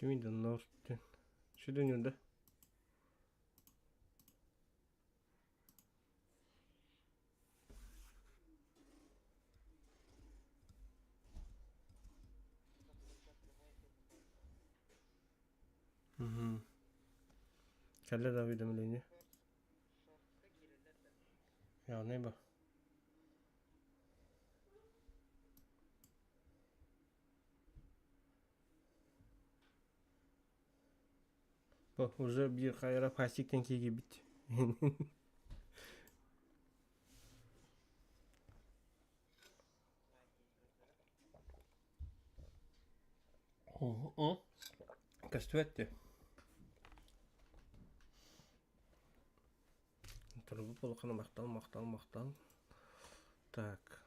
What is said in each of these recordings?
Кимий да Нортен. Сүдүн да. Кэллэ да уведомление. Яғни бу. Бу уже биир хайра пластиктан киирбит. Көстүбэт дии. Турбут улахан махтал, махтал, махтал. Так.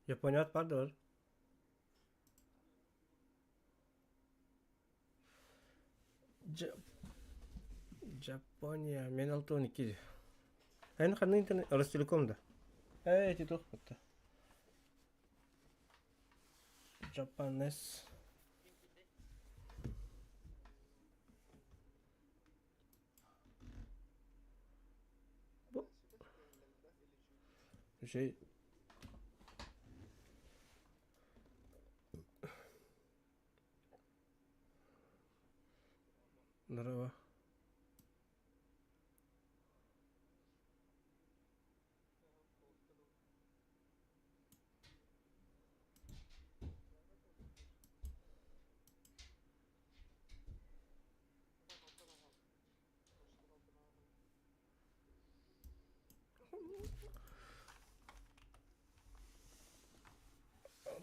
Японият бар да Жапония мен 6-12 Эн ханнык интернет Ростелеком да? Ээ ити туох бутта? Japanese Бу Şey Здорово.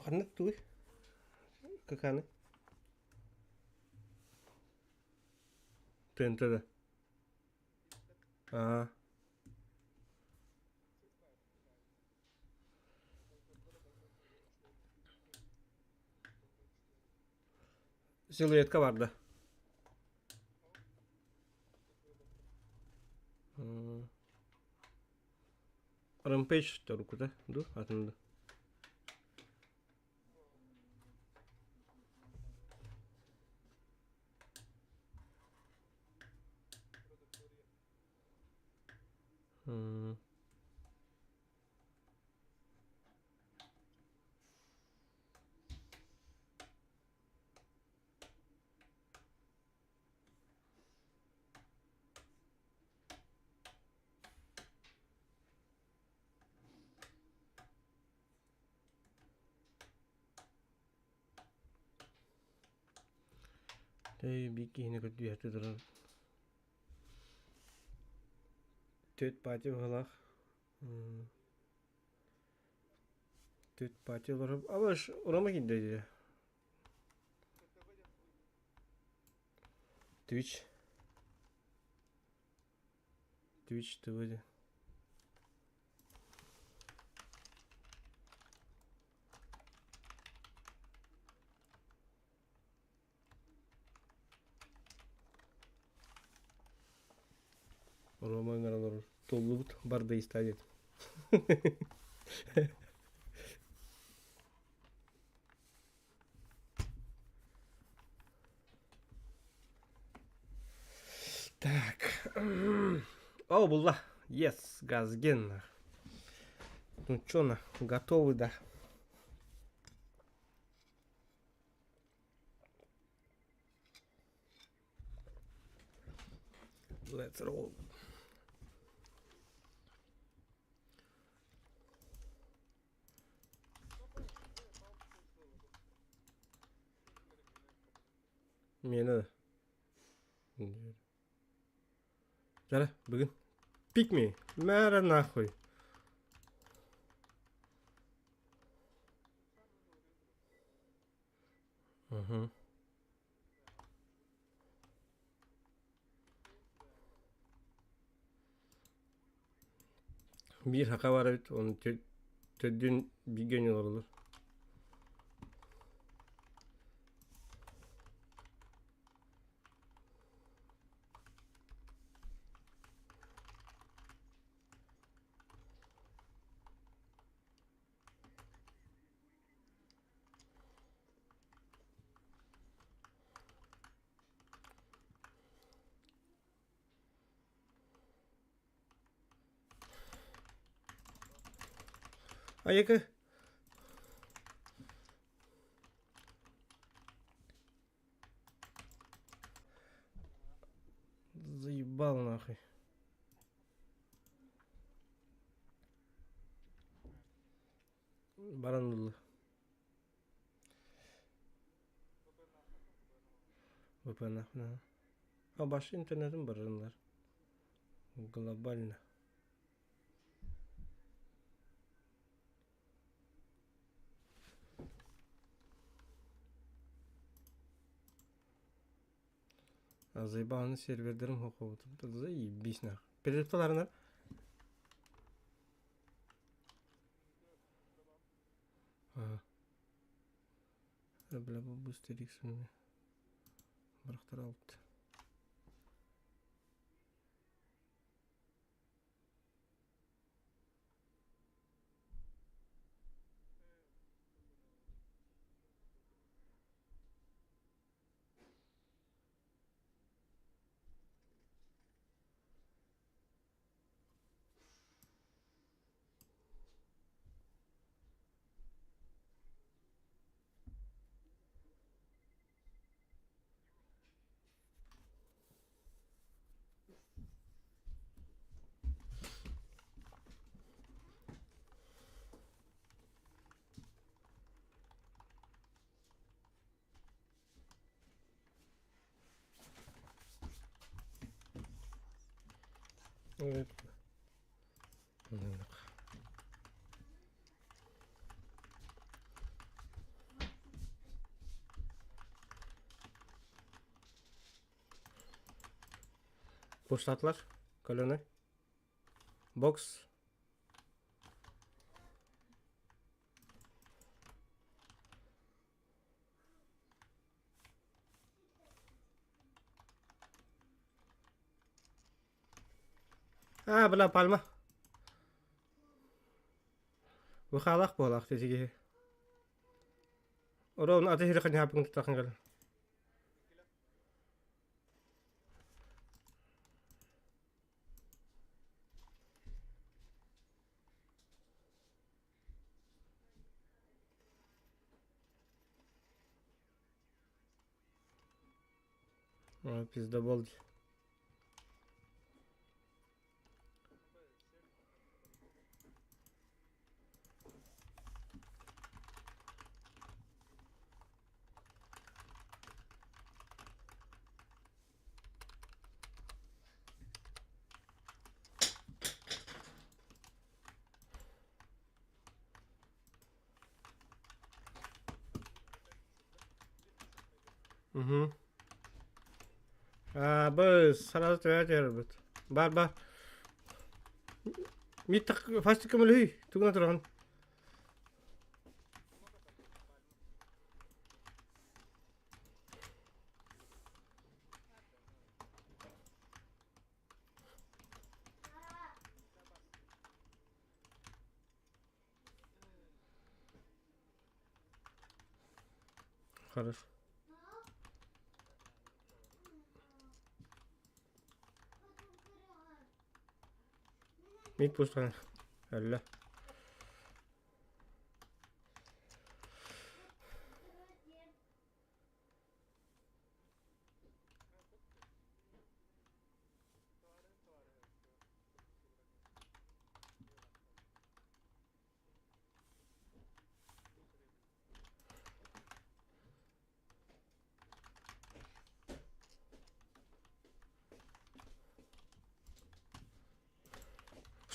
Ханнык тугуй? Каканы? ТНТ да. Аа. Силуэтка бар да. Rampage торукута ду атын да. Эй, биир киһини көрдүөхтэ турар. Түөрт пати быһалаах. Түөрт пати олорор. Абаш, Рома киирдэ дии. Twitch. Twitch TV диэн. Рома ыҥыран олорор. Туллубут барда истаа диэтим. Так. О, булла. Yes, газген. Ну чё на, готовы, да? Let's roll. Миэнэ Дьэ, бүгүн Pick me. Мээрэ нахуй. Угу. Биир саха баар эбит, ону төрдүн бииргэ олороллор. Айыкы. Заебал нахуй. Баран ылла. ВПН. А баш интернетин барырынлар. Глобально. А заебал сервердерим хохобут. Заебись нах. Перелепталарына. Ага. Бля, бу быстрее Бырахтар алты. Evet. Fırsatlar. Koloni. Box. А, бля, пальма. Выхалах буолах тесиги. Орон аты хири ханьяпын тутахын кэл. Пиздобол дии. Угу. А, быз, сразу түһэ Бар, бар. Мит фастик көмөлөһүй, тугуна турагын. Хорошо. Мит пустан. Әллә.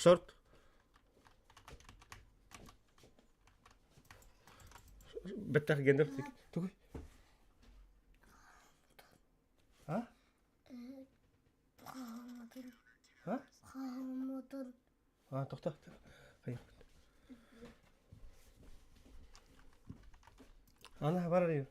Шорт. Бэттэх гендер тугуй. А? А? А, тохто. Аны бар арыйар.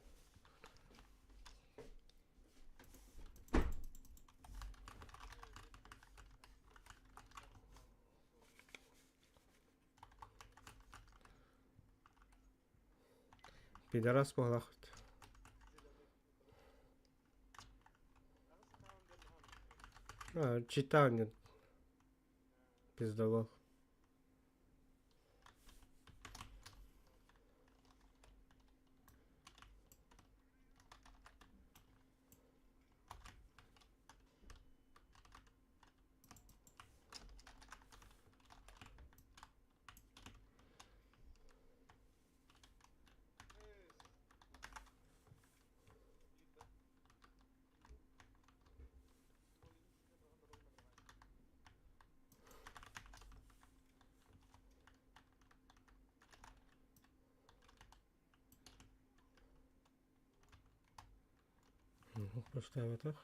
Пидорас буолахыт. А, читал нет. Пиздовал. Поставятах.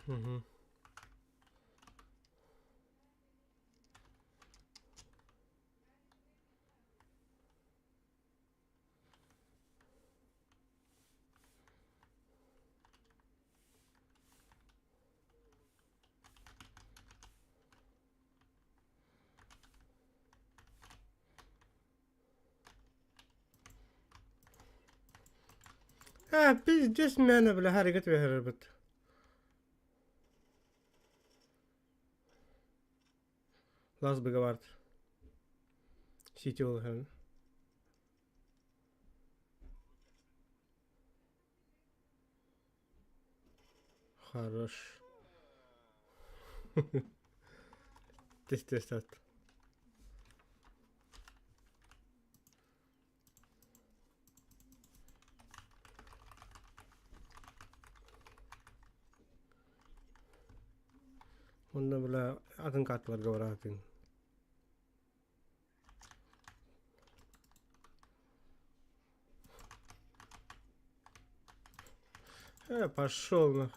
Угу. А, пиздец мээнэ бля харыга түбэһэрбит. Лас Беговард. Сити ол Хорош. Тез-тез ат. Онно бля атын карталарга бараатын. Пошел на.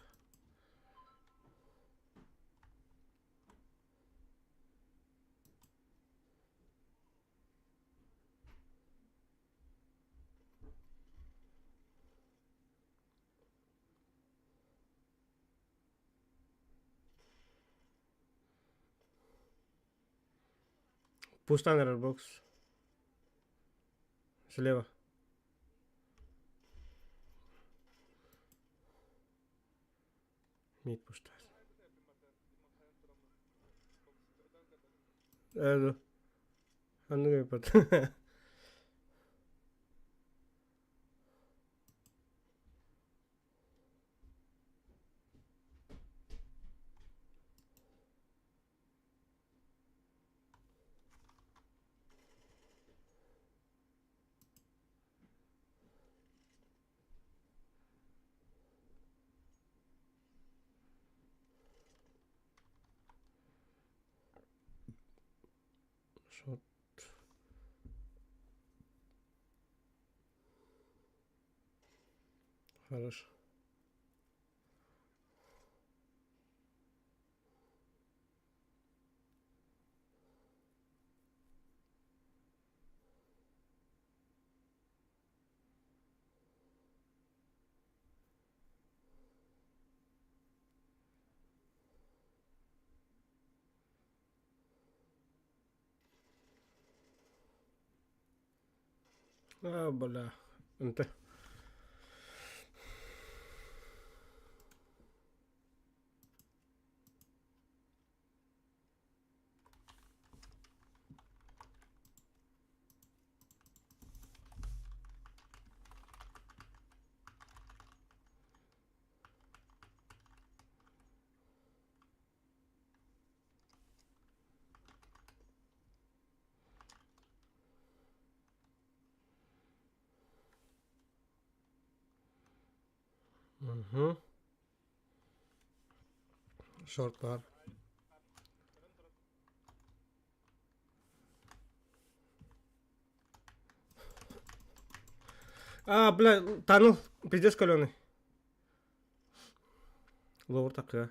Пустан эрэр бокс. Слева. Мид пустар. Ээ, Оннук эппит. Шот. Хорошо. А, бля. Ынты. Угу. Шорт бар. А, бля, таныл, пиздец каленый. Ловыр такая.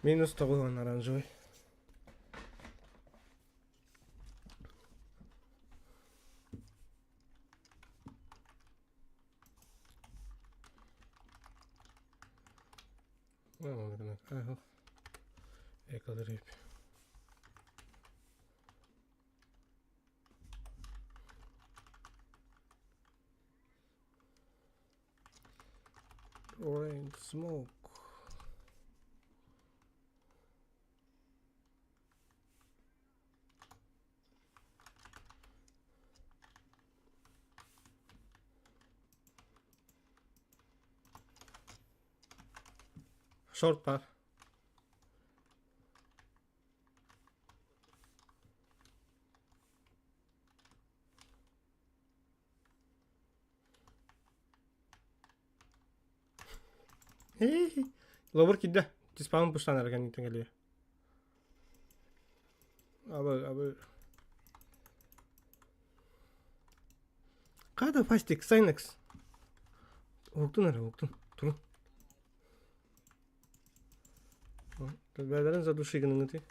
Минус 9 оранжевый. Orange smoke. Short par. Лобур киирдэ. Тиспаамын пуштаан эрэ кэнниттэн кэлиэ. Абы, абы. Хата фастик, Сайнекс. Уһуктун эрэ, уһуктун. Турун. Бэйэлэрин задуши гыныҥытый.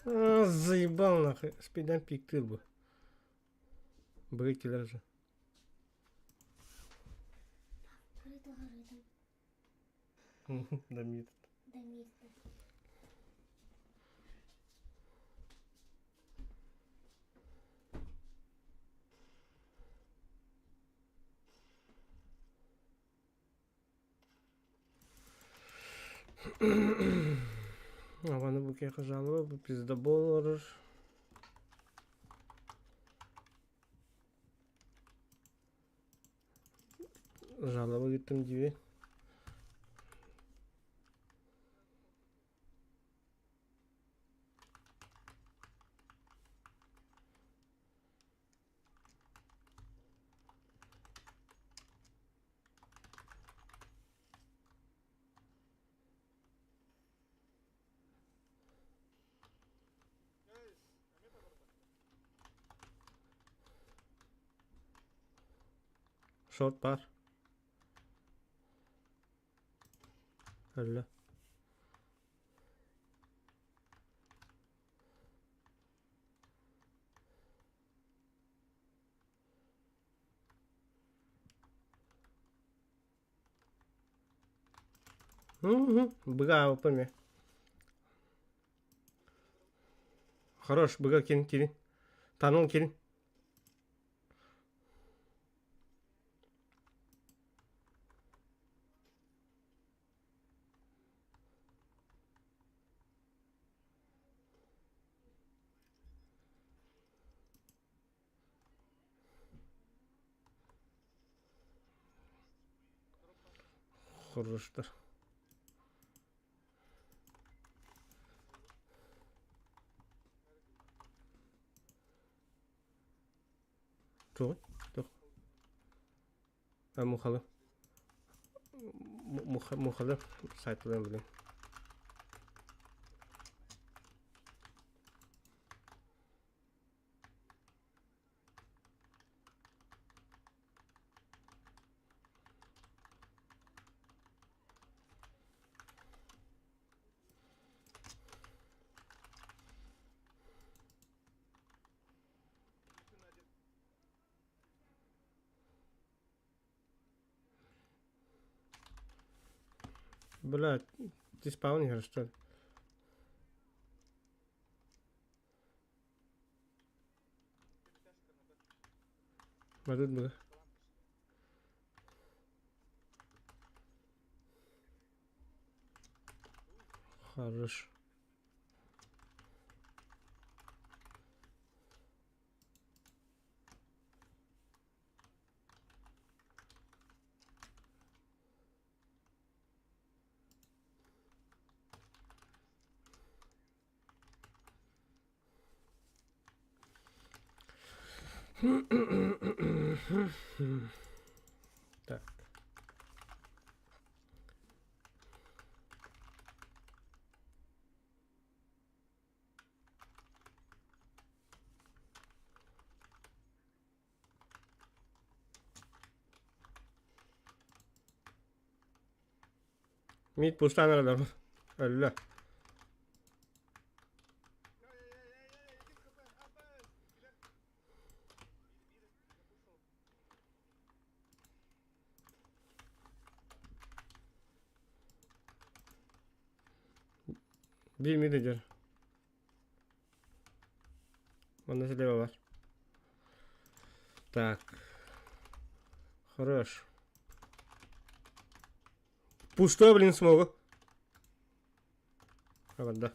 А, заебал нахуй. Спидам пиктыр бу. Быгы же. Дамир. Дамир. Абаны бу киһиэхэ жалоба, бу пиздобол олорор. Жалоба ыыттым диибин. Short бар. Өллө. Быга АВП Хорош, быга кин кирин. Таныл кирин. Хороштар. Туох? Туох? А мухалы. Мухалы сайтыларын билин. Бля, ты спаунер, что ли? Мадыт было. Хорош. Так. Мид пустан эрэлэр өллө. Биир мид ыдьар. Манна слева бар. Так. Хорош. Пустой, блин, смогу. А, да.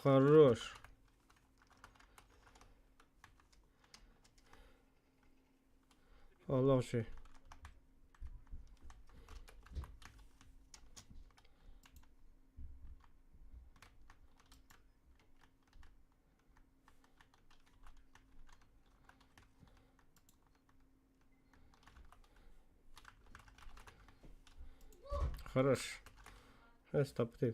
Хорош. Allah şey. Хорош. Стоп, ты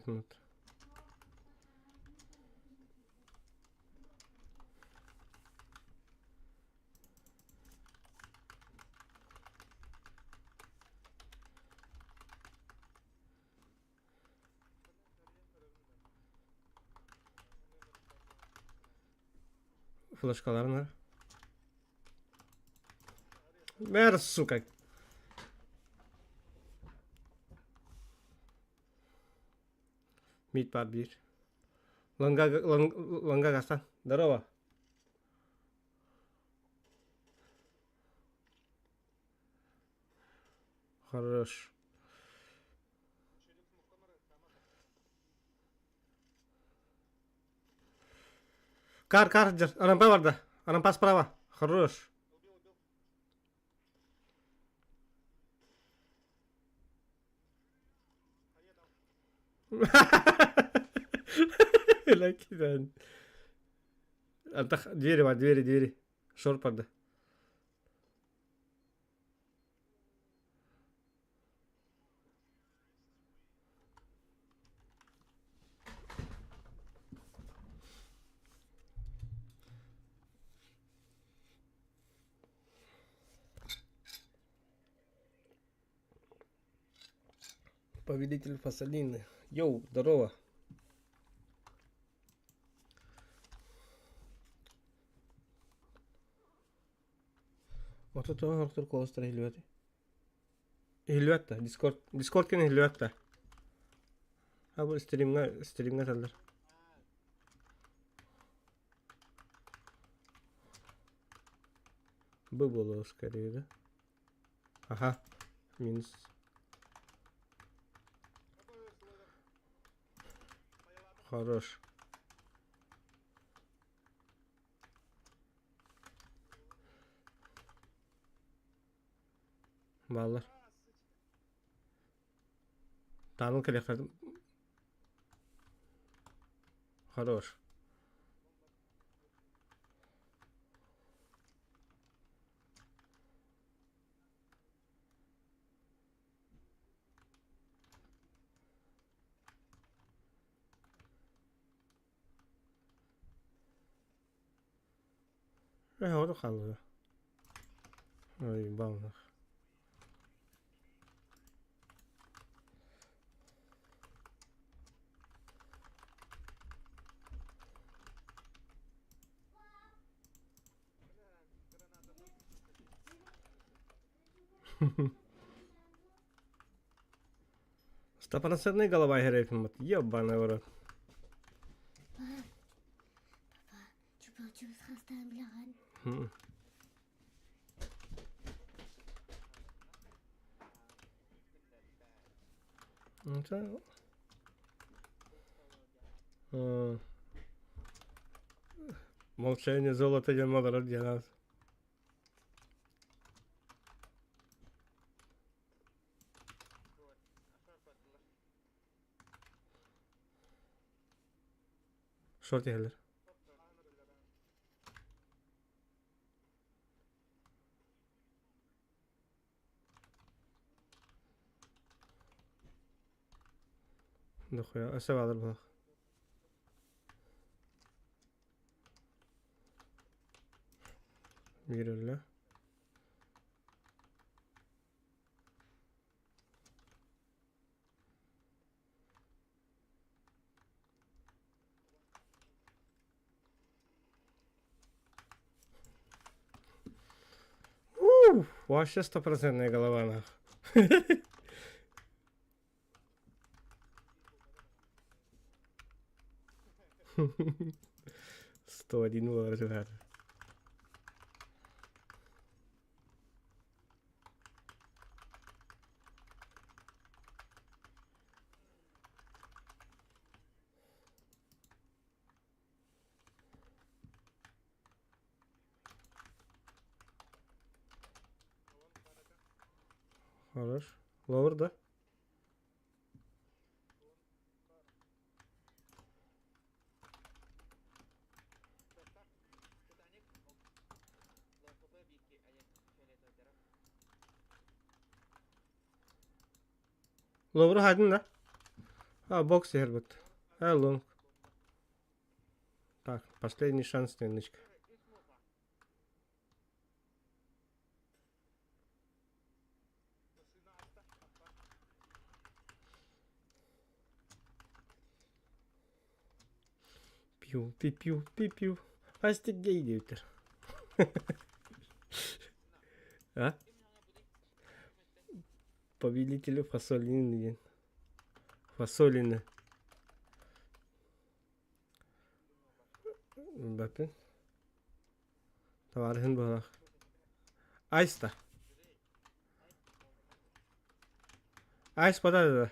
Флешкаларына. Мэр, сука. Мид бар биир. Ланга, ланга гастан. Здорово. Хорош. Кар, кар, Арампа барда. Арампа справа. Хорош. Лакидан. Антах двери бар, двери, двери. Шор барда. Повелитель Фасалины. Йоу, здорово. Ото тоҕо сорохтор куоластара иһиллибэтэй? Иһиллибэт да, Дискорд, Дискорд кэнэ иһиллибэт да. А бу стримҥа, стримҥа этэллэр. Б буолуо скорее, да? Ага, минус. Хорош. Бааллар. Тааныл кэлиэхтэрин Хорош. Э, ону хаалла. Ой, бааллах. Стопроцентная голова иһэр Ебаный в рот. Молчание золото диэн олорор диэн Шорт иһэллэр. Дохуя, өссө баалар буолах. Биир өллө. Ух, вообще стопроцентная голова нах. 101 буолар түһэр. Хорош. Ловер, да? Ловру хадын да? А, бокс иһэрбит. А, лонг. Так, последний шанс нычка. Пью, пи-пью, пи-пью. Астик гей диэбиттэр. А? Повелителю фасолины диэн. Фасолины. Баппын. Табаарыһын быһалаах. Айста. Айс подай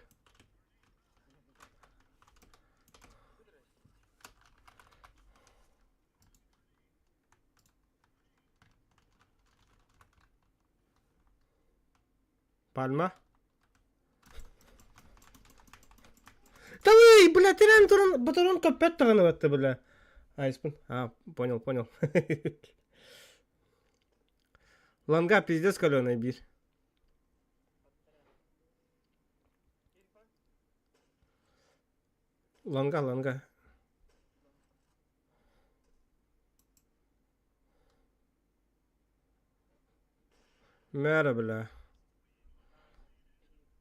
Пальма. Давай, бля, тирэн туран, батарон көппөт даҕаны батта, бля. Айспын. А, понял, понял. Ланга пиздец каленый биир. Ланга, ланга. Мэра, бля.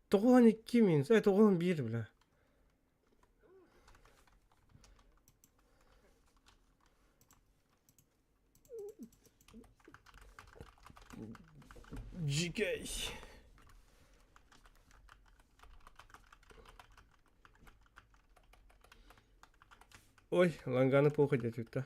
92 минус, 91, бля. GK. Ой, ланганы похуй диэбит да.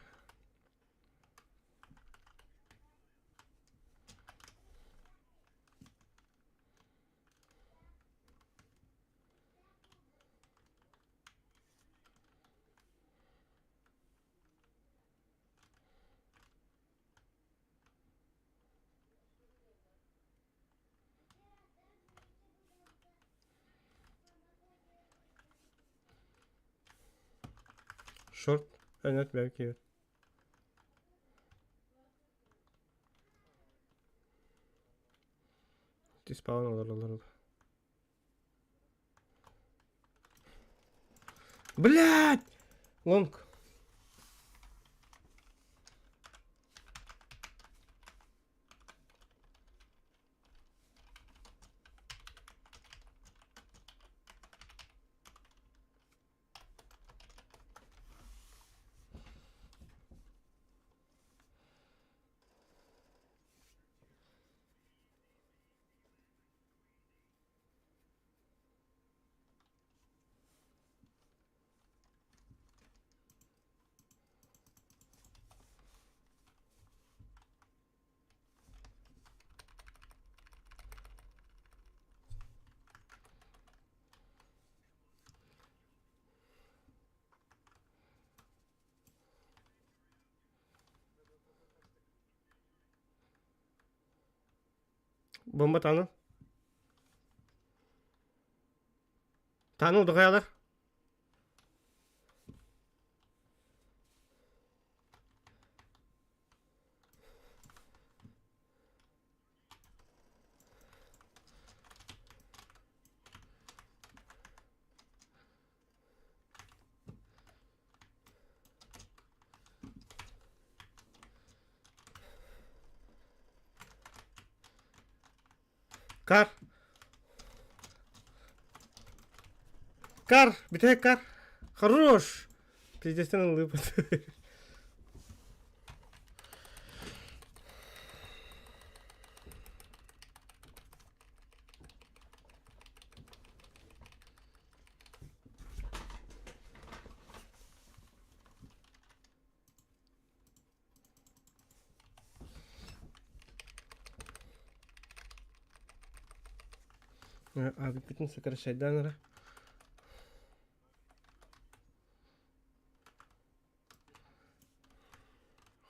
Шорт, нет, бэкер. Диспаун олороллор. Блядь! Лонг. Бомба таныл. Таныл дохаялар. Кар. Кар, бүтэһик кар. Хорош. Пиздецтен ыллыыбыт. Абиппитин сокращайдаан эрэ.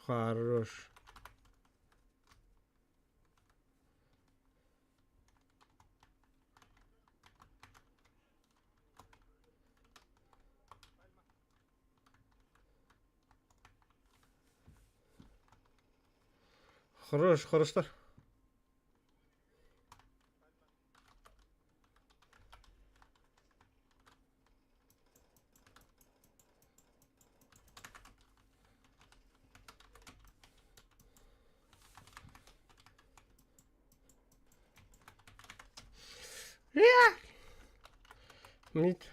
Хорош. Хорош, хороштар. Мид.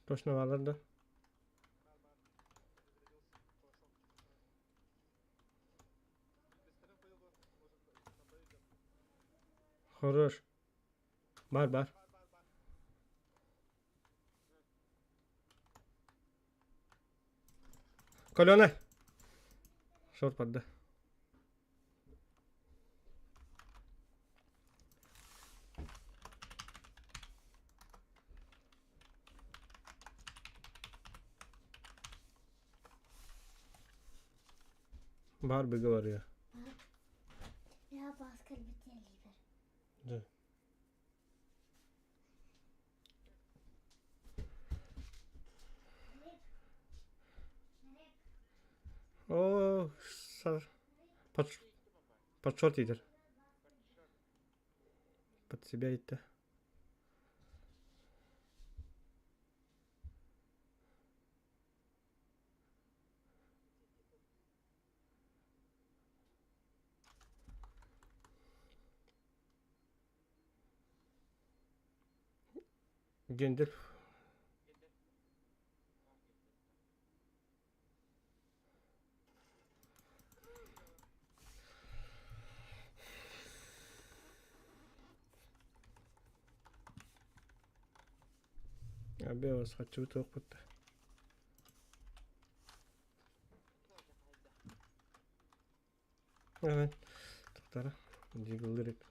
Точно баалар да? Хорош. Бар, бар. Колена. Шорт барда. Бар быга барыа. Я бааскар битиэлиибэр. Да. О, под, под шорт идер. Под себя идти. Гендер. Абиос хочу туохпут. Тохтара. Дигылдырып.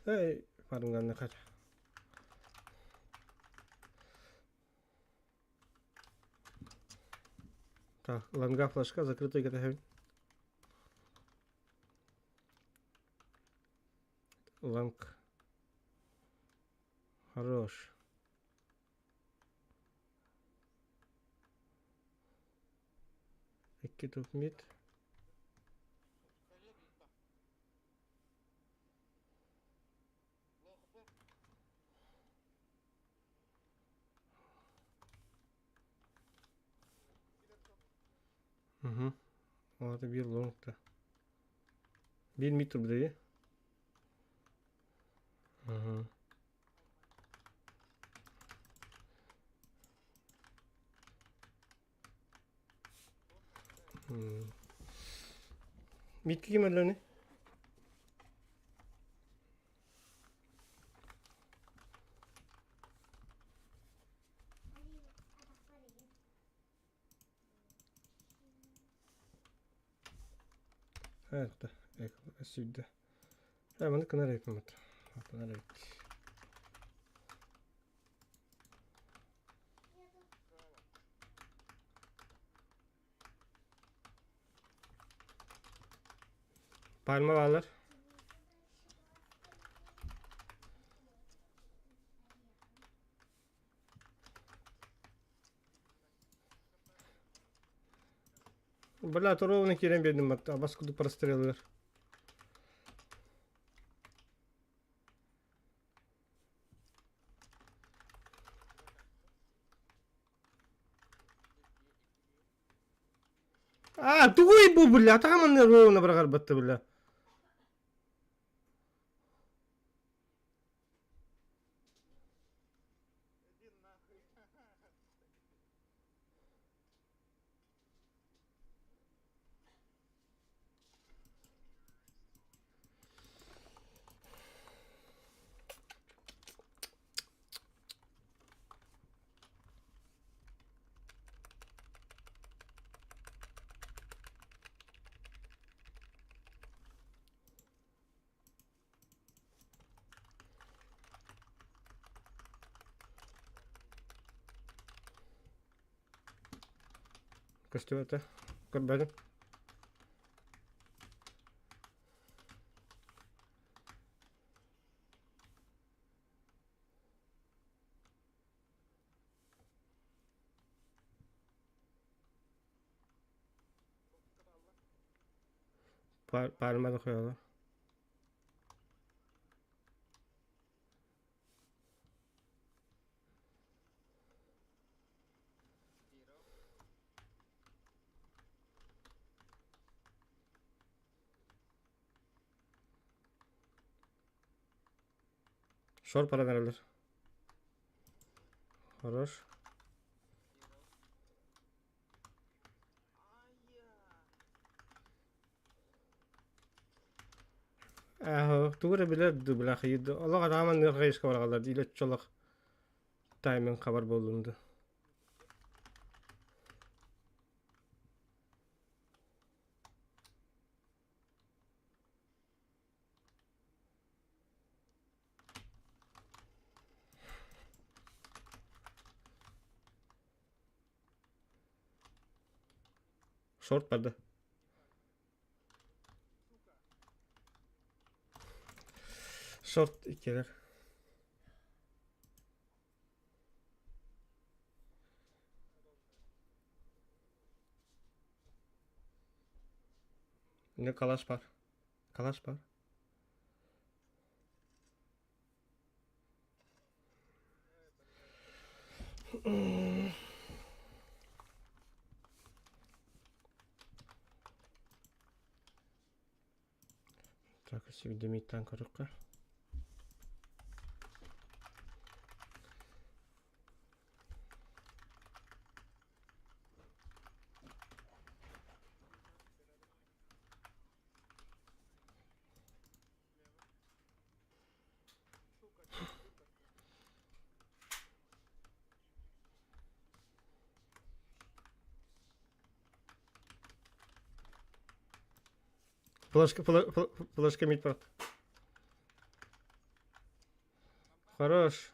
Эй, фарынганны хат. Так, ланга флажка закрытый кэтэһэбин. Ланг. Хорош. Икки топ мид. Угу. Ол биир лонгта. Биир мид турбута дии. Угу. Мидки ким өллөний? Сүүрдэ. Ээ маннык гынар эбиппин. Аттанар эбит. Пальма баалар. Бля, ровно киирэн биэрдим бас курдук прострелыгар. А, тугуй бу, бля, атаҕым ровно быраҕарбатта, бля. Көстүбэтэ. Көрбөтүм. Пальма да хуйала. Шор паран эрэллэр. Хорош. Тугу эрэ билэр дуу, бля, хайыыр дуу. Олох анааман хайыска бараҕаллар дии, илэ чолох тайминг хабар буоллун дуу. Шорт барда. Шорт иккилэр. Не калаш бар. Калаш бар. Так, сигдемиттан көрүккэ. Флешка, флешка мид бар. Хорош.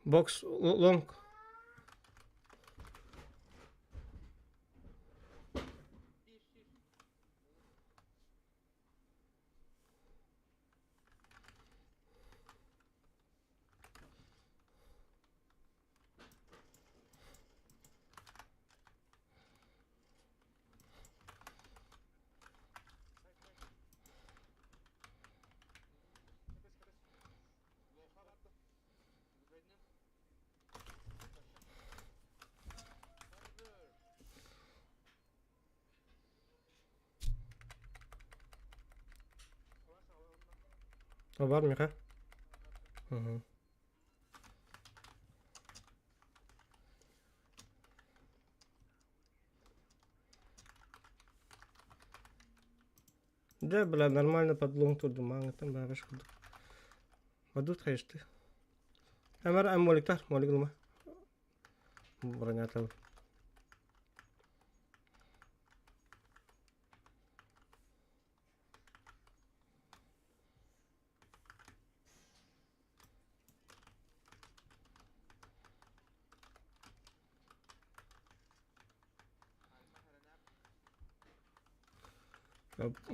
Box long. Бар Миха. Угу. Да, бля, нормально подлом турдум, маңыттан баабаш курдук. Мадут хайышты. Амар аммоликтар, молик ылма. Бронятал.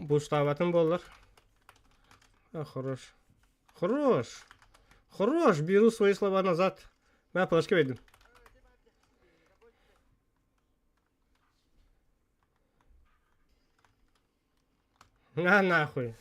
Буштаабатын буоллар. А, хорош. Хорош. Хорош, беру свои слова назад. Мә флешка бердим. На нахуй.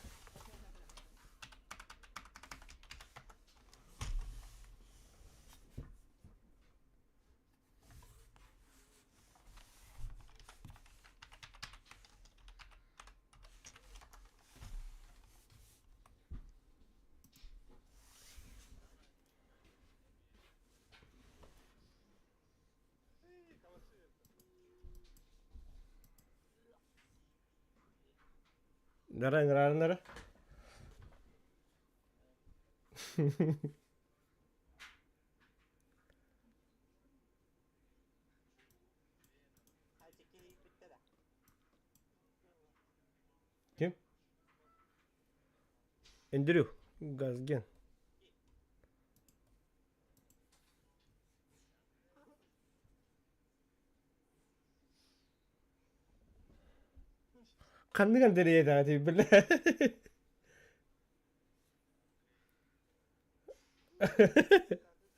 Нара, нара, нара. Ким? Эндрю Газген. Ханнык Андрей даҕа бile.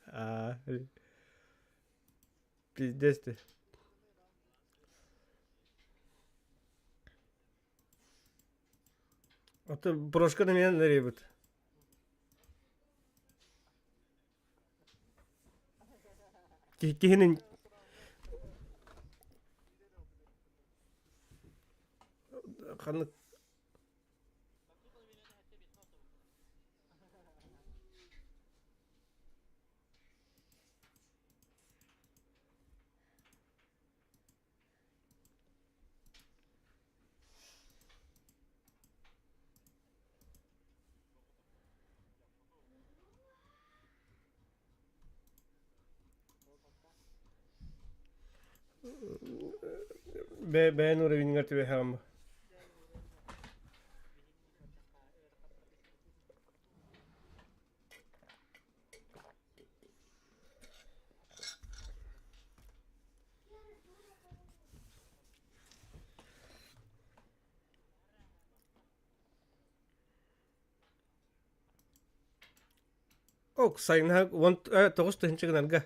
Аа, пиздец ты. А то брошка на меня наребут. Киһинин ханнык бэйэн уровеньгар түбэһэҕим Ок, сайынха уон тоҕус тыһыынча гынарга.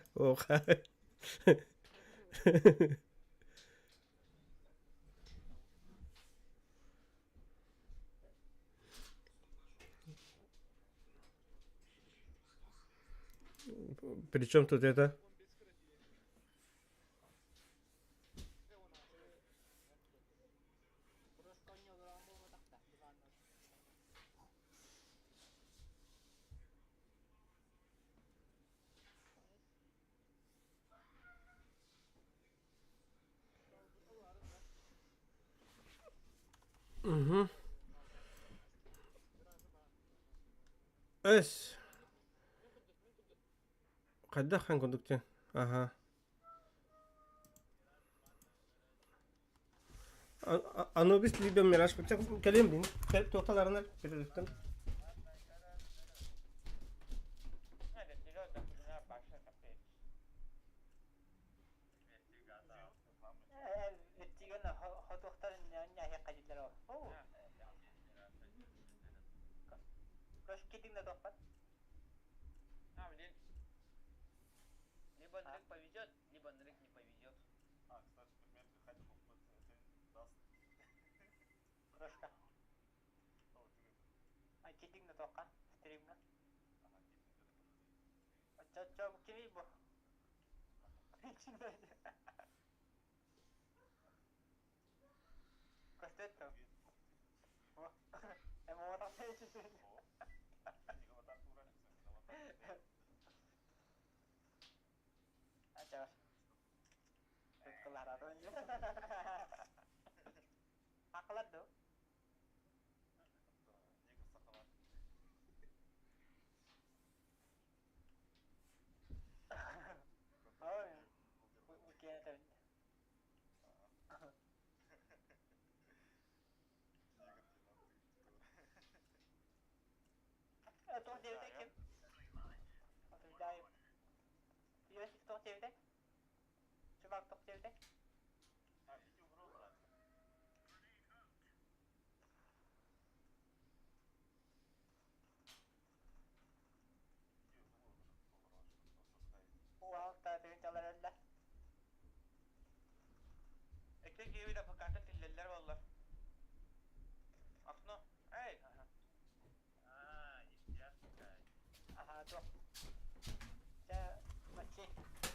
Причем тут это? Угу. Эс. Хайдах хан курдук диэн. Аха. Анубис Либия Мираж кэлиэм дин. Туохталарынан перерывтан.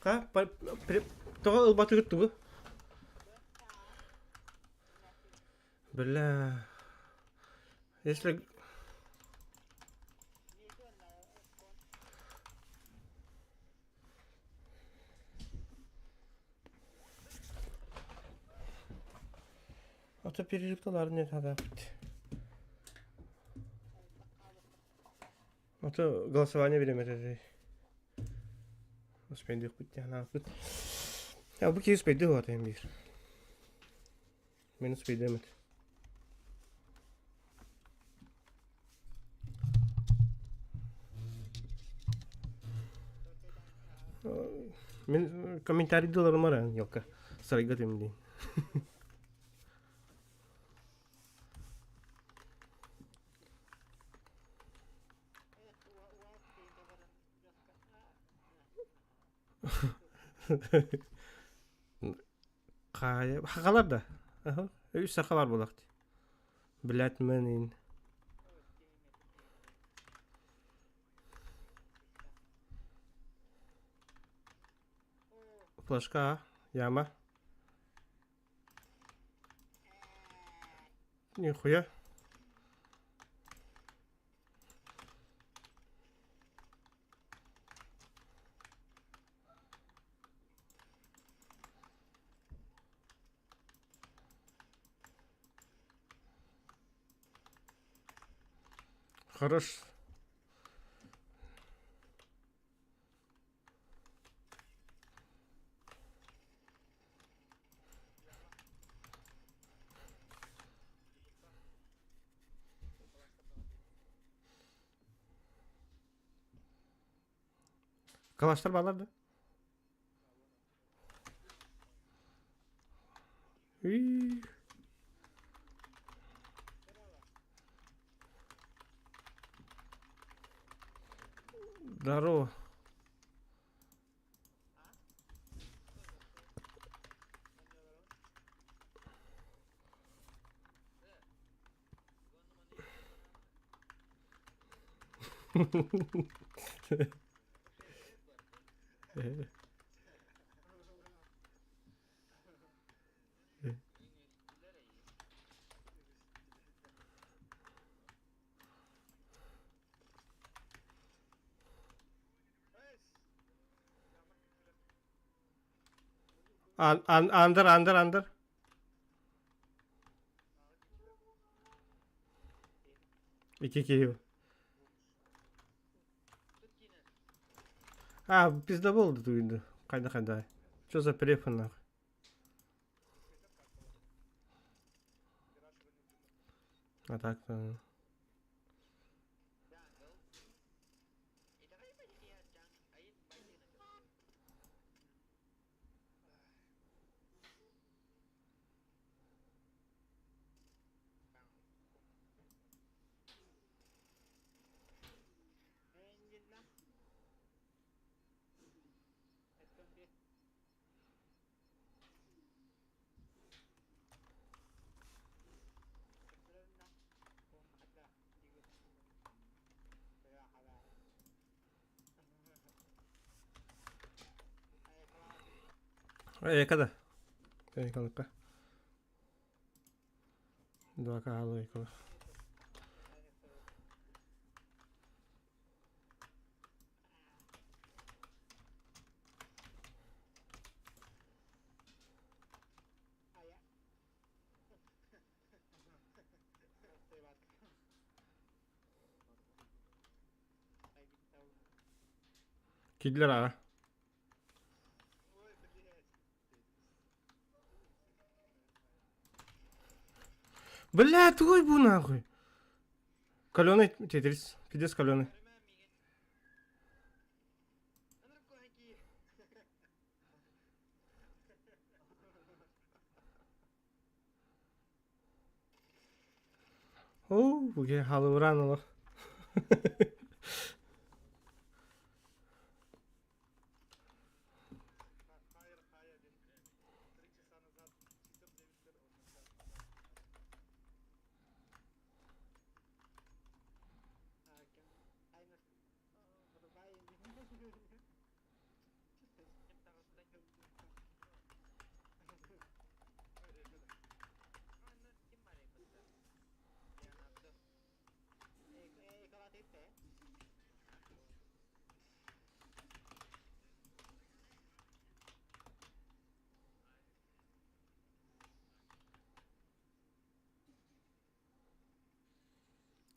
Ха, тоҕо ылбатыгыт тугу? Бля. Если... А то перерывталар не надо. А то голосование бириэмэтэ Успейдыхпыт диэн Я бу киһи успейдых уотайым биир. Мен успейдемет. Мин комментарий дыларым аран, елка. Сарайга тем дейін. Хаайа хахалар да. Аха. Үс саха бар буолах дии. Блядь, мэн Флажка, яма. Нихуя. Хорош. Калаштар баалар да? Үй. Здорово. Андыр, андыр, андыр. Ики киһи. А, пиздобол да туйду. Хайда хайда. Что за префа нахуй? А так-то... Эка да. Экалыкка. Два каалы экала. Кидлер аҕа. Бля, твой бу нахуй. Каленый тетрис. Пиздец каленый. Оо, бу киһи халыбыраан олох.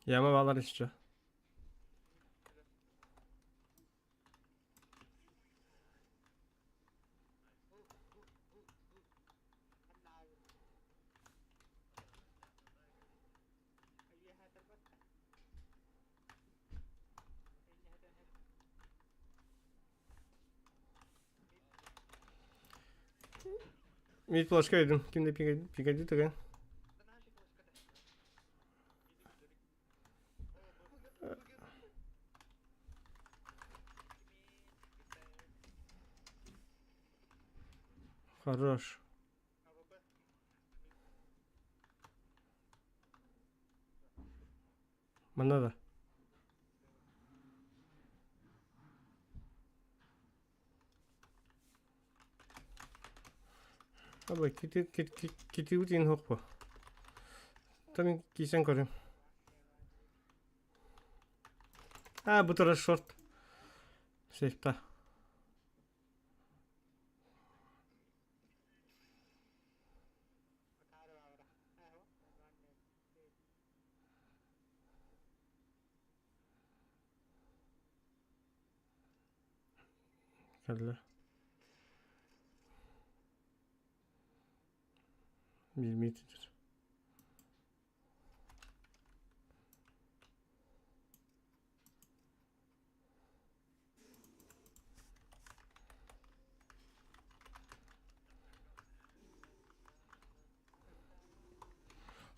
Яма баалар еще. Мид флешка өйдүм. Ким да пикади туган. Хорош. Манна да. Абы кити кити китиутин хоппо. Там кисен көрүм. А, бу турар шорт. Сейфта. Кэллэ. Биир метр.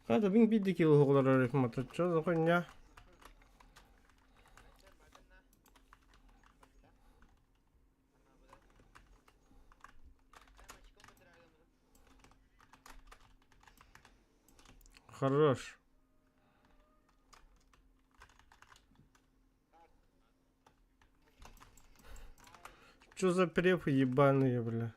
Хата мин биир да кило оҕолорор матачча хоння. Хорош. Чё за префы ебаные, бля?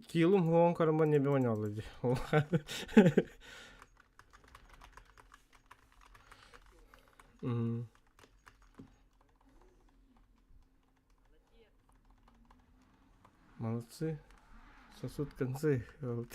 Киилум хуон көрөн не оонньооллор дии. Молодцы. Сосут концы. Вот.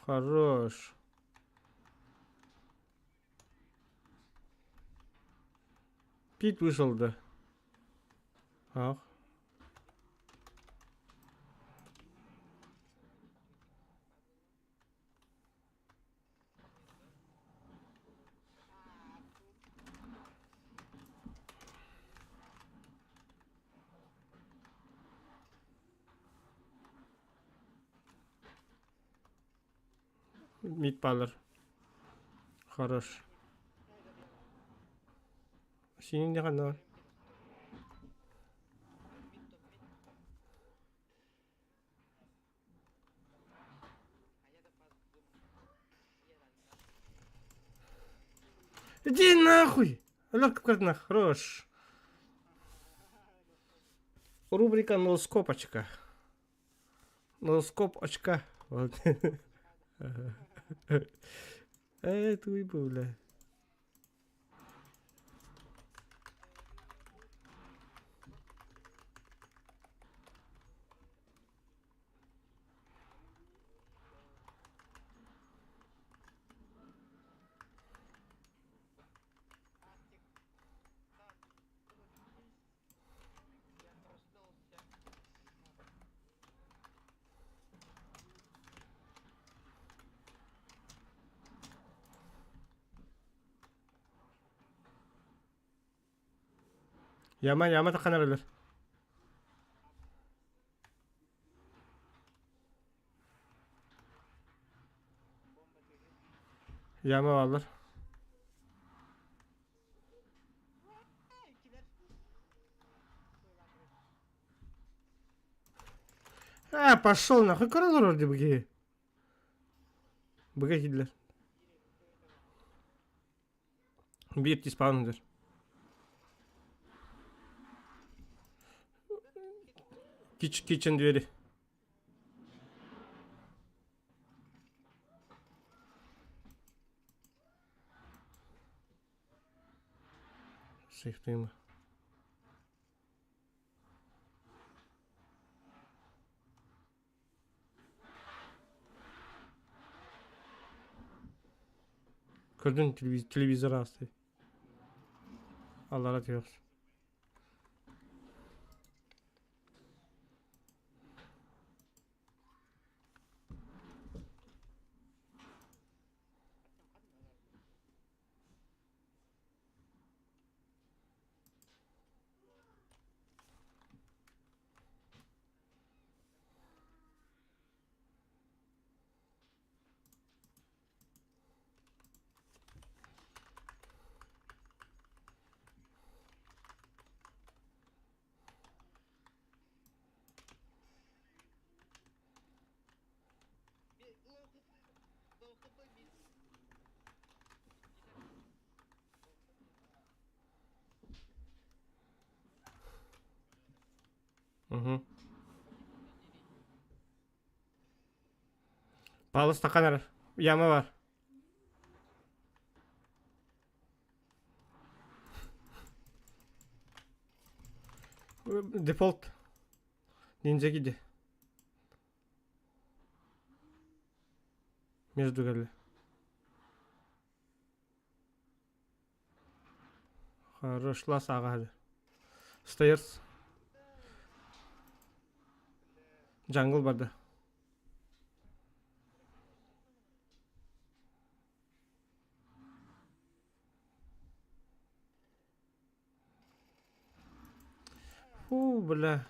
Хорош. Пит вышел, да. Ах. Мид палар. Хорош. Синин ханна. Иди нахуй! Өлөр кып-кырдына, хорош. Рубрика ноускопочка. Ноускоп очка. Вот. Э, туй бля. Яма, яма таххан эрэллэр. Яма бааллар. Э, пошел нахуй, көрө олорор дии бу киһи. Быга киирдилэр. Биир тиспаан сылдьар. Кич kitchen двери. Сейфтыма. Көрдүн телевизор аасты. Аллара түһүөх. Угу. Павлов стакан эрэр. Яма бар. Дефолт. Ниндзя киди. Между кэллэ. Хорош сааҕа Stairs. Jungle барда. Фу, бля.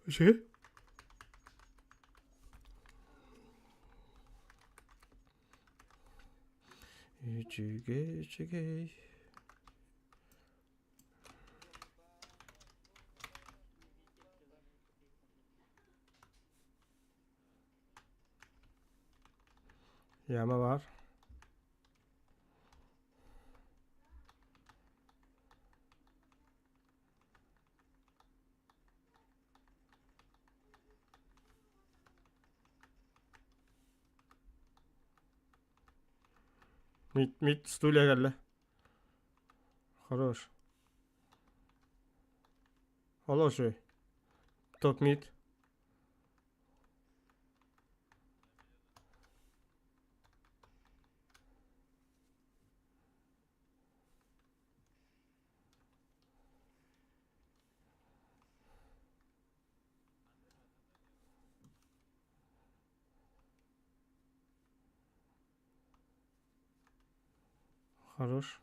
Үчүгэй. Үчүгэй, үчүгэй. Яма баар. Мит, мит, стулья кэллэ. Хорош. Олох үчүгэй. Топ мид. Хорош.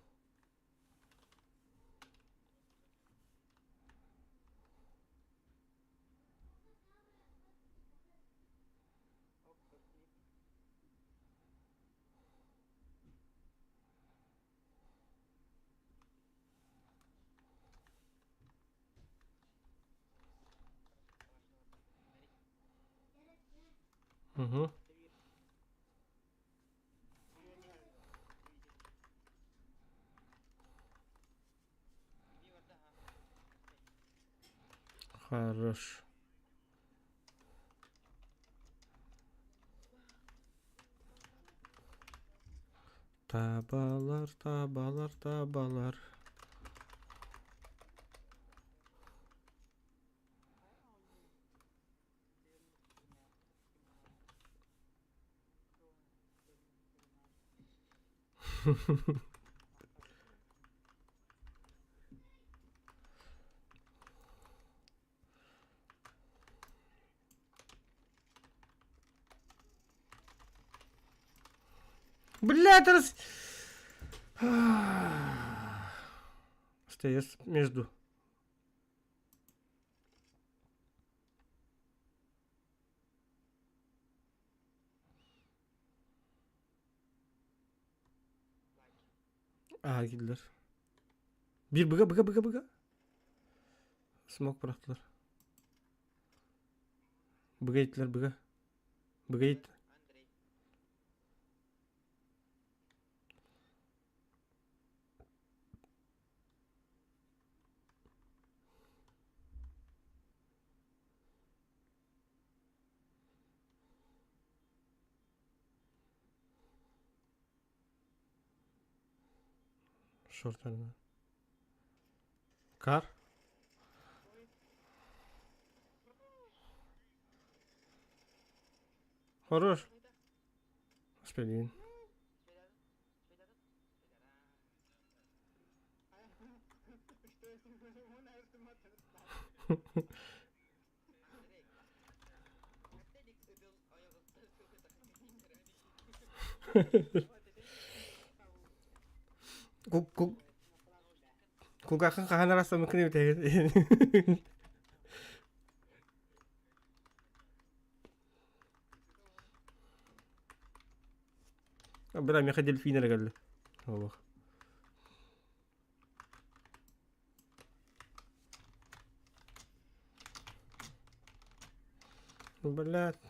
Угу. Хорош. Табалар, табалар, табалар. Блядь, раз... Стоишь между. Aha girdiler. Bir bıga bıga bıga bıga. Smoke bıraktılar. Bıga gittiler bıga. Bıga gitti. Short önüne. Kar. Хорош. Успели. Кулгааххын хаһан арахсаммыккын эбитэҕин? Бля, миэхэ дельфин эрэ кэллэ. Олох. Блядь.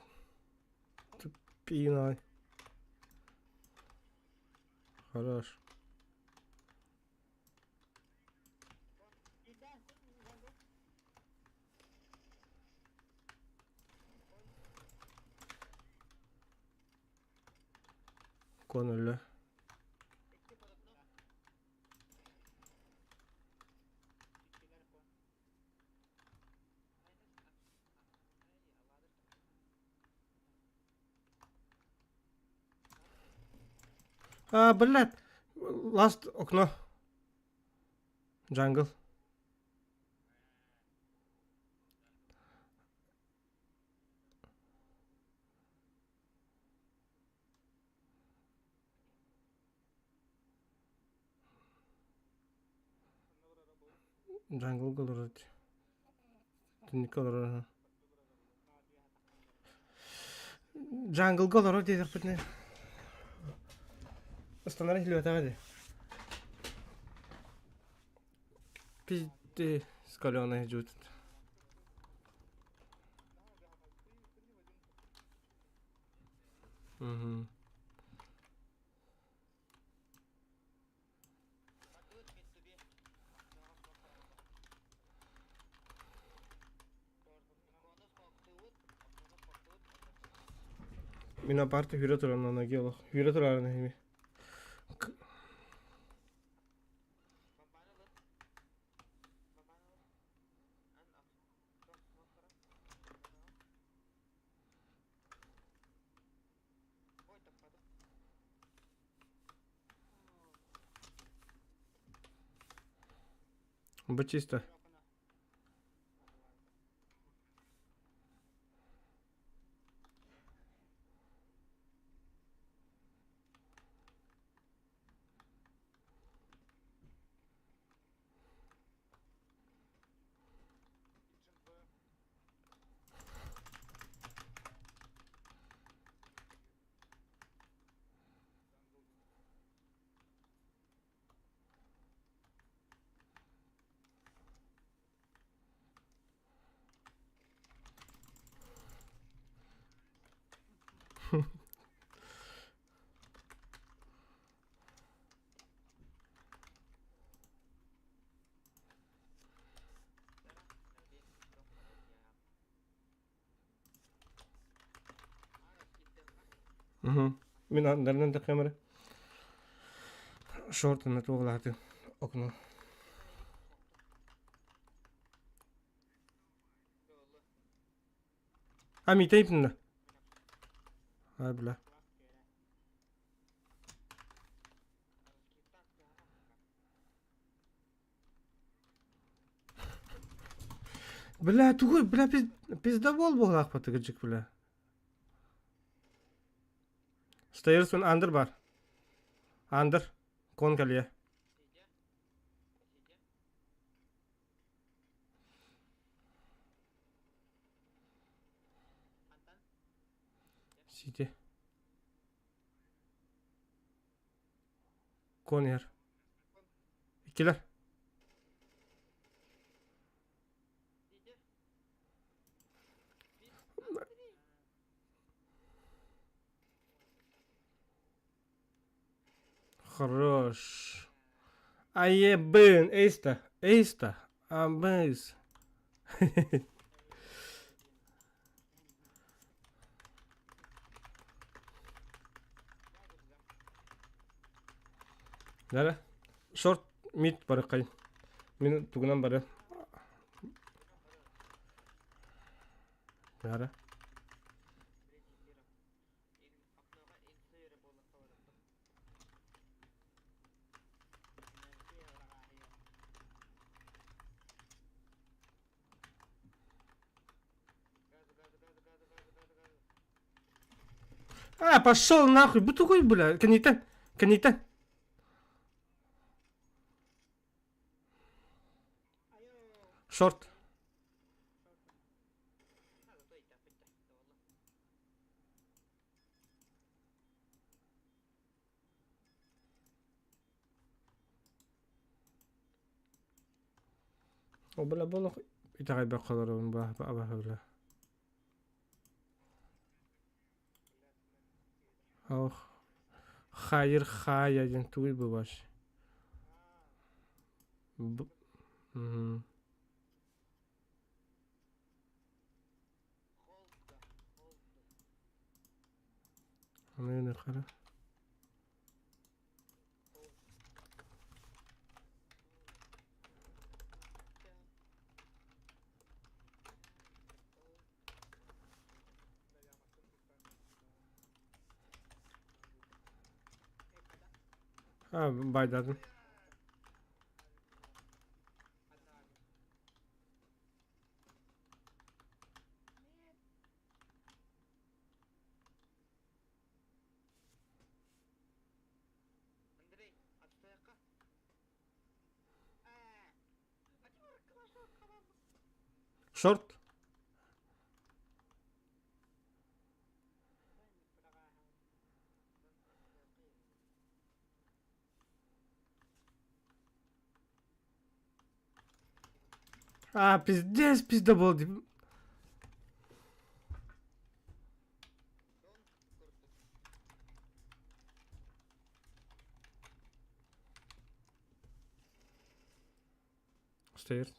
Тупина. Хорош. Кон өллө. А, блядь. Last окно. Jungle. Jungle олорор Түннүккэ олорор. Jungle олорор диэтэхпитинэ ыстанара иһиллибэтэҕэ дии. Пизде скаленая жуть. Угу. Мин апарты хүрэ туран ноги олох. Хүрэ турарын эми. Бу чисто. Мин андарынан да камера. Шортаны туолааты окно. А митейпнна. Ай бля. Бля, тугуй, бля, пиздобол буолаахпыт кырдьык, бля. Стейрсун андыр бар. Андыр. Кон кэлиэ. Сити. Кон иһэр. Иккилэр. Хорош. Айебын, эйста, эйста, абыс. Дара, шорт мид барыкай. Мин тугунан бары. Дара. А, пошел нахуй, бу тугуй, бля, кэнниттэн, кэнниттэн. Шорт. О, бля, болох итэҕэйбэккэ олоробун баа бля. Ох, хайыр хаайа диэн тугуй бу вообще? Б- Мгм. Аны хара. А, байдадым. Шорт. А, пиздец, пиздобол. Stairs.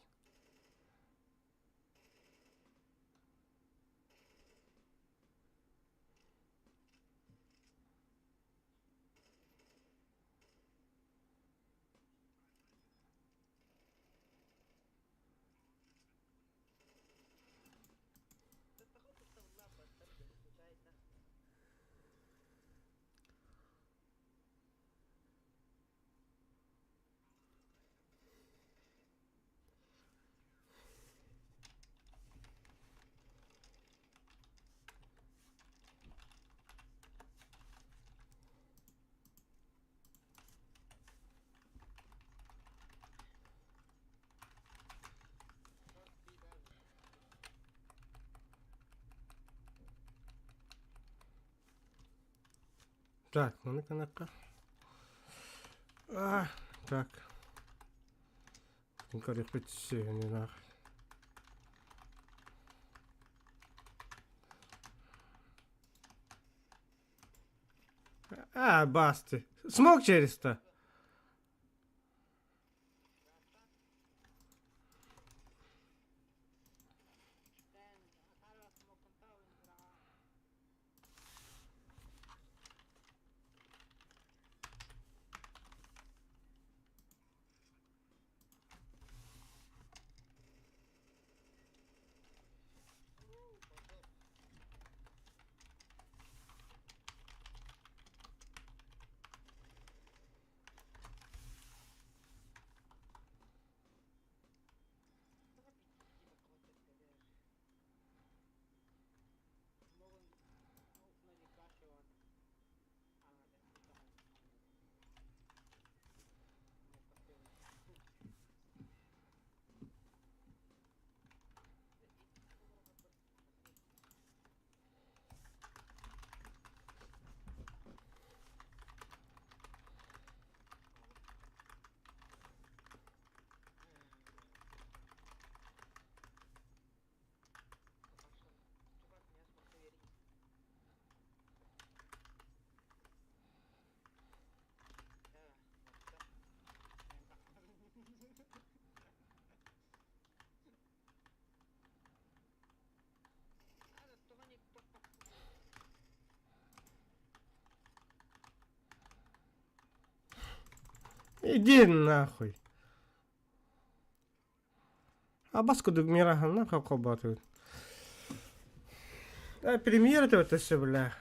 Так, маны канакка. А, так. Көрүөхпүт сүһүнүнах. А, басты. Смог через-то. Иди нахуй. Абас кудук мирахан нахуй холбоотубут. Э, премьера это все, бля.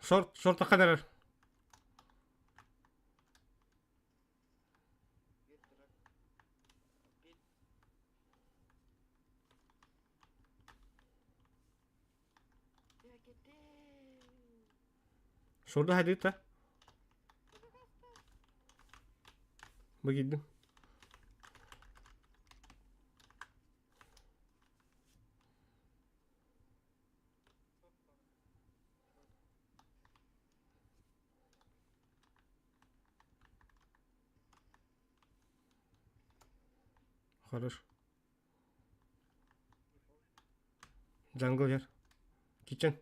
Шорт, шортахан эрэр. Шорда хадит да? Бу киирдим. Хорош. Jungle here. Kitchen.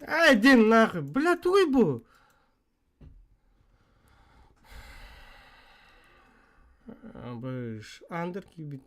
Ай, иди нахуй, бля, тугуй бу? Быш, андер кибит.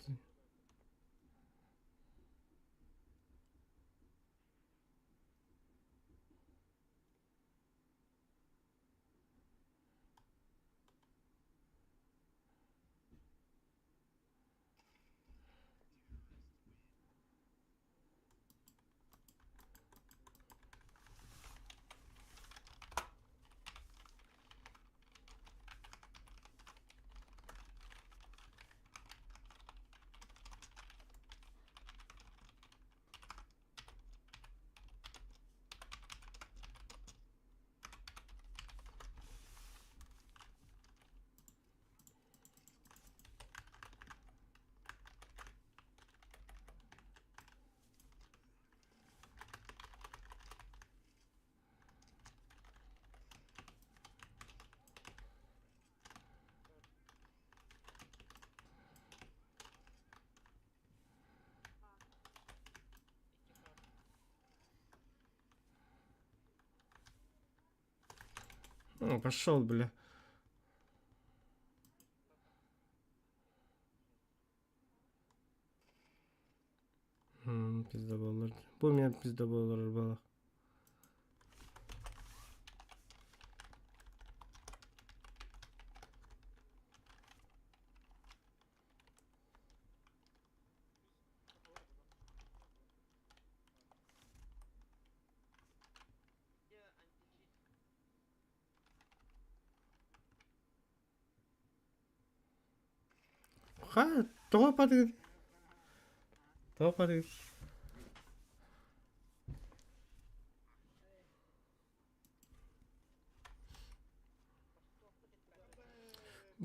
Пошел, бля. Пиздоболлар. Бу меня пиздоболлар было. Ха, тоҕо патыгыт? Тоҕо патыгыт?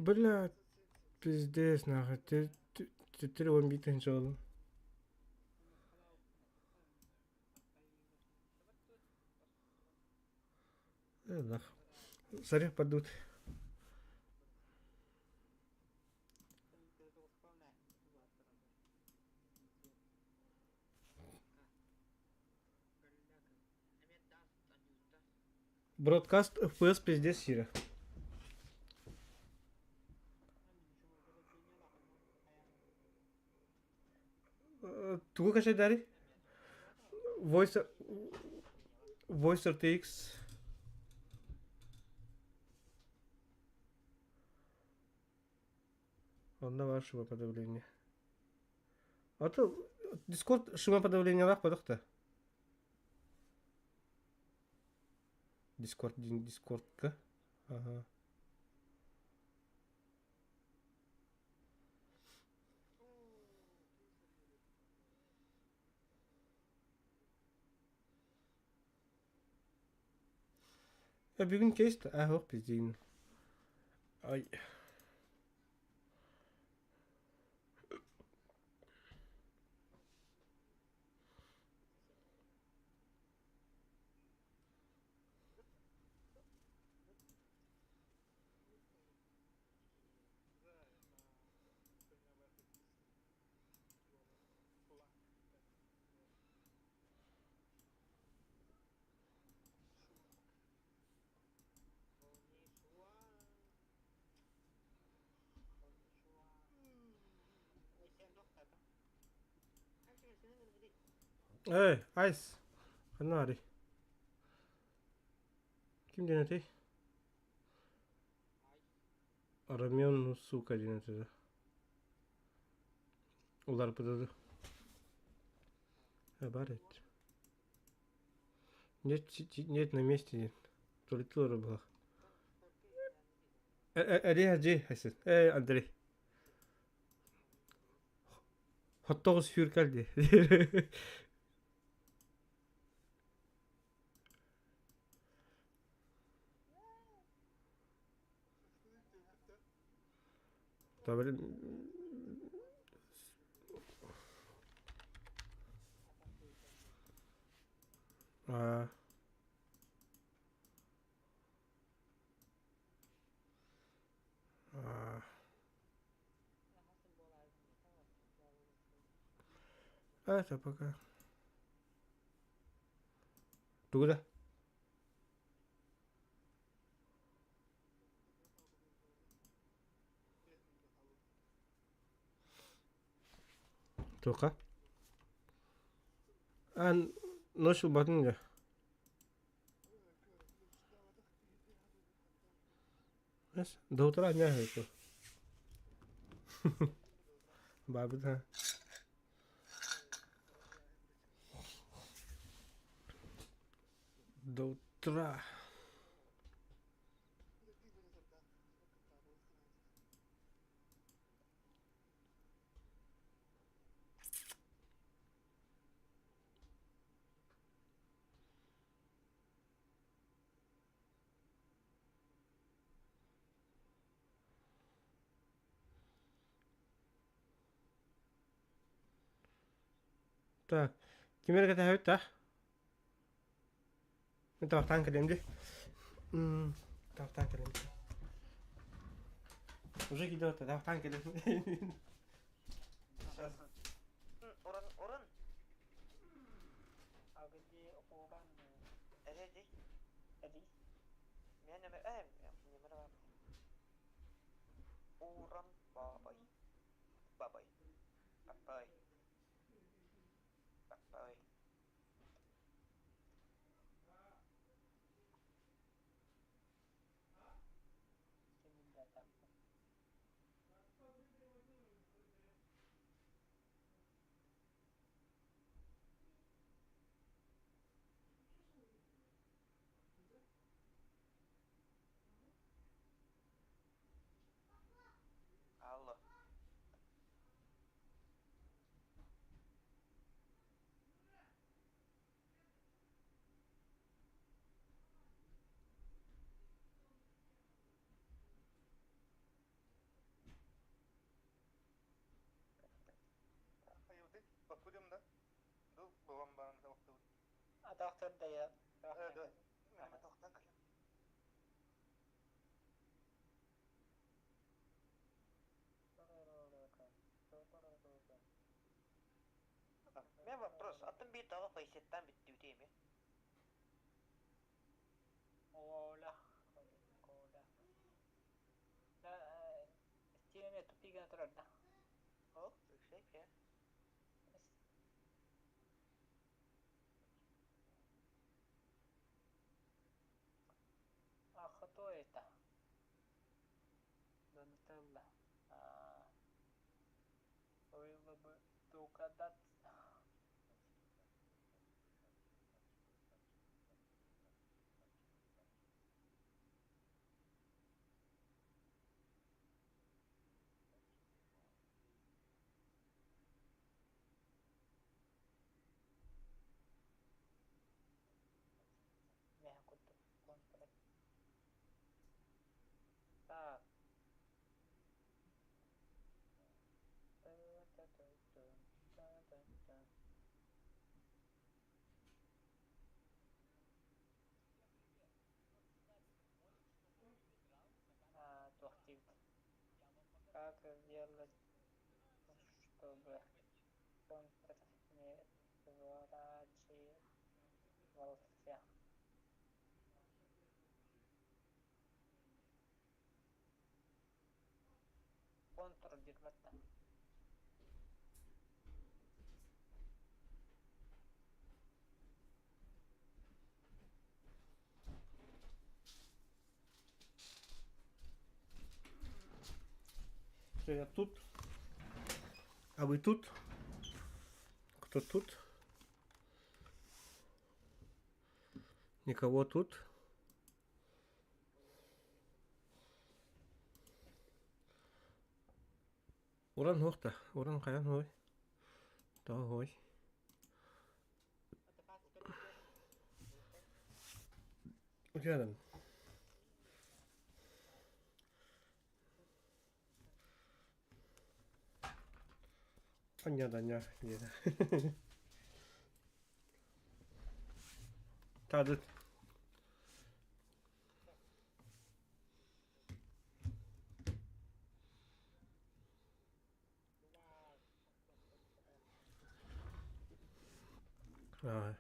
Бля, пиздец, нахуй. Ты, ты, ты, ты он битын жолу. Сарих падут. Бродкаст FPS пиздец сира. Тугу качайдари? Voice Voice RTX. Онно баар шумоподавление. А то Discord шумоподавлениелаах бодох да. Discord Discordка. Ага. Бүгүн кейс аһыах пиздиин. Ай. Эй, Айс. Ханна барый? Ким диэн этэй? Ромео, ну сука диэн этэ. Уларпыта Бар эт. Нет, нет на месте диэн. Туалетылар быһах. Эри Андрей, Э, Андрей. Хоттоҕус сүүркэл дии. Аа. Аа. Это пока. Тугу да? Туохха? Аан ночь ылбатын дьэ. До утра не это. Бабыта. До утра. Так, ким эрэ кэтэһэбит да? Мин табахтаан кэлиэм дии. Табахтаан кэлиэм. Уже киирдэ табахтаан кэлиэм. Сейчас. Уран уран. Уран бабай. Бабай. Бабай. Бабай. Алло. Хайыбытый? Покурим, да? Ду, бабам баан охтубут. Атахтар да Э, да. Мен тохтан кэлэн. У меня вопрос. Атын биир таҕа фейсеттан бүттүбүтүй emi? Ола. Кола. Стивен тупига турар да. О, үксэп я. А кто это? Донателло. А, Стоило бы догадаться. Миэхэ курдук контракт. Так. А, туох диэбит. Как сделать, чтобы контр не сворачивался? Контур диэбэт Все, я тут. А вы тут? Кто тут? Никого тут? Уран хуохта, уран хайан хуой. Тоҕо хуой. Утуйаҕын. Анньа-данья диэтэ. Таадыт. Аа.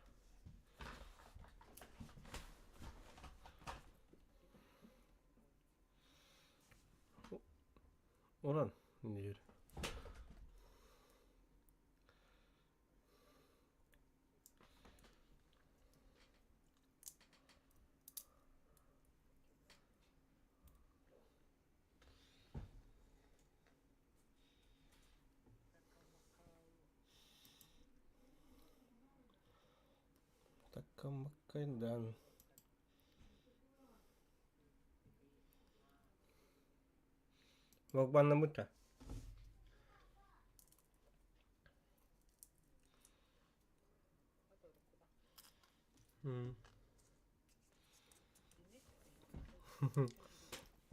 Уран диир. Таккамаккайдан. Локбаннамыта.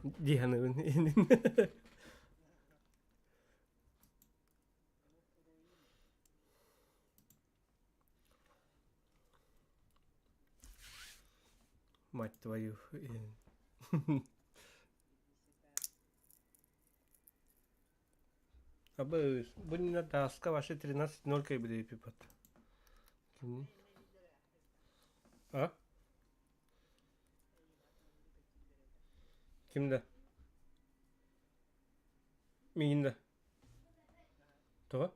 Дии саныыбын. Мать твою. Абы бу иннинэ тааска вообще 13-0 кэбилиэпипат. А? Ким да? Миигин да? Тоҕо?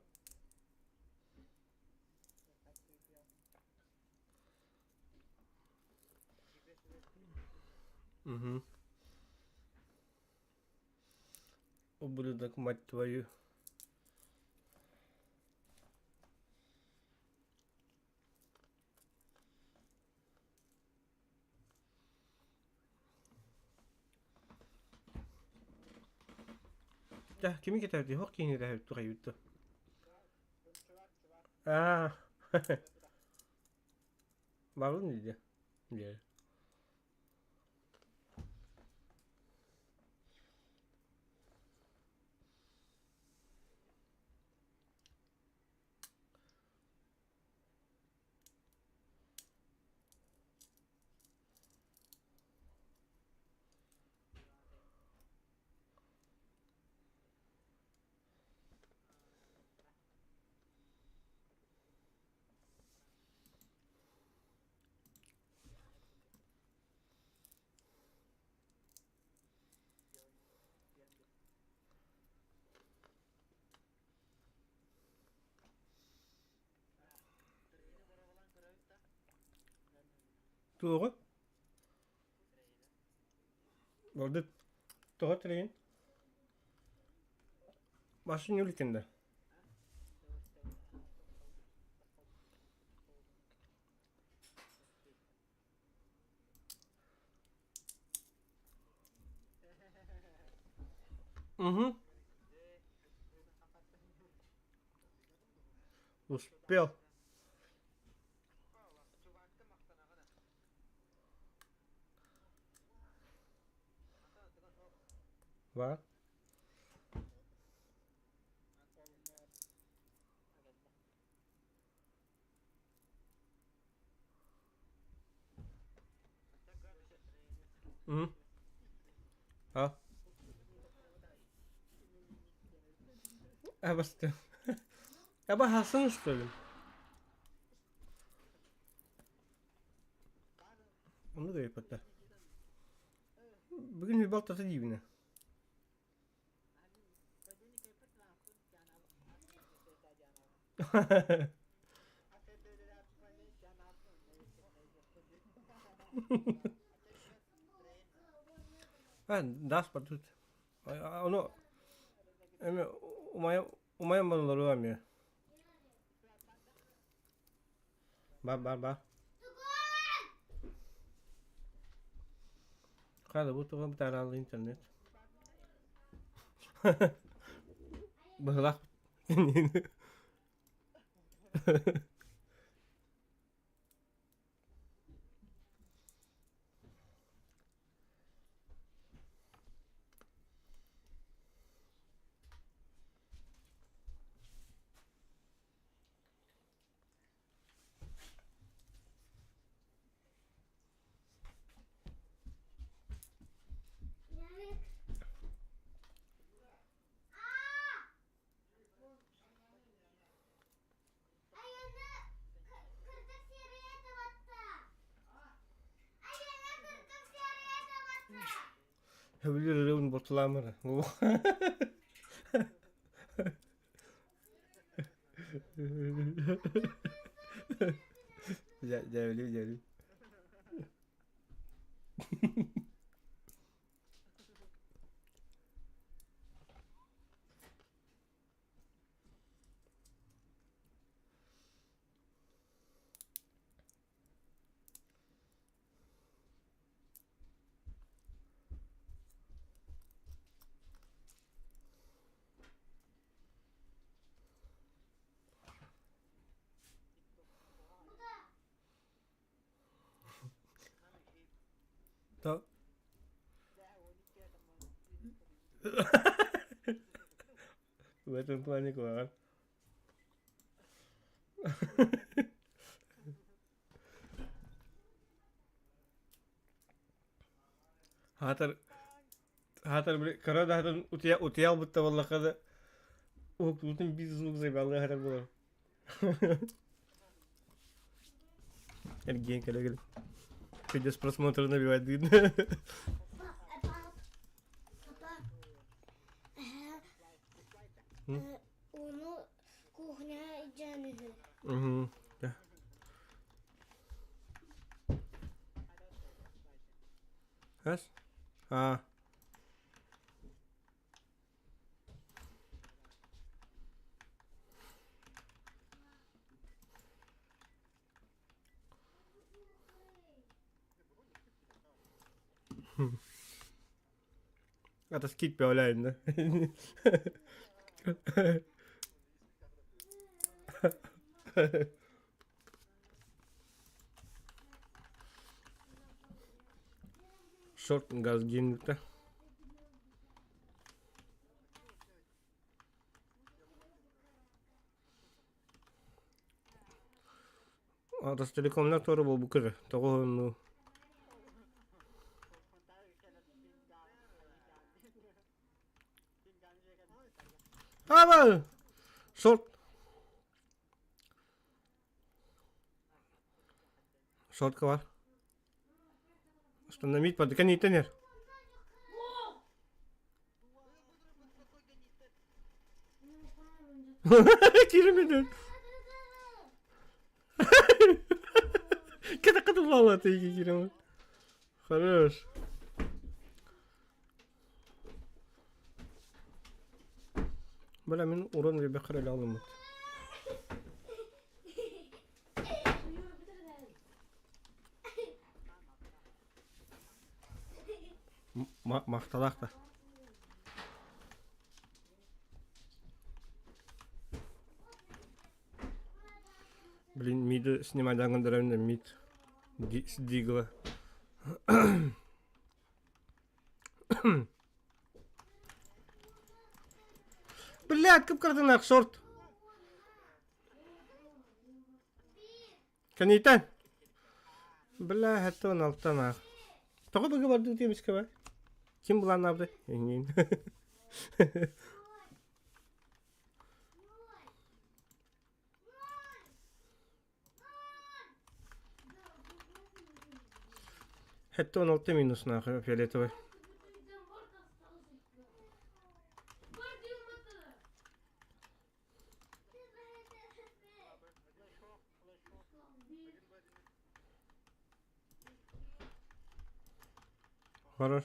Угу. Ублюдок, мать твою. Дьэ, кими кэтэбитий? Ох киһини кэтэбит тухайбыт дуо? Аа, баҕын дии дии. Туоҕу? Ордук тоҕо тэрийин? Машина үлүтүн да? Угу. Успел. Var. М. А. Абасты. Абахасын, что ли? Оннук өйөппөттөр. Бүгүн балтата диибинэ. Дас тут. Ону эми умайан умайан барылар эмиэ. Бар бар бар. Хада бу туга бытаараллы интернет. Быһылах. Сөбүлүүр ырыабын бортулаамара. Дьэ, дьээбэлии, дьээбэлии. То В этом плане куһаҕан. Хаатар хаатар били кыра даһатын утуйа утуйа албытта буоллахха да уһуктубутун биир звук заебалыы аһарар буолар. Эргиэн кэлэ кэлэ. Без просмотра набивать дыын. Ууну кухняҕа илдьэн үһү. Хэс? Аа. Атас кик бөҕөлөөйүннэ. Шорт газ гиннүктэ. Ростелекомнар туора буолбукка эрэ, тоҕо уһуннуу Аба! Шорт. Шортка бар. Остановить под контейнер. Киирэммин. Кэтэххэ буолла тыйги киирэммин. Хорош. Бля, мин урон ребяхар эле алыммыт. Махталаах да. Блин, миды снимайдан гындарым мид дигла. Блядь, кып-кырдынах шорт. Кэнниттэн. Бля, хэттэн алтан аах. Тоҕо быгы бардыы диэмискэ бай? Ким былааннаабытай? Эҥин. Хэттэн алта минус нахуй фиолетовый. Хорош.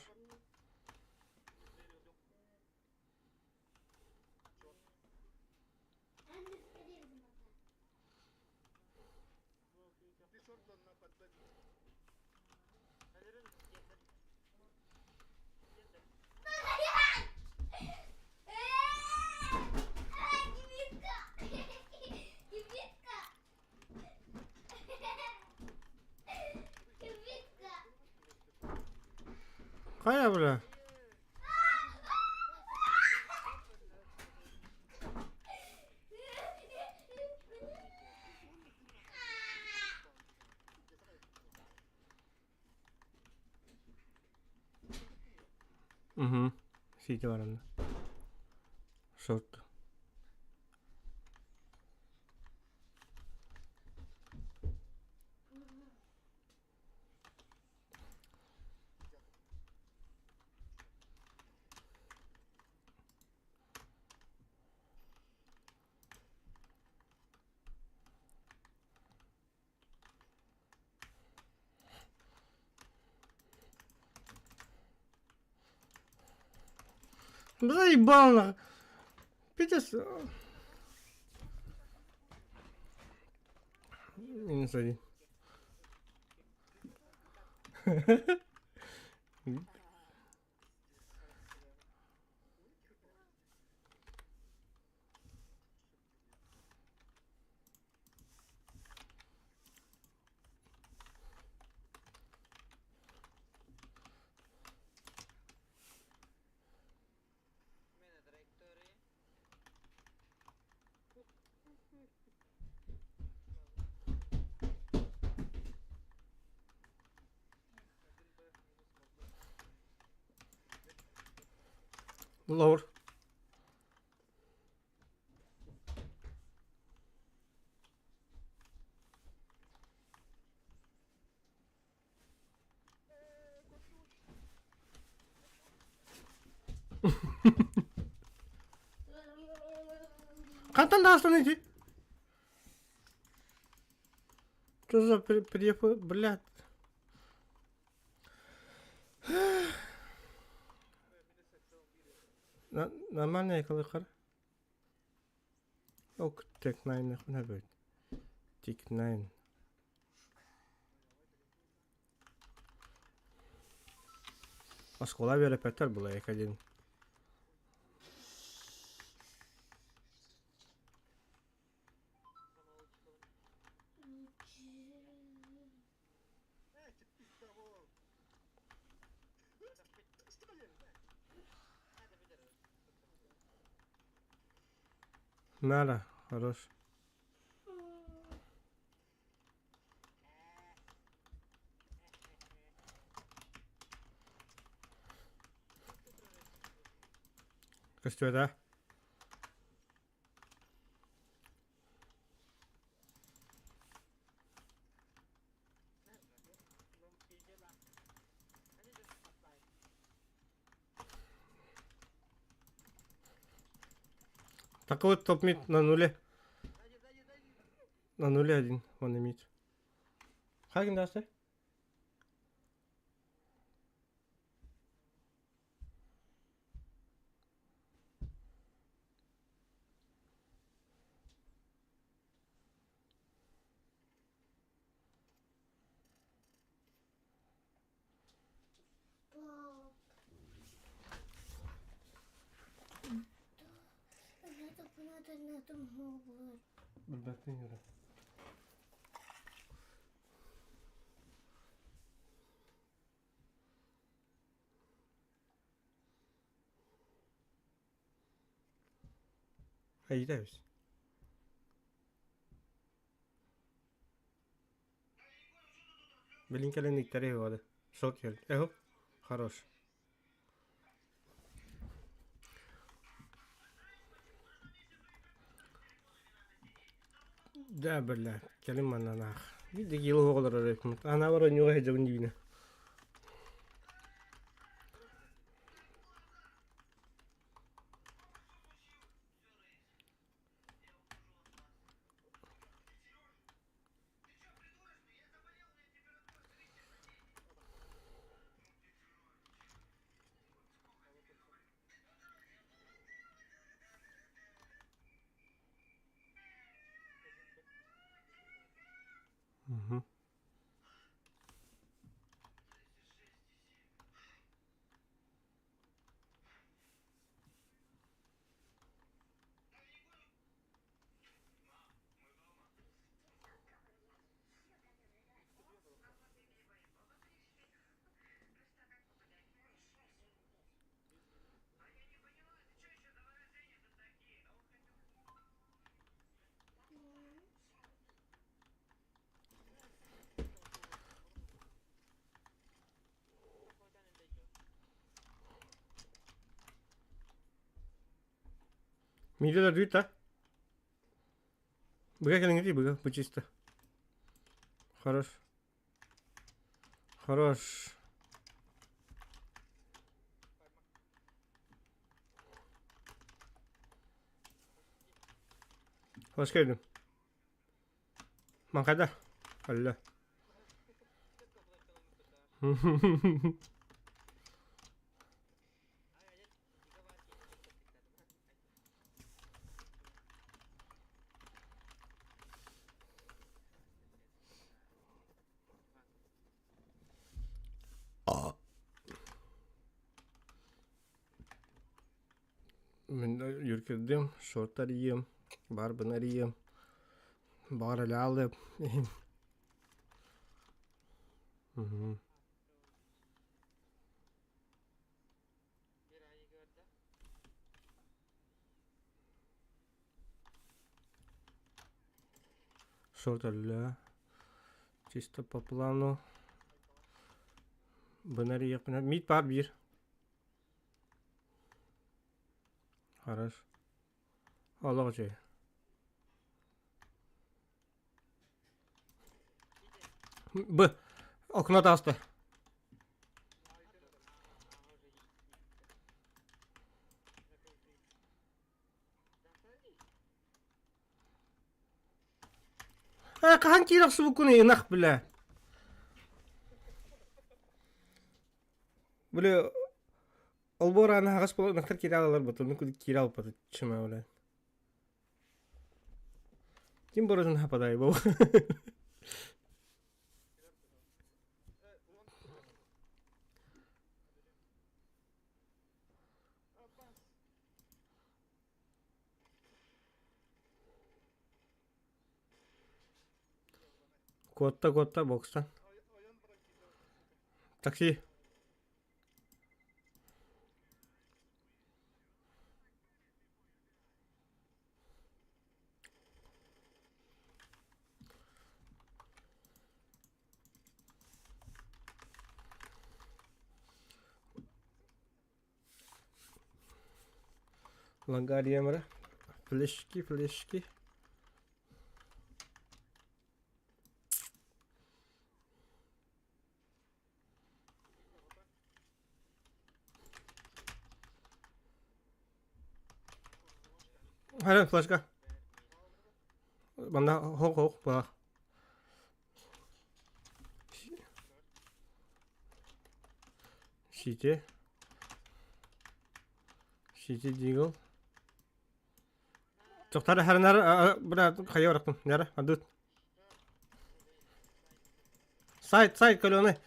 Хайа бля? Угу. Сити баранна. Шорт. Заебал нахуй. Пиздец. Минус один. Лаур. Хантан даастан ити? Что за препы, блядь? Нормально якалыкар. Ок, тек найн хна бит. Тик найн. Оскуола үөрэппэттэр була один. Надо, хорош. Көстүө Такой топ-мид на нуле. На нуле один он имеет. Хаген дасты? Билбэппин Юра. Айда эбит. Билин кэлэн иктэрэ үһү Шот Эхо. Хорош. Да, бля, кэлин маннанаах. Биир кило оҕолор эрэ Ана бар онньуга сылдьабын диибинэ. Мгм. Мида да Быга кэлиҥҥитий быга, бу чисто. Хорош. Хорош. Hoş geldin. Маҥхайда. Алла. Мин юркирдим, шорт арийиэм, барбын арийиэм, баҕар элэ иһин. Шорт өллө. Чисто по плану. Бын арийиэхпинэ миит баар биир. Хорош. Олох үчүгэй. Б. Окно тааста. Э, хаһан киирэ охсубуккунуй ынах бля. Бля, олбуор аана аһаҕас буолан ынахтар киирэ алалар бутун киирэ алпаты чыма бля. Ким боротун хападай бу? Куотта куотта бокстан. Такси. Лангариям эрэ. Флешки, флешки. Хара флешка. Манна хоқ-хоқ баар. Сити. Сити Дигл. Тохтар харнар бра хайа бараттым. Нара адут. Сайт, сайт көлөне.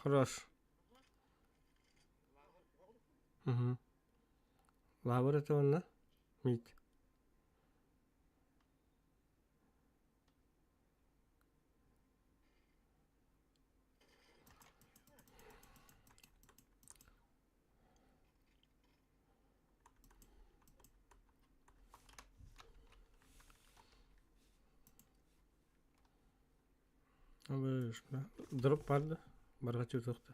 Хорош. Угу. Лабыр это онна. Мит. Дроп барды. Барга чутуохта.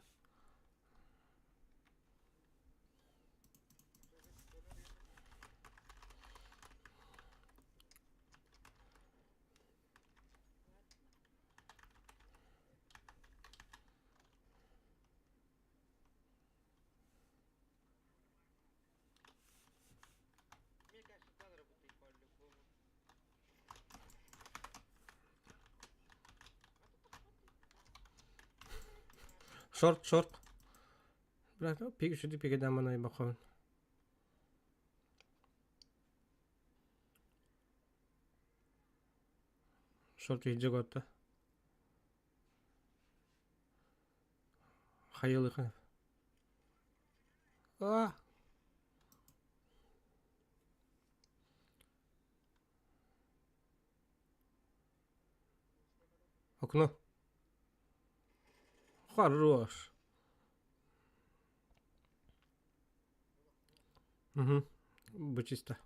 Мне кажется, надо работать по-любому. Шорт, шорт. Брат, пик сюда пик даманай бахон. Шорт иджи готта. Хайылыхын. А! Окно. Хорош. Угу. Бу чисто.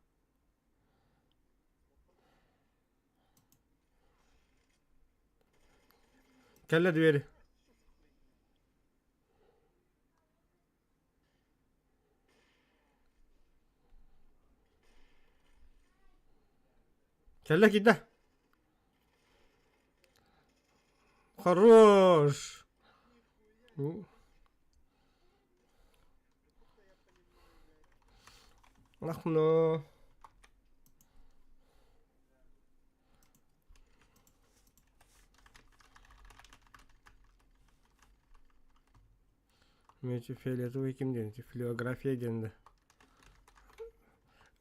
Кэллэ двери. Кэллэ киирдэ. Хорош! Окно. Мечи фиолетовый ким диэн флюорография диэн да.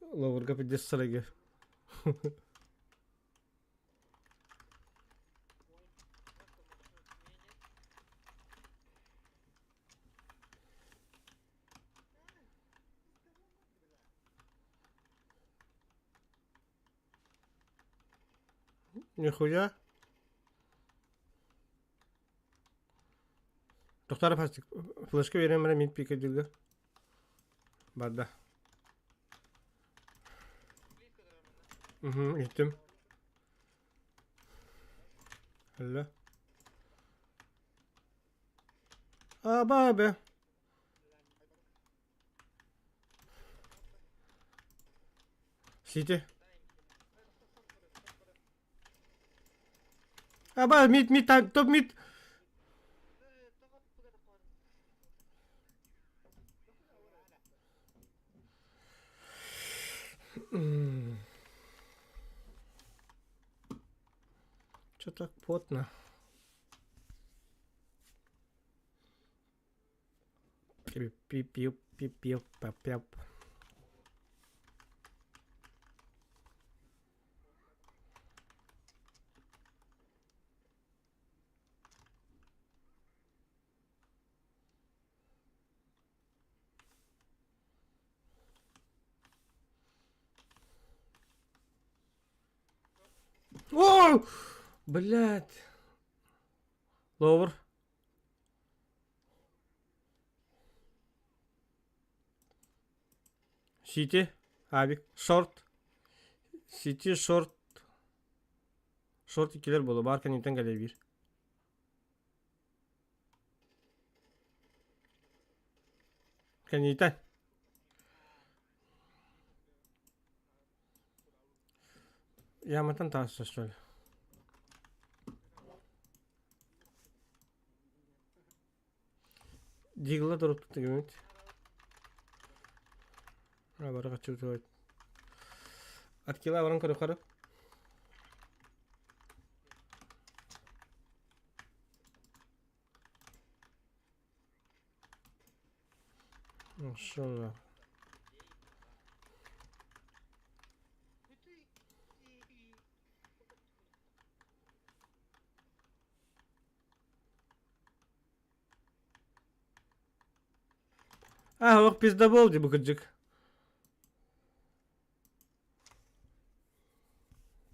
Ловурга пиздец сарайга. Нихуя. Тохтар флешка берем эрэ мид пикадилга. Барда. Угу, иттим. Алло. Аба бе. Сити. Аба, мид, мид, топ мид. Чё так потно? Пип-пип-пип-пип-пип. О! Блядь. Ловр. Сити. Авик. Шорт. Сити шорт. Шорт иккилэр буолуо. Баар кэнниттэн кэлэ биир. Кэнниттэн. Яматтан таҕыста что ли? Дигла туруптут гыммыт. Бары хаччыбыт. Откила баран көрө-көрө. Ошоно. А, ох, пиздобол дии бу кырдьык.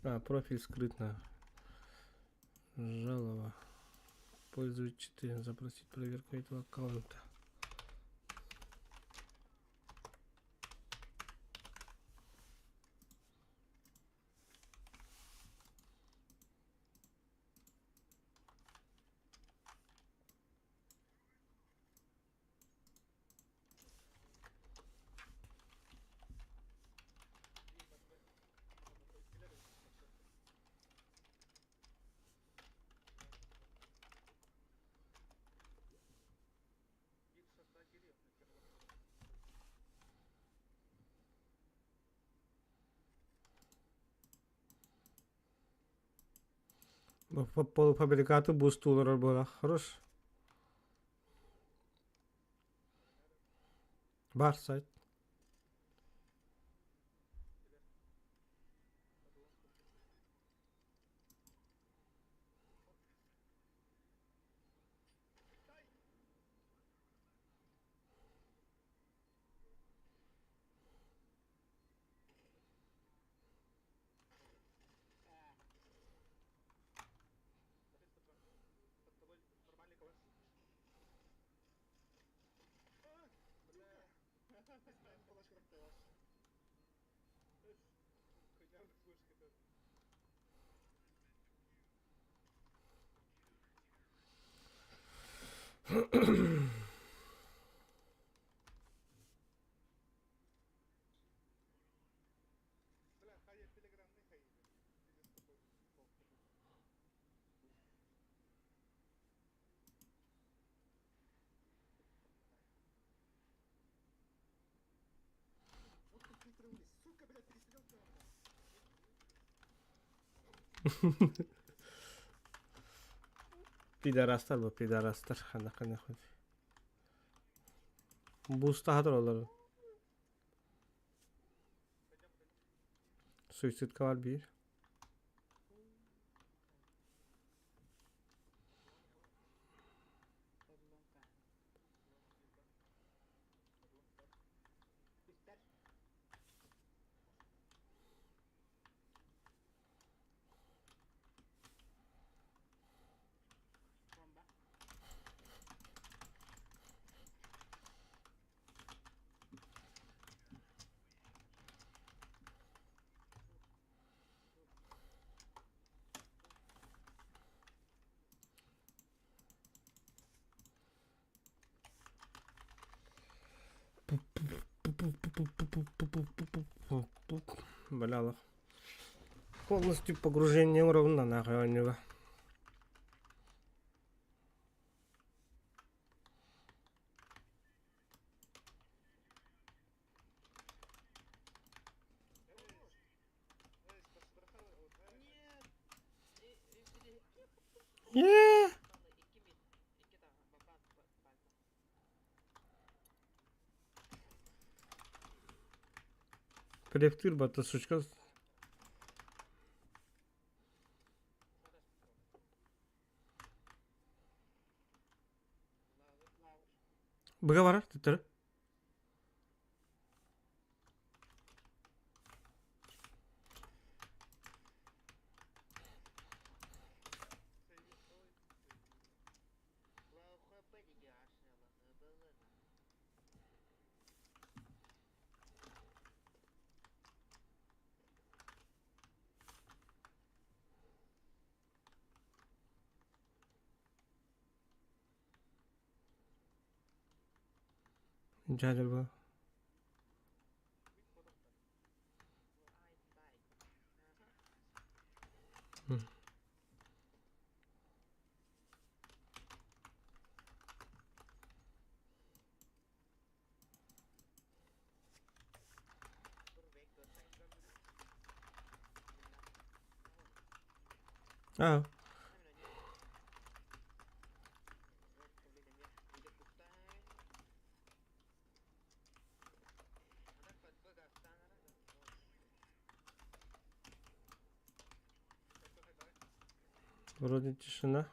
А, профиль скрытно. Жалоба. Пользователь запросить проверку этого аккаунта. Полуфабрикаты буустуулар буолар. Хорош. Бар сайт. Пидорастар бу пидорастар ханна ханна Буста олорон. Суицидка бар биир. Бля, полностью погружение ровно нахуй у него. Yeah. Префтыр бата сучка. Быга барар төттөрү. Дьаадьар бу. Аа. Вроде тишина.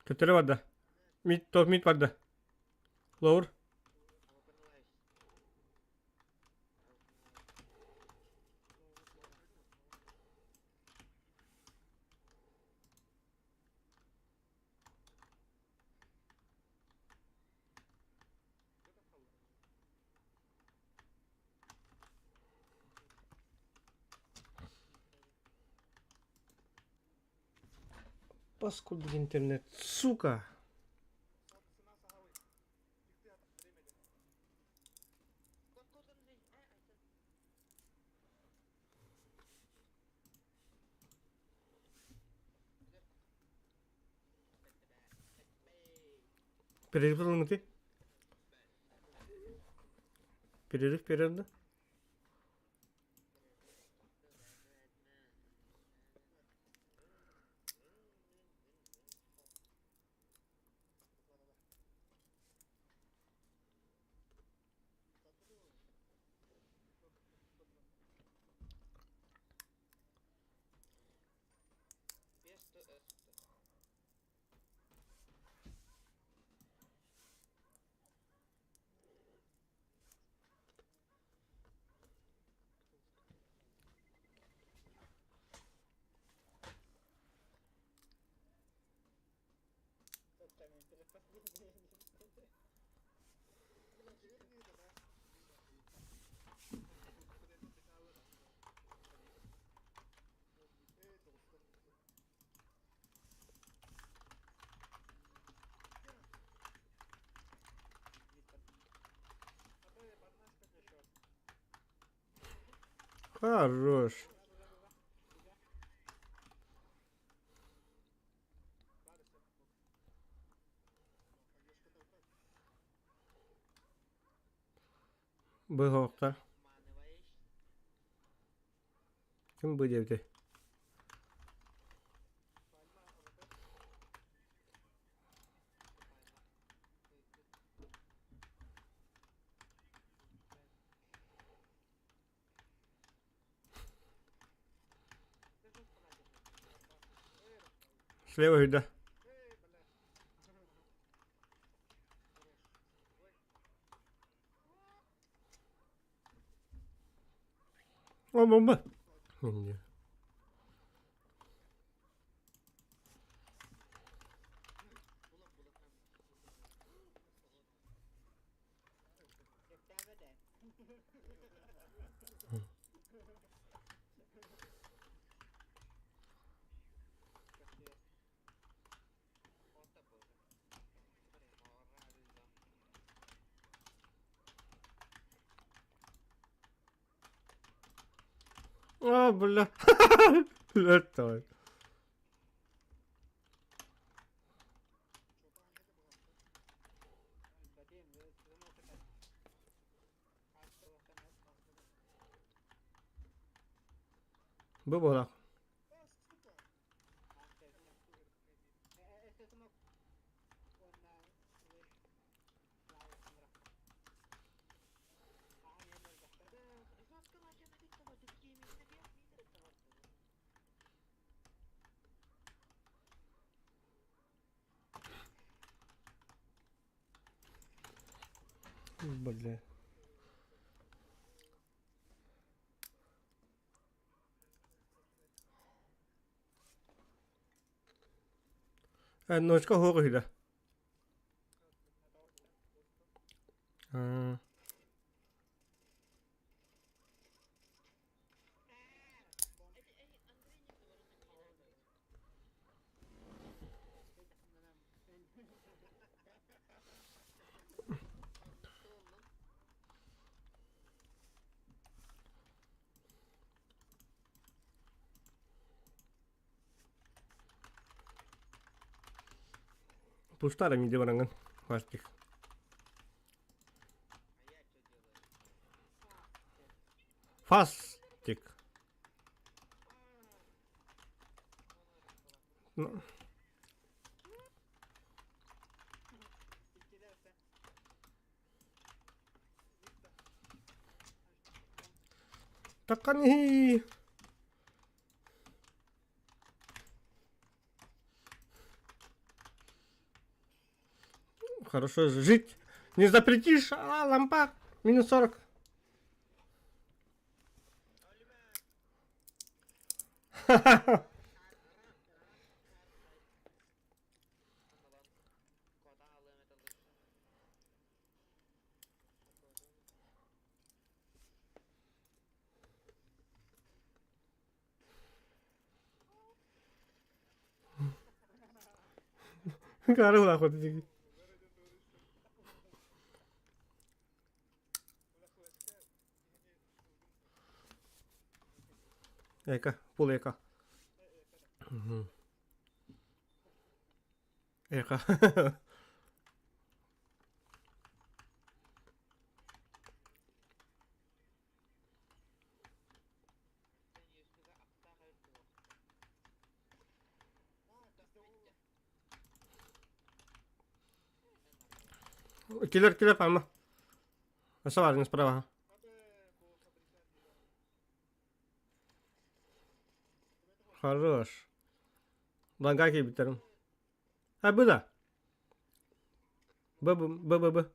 Төттөрү барда. Мид, топ мид барда. Лаур. Паскудный интернет, сука! Перерыв ылыҥҥытый? Перерыв перерыв да? Хорош. Быһоохтар. Ким бу диэбитэй? Слева сюда. О, бомба! Не. А, бля. Это. Бу буолар. Бля. Ночка хоҕ үһү да. Пустара миде бараҥҥын Фастик. Фастик. Ну. Таккани. Хорошо жить. Не запретишь, а лампа минус 40. Claro, Eka, пул ека. Ека. Киллер, киллер, ама. Саварин справа. Хорош. Ланга киирбиттэрим. А, бу да. Б, Б, Б, Б, Б.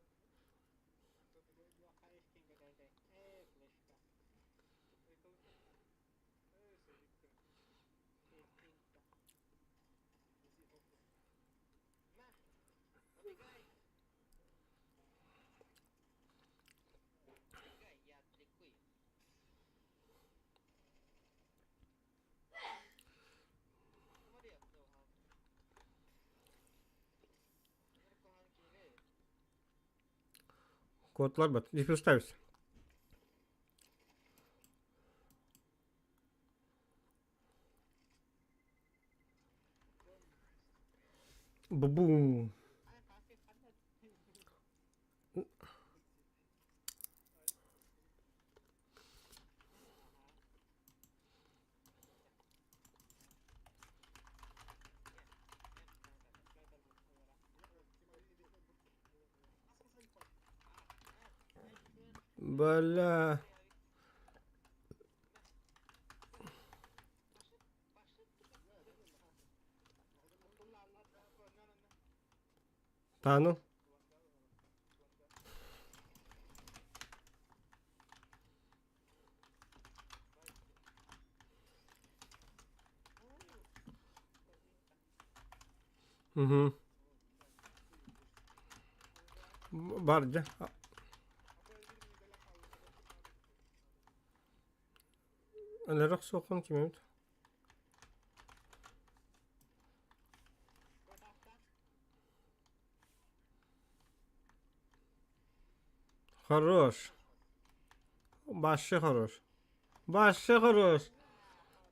Куоттулар бат. Не представься. Бу-бум. Бля. Та ну. Угу. Бар дьэ. Өлөр охсуоххун ким эбит? Хорош. Вообще хорош. Вообще хорош.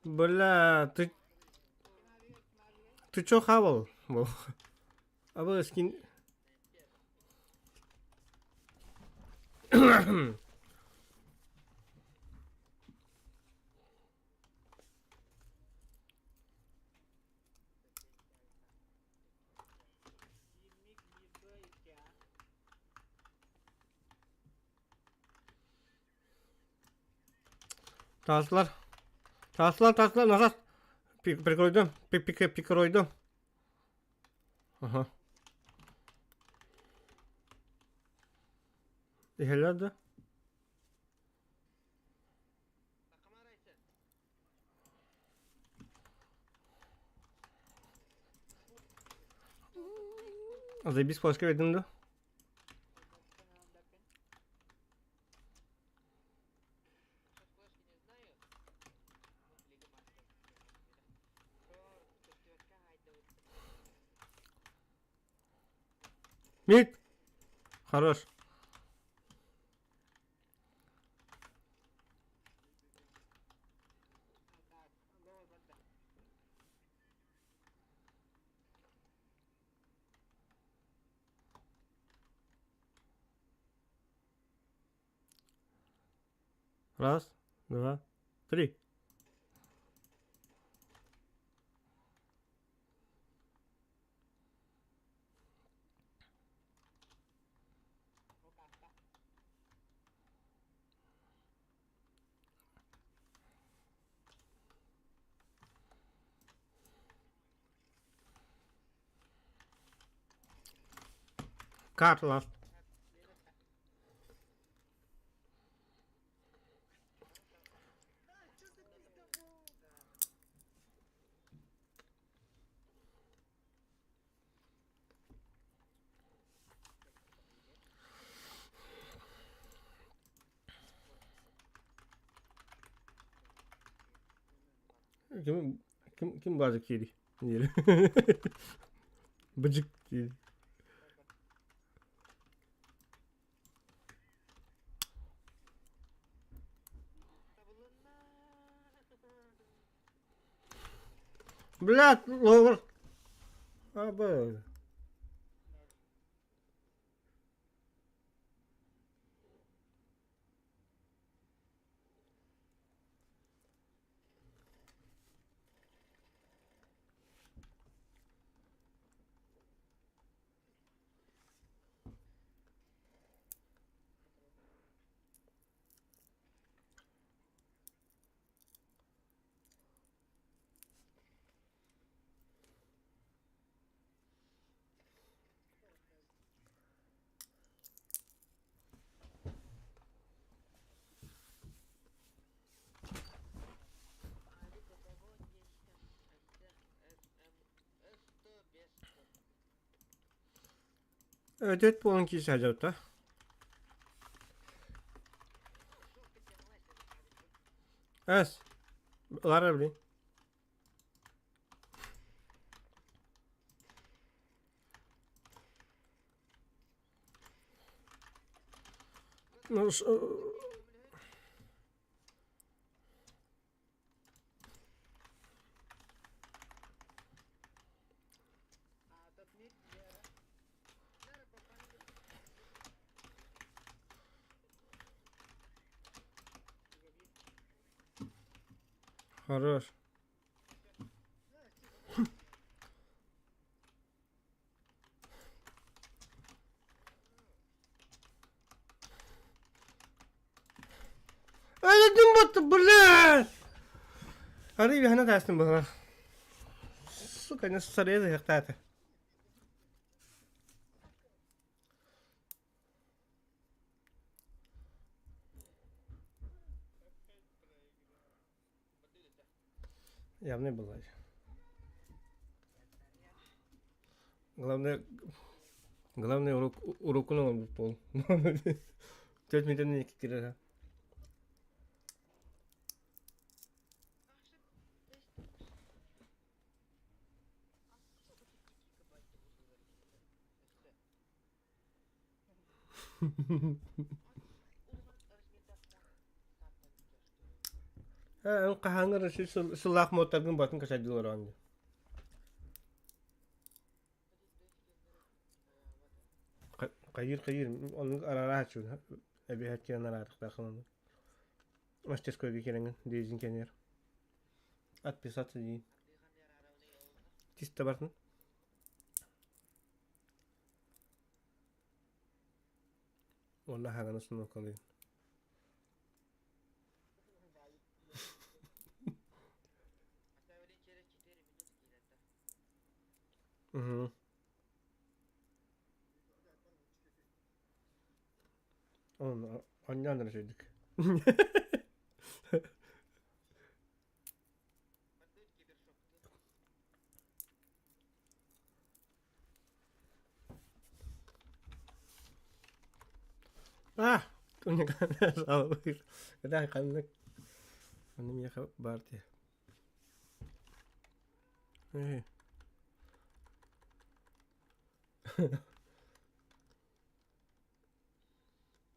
Бля, ты... Ты чё хавал? А вы скин... Таслар. Таслар, таслар, назад. Прикройдум. Прикройдум. Ага. Иһэллэр да? Заебись флешка видно, да? Мид! Хорош. Раз, два, три. Карт last. Ким ким ким базы кири? Диир. Быдьык диир. Блядь, ловер. А, б. Ödет буолан киирэ сылдьыбыта. Эс, ылара блин. Ну, Хорош. Өлөдүм батты, блядь! Арый биһана таастым быһылар. Сука, не сарыйа ыһыктаата. Явный была. Главное, главное урок, урокун оҥорбут буол. Төрт мүнүүтэн икки киирэр. Эн хаһааҥҥы сыллаах муоттаргын батын качайдыы олороҕун дии. Хайыыр хайыыр оннук арарааччы эбиһэччи араатыктаахын ону. Мастерскойга кирэҥин дизин кэнигэр. Отписаться диин. Чисто бартын. Уонна хаҥаны установкалыын. Угу. Оны анньаан эрэ үчүгэйдик. А, Да, ханнык. Аны миэхэ баар дии.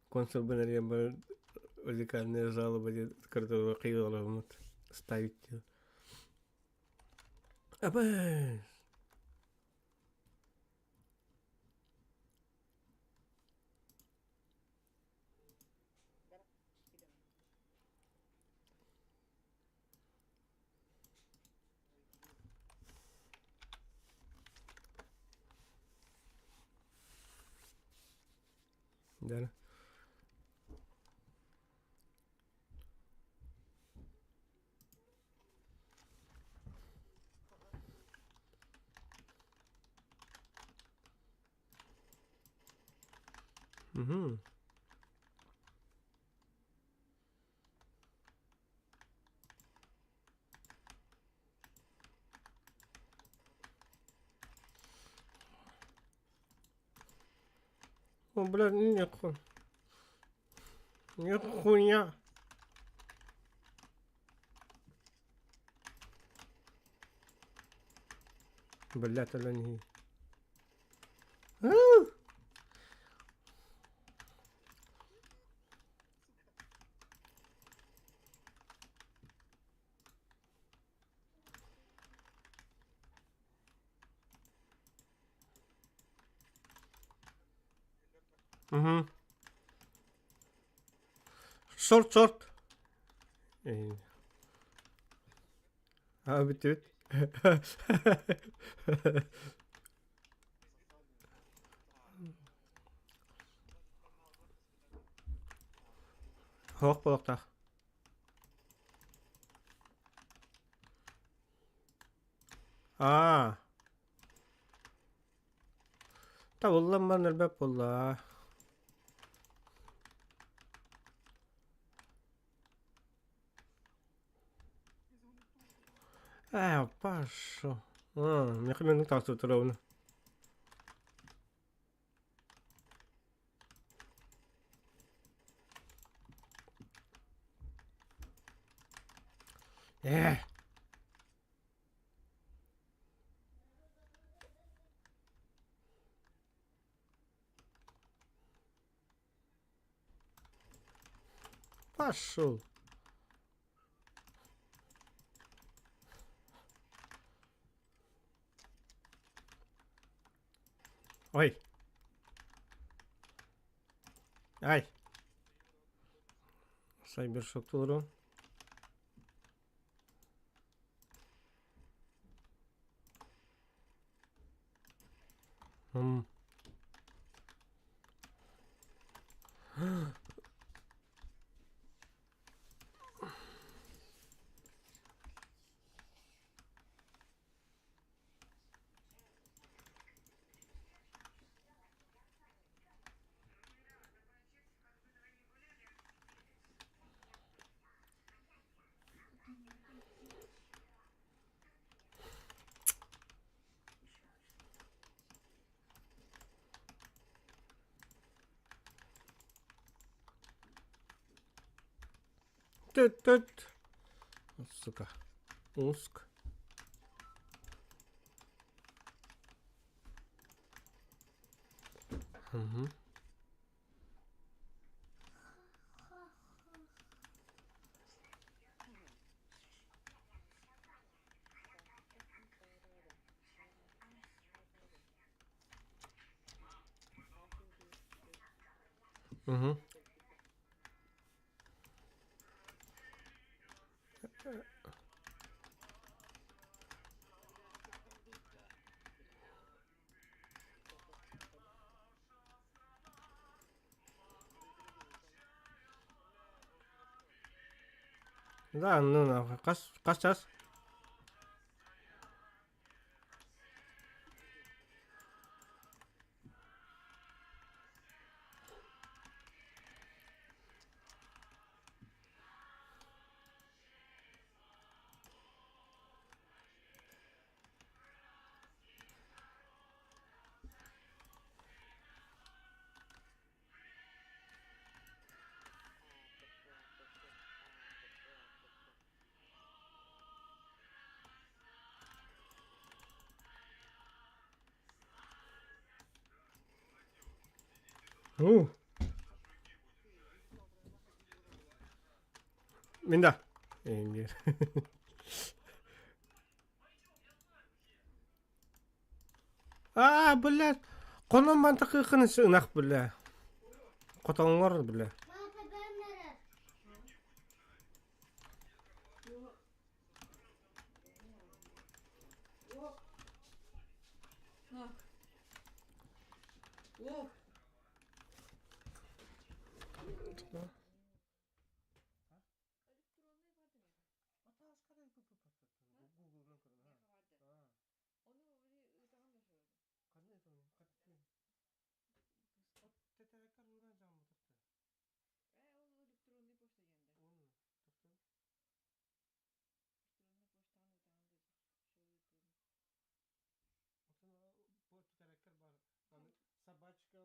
Консульбын эрийэн баран музыкальная жалоба диэн кырдалга кыйыаламмыт ставить диэн. Абай! Да. Угу. О, бля, нехуй. Нихуя. Блядь, это не... Угу. Шорт, шорт. А, бүтүбүт. Суох буолуохтаах. Аа. Табыллан баран элбэх буолла. Ээ, Паша. Аа, миэхэ мин тахсыбыттар Ээ. Пошел. Ой. Ай. Сайбершок толору. М. Түт-түт. Сука. Уск. Угу. Угу. Да, ну нахуй. Хас, хас час? У. Мин да. Эйиҥ Аа, блядь, хонон мантакыыкын ынах, бля. Хотоҥҥор, бля. Папа бэмнэрэ. Собачка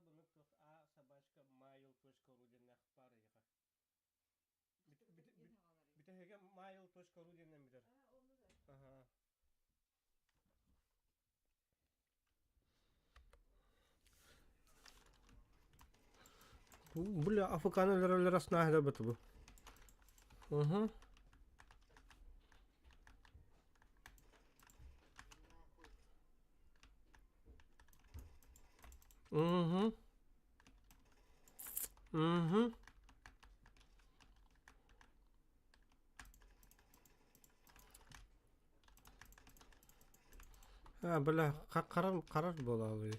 а собачка mail.ru диэн баар эйиэхэ. Бүтэһигэ mail.ru диэннэн бүтэр. Аха. Бля, АФК-ны өлөрөллөр аснаһыда бу бу. Угу. Угу. Угу. А, бля, харар, харар буолаабый.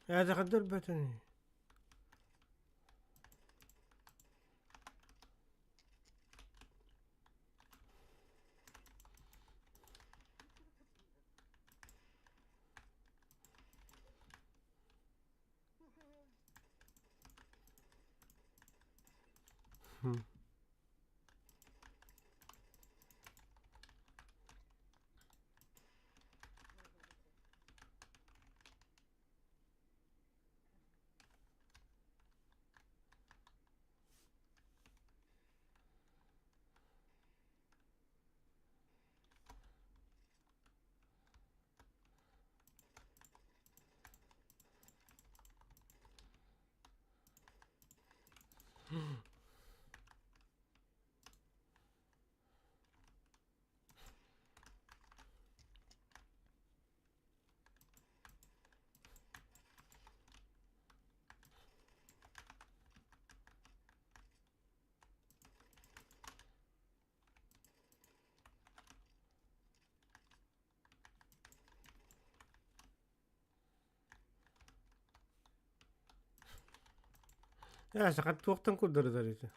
Ээ, хаддар бөтөний. Ээ, саха туохтан курдарыдар ити?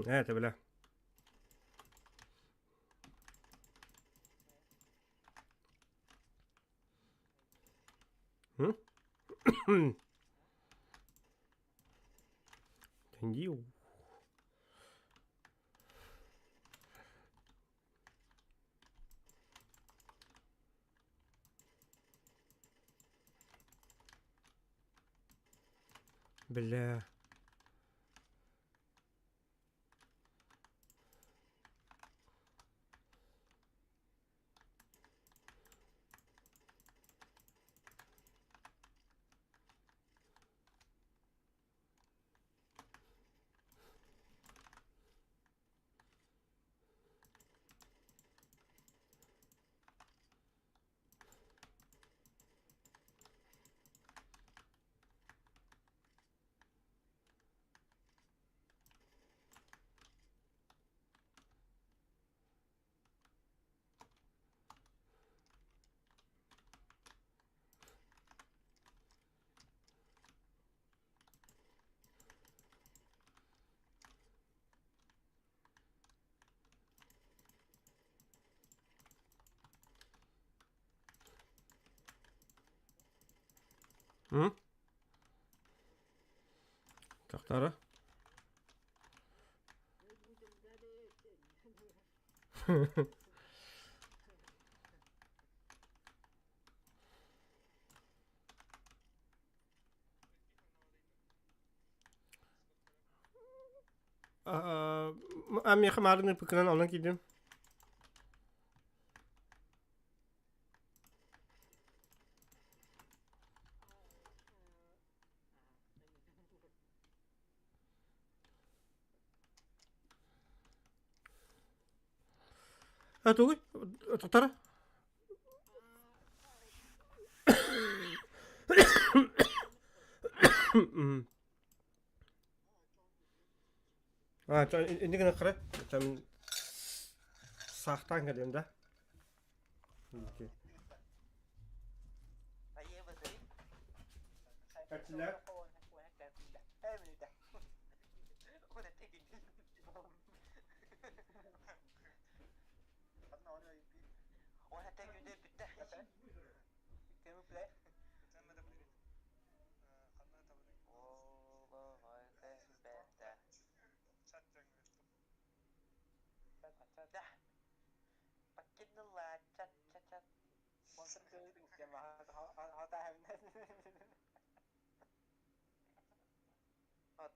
Это бля. Диу. Бля. М? Тахтара. Миэхэ маарыны пыкынан онон киирдим. А тугуй? Тутара? А, инди гына кара. Там сахтан кэлиэм да. Кэртилэр.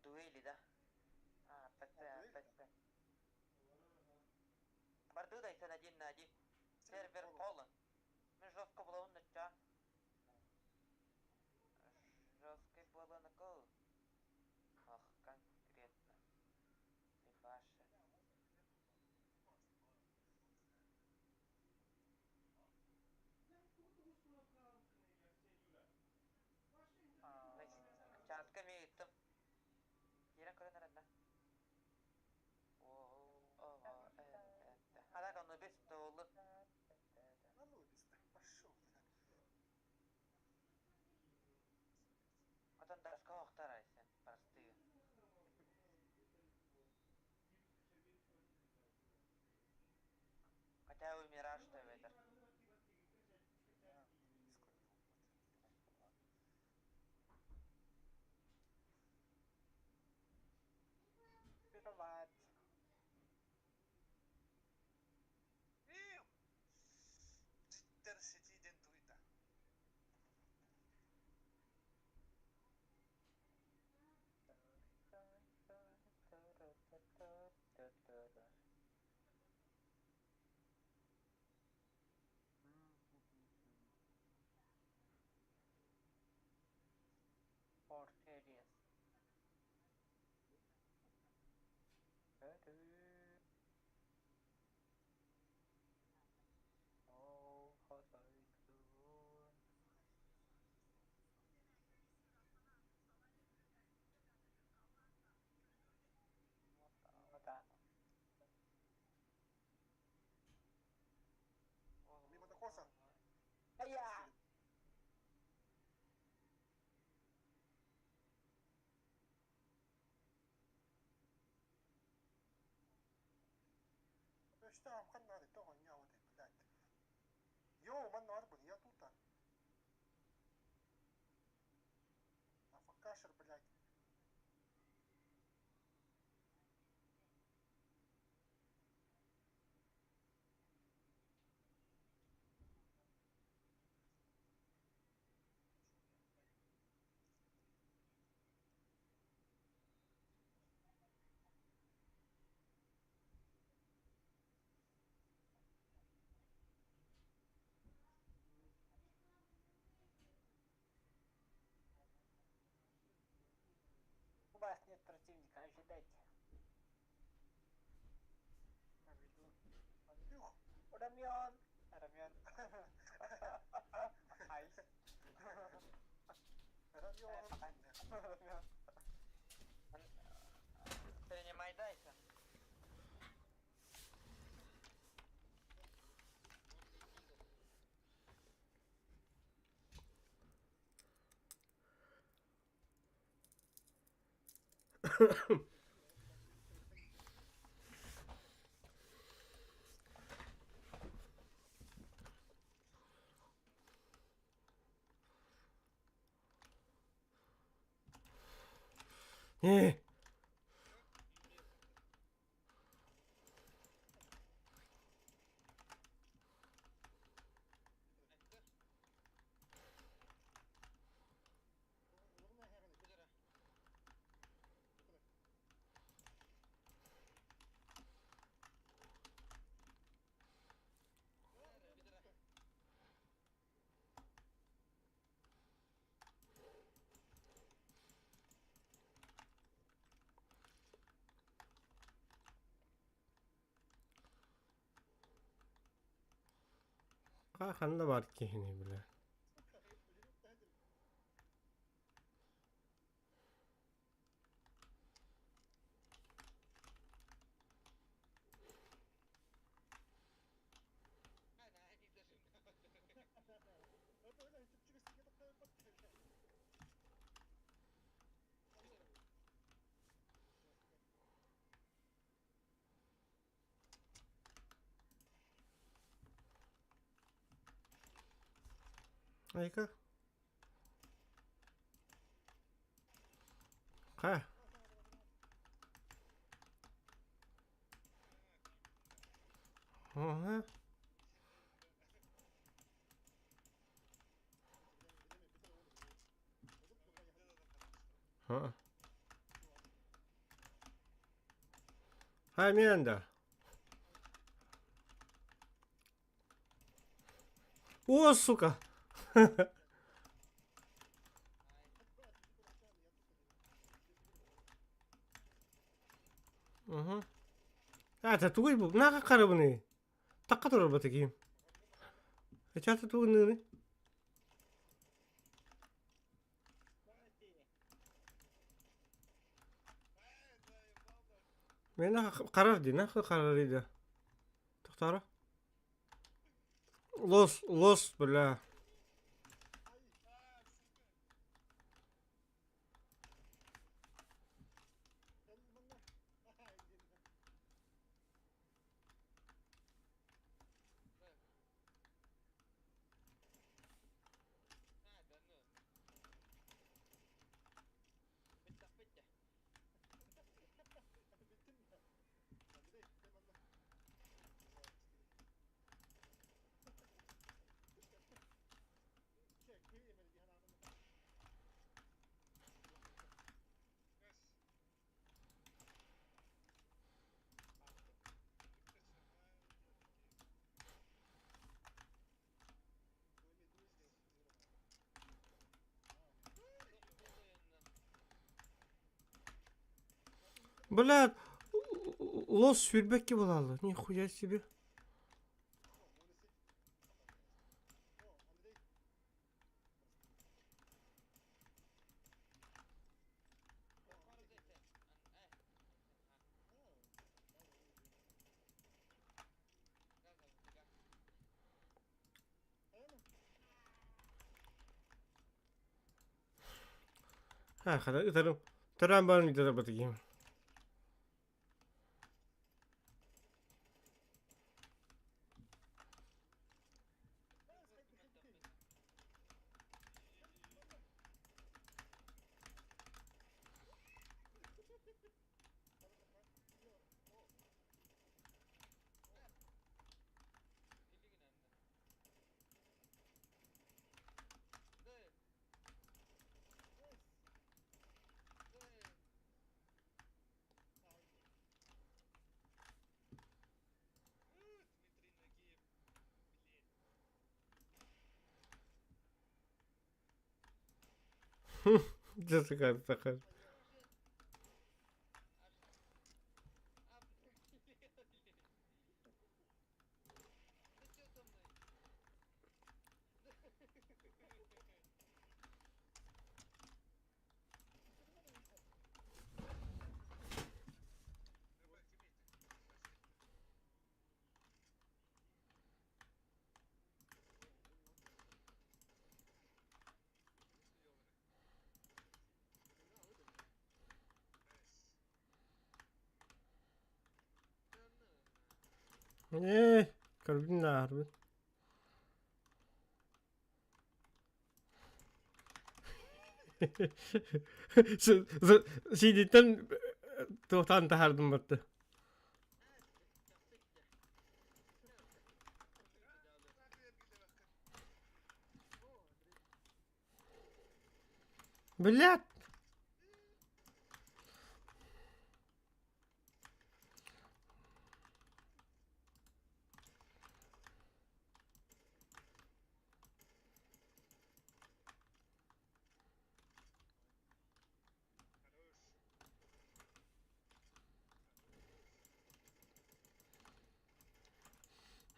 Дуэли, да? А, ПЦ, ПЦ. Барды дайсан один на один. Сервер полон. Мен жестко булабын ныча. Жесткий буоланыкыл. Ах, конкретно. Либаша. Чатка миыттым. Киирэн көрөн эрэннэ. А так Анубис туолу. Отон даска охтар айсен простые. Хотя у Мираж что ветер. Дьиттэр сити диэн туйда. У вас нет противника, ожидайте. Рамен! Рамен. Ай. Рамен. Принимайдайся. Не. Ханна бар киһини бля. Айка. Ха. Ага. Ха. Хай Миранда. О, сука! Угу. А, это тугуй бу. Нага карабыны. Такка турар бата киим. Эчата тугуныны. Мен карар ди, нахуй карар иди. Тохтара. Лос, лос, бля. Бля, лос сүүрбэкки буолаллар. Нихуя себе. Ha, хата ытарым. Төрөөн баран ыытар батыгым. Дьэ сыкар сахар. Ээ, көрбүн да аарбын. Сиидиттэн туохтаан таһаардым батта. Блядь!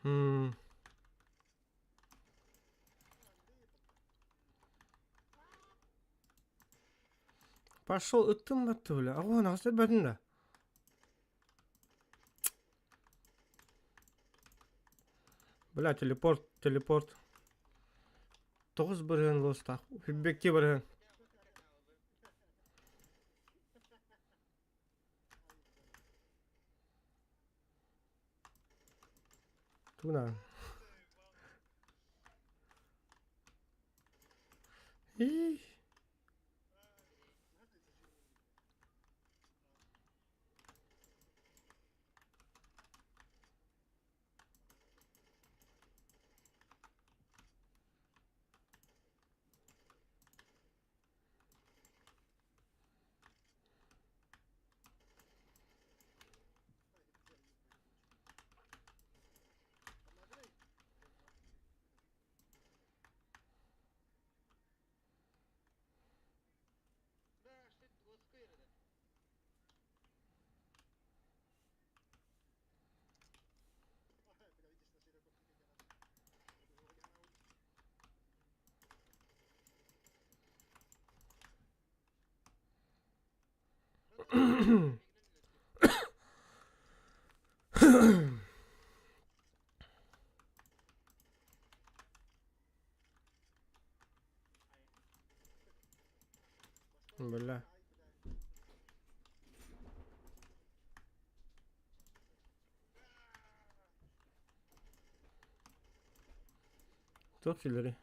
М. Пошел ыттым батты бля. Аҕуһан аҕыс өлбөтүн да. Бля, телепорт, телепорт. 9% лостаах. Хүббекки бырыһыан. Тугунан? Ии. Бля. Туох киллэрий?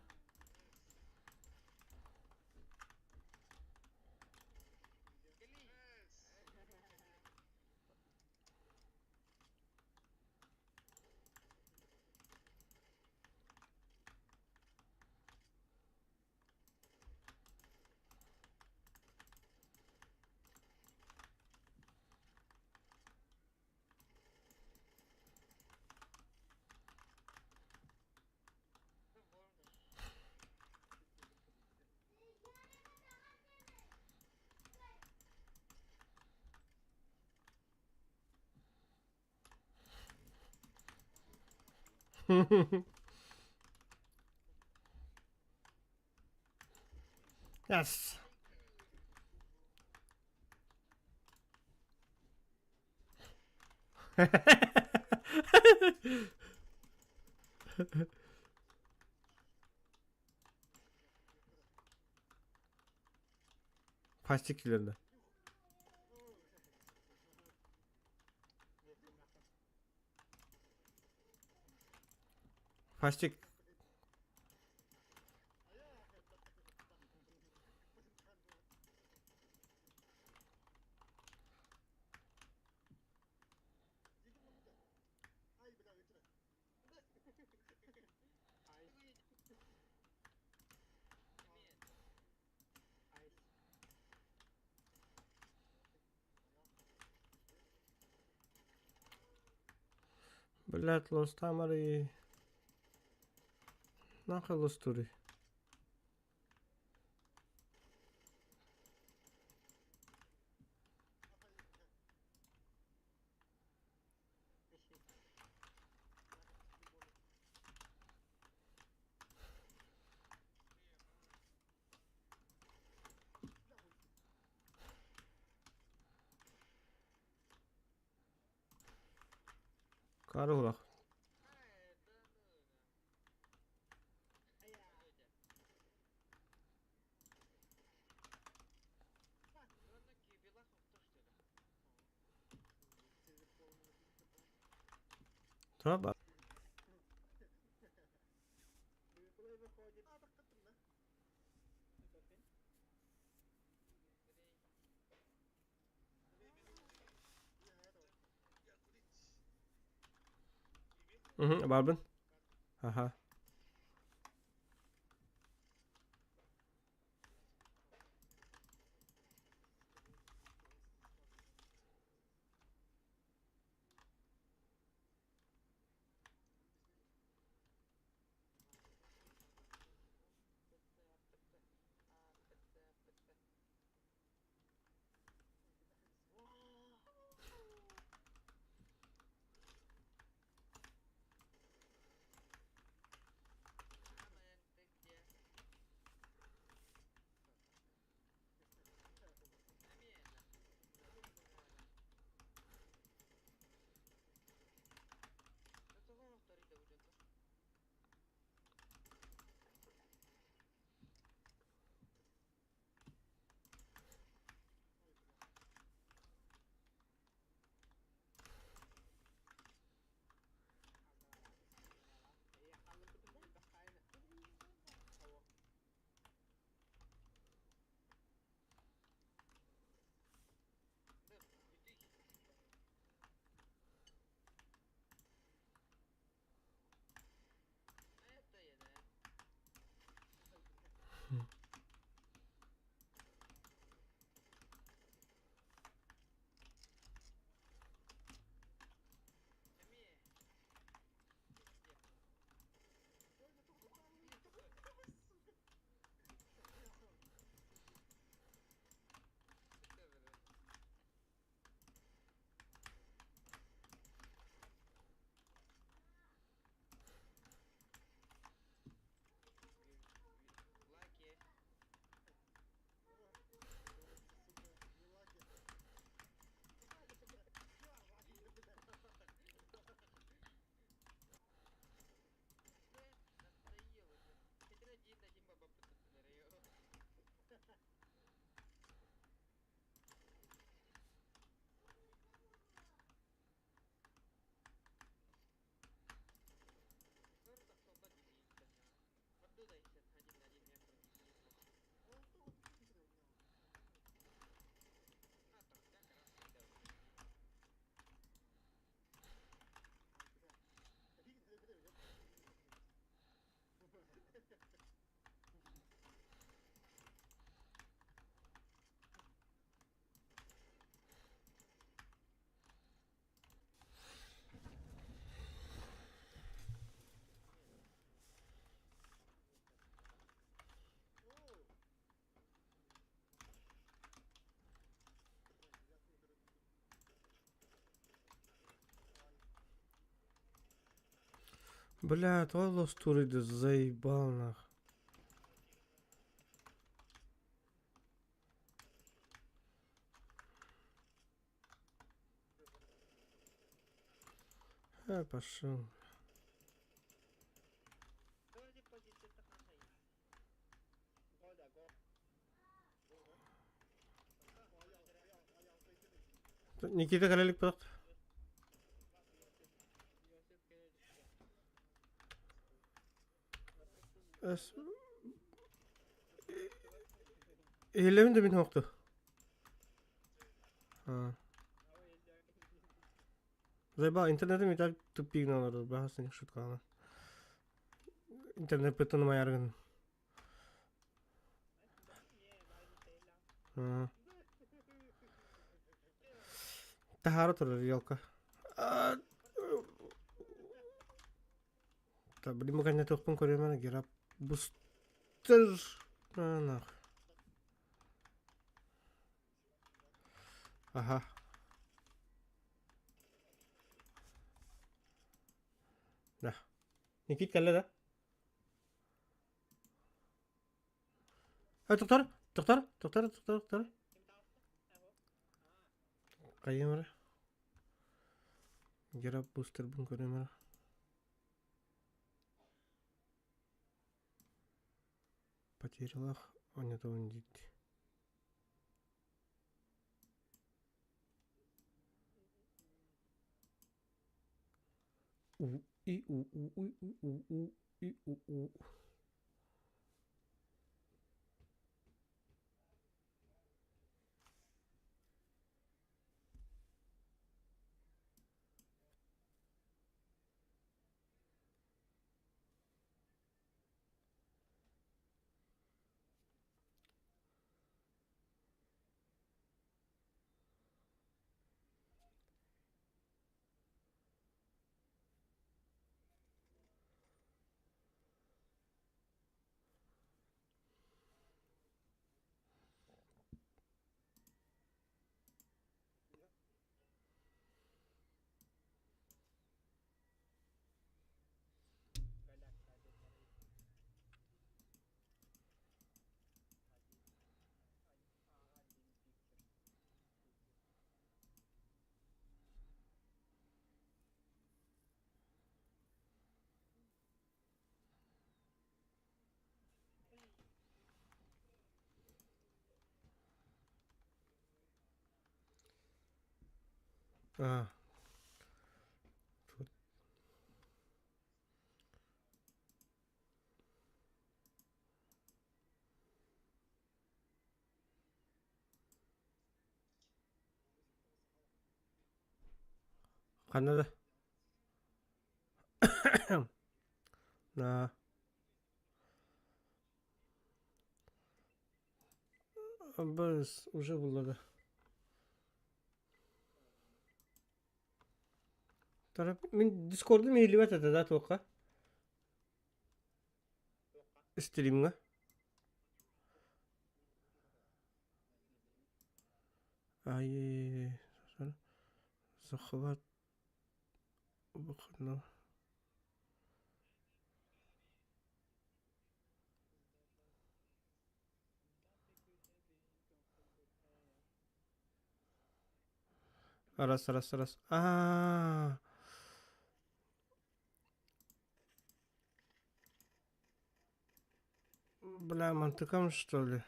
Yes. Plastik киллэрдэ. Plastik Блядь, лостамари. Нахуй лостури. Карылах. Таба. Мгм, барбын. Аха. Бля, тоҕо лостуруйду заебал нах. А, пошел. Никита кэлэлик бырах. Иһиллэбин да мин оһохту. Заебал, интернетим и так тупик надо, бахасың шутканы. Интернет бытын маяргын. Таһаара турар елка. Блин, кэннэ туохпун көрүөмэн герап бустар нах. Аха. Да. Никит кэллэ да? Э, тоқтар, тоқтар, тоқтар, тоқтар, тоқтар. Қайым ара. Герап бустербын көрүм эрэ. Потерялах оонньотобун диир. У и у у у у у и у у. А. Тут. Ханна да? На. Біз уже буллада. Мин Дискордум иһиллибэт этэ да туохха? Стримҥа. Ай, захват выходного. Раз, раз, раз. А-а-а. Бля, мантыкам что ли?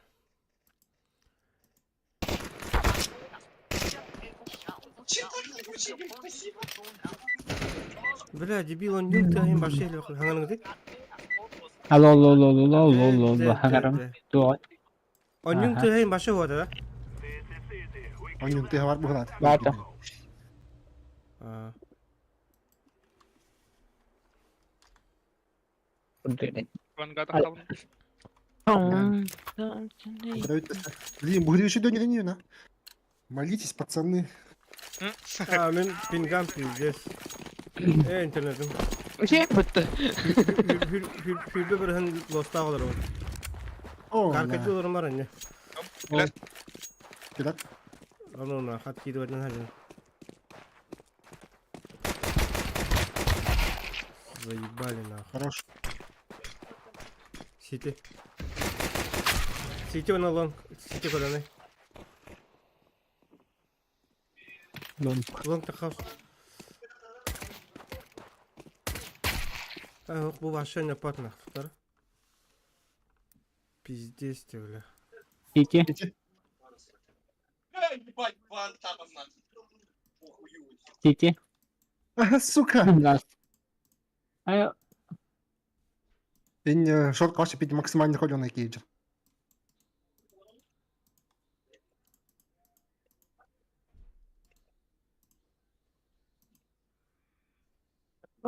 Бля, дебил, он не ты баши Алло, алло, алло, алло, алло, алло, алло, хагарам. Туо. Онньуҥ тыаһын башы уота да? Онньуҥ тыаһа бар быһылаат. Баата. Аа. Блин, буду еще до не на. Молитесь, пацаны. А, мин пингам пиздец. Э, интернетим. Вообще бытты. Хүрбе бирһин лостаах олоробун. О, Каркачы олорум бар инне. Кидат. Ону на хат киирбэтин хадьын. Заебали нахуй. Хорош. Сити. Сити на лонг. Сити коданы. Лонг. Лонг тахаус. Ах, бу вообще не патнах тутар. Пиздец ты, бля. Сити. Сити. Ага, сука. Нас. Ай, Мен шорт вообще пить максимально холеный кейджер.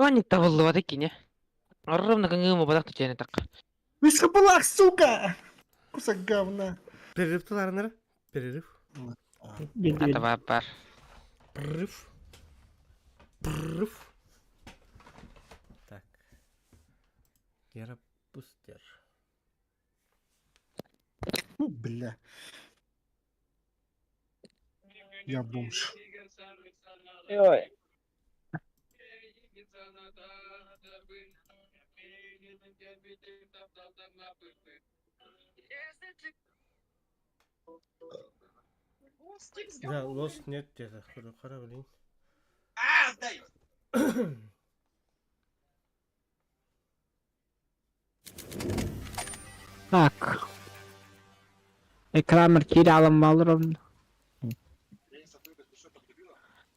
Они табыллыбат кини. Ровно кыңым бадак түчәне так. Үс хапылах, сука! Кусок говна. Перерыв тыларыныр. Перерыв. Ата бар. Пррыв. Пррыв. Так. Герапустер. Ну, бля. Я бомж. Ой. Да, лост нет где-то. Хара, блин. Так. Экранмар киирэ аламмалар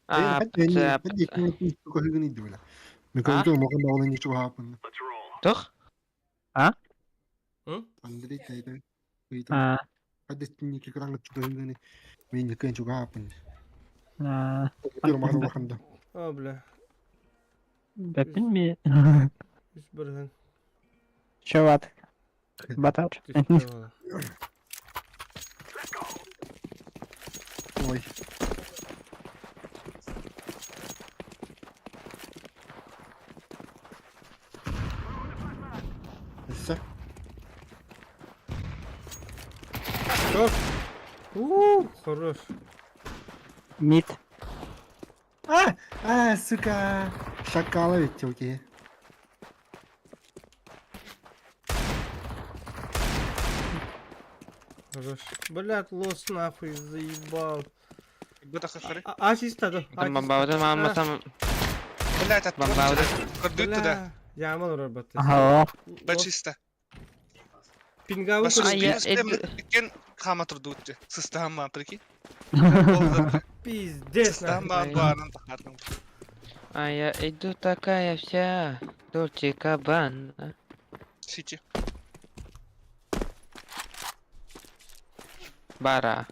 А, Тух? А? Андрей А. О, бля. Бэппин ми? Үс бырыһын. Чуват. Батар. Түстэ Ой. Все. Шорт. У, хорош. Мид. А, а, сука. Шакала ведь, окей. Хорош. Блядь, лос нахуй заебал. Быта хахары. А, а чисто, да. Там бомбауды, мама там. Блять, от Бомбауды. Көрдүт туда. Ямал работает. Ага. Бачиста. Пингавы Башка А, я- Кен хама турдуутчу. Сыстаама, прикинь. Пиздец, нахуй. Сыстаама баарынан тахардым. А я иду такая вся. Дольче кабан. Сити. Бара.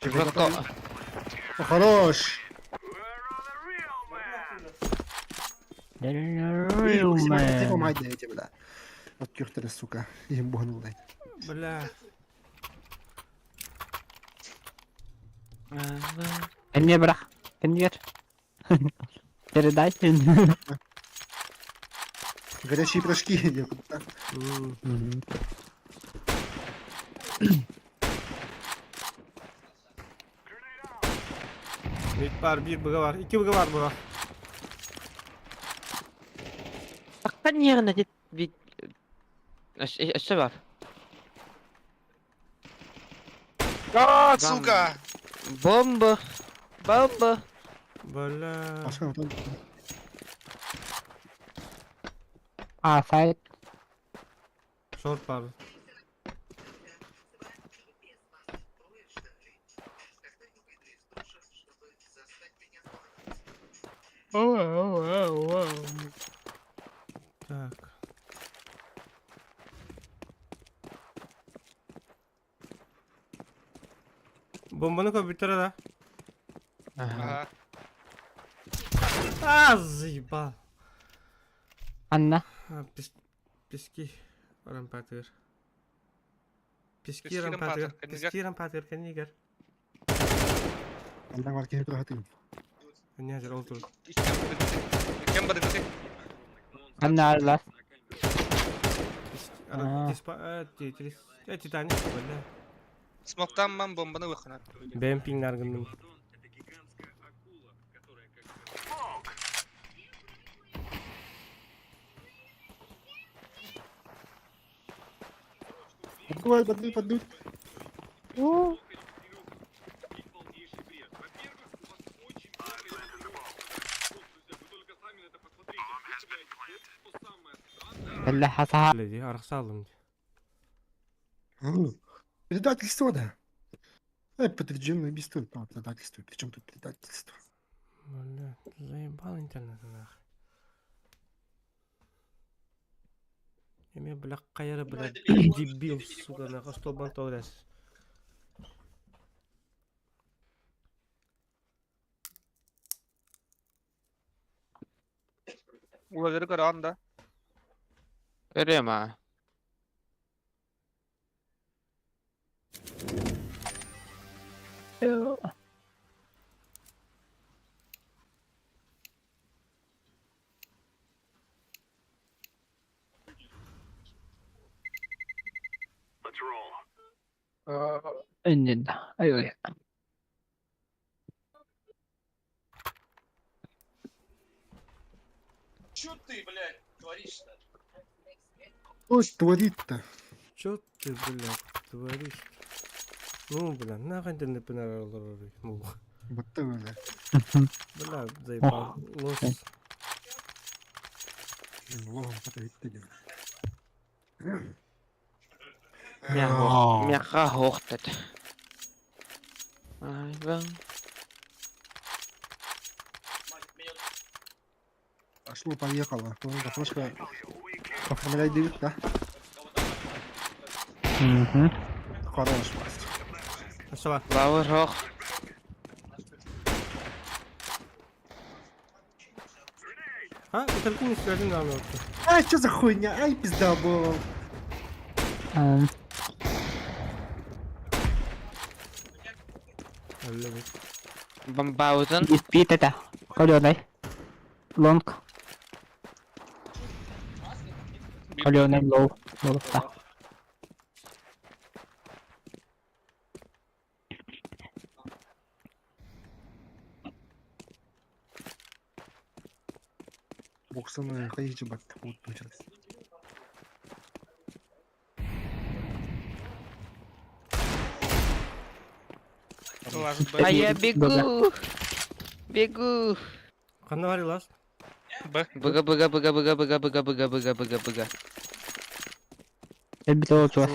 Жестко. Хорош. От кюхтера, сука. Ебанул, Бля. Кэнниэ бырах. Кэннигэр. Передайте. Горячие пирожки. Mid var, bir bıga var, iki bıga var bura. Баккан yerine dit bir Өссө бар. А, сука! Бомба. Бомба. Бля. Паша, вот он. А, сайт. Short var. Так. Бомбаны көбүттэр да. Ага. Ага. А, заебал. Анна. А, пес... Пески рампатыр. Пески Пески рампатыр. рампатыр, кэннигэр. Пески рампатыр, кэннигэр. Андан бар киһи туһатын. Не, ол тур. Кем бадыгыты? Анна Арлас. А. Тетрис. Титаник, бля. Смоктан ман бомбаны выхана. Бэм пиңнар гынным. Поддувай, поддуй, поддуй. Бля, хасаха. Бля, ди, арахсалым. Предательство, да. Подтвержденное убийство. А, предательство. Причем тут предательство? Бля, заебал интернет нахуй. Эме, бля, кайра, бля, дебил, сука, нахуй, столбан тоғрас. Улалары караан да. Көрөм а. Иннин. Ай-ой. Что творит-то? Чё ты, блядь, творишь? Ну, бля, нахуй интернет пинар. Бытты böyle. Бля, заебал. Лос. Лоғым қата битті деп. Миэхэ хоохтат. Айван. Пошло, поехало. Флешка оформляй дебит, да? Угу. Хорош, Вась. Ашаба. Лавр хоох. Ha, ытыркын истердин даҕаны отто. Ай, что за хуйня? Ай, пизда был. Өллө бу. Бомбаутын. Бит это. Каленый. Лонг. Каленый лоу. Лоу. Боксаны хайжы бат. Вот началось. А я бегу. Бегу. Ханна бар лас? Б. Быга быга быга быга быга быга быга быга быга быга. Элбит ол чугас.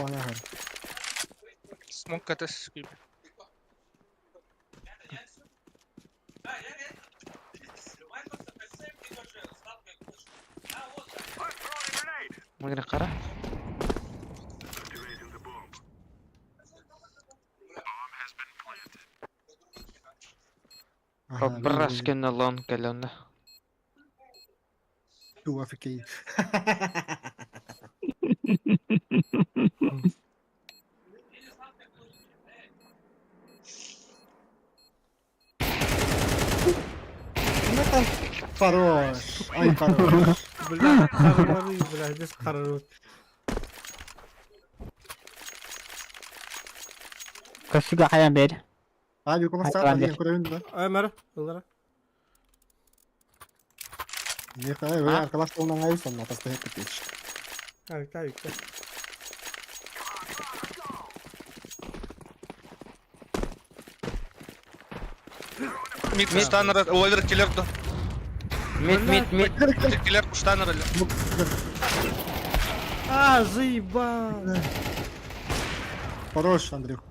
Смок катас. Мыгына кара. Брас кенне лон келонна. Ту афикей. Хорош. Ай, хорош. Бля, харылары, бля, здесь харылы. Кашыга хайан бер. А, бик олар саат, один көрөйүн да. Ай, мара, ылара. Не, ай, ой, аркалаш толнан айы сонна таста хеп кетиш. Ай, та, та. Мид куштаныр, ловер киллер да. Мид мид мид. Киллер куштаныр эле. А, заебал. Хорош, Андрюх.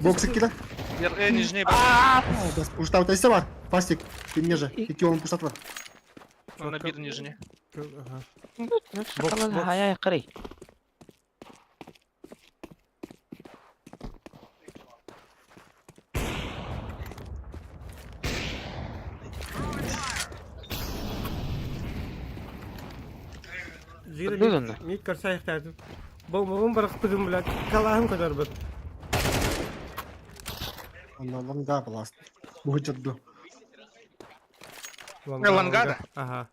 Боксы кида. Ер, э, нижний бар. Пуштау тайсы бар. Пастик, ты мне же. Ики он пуштат бар. Она бир нижний. Ага. Шакалан хаяй кырый. Жири Бил онно. мид көрсө айыктардым. Бомбабын барахпытым, блядь. Калаһым көтөр бит. Онна лонга баласт. Бу жадду. Лангада? Ага.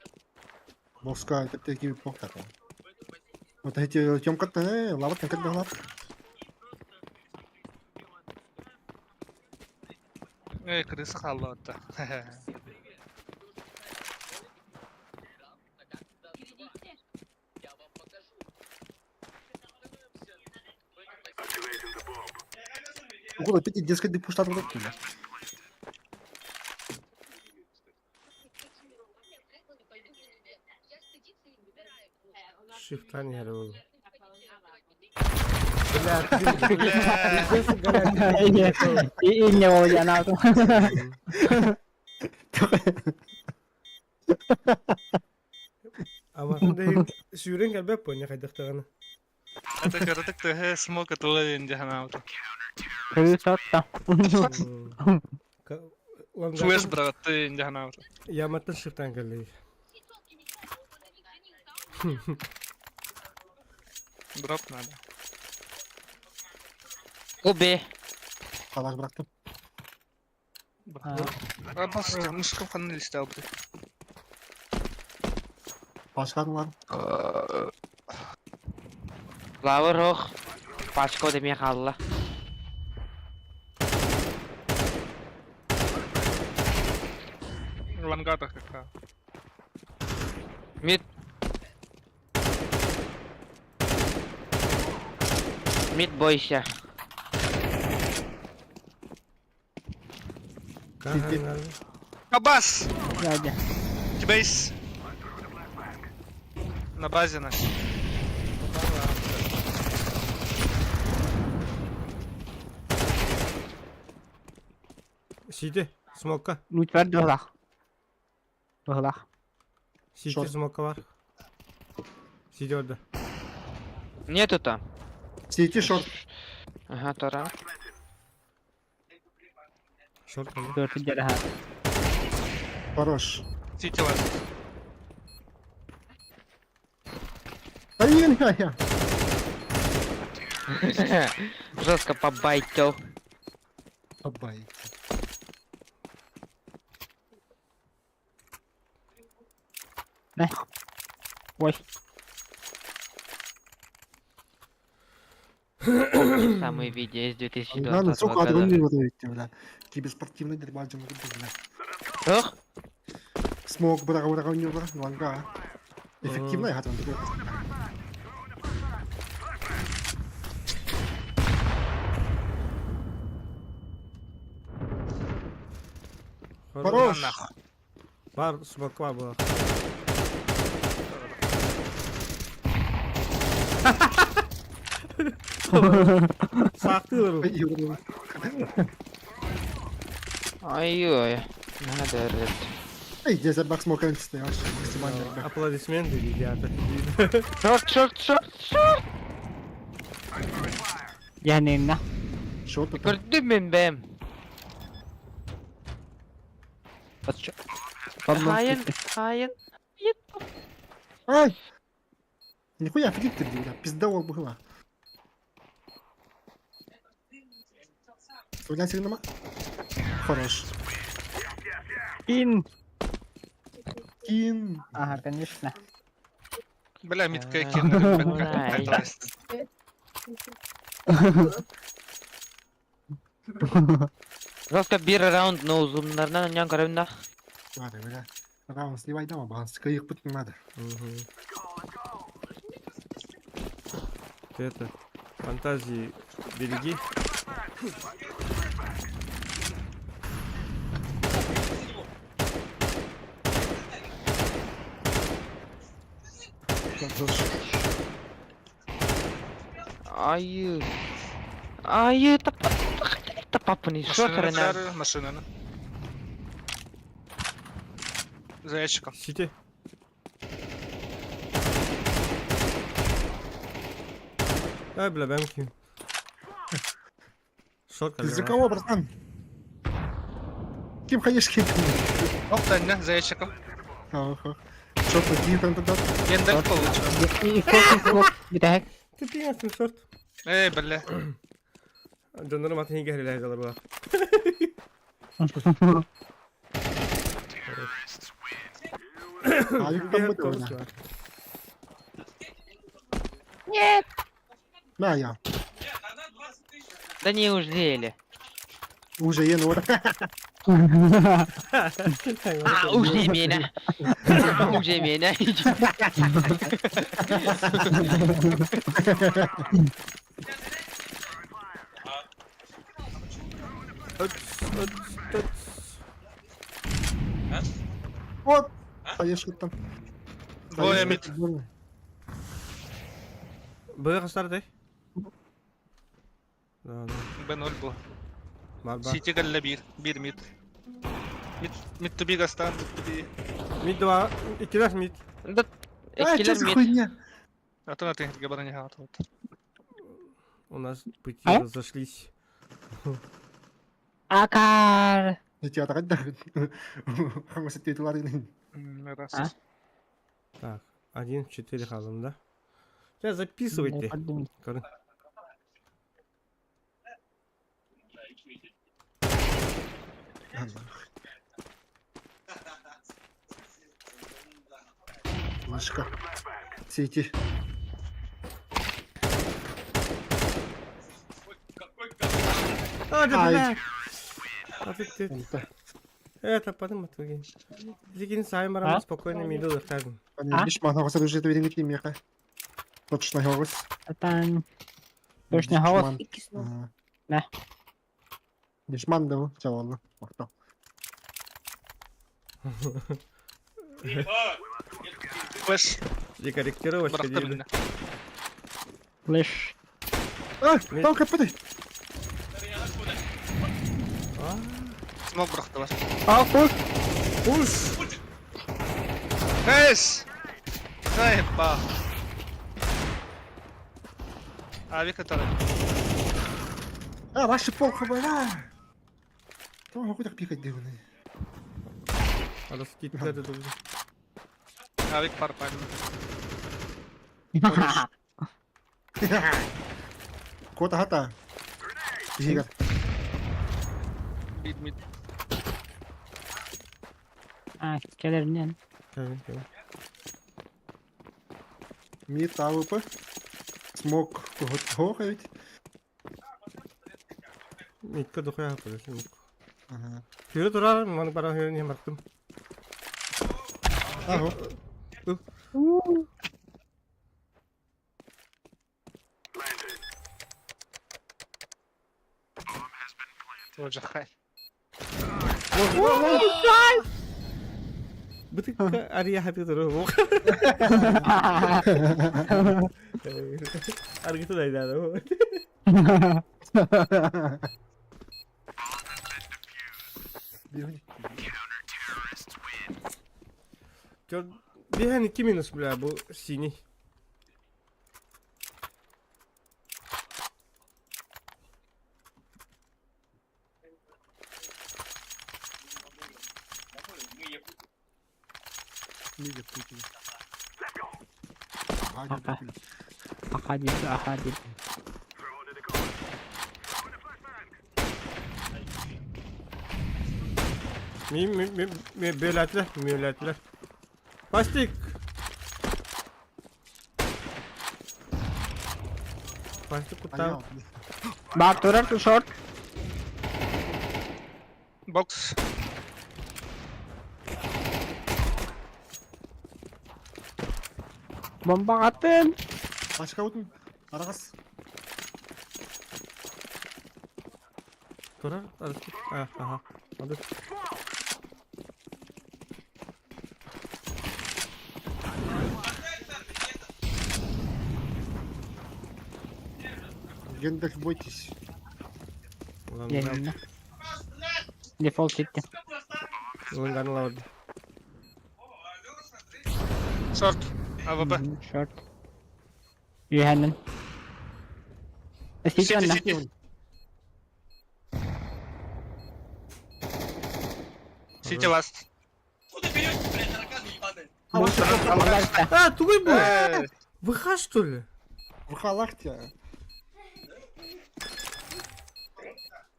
Бокска тепте ки покта. Вот эти тёмка та, лава та как лава. Э, крыса халла атта. Угол опять детской ты пуштат вот это. Шифтан яра ол. Бля, Инне ол яна. Ама хандай сүүрен кэлбэп буонньа хайдахтаҕына. Это каратык тыһы смок атыла инде ханаабыта. Крысота. Флеш бырагатты инде ханаабыта. Яматтан шифтан кэллей. Дроп надо. Убе. Қалақ бырақтым. А бас мышкам ханны листе алды. Башқадылар. Лавр хох. Пачка демей халла. Лангата кака. Мид. Мид бойся. Сити. Абас! Сзади. Бейс! На базе наш. Сити, смокка. Ну теперь двоих. Двоих. Сити Шорт. смокка бар. Сити орда. Нету там. Сити шорт. Ага, тора. Шорт. Төрт дьараһа. Хорош. Сити лаз. Блин, я. Жестко побайтил. Абай. Ой. Самые видео из Ладно, 2020 сука, года. отгони вот эти, бля. Киберспортивный дербаджин, бля. Ох, Смог, бра, бра, бра, бра, ланга. Эффективно, я там такой. Хорош. Нахуй. Бар смокка бар була. Сактылар. Ай-ой. Надо ред. Эй, я забах смог максимально. Аплодисменты ребята. Шорт, шорт, шорт, шорт. Дьэһэниннэ. Шорт это. Көрдүм мин бэм. Хайын, хайын. Ай! Нихуя, флип ты, бля, пизда была. Стреляй сильно. Хорош. Ин. Кин. Ага, конечно. Бля, митка кинули. Ай. Жестко бир раунд, но узуннарынан нян көрөмнө. Надо, бля. Раунд сливай дома, баланс. Их путь не надо. Ты это, фантазии береги. Хорош. Айы. Айы, тапа. Тапапыны. Шорт Машина, рена. машина. За ящиком. Сити. Ай, бля, бэм ким. Шорт, Ты за кого, братан? Кем ходишь, кем? Оп, да, за ящиком. Ага. Шорт, какие там тогда? Гендальф получил. И сколько бүтэһик. Ты пьяный шорт. Эй, бля. Донорым атын хиге хериле жалар була. А, их там было, бля. На, я. Да неужели? Уже ену. А, уже меня. Уже меня. Вот. Поешь там. Двое мид. Б хастар ты? Да, да. Б0 был. Бар бар. Сити галля бир. Бир мид. Мид, мид туби гастан, мид туби. Мид два. Икки мид. Да, А, что эккилер за мид. хуйня? А то на ты габана не гават. У нас пути А? разошлись. Акар. Я тебя так да. Раз. А? Так, 1-4 халым, да? Сейчас записывайте. Коры. Машка. Сити. А, да, Ай. бля. А ты, ты, Это. это, потом отвлеки. Зикин саймарам А? спокойно миду захажем. А? Лишь могу уже видеть меха. Точно голос. Атан. Точно голос. Икки снова. Да. Дешман да, все ладно. Махтал. Флеш. И корректировочка Бырахта диэбит. билинэ. Флеш. А, там капоты. Смок бырахтылар. А, пуш. Пуш! Найс! Заеба. Авик который. А, ваши плохо была. Там какой-то пикать дивный. Арас китләде дулды. Авик пар пар. Кота хата. Тихо. Мид мид. А, кэлэринэн. Кевин, Кевин. Мид АВП. Смог кого-то ведь. Митка дохуя хапыр. Ага. Хүрэ турар, маны бара хүрэ не бартым. Ага. Тоже хай. Бытыкка ария хапы туру. Аргыты дайдары. Биһэн 2 минус, бля, бу синий. Мига Путин. Ага. Ахадил, ахадил. Ми ми ми ми бөләтләр, мөләтләр. Пластик. Пластик кута. Бак турар ту шорт. Бокс. Бомба атын. Башка утын. Арагас. Турар, арасы. А, ага. Алды. Гендальф, бойтесь. Улан, Дьэ, Дефолт ситти. улан лауды. Шорт. АВП. Шорт. Үһэннэн. Сити Сити, онна. сити. Сити ласт. А, тугой бу. Э, ВХ что ли? В халахте.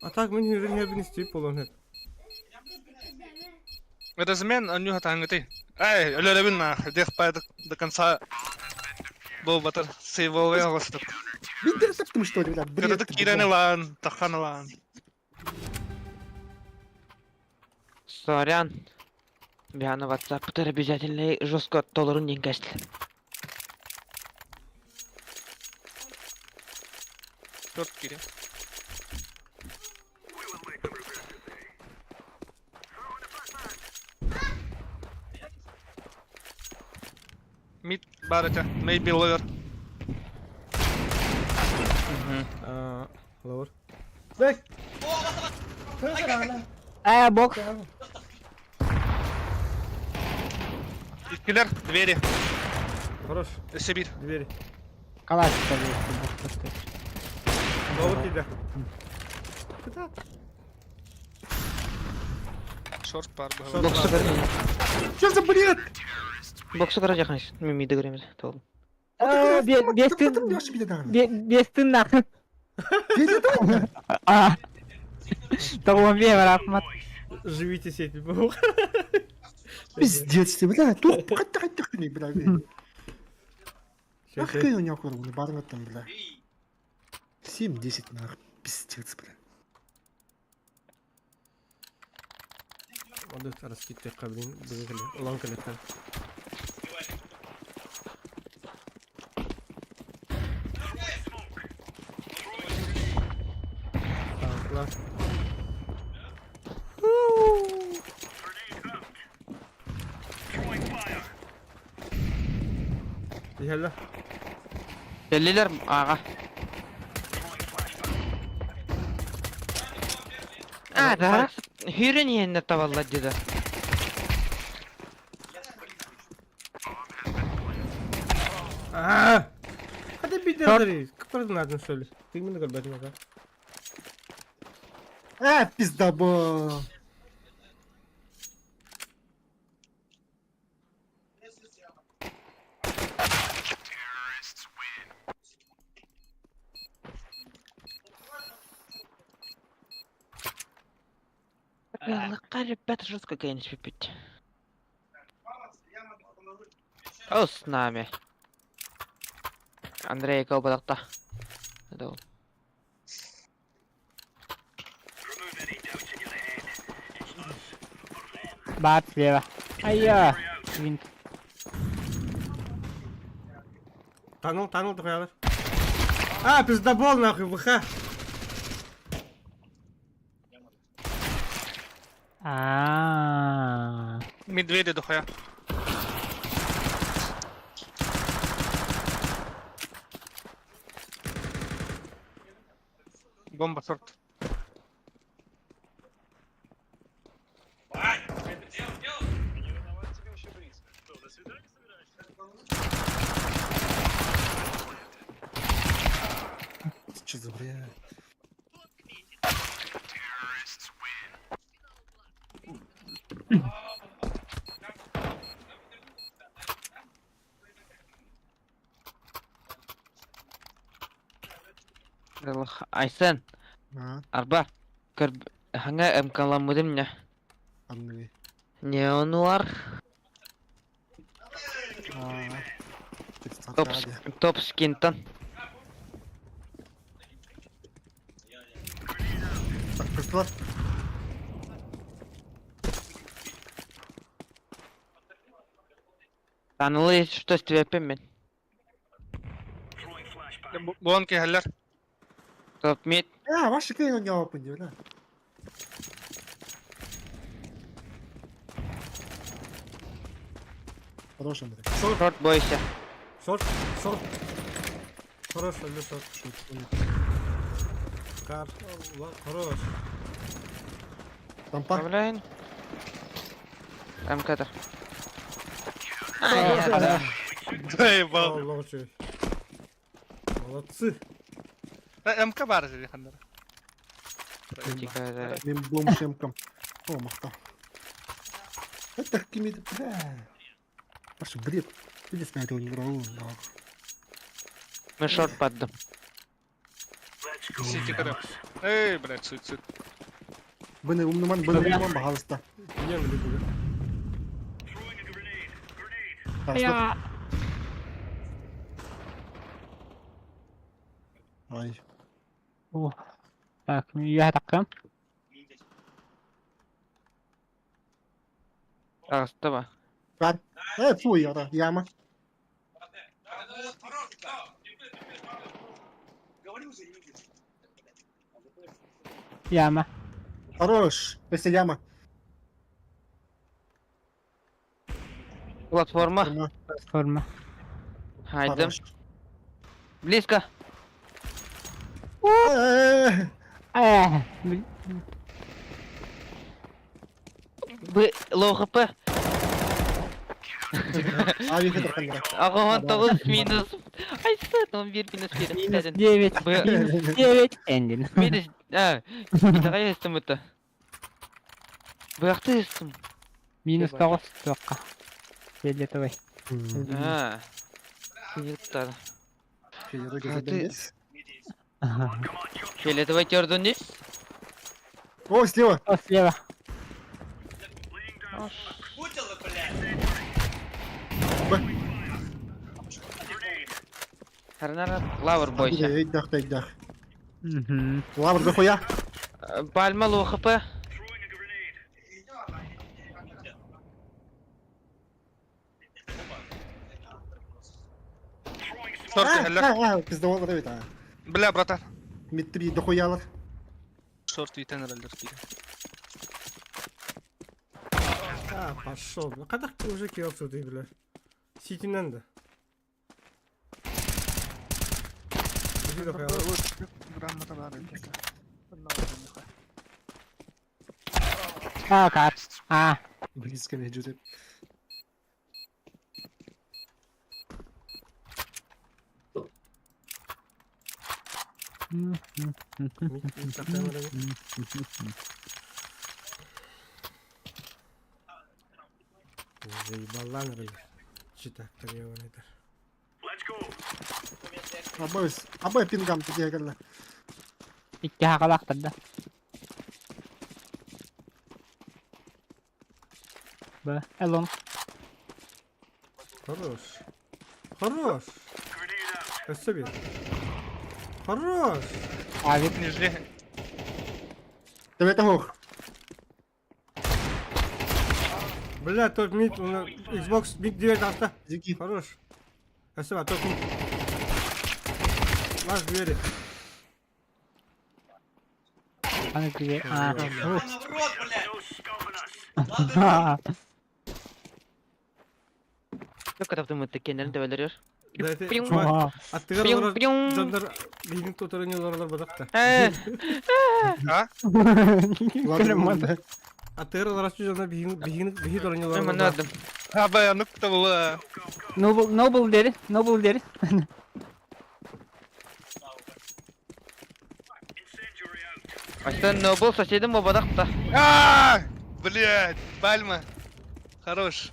А так мен хүрэн хэбэн стип болон хэп. Размен, анюха тангаты. Эй, өлөрөбүн нах, дех па до конца. Был батыр, сейвовый агыстык. Видели, так что ли, бля, бред. Кырдык кирени лан, тахан лан. Сорян. Бяна WhatsApp тыр обязательно жестко толорун ден кәстіл. Төрт кире. Мид барыта, maybe lawyer. А, лаур. Э, бокс. Иккилер, двери, Хорош. Сибирь. Двери. Калаш бокс. Лаур киде. Куда? Шорт бар. Шорт. Боксы көрмейді. Что за бред? Боксы көрө жақын. Мен миді көреміз. Толдым. Бес Ты тын. бьешь меня, да? Бес тын нахуй. А. Тоҕуон биэ рахмат. Живите сеть. бу. Пиздец ты, бля. Тух, хатта хатта хуйни, бля. Ща, Ах ща. ты у него курву, барна там, бля. 7-10 нах, пиздец, бля. Оды раскидте кабин бүгүн улан келеттен. Танклар. Иһэллэр. Кэллилэр ааҕа. А, да, хүрен иһэннэр табаллар деді. Аа! Hadi bir de Кыпырдын söyle. Тыймын көрбөтүм ака. Э, пиздабол. Лыка, ребята, жестко, конечно, пить. О, с нами. Андрей Колбадакта. Это ол. Баар слева. Айя. Винт. Танул, танул дохуялар. А, пиздобол нахуй, ВХ. Аа. Медведи дохуя. Бомба сорт. Че за бред? Айсен, А, арба. Көр хаңа мкаламыдым не. Андрей. Неонуар. А, Топ, топ скинтан. Так, пришла. Танылы что с мен. Буон киһэллэр. Топ мид. А, ваши кей не опен, да? Хорош, Андрей. Шорт бойся. Шорт, шорт. Хорош, өлді шорт. Кар, хорош. Там пар. Блин. МК-то. Заебал. Аллах үчүгэй. Молодцы. МК баар сири ханнара. Тихо, Мен бомж эмкам. О, махта. Это какими-то, бля. Паша, бред. Ты на этого не играл. Мы шорт поддам. Сити көрө. Эй, блядь, суицид. Быны умнуман, быны умнуман, пожалуйста. Идем или буду. Хорошо. Ай. О. Так, я такам. Астаба. Бар. Э, фу, яра, яма. Яма. Хорош. Если яма. Платформа. Платформа. Хайдым. Близко. Э, Э. Б лоу хп. А, выход хандра. Ага, 9 минус. Айсы, 11 минус 1. Минус 9. Минус 9. Эндин. Минус. А, давай естім это. Бырақты естім. Минус 9 тоққа. Фиолетовый. А. Фиолетовый. Фиолетовый тердун О, слева. О, слева. Харнара лавр бойся. Эйдах, эйдах. Угу. Лавр дохуя. Пальма лоу хп. Шорт киһэллэр. А, пиздовал давид, а. Бля, братан. Мид 3 дохуялар. Шорт үйтен эрэллэр киирэ. А, пошел. Бля. Кадах уже келсу ты, бля. Ситинен да. Грамота баар эбит. А, как? А, Близко между. Заебалан ры. Читактар ебаныйдар. Абай, абай пингам тебе кэллэ. Икки хакалаахтар да. Б. Элон. Хорош. Хорош. Өссө биир. Хорош. Авик. Нижний. Төбөтө суох. Бля, тот мид, у нас Xbox мид 9 авто. Зики. Хорош. Спасибо, тот мид. Наш двери. Аны күле. А. Yok tarafta kendilerini döveleriyor. Да, это, Пиу. чувак, аттыгар Пиу, олорор пиу. дьоннор биһигин туторун олоролор бодохто. Э, А? Ладно. Аттыгар олороччу дьоннор биһигин биһигин биһи торун мен олоролор. anladım. Абай, ну кто была? Нобл, Нобл дери, Нобл дери. Aslında Noble соседim o badakta. А! Блядь, пальма. Хорош.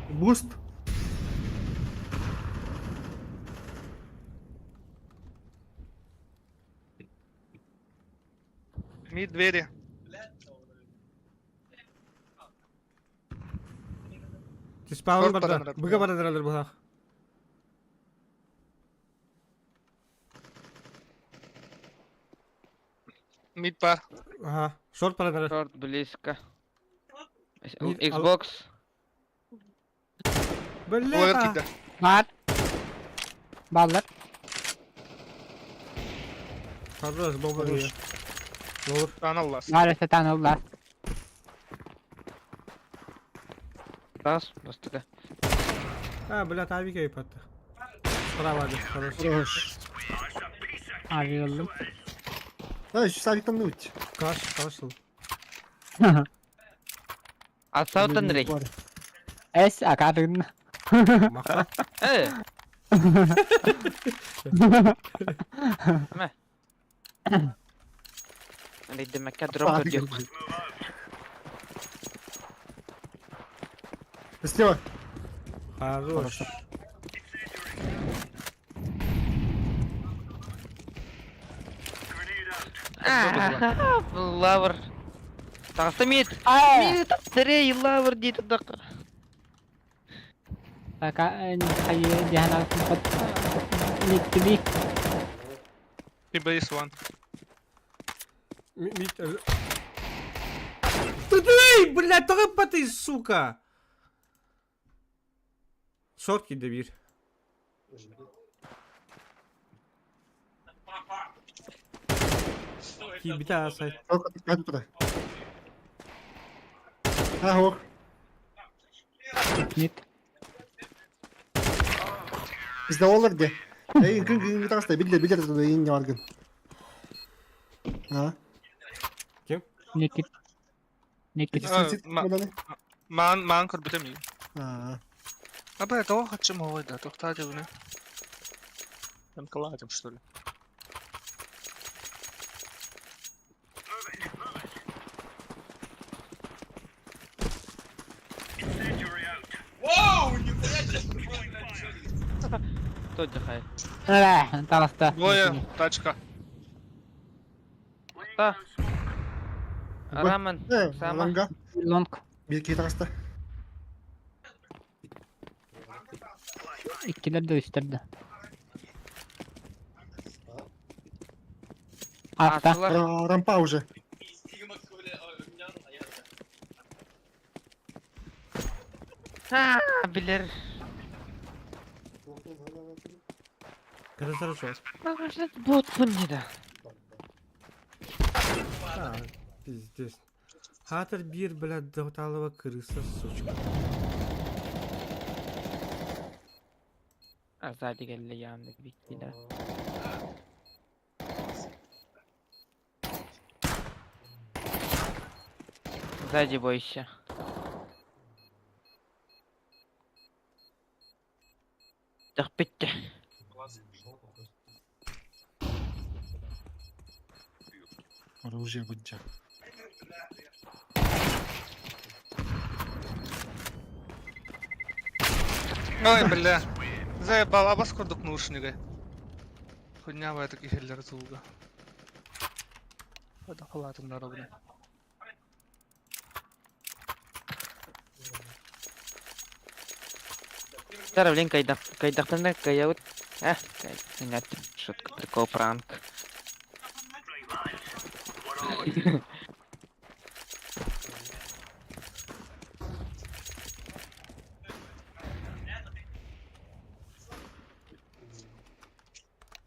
Буст. Мид двери. Тиспаун Шорт барда. баранар. Быга баранар буһах. Мид пар. Ага, шорт баранар. Шорт близко. Мид- Xbox. Бля. Ловер кидда. Бар. Баллар. Хорош, бомба Хорош. Ловер. Аналлас. Бар өсө танылар. Раз, бастыка. А, бля, табик ей патты. Справа, да, хорош. Хорош. Ави ыллым. А, еще савиктан нуть. Каш, каш. Асаутан рей. Эс, акадын. Маха. Э. Ме. Рейдемекке дроп көрдük. Слева. Хорош. Лавр. Тағыста мид. Мид тірей лавр дейді дақ. Ака, хайы, жахана пат. Никтили. Ты бейс ван. Мид. Ты, ты, бля, тоҕо ты, сука. Шорт киирдэ биир. Киирбитэ аасай. Как туда? А, ох. Мид. Bizde olur de. Ey gün gün таста биле биле туда ин не баргын. А? Никит. Никит. А, Маан, маан көрбүтэ ми. А. Абай, того хачым ой да, тохтаа дебүнэ. Там каладым, что ли? Кто дихай? Ла, тараста. Двое, тачка. Та. Раман. Э, Сама. ланга. Лонг. Бир кей таста. Иккилер да үстер да. Авто. Асылар. Рампа уже. А, билер. Хорошо. Бот не да. А, пиздец. Хатер бир, блядь, доталова крыса, сучка. А сзади келли явно биккилер. Сзади бойся. Так битте. Оружие будь. Ой, бля. Заебал, абас курдук наушнига. Хуйня в таких хеллер звука. Это халатом народный. Тара, блин, кайдах, кайдахтан кая вот. Эх, нет, шутка, прикол, пранк.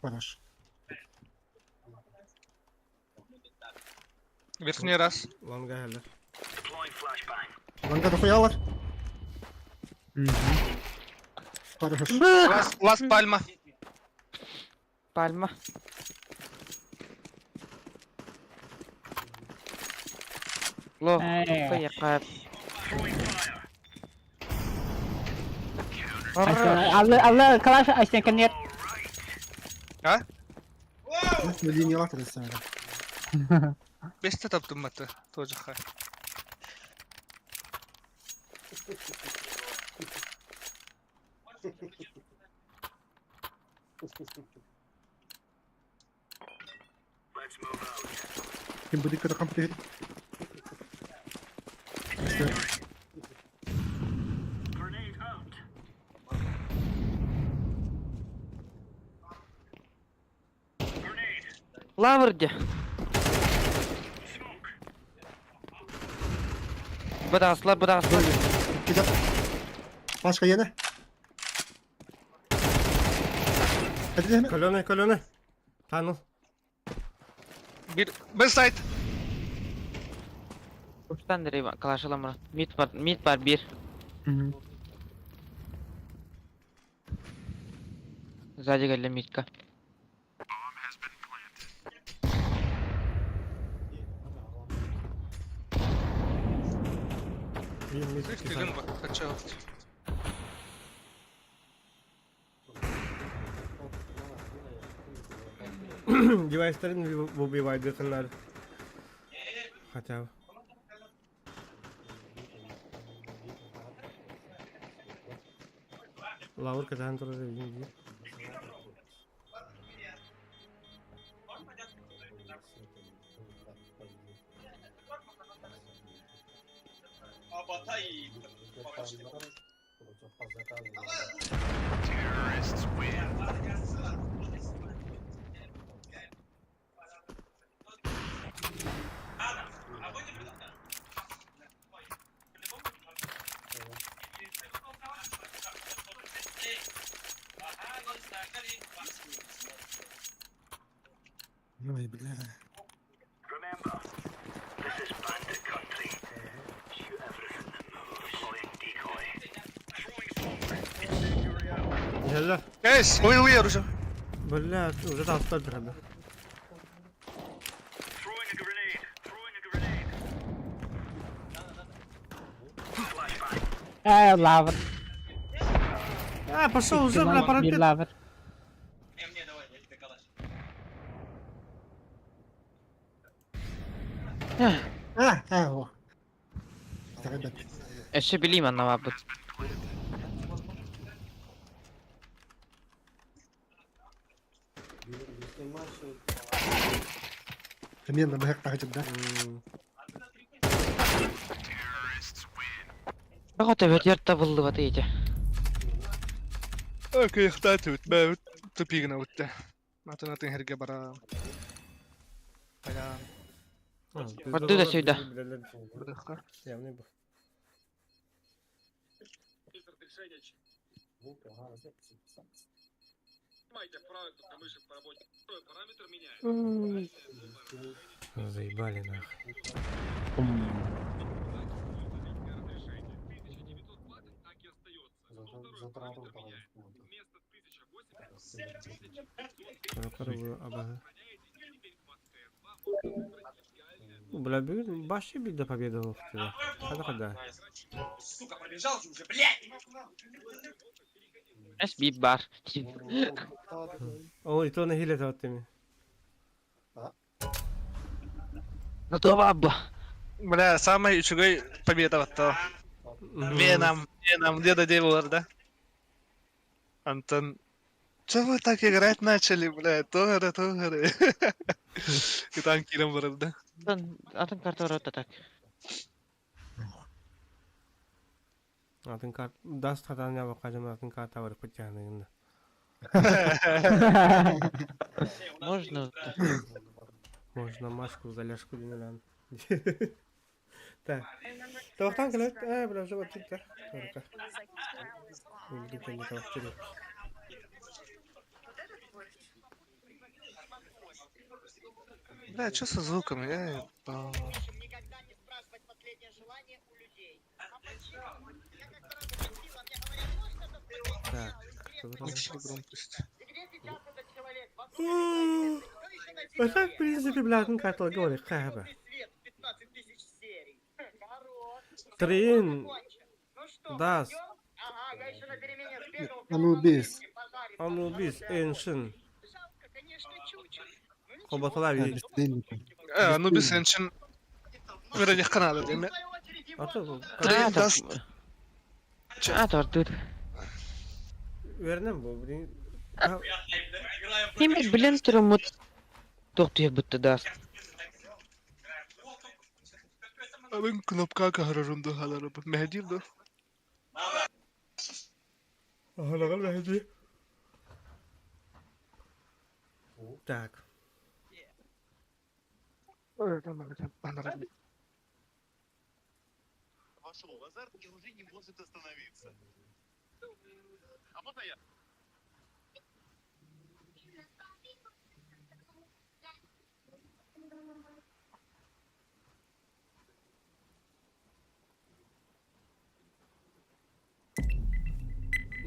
Хорош. Верхний раз. Лонга хеллер. Ланга дохуялар. Хорош. Лас, лас пальма. Пальма. Лох, Э. поехал. Аллы, аллы, калаш, айсен нет. А? Линия латыр. Бес таптым маты. Тоже хай. Ким будет когда комплект? Лаврде. Бадасла, бадасла. Başka yine. Hadi hemen. Колёный, колёный. Танул. Bir, bir сайт. Uçtan nereye kalaşalım bunu. Mid var, mid var bir. Сзади geldi midka. Bir mid Слышь, ты гын бак, качал. Девайстарын убивает гытыннар. Хотя бы. Лаур катахан турар видим. Ой, бля. Хеллер. Эс, ой, ой, оружие. Бля, уже там столько надо. Э, лавр. А, пошел уже, бля, Bir парапет. лавр. Ha, ha o. Ребят. Эши билим анна бабыт. Примерно бэк тахып да. Бак өтө ерте булды бат ете. Окей, хтати өтмә, тупигна өтте. Атын атын херге бара. Бая, Барды да сюда. быдыхка. Явный был. Заебали нахуй. Көрө бу абаһы. Бля, бүгүн вообще бир да победа суох Хада хада. Эс биир бар. Ол и то нэһиилэ тааттыми. Ну то бабба. Бля, самый үчүгэй победа баттаа. Веном, Веном, где до болар да? Антон, Че вы так играть начали, бля? Тоҕо тоҕо Ытан киирэн барар да. Атын карта барар так. Атын карт даст хатан ябакка жаман атын карта бар кутяныгында. Можно Можно маску заляжку динелан. Так. Тоқтан келет, э, бля, уже вот тут, да. Только. Өлгү кэннэ тоох Бля, что со звуком? Я ебал. Так. Уменьшили громкость. А так, в принципе, бля, атын карталарга говори, хаба. Трин, Даст, Анубис. Анубис, Эншин. Хоботалар А, бесценник. Анубис Эншин. Вроде канада, değil mi? Аты Трин Даст. А, тортур. Вернем бу, блин. Ким билен турумут. Тоқтуя бутты даст. Мен кнопка кахарарым да халарым. Мehdi да. Ахалагал Мехди. Так. Вошел в азарт и уже не может остановиться. А можно я?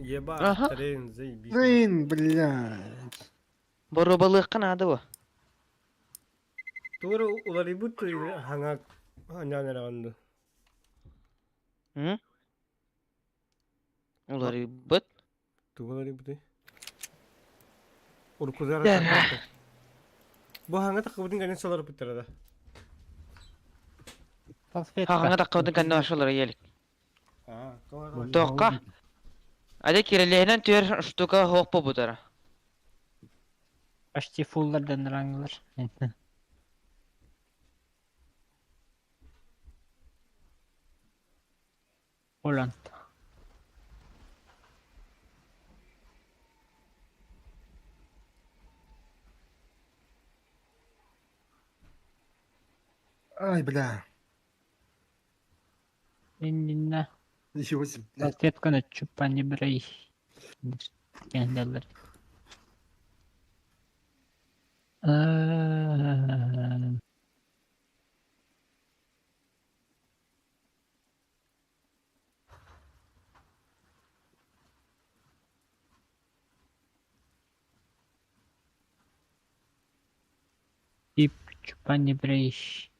Еба, Аха. трин, заебись. Блин, блядь. Боробалык канады бу. Тура уларыбыт хаңа ханянеранды. Hı? Улары быт. Тугаларыбыт. Уркузара. Дәрә. Бу хаңа такыбытын гәнен салар быттырада. Хаңа таккыбытын кэннэ ошолор елик. А, Тоққа. Аде кирелehинен түөр штука хоқ бутара. Почти фуллардан раңлар. Holland. Ай, бля. Иннинна. Ничего себе, блядь. Салфетканы чупани брей. Кенделер. Тип чупани брей.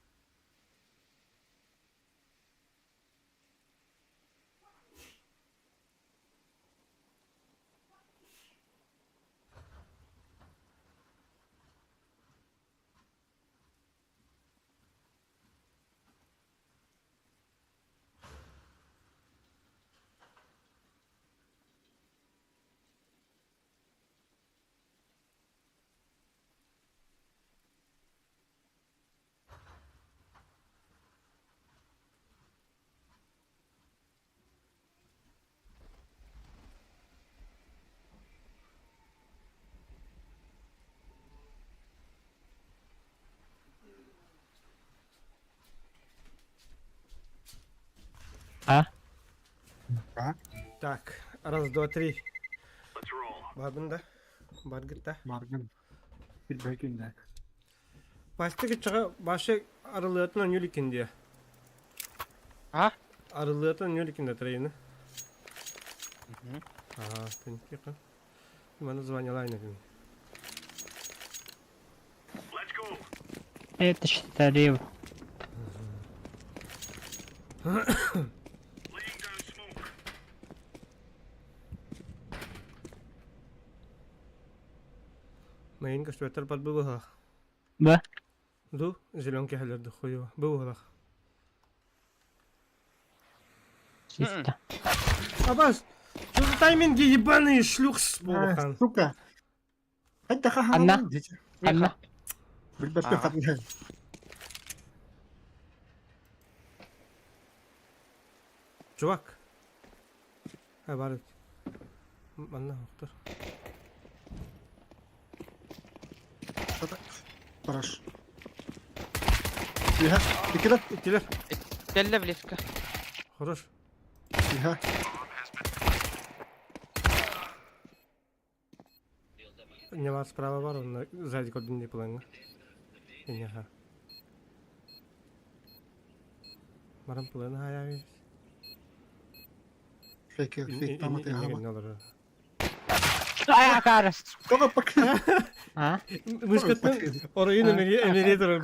А? Так, раз, два, три. Бардын да. Баргыт да. Маргын. Bir бәкүндә. Пастык чыга башы арылыатын нюликин дия. А? Арылыатын нюликин да трейны. Ага, тенки. Маны звонила иногда. Это считали. Мейин көстүбэттэр бар быбыһах. Ба? Ду, зеленки хәлләрді хуева. Быбыһах. Чисто. Абас, что за тайминги ебаные шлюх с бухан. Сука. Хайда хаха. Анна. Анна. Билбэппин хатыҥ. Чувак. Ha бар эбит. Манна охтор. Параш. Иха. Икилер. Иккилэр. Кэллэ близко. Хорош. Иха. Не бар справа бар, он сзади көрдүм дии плаҥҥа. Иньэхэ. Баран планы хаайаабит. Фейк фейк таматы хаама. олорор. Ай, акары. Кого пока. А? Мышкаттан оройун эмире турар.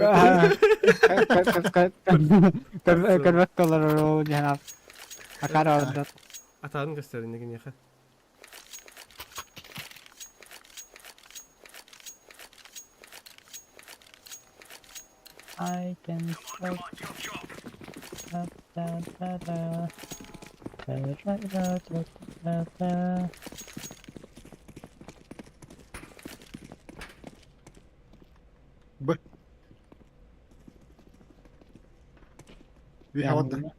Көрбөт олорор диэн Акары ордот. Атаҕын көстөр иннигиньэхэ. I can stop. Da, da, da, da. Da, da, da, da, da, da. Б. Виха вадда.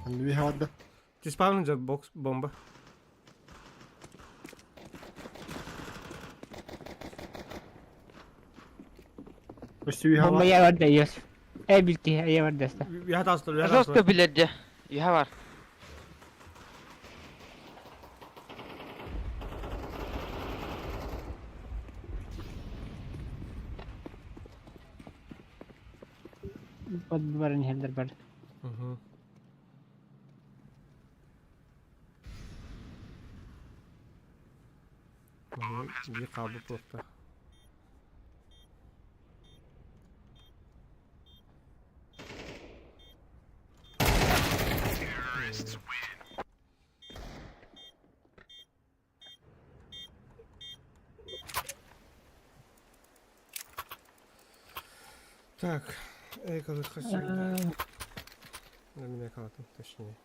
Виха вадда. Диспаун же бокс бомба. Өссө виха Бомба вадда. я барда ес. Эй билки я барда ста. Виха таастар, виха Жестко таастар. билэрдэ. Юха бар. Под баран хелдер бар. Мгм. Манна биир хаалбыт туохтаах. Так, эй, хасим. На меня калатым, точнее.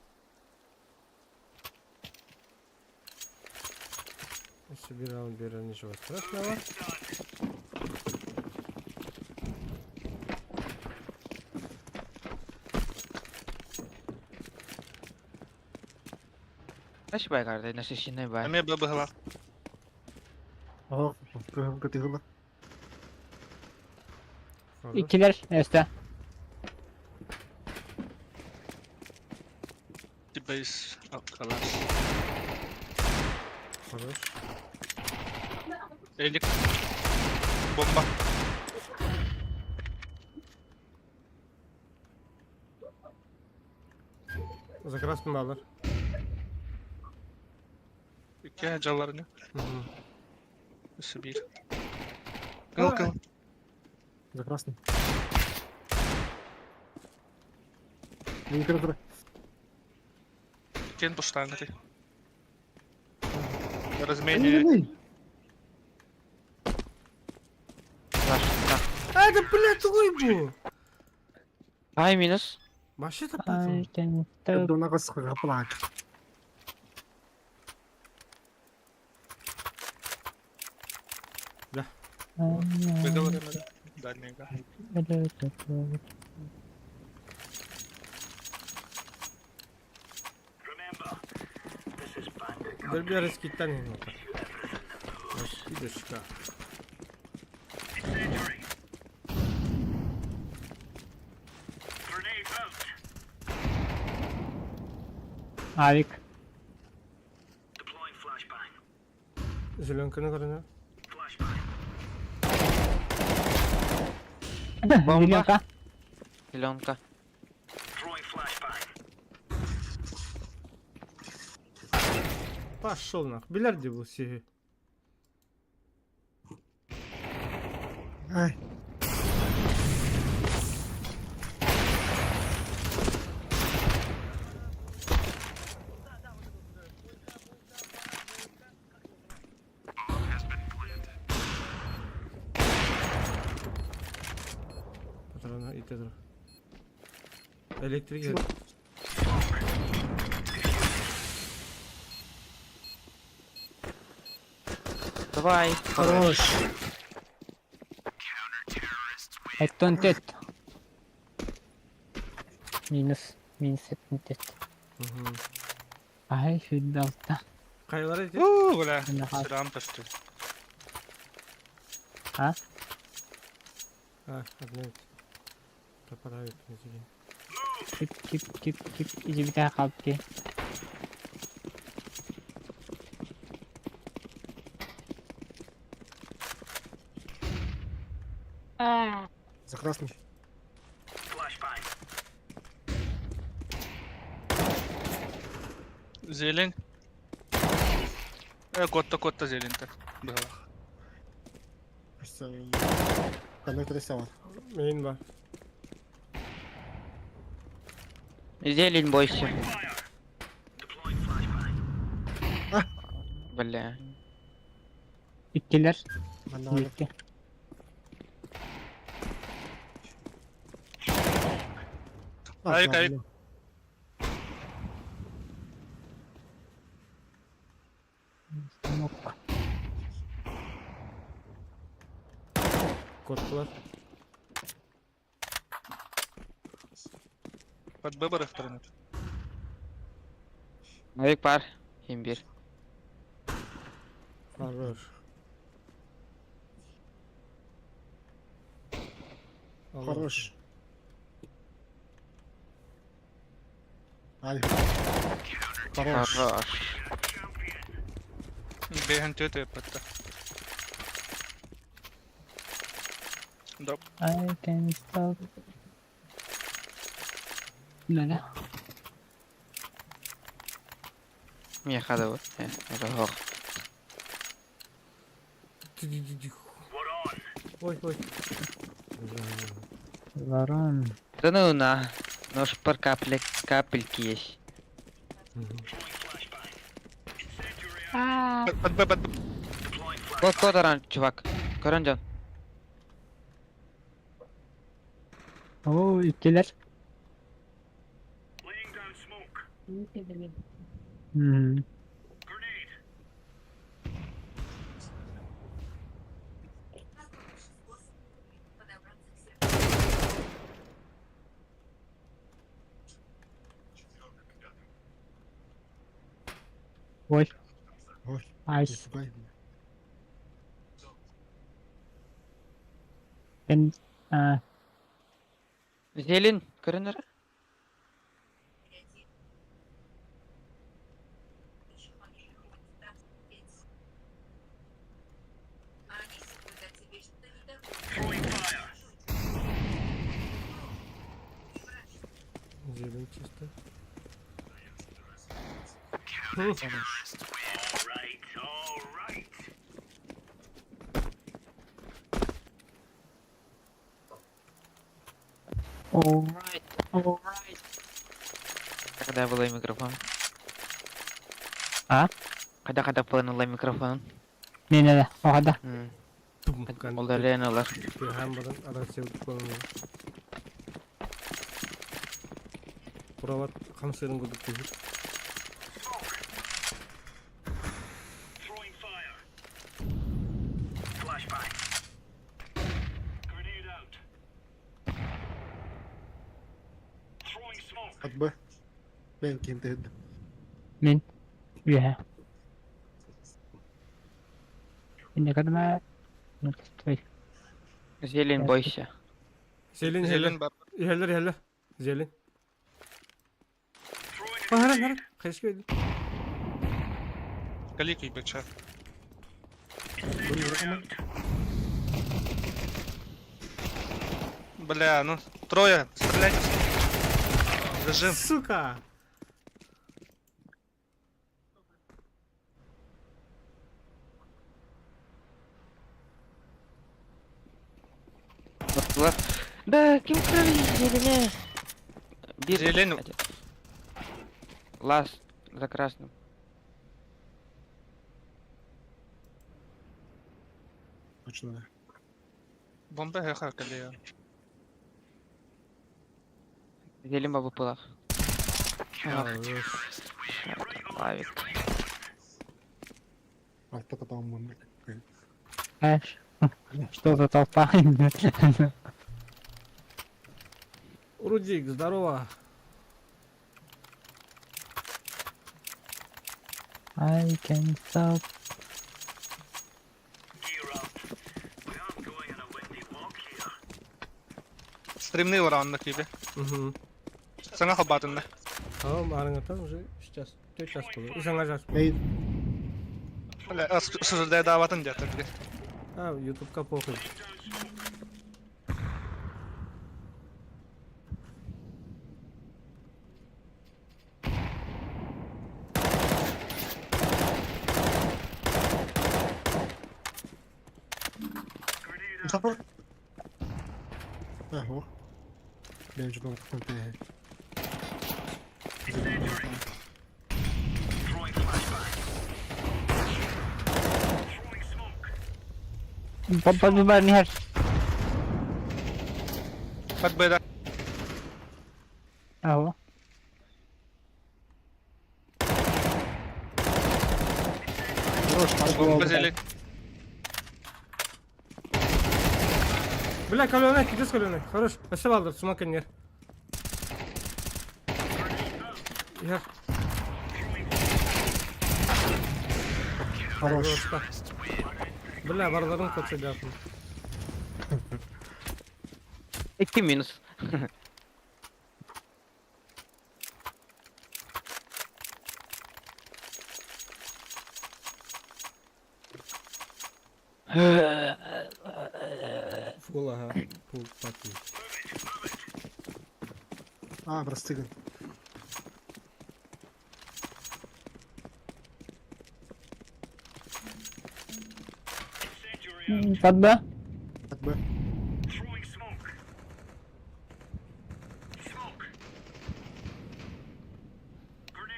Если раунд бера, ничего страшного. Наши бай карты, насыщенный бай. Эмиэ быбыһылаах. Оһох, кыһым кытыгыла. Хорош. Иккилер эсте. Бейс алкалас. Хорош. Элик. Бомба. За красным алар. Икки жалларына. Мгм. Өссө биир. Кыл кыл. За красным. Не кыра Кен туштаангыты. Размене. А, да блядь, твой бу! Ай минус. Вообще-то пацан. I can stop. Дона кыс кыплак. Да. Выговорим дальнего. Дерби раскиттан это. Раскидочка. Авик. Зеленка на горне. Бомба. Зеленка. Зеленка. Пошел нах. Билэр дии бу сиһи. Ай. Патрона ите тур. Elektrik Давай. Хорош. Эттон тет. Минус. Минус эттон тет. Ай, сүрдалта. Хайалара ити? Уу, бля. Нахал. Сырам пошли. А? А, одна ведь. Пропадают внизу. Кип, кип, кип, кип. Иди хаалты. За красный. Зелень. Э, котта, котта зелень-то. Было. Коннектор сауар. Мейн бар. Зелень бойся. Бля. Иккилэр. Манна Икки. Айык, айык. Смок. Коттулар. Под Б барахтарынат. Авик бар. Имбирь. Хорош. Хорош. Ай. Хорош. Хорош. Бейхан тетя патта. Дроп. I can stop. Нана. Мне хада вот. Это хох. Ой, ой. Ворон. Да ну на. Нож пар капли, капельки есть. Под Б, под Б. Вот код оран, чувак. Коранден. Оо, иккилэр. Мм. Ой. Ой, не Айс. пугай меня. Эн а Зелень, коренер. Зелень чисто. Alright, alright. Когда был микрофон? А? Когда когда планула микрофон? Не, не, не, оҕода. Тум. Ол олар. Hem баран арасы kullanılıyor. Buralar хамсырын курдук түһүп. Под Б. Мен кем ты Мин. Үөһэ. Инне кадма. Стой. Зелень бойся. Зелень Зелень бар. Иһэллэр иһэллэр. Зелень. Хара хара. Хайска өйдү. Калики быча. Бля, ну трое, стреляйте. Зажим. Сука. Баттылар. Да, ким крови зелене? Бир. Зелень. Лас за красным. Точно, да. Бомба эхо калия. Зелень бабы пылах. Хорош. Лавик. Алта потом Знаешь, что за толпа? Рудик, здорово. I can stop. Стримный уран киби. Угу. Саңа хабатынна. А, арыңатан уже сейчас. Төрт час болды. И жаңа жас болды. Мейн. Бля, суждай даватын деді. А, ютубка похуй. Мусафар. А, о. Ben şu nokta. Подбивай не Подбеда. Ого. Хорош, Бомба зелень. Бля, каленый, кидес каленый. Хорош. Спасибо, Алдар, сума кенер. Я. Хорош. Бля, барларын көтсе дәпін. Икки минус. Фул, ага. Фул, пати. А, простыган. Под Б? От Б.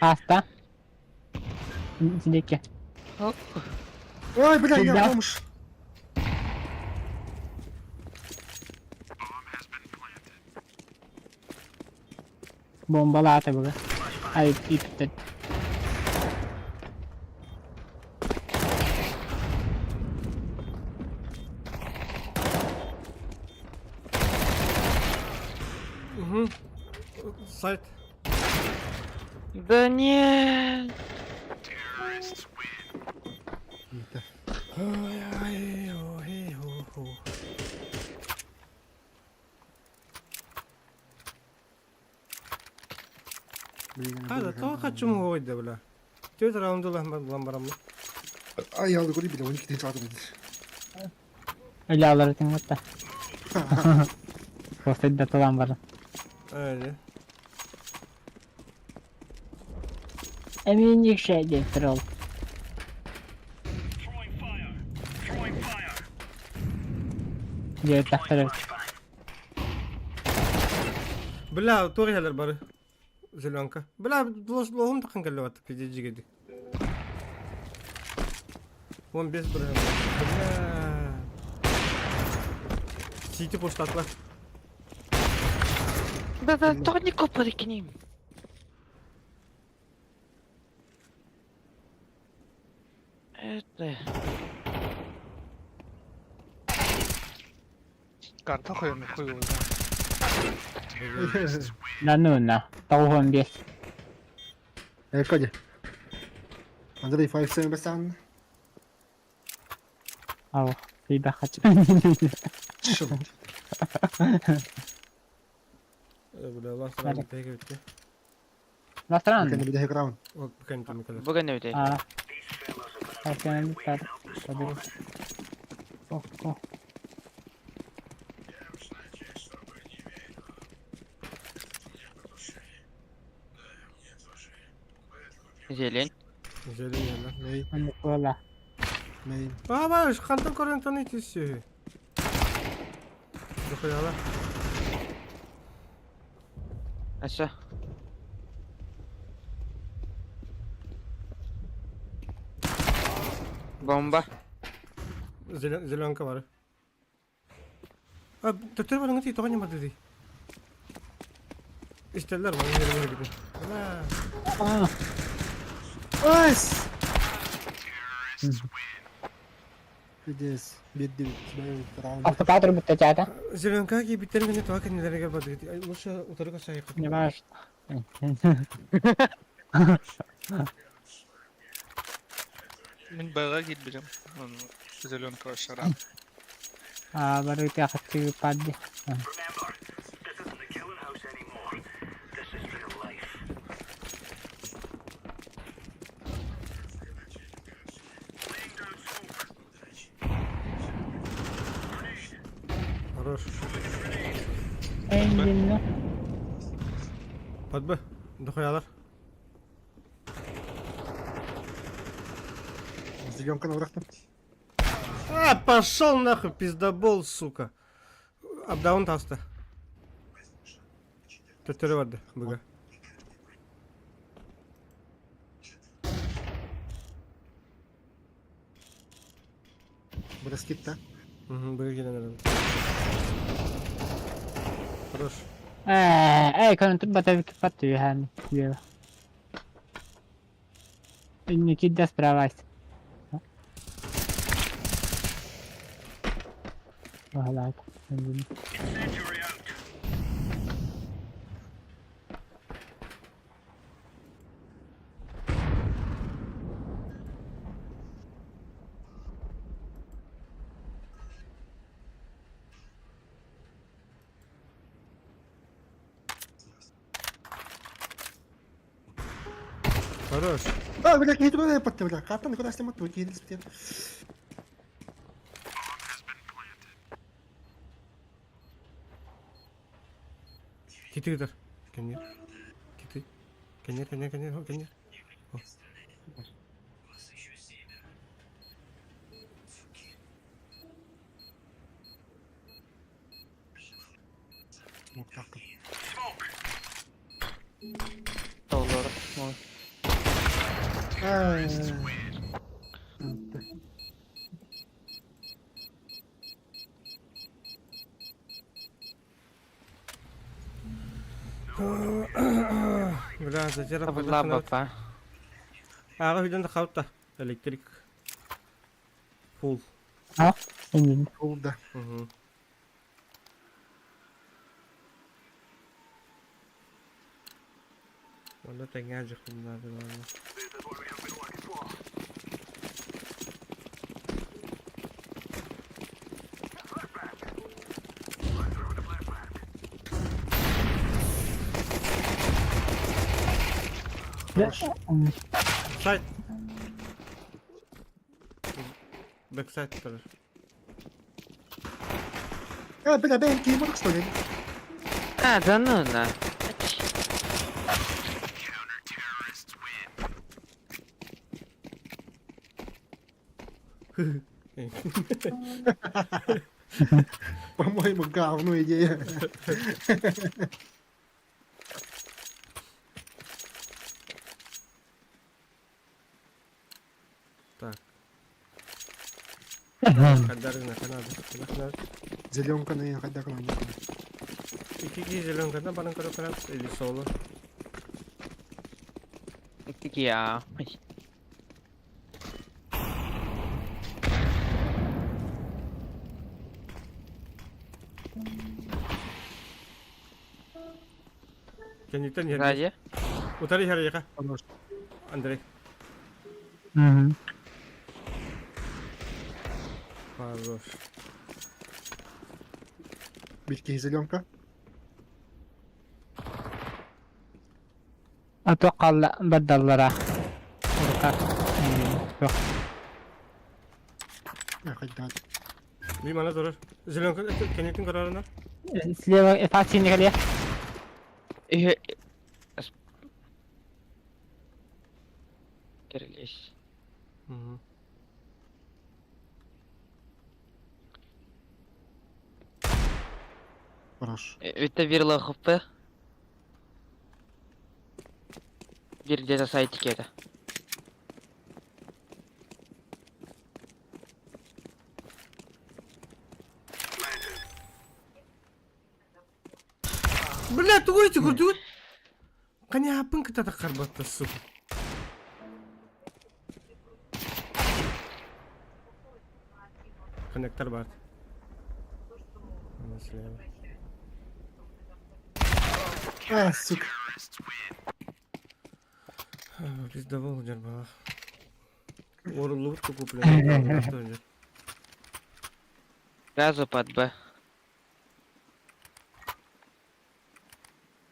Аста. Сидеки. Ой, бля, я Да. бомж. Бомбалаты было. Ай, ипт. Угу. Сайт. Да нет. Это. Ой, ай, ой, ой, ой. Блин, Хада, то хочу мгойда, бля. Төрт раунды ламбарамны. Ай, я говорю, бля, у них не надо. Өлі алар екен вот Просто даталан бар. Öyle. Emin şey deyip troll. Diyor тахтар. Бля, тур бары. Зеленка. Бля, лохум тақын келіп атты, пиздец жігеді. 15 бір. Бля. Сити поштатла. Да да, тоҕо не коппар икиним. Это... Карта хуйный хуй. Да ну на. Тоғыз бес. Коди. Андрей, 5-7 басан. Ау, ты хочу. Чё? Бля, last round тегі бітті. Насран. Кәне бидәһе раунд. Ол кәне төмі Бүгін өте. А. Әкән битәр. О, о. Зелень. Зелень яла. Мейн, Никола. мейн. Баба, қантан көрін таны түйсі. Дохуяла. Аса. Бомба. Зеленка бар. А, төттөр барыңы ти, тоға не барды ди. Истеллер бар, не бер бер. Айс! Пиздец, бедный раунд. Автокадр будто чата. Зеленка ки биттерин гene тоға кенилерге барды ди. Лучше утыры касай. Понимаешь? Мин бэҕэ киирбитим. Зеленка шарап. А, бары тяхаты падли. Хорош. Эндинно. Под Б. Дохуялар. Зеленка на А, пошел нахуй, пиздобол, сука. Абдаун таста. Төттөрү барды, быга. Броскит, да? Угу, быга келен эрэ. Хорош. Ээ, эй, көнө тут батавик паттыхан. Никита справась. Ага, Хорош. А, бля, не туда я бля. Катан, куда снимать, тут еле Кити ыдар. Кенер. Кити. Кенер, кенер, кенер, кенер. Вот так. Толор. Бля, затера Табылла бапа. Ага, үйден де қалыпты. Электрик. Фул. А? Эндин. Фул, да. Угу. Онда тәңе жықпын Хорош. Сайт. Бэксайд тоже. А, бля, БМК морг, что ли? А, да ну на. По-моему, говно идея. Так. Хаддарына канады. Канады. Зеленка на хаддарна. Ики зеленкадан баран көрө канат или соло. Я. Кенниттен ер. Ради. Утары хер яка. Хорош. Андрей. Угу. Хорош. Битки зеленка. أتوقع لا بدل راح. Хайдат. Би мана турар. Зеленка кенниттен көрөрүнөр. Слева фасини калия. Кирились. Угу. Хорош. Это вирла хп. Бир где-то сайтике это. Бля, тугуй тугуй тугуй. Ханыһааппын кытта таххарбатта, сука. Коннектор бар. Ана слева. А, сука. Пиздобол дьарбалах. Уоруллубут куплен. Газу под Б.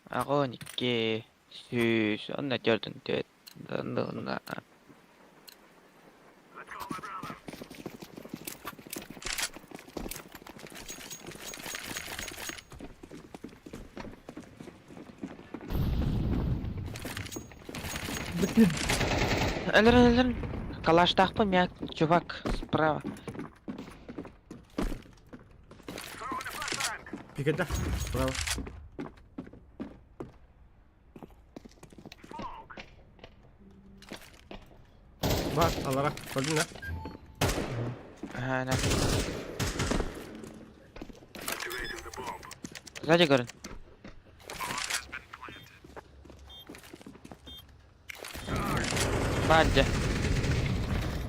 Огонь, икки, сүүс, онно төрдүн түөт, онно Блин. Өлөрөн, өлөрөн. Калаштаахпын мя, чувак, справа. Пикета. Справа. Бар, алара. Көрдүң да? Ага, на. Сзади көрүн. Баадьа.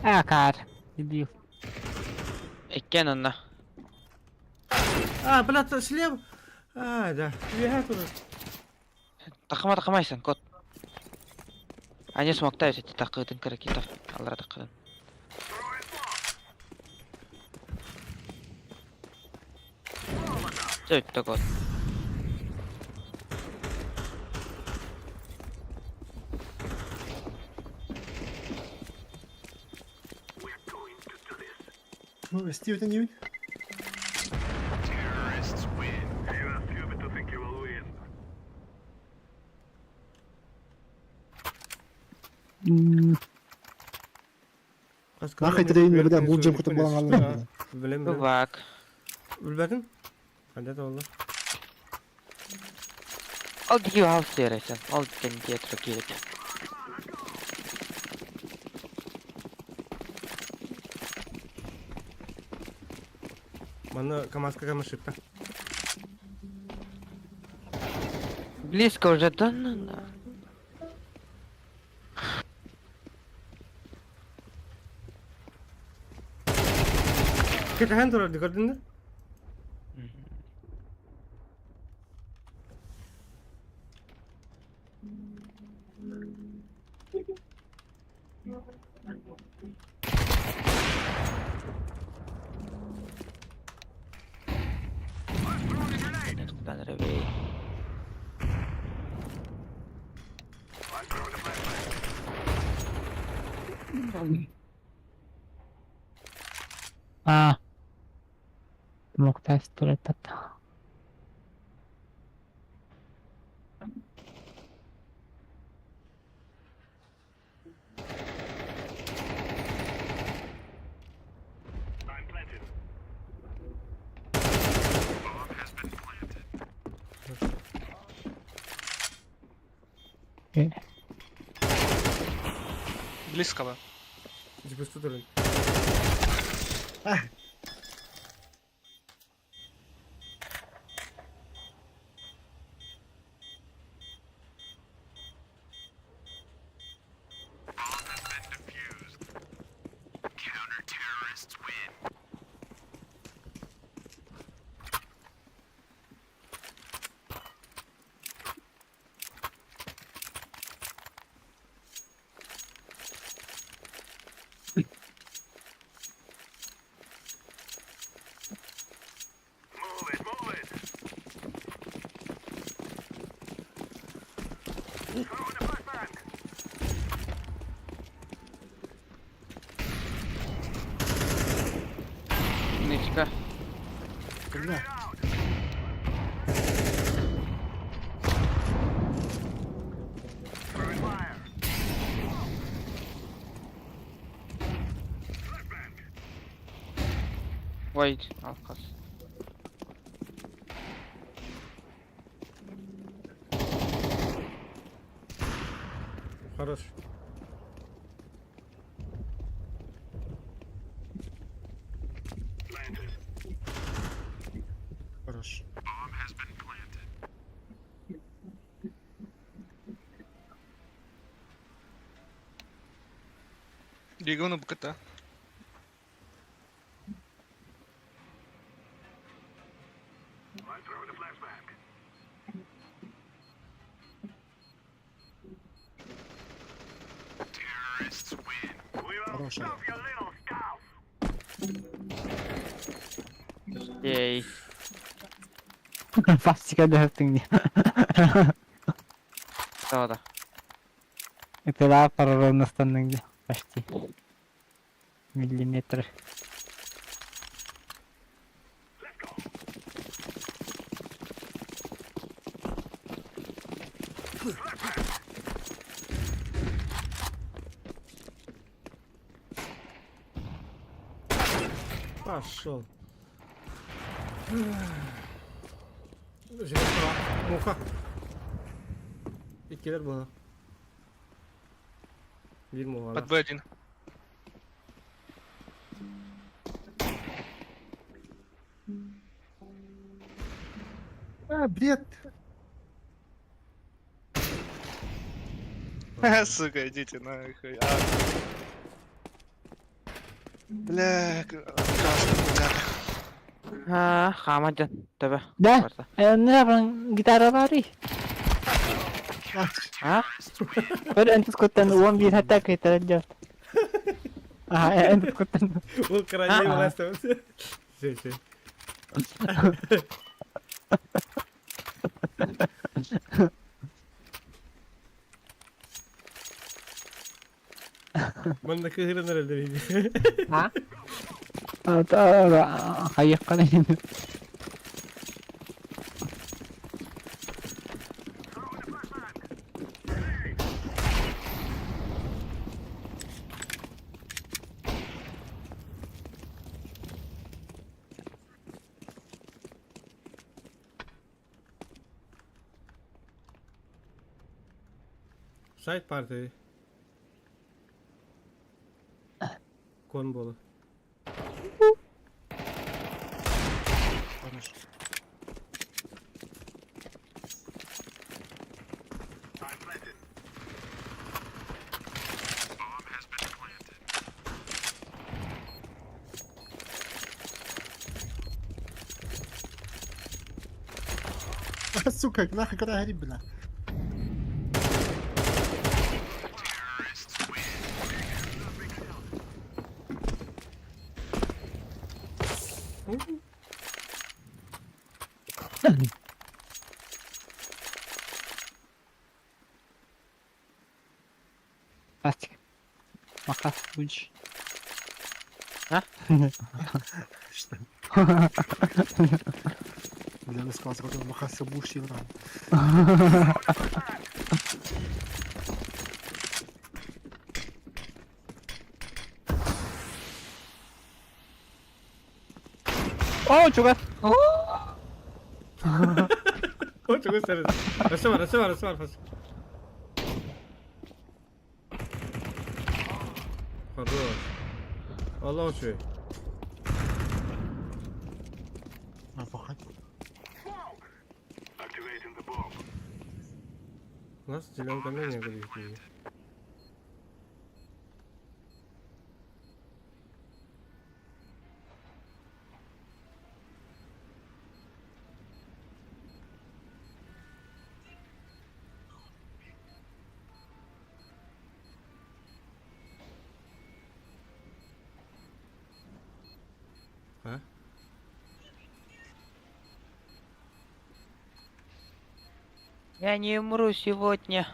А, каар. Дебил. Иккиэн онно. А, блядь, слева. А, да. Үөһэ турар. Тахыма тахымайсың, кот. Они смогта эти тақытын кірекетов. Алра тақытын. Сөйтті кот. Ну, Стив, это не Нахай трейн бля, бул жем кутуп балан алып. Билем, билем. Чувак. Билбэтим. Ханда да олла. Ол дии ал сересен. Ол ден дие керек. Манна КамАЗка камашипта. Близко уже, да ну на. Кэтэһэн турар көрдүн да? Кудан ревей. А. Мог тест турета. Близко ба. Дипусту турар. Нычка. Бля. Ой, алқас. Хорош. Хорош. Дигону БКТ. Хорошая. Ей. Фастика дөһөптүҥ дии. Что да? Ытылаа параллельностанныҥ дии. Почти. Миллиметр. Пошел. Муха. Иккилэр буола. Биир муха. Под Б1. А, бред! Сука, идите нахуй. А. Бля, красный, бля. А, хамаден. Тебе. Да? Не баран гитара барый. А? Бер энтис көттен 11 хатта кайтаран дьон. Аа, энтис көттен. Ол крайне власти. Все, все. Манна кыһырын эрэллэр А? Хайыққан енді. Сайт party. Кон болу. Хорош. Сука, нахуй когда горит, бля. Пластик. Махас будешь. А? Что? Бля, ну сказал, когда махаться будешь, Иван. О, чугас! О, чугас сэрэ. Өссө бар, өссө бар, өссө бар. Хорош. Аллах үчүгэй. А, пахать. У нас зеленка менее говорит. А? Я не умру сегодня.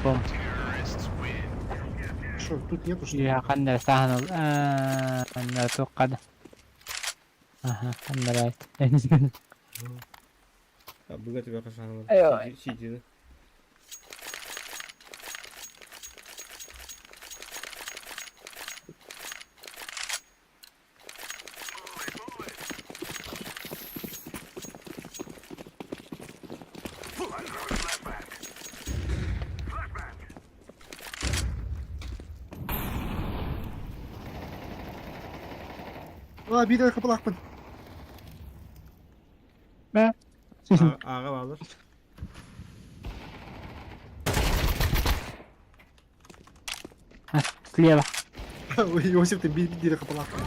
Бом. Что, тут нету, что ли? Я ханна сахан аа туққада. Аха, ханна А, быга тебя кашаһан. Ай-ой. Сидит. А, биир хапылаахпын. Бә. Ага балыр. Слева. Ой, Иосиф, ты биир хапылаахпын.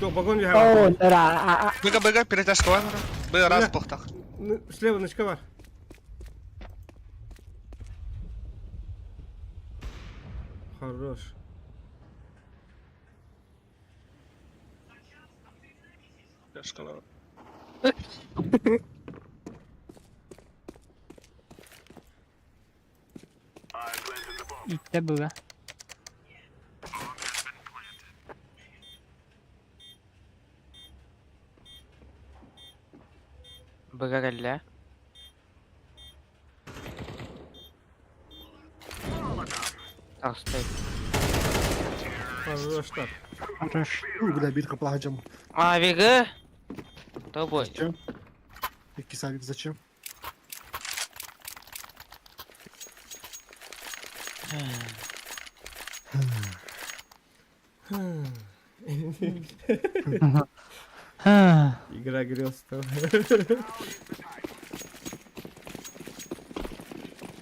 Вагон О, да. Быга быга перетяжка бар. Б раз похтах. Слева ночка бар. Хорош. Иттэ быга. Быга кэллэ. Таҕыстай. Хорош так. Хорош. Ой, бля, биир хапылаах дьон. Авигы. Тобой. Зачем? Икки авик зачем? Игра грез там.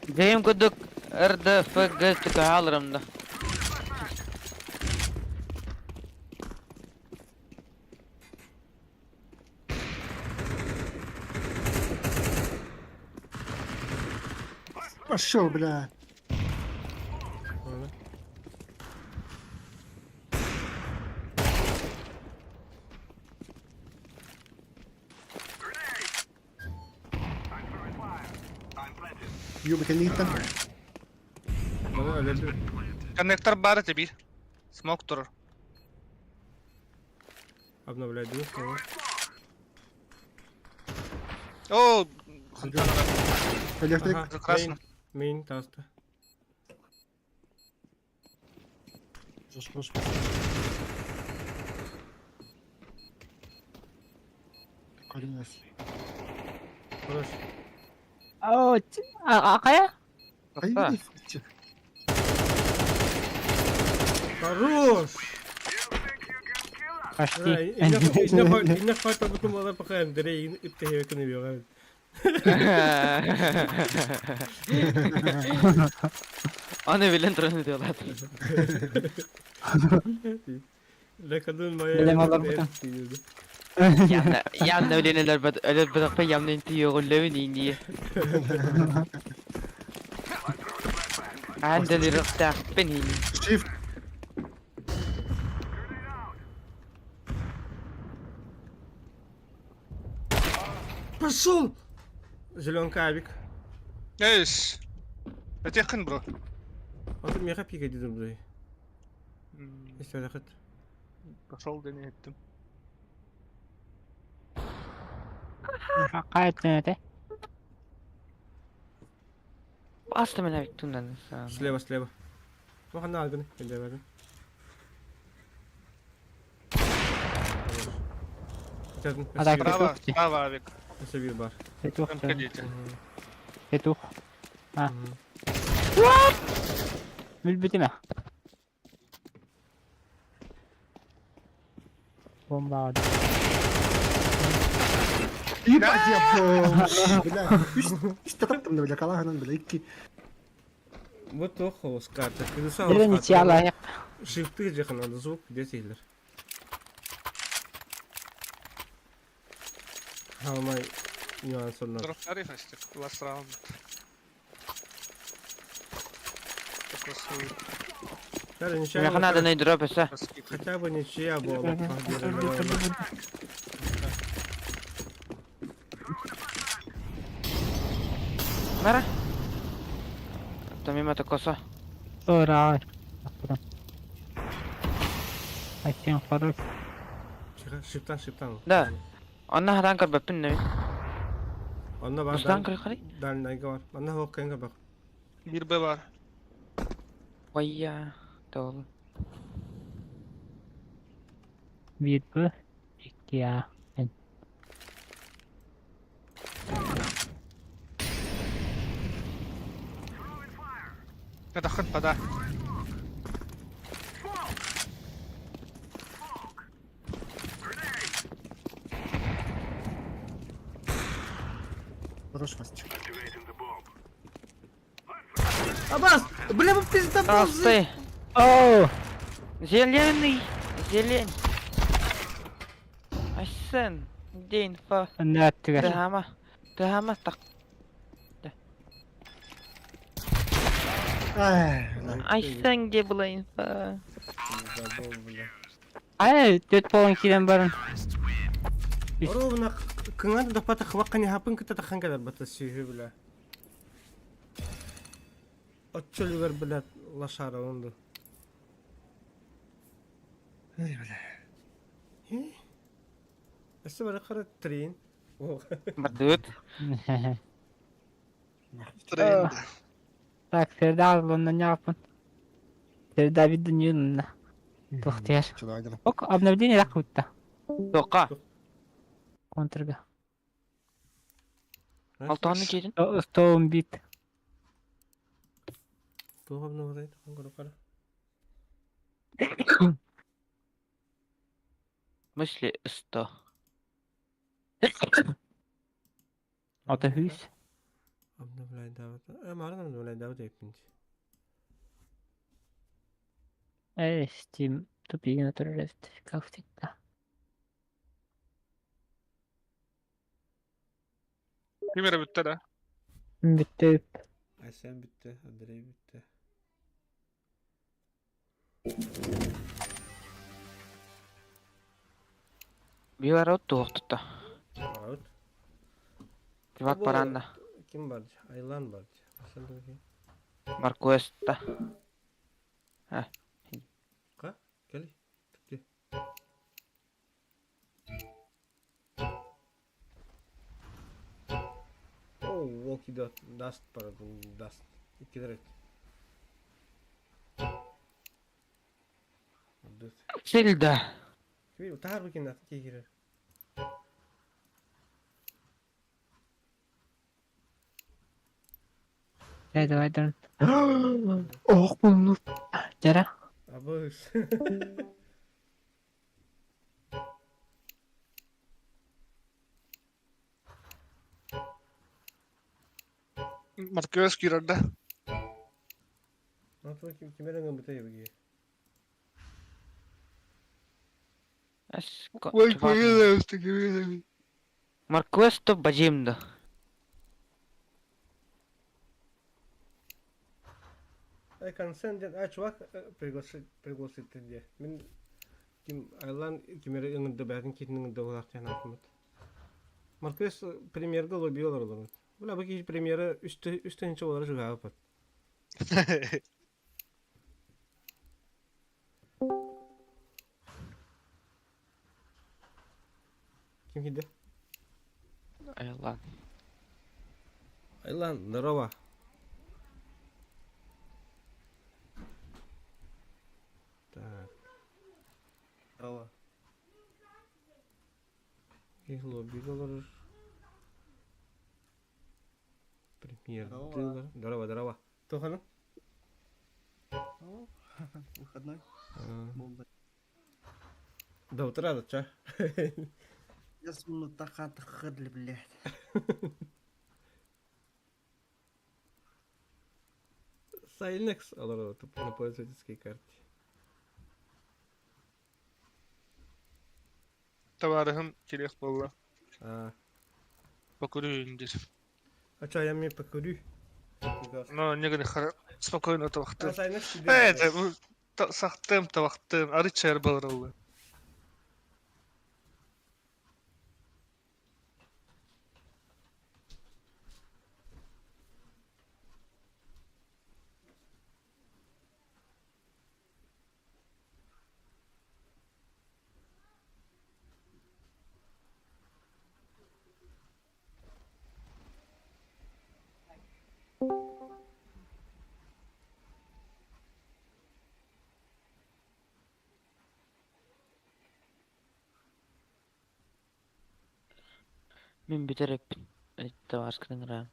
Дьэйим курдук РДФГ түкэ да. Пошел, бля. Юба кэнниттэн. Коннектор бар этэ биир. Смок турар. Обновлять двух. О, Электрик. Прекрасно. Мейн таста. Хорош. О, а хайа? Хорош! Почти. Инна хвата бутум ала пока Андрей иптехе күнү биогар. Аны билен туран диалат. Лекадын моя. Билем алар бутун. Ямна ямна өленелер бат өлөр бирок ямна инти йогуллебин инди. Андел ирыктаахпын ини. Shift. Пошел! Зеленка авик. Эйс. Этехин бро. Вот меха пика дедим бля. Если захот. Пошел да не еттим. Какая-то Баста мен авик тундан. Слева, слева. Ну хана алгын. Кенде А так, Справа, справа авик. Себир бар. Петух. Ходите. Петух. А. Бүлбүтүмэ. Бомба. Ебать, я бомж, бля. Үс таптым да, бля, калагынан, бля, икки. Вот то карта. Или не чала. Шифты же надо звук где силер. Хамай нюанс онна. Дроптари фастик. Last round. Даже ничья. Меха надо на дроп эсэ. Хотя бы ничья была. Мара. Там има коса. Ура. Айсен хорош. Шифтан, шифтан. Да. Онна хадан көрбөппүн нemi. Онна бар. Устан көрө Дальнайга бар. Онна хок кенге бар. Бир Б бар. Вайя. Тол. Бир Б. Икки А. Н. Этехин пода. Хорош, Васечка. Абас! Бля, вы пиздобол! Толстый. Оу! Зеленый. Зелень. Айсен. Где инфа? Онно өттүгэр. Тыһаама. Тыһаама так. Ай, да. Айсен, где была инфа? Пиздобол, бля. Ай, төрт болон киирэн баран. Ровно кыңан да пата хваккани хапын кыта тахан калар бата сүйү бля. Отчөлүгөр бля лошара онду. Эй, бля. Өссө бары кара трин. О. Бардыт. Тренде. Так, Серда алынна не yapın? Серда bir dünyunla. Тохтер. Чудо, дела. Ок, обновление ракутта. Тока. Контрга. Алтаны киирин. Стоун бит. Туох обновление тахан көрө кара. В смысле 100? Ата хүс. Обновляй дават. Э, марын обновляй дават эппинти. Эй, Steam тупигин туррефт. Как всегда. Ким эрэ бүттэ да? Бүттү. Айсен бүттү, Андрей бүттү. Билар туох тутта. Аут. Приват Бу- баранна. Ким бар? Айлан бар. Асан да ким? Маркуэста. Ка? Кели. Түкте. О, Walkie dot dust pardon, dust. Икки direkt. Dur. Сильда. Ким таар бу кин аты кигирер. Давай, давай, давай. Ох, булну. Жара. Абыс. Маркуэс киирэр да? Аты ким кимерен бутay буги. Ой, поедем, Маркуэсто бадьим да. Ай консент а чувак пригласить пригласить где. Мин ким Айлан кимере ыңды бәрин китинин ыңды булар тян атмыт. Маркес премьерга лобби олар олар. Бля бу ки премьера үстө үстөнчө олар жуга апат. Ким киде? Айлан. Айлан, здорово. Так. Здорово. Их лобби олар. Премьер. Здорово. Здорово, здорово. Тоханы? О, выходной. Болды. До утра, да, ча? Я тахат хыдли, блядь. Сайлекс олар на пользовательской карте. Табаарыһым кириэх буолла. А, Покурю диир. а чё, я мне покурю? Но не гына спокойно А, табахтым. Сайлекс тебе. Э, это сахтым табахтым. Ары чэр болар ол. Мин бүтэр эппин. Табаарыскытын ыраан.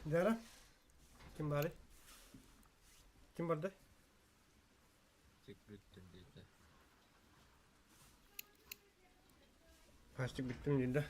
Дара? Ким баарый? Ким барда? Бүттүм диэтэ. Хастик бүттүм диир да.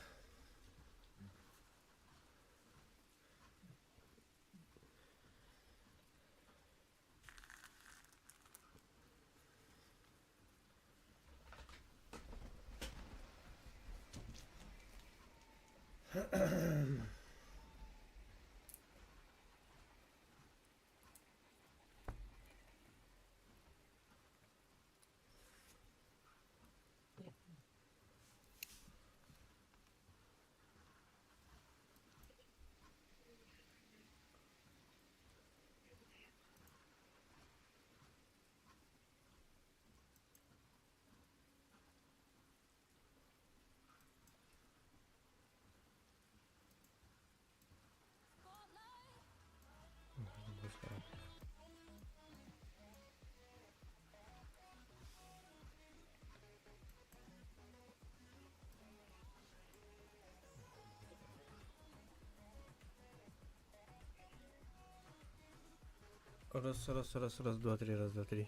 Раз, раз, раз, раз, два, три, раз, два, три.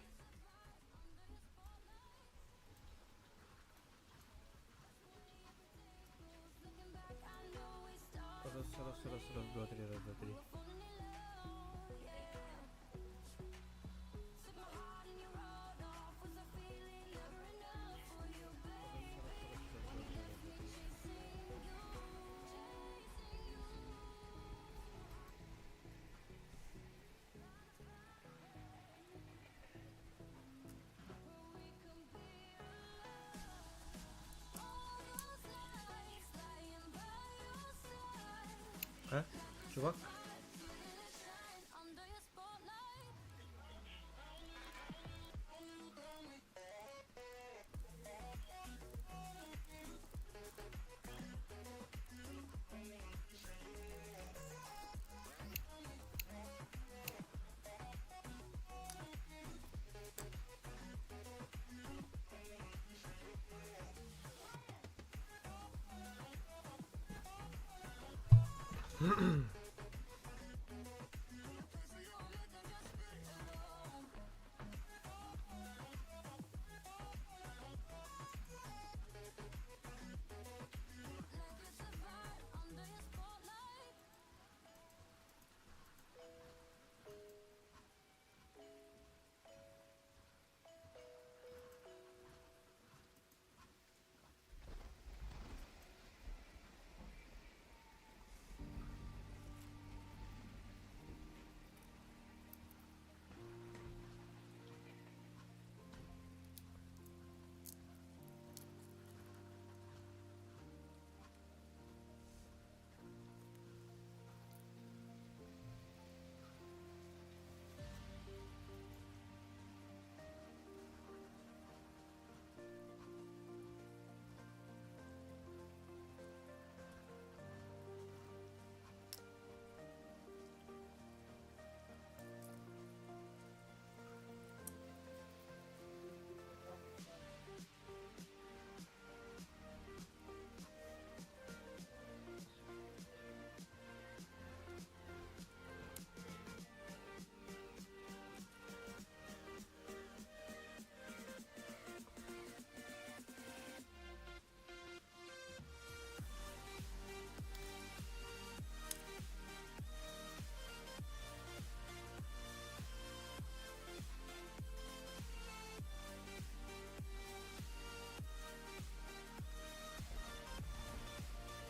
Раз, раз, раз, раз, два, три, раз, два, три. А? Чувак?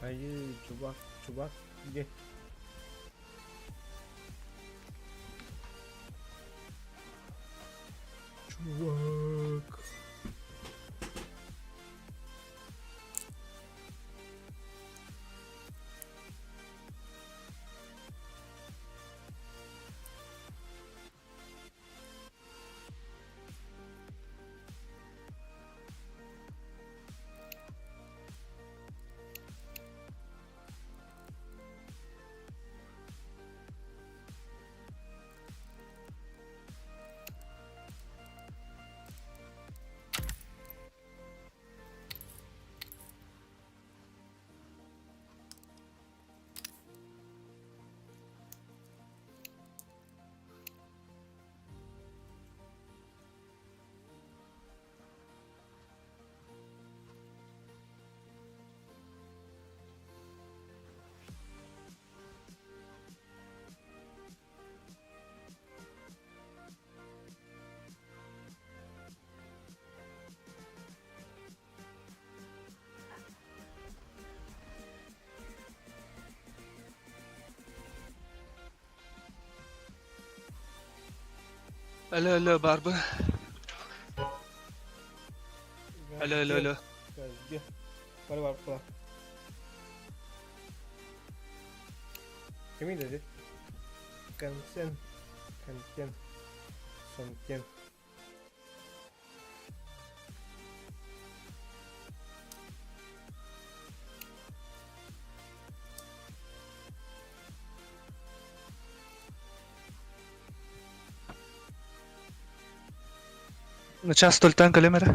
Айыы, чувак, чувак, где? Чувак. Алло, алло, барбы. Алло, алло, алло. Газге. Бар бар була. Кимий dedi? Консен. Контент. Сонтен. Час стольтан кэлим эрэ.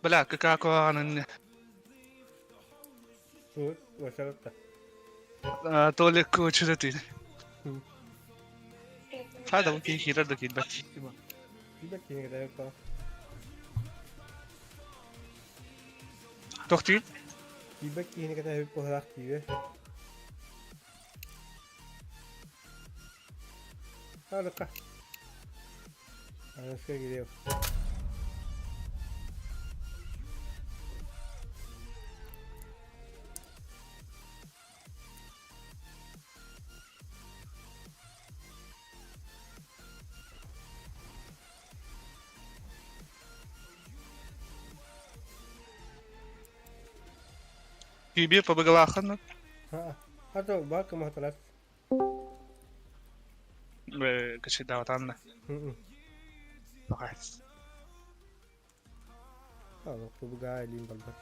Бля, какая куһаҕанын Толик кучуратын. Хайда бу киһи киирэр да киирбэт. Тохтуур. Киирбэт киһини кэтэһэбит быһыылаах тиийэ. Алыкка. Аныска кириэм. Киирбиир побыгалааххын. Хата баар кымаһаталар. Кычыйдаабатаан да. Побыгаа илиим барбат.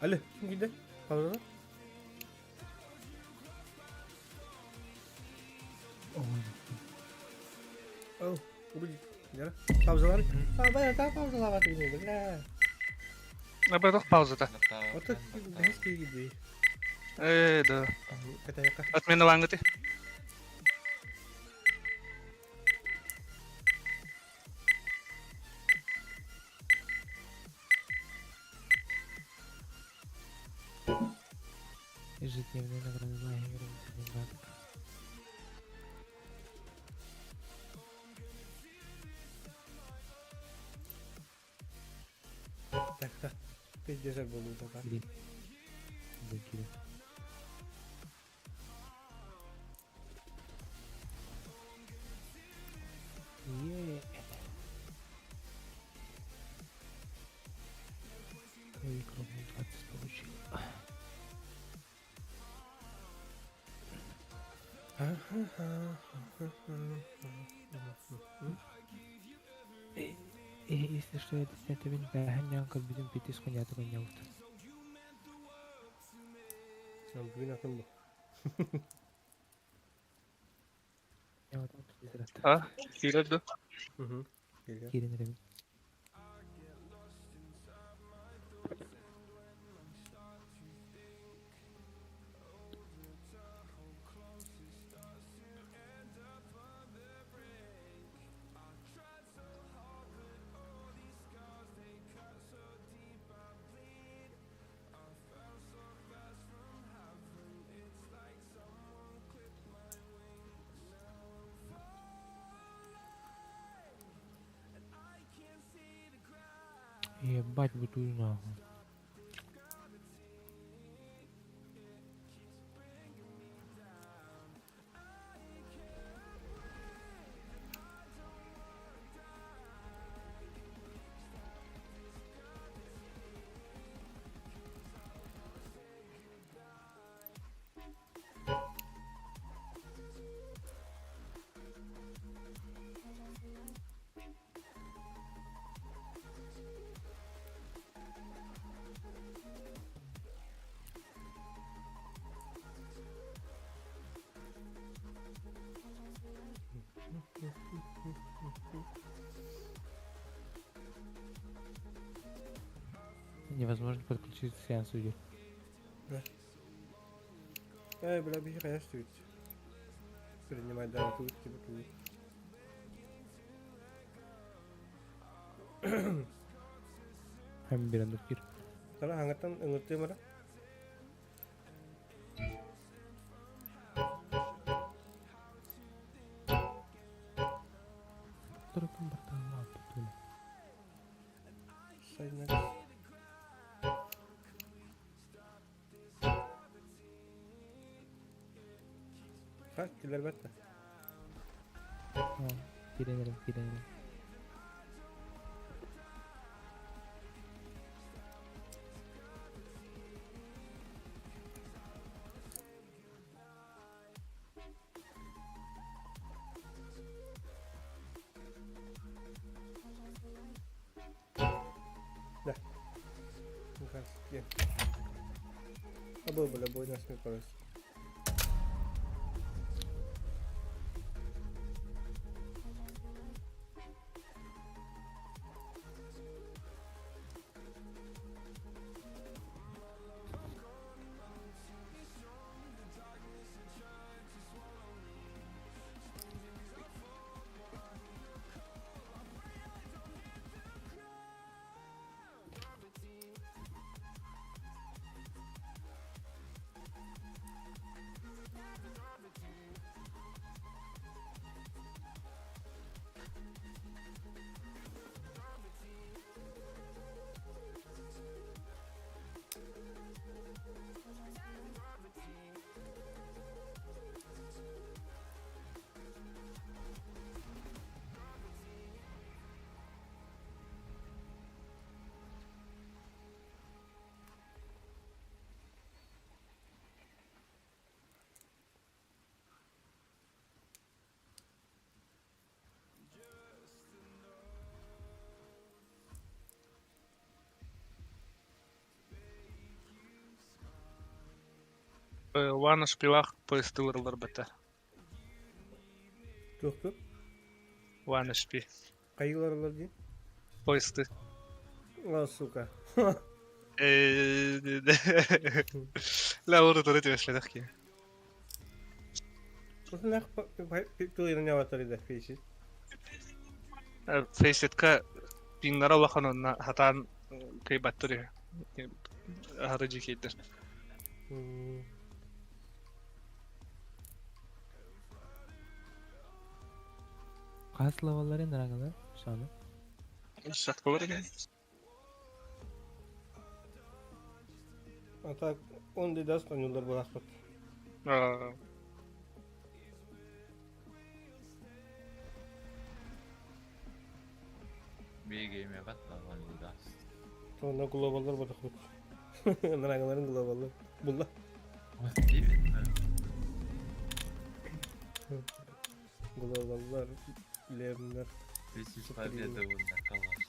Алло, ким киирдэ? Пауза? Ол, Паузалар. А, паузалаабат бля. Абы паузата. Ото бэһис киһи Ээ, да. Кэтээхэ. Отменалаангыты. Ежедневная награда лагеря банк. Так, так. Пиздец буолуу така. Закири. Е. Если что, я десятый бэһэн көрбүтүм пятис хуйнята гонялт. Бүгүн атын бу. А, киирэр ду? Киирэн эрэбин. Ебать бутую нахуй. Невозможно подключить к сеансу идет. Да. Эй, бля, бихи конечно ведь. Принимать да, тут тебе тут. Hem bir anda bir. Sana hangatan ыңыртыы мара? Турукун бартаама тула. Сайна. Хак килер бәтті. Кирен кирен. Да. Абы бля бой нас не порос. Уана шпилах поезд ылар бата. Тух-тух? Уана шпи. Кайылар дии? Поезды. О, сука. Ла уру туры түбэследэх ки. Осынах туйрын яватар иде фейсит. Фейситка пингара улахан онна хатаан кыйбаттыр хары жикейдер. Хас лаваларын рагалар шаны. Шаткалар экен. А так он даст онюлар буласпат. Биги эме бат онly даст. Сонда глобалдар бодохут. Нарагаларын глобалдар. Булла. Именно. Глобаллар, лемнер. Тысяч Украина. победы на калаш.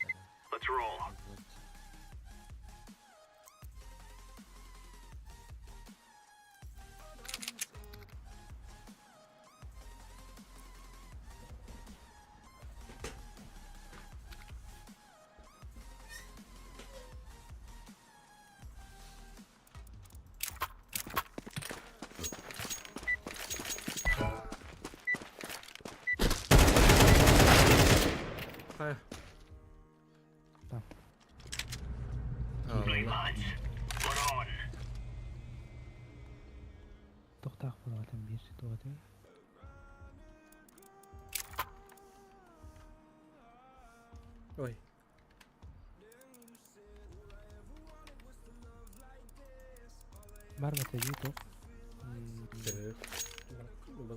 Хайа. Там. Allah. Тохтаах буолаатын биир ситуация. Ой. Бар батарея тоқ.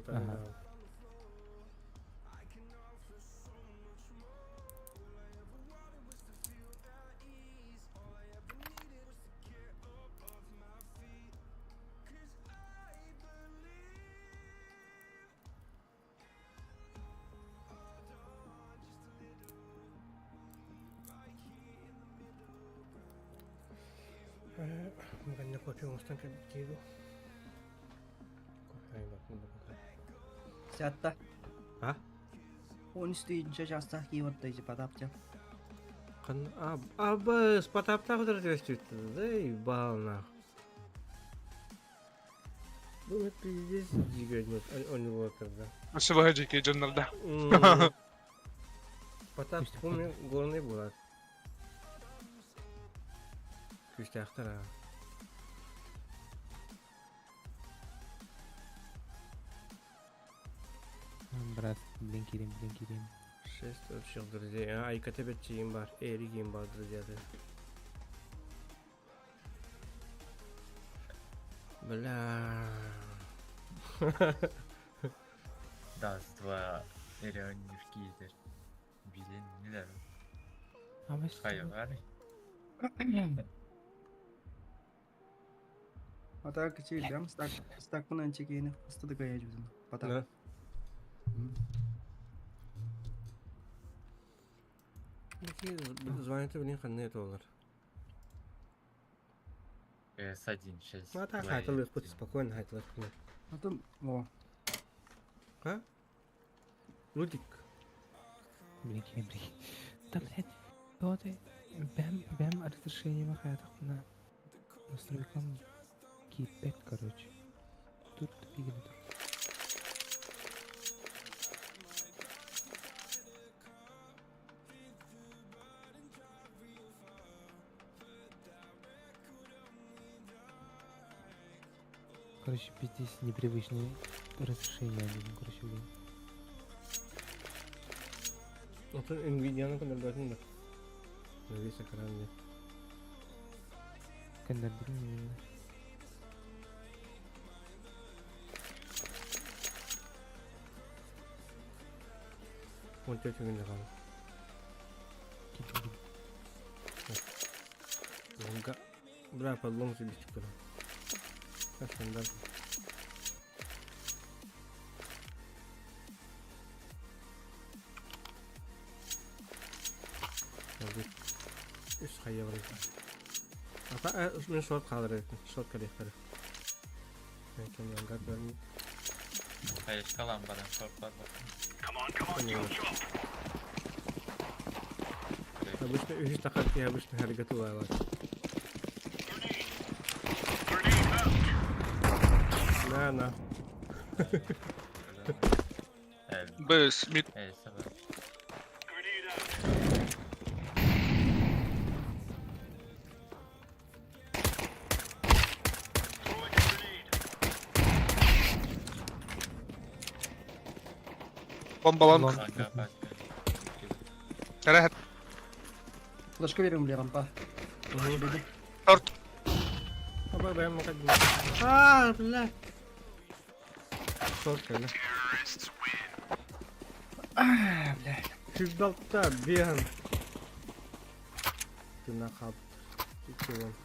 Ага. Maganda кофе оҥостон кэлбит дуу. Кофе айбатын Сятта. А? Он үстүйінше жастақ киіп отты Потапча. Қан абыс Потаптағы түстүттү да ебал нах. Ну это пиздец дико нет, он его тогда. Спасибо, дикие дьоннорда. Потап помню горный булат. Күстәхтер а. Брат, блин, кирим, блин, кирим. Шесть общих друзей. А, Айка бетчиим бар, Эригим бар друзья. Бля. Даст два миллионов киздер. Билин нелер. Абыс. Хайвар. Ата кичи стак стак мынан чекейini ыстыды гая жүзін. Потап. Да. Звонит, блин, ханны это олар. С 1, 6. Ну, а так, хайтылы, хоть спокойно, хайтылы. Потом, о, А? Лудик. Блин, кирим, блин. Да, блядь, то ты. Бэм, бэм, разрешение махает на настройкам кипет, короче. Тут тупик тут. Короче, пиздец, непривычное разрешение, блин, короче, блин. Отun Nvidia'nın kadar dördün de. Весь экран нет. Кандабрин именно. Он тетю не давал. Лонга. Бра, подлом себе стекла. Стандарт. Үс хайа бар. Ата мен шорт қалыр етін. Шорт керек керек. Мен лонга бәрін Хайышкалан баран шорт бар. Обычно үс тақар я обычно харигату ала. На, на. Бэс, мид. Эй, сабыр. Бомба лонг. Карахат. Флешка берем, бля, рампа. Шорт. А, бля. Шорт, бля. А, бля. Күбалта бен. Ты нахаб. Ты лонг.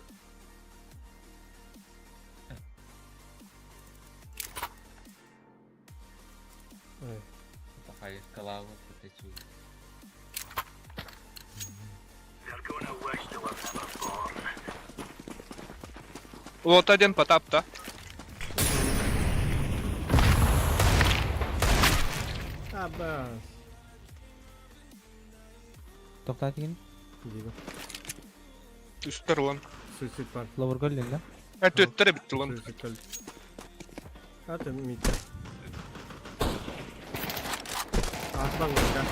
Хаешкалаабыт этэ үчүгэй. Лота диэн Потап да? Абас. Тоқтат деген. Диба. Үстер улан. Суицид бар. Лаврга өллен да? Ә төттер бит улан. Суицид көлді. Аты мид. Аслан да.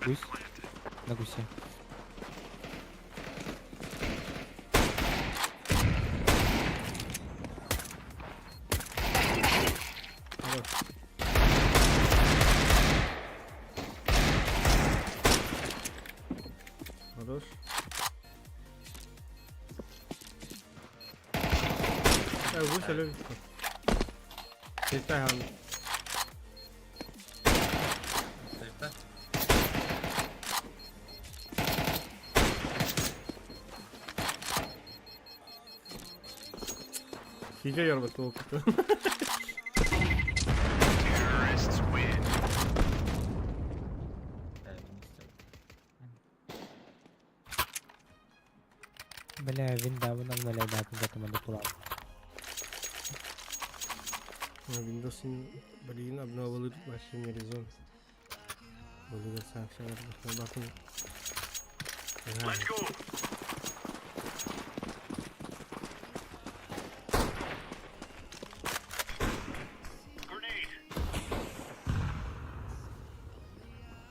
Гусь. На гусе. Хорош. Хорош. Гусь өлөр. Сеттай хал. Сайта? Сиже ярбат ол күтті. Бля, винда нам налядатын за команду пулал. Windows-ын билигин обновылыр вообще не резон. Болуга санкциялар батын.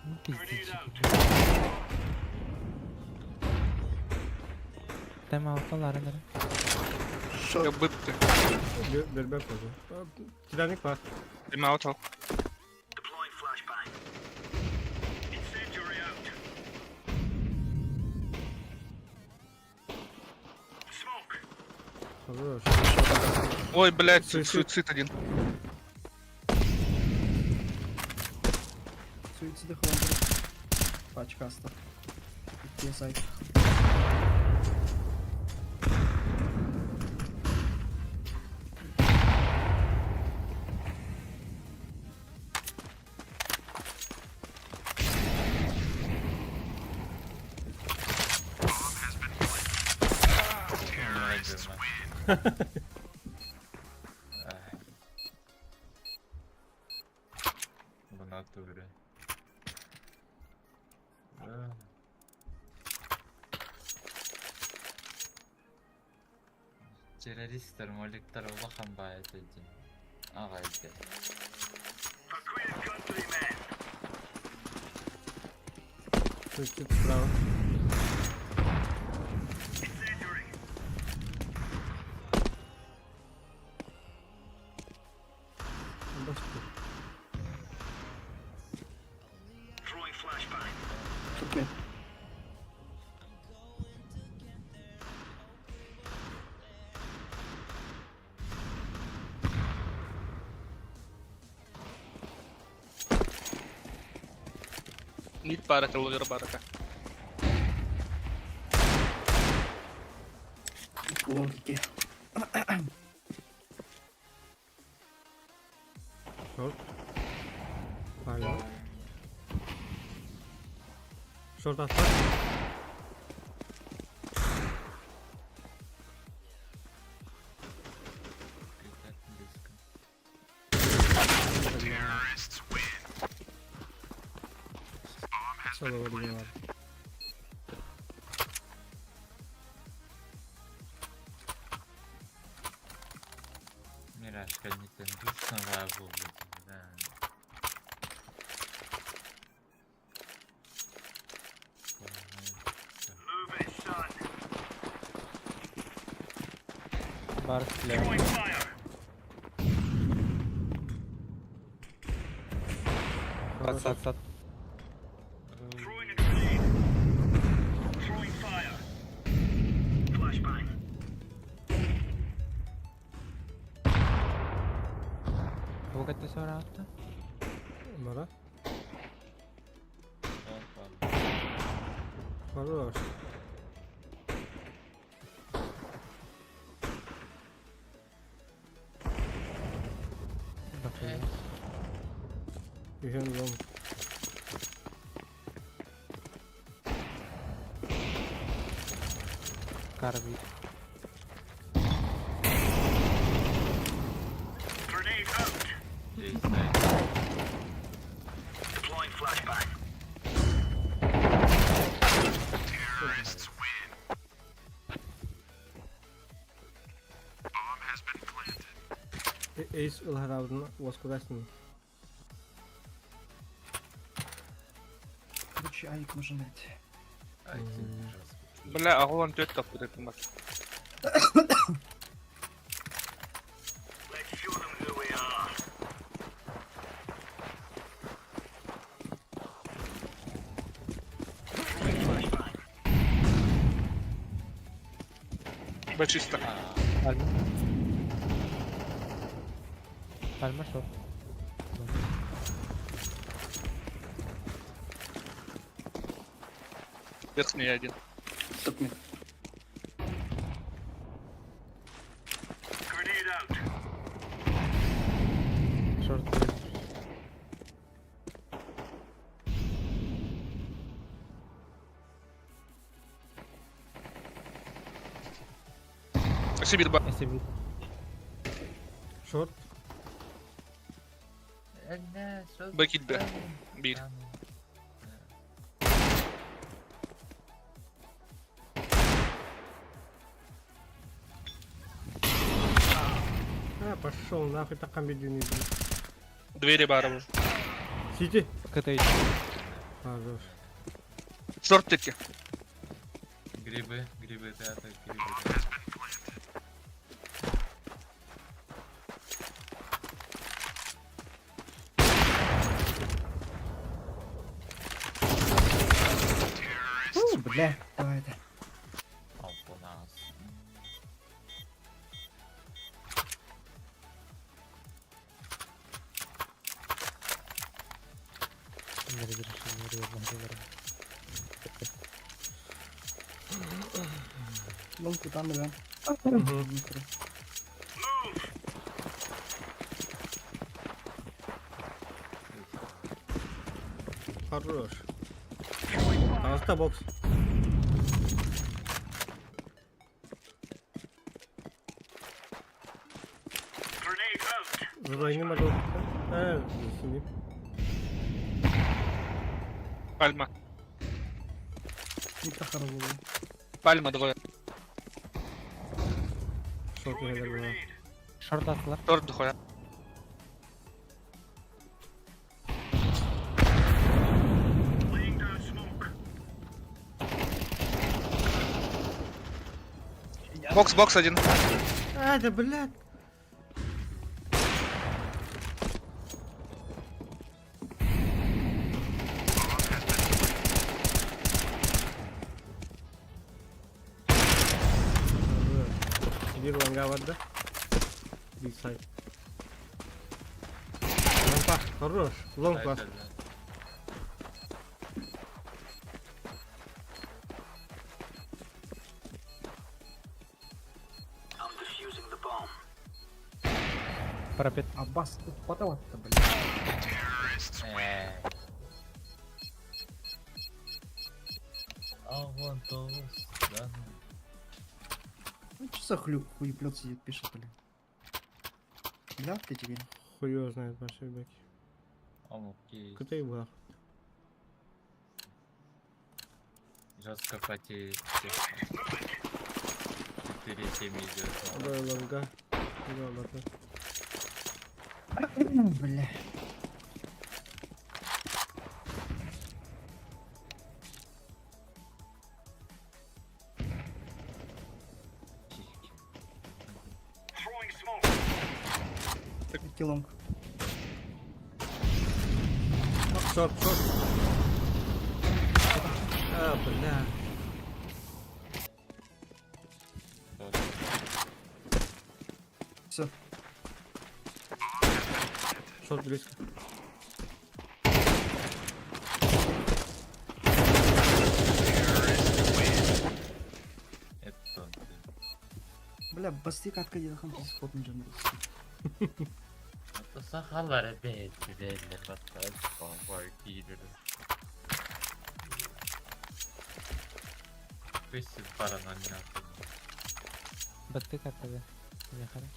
Ну, пиздец. Тайм-аут алары да. Я бытты. Бербек oldu. Titanic var. Тайм-аут ал. Хорош. Ой, блядь, Суицид. суицид один. Суициды хватит. Пачка аста. Икки сайт. В натуре. Террористтер, моликтар улахан баайт эдин. Ағайды. Суицид справа. Басты. Тут нет. Мид барата, ловер барата. Логики. Шорт. Alo. Шорт atlar. Близко. Соло var. Мираж кэнниттэн душновая буолбут. Да. Бар слева. Сад, сад, сад. Бугатты сора атта. Бара. Хорош. Үһүөн long. Карбид. Эйс ылһараабытын уоскутасын. Короче, авик нужно дать. Бля, аҕалан түөрт таппыт этим бар. Б чисто. Пальма. Пальма шорт. Верхний один. Стоп, мид. Шорт. Сибирь Б. Сибирь. Шорт. Б кит Б. Бир. А, пошел нахуй так комбидюный. Двери бары. Сити. КТ. Хорош. Шорт таки. Грибы, грибы, пятый, грибы. Фу, бля, давай это. Алпа нас. Лонг там, да. Хорош. Аста бокс. Задайны мадал. Э, Пальма. Не хорошо. Пальма двое. Шорт не Шорт атылар. Шорт дохуя. Бокс, бокс один. А, да блядь. Bir лонга бар да. Bir сайт. Лампа, хорош. Лонг класс. Парапет. Аббас, упадал-то, блядь. А вон то, да. Ну что за хлю хуеплет сидит, пишет, блин. Да, ты тебе? Хуй его знает, ваши беки. Окей. Кто его? Жестко потеет. 4-7 идет. Да, лонга. Да, ладно. Бля. Килонг. Шорт, шорт. А, бля. Все. Шорт близко. Это Бля, басты катка где-то там сходный джанр. Сахалар бэйэтилэрин баттаан киирэр. Үс баран анньаатын. Баттык аттады. Мехара.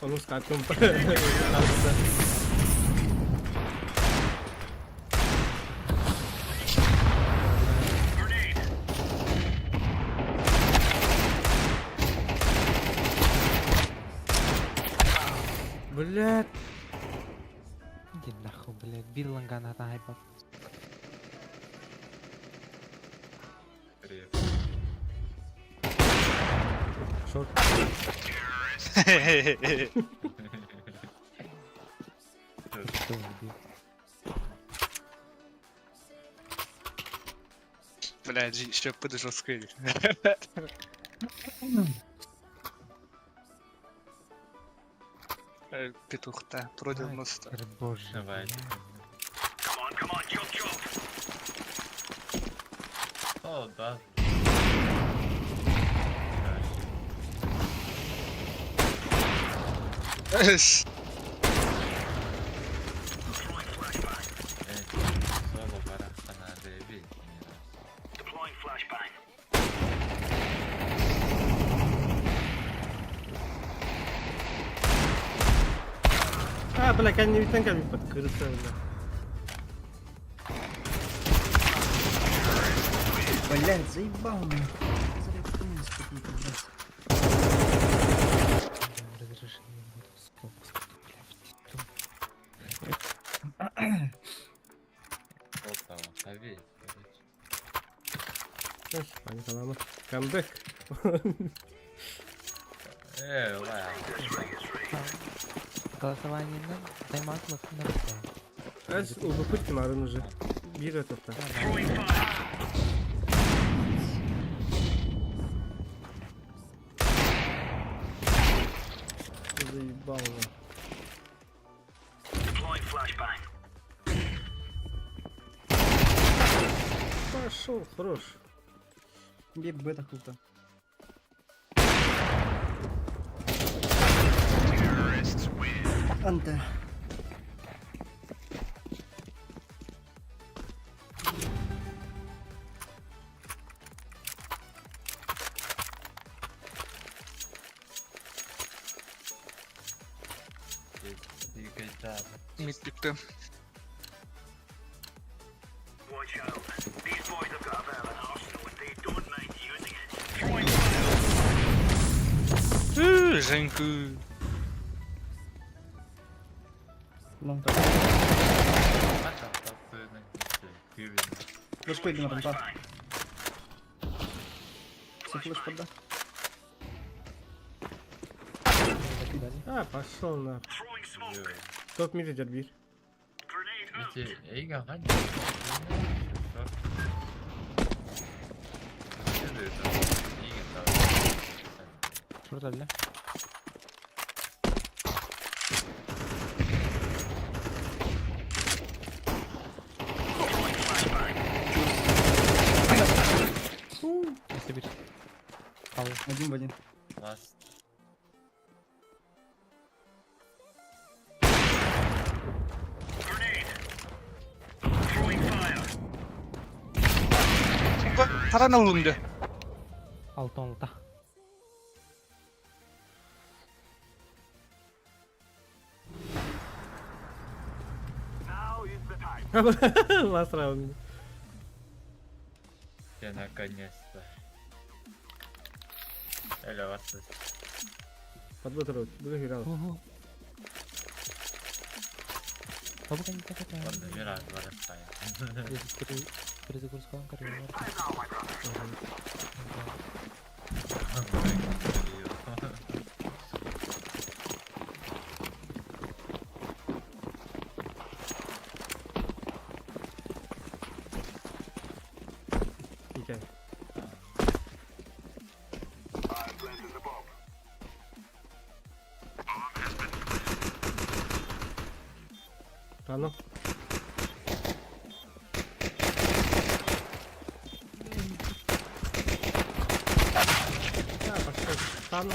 Ону скаттым. Блядь. Иди нахуй, блядь. Бир ланган ата хайпап. Шорт. Что убил? Блядь, еще подожил скрыть. Петух-то против моста. Боже. Давай. О, да. Эш. Соло барахтана дебил. А, бля, кэннибиттэн кэлбиппит кырыса бля. Блядь, заебал меня. Зря кинул, спутника, блядь. Разрешение буду сколько, блядь. Опа, хавей, короче. Паникалама. Камбэк. Ладно. Голосование на тайм-аут на Эс убупут марын уже. Бир этапта. Заебал. Пошел, хорош. Бег бета круто. Анте. Мид пикты. Женьку. Лонг. Флешку иди на рампа. Все флеш подда. А, пошел на. Топ мид идет бир. Эйга, Шорта, бля. Если бир. Один в один. Ласт. Таран алынды. Алтын алта. Last round. Я наконец-то. Эле, вас Подбытырып, бүгін играл. Ого. Бабка не такая. Ладно, мира, барахтая. Перезагрузка карьеры. Окей. Рано. Да, пошел. Рано.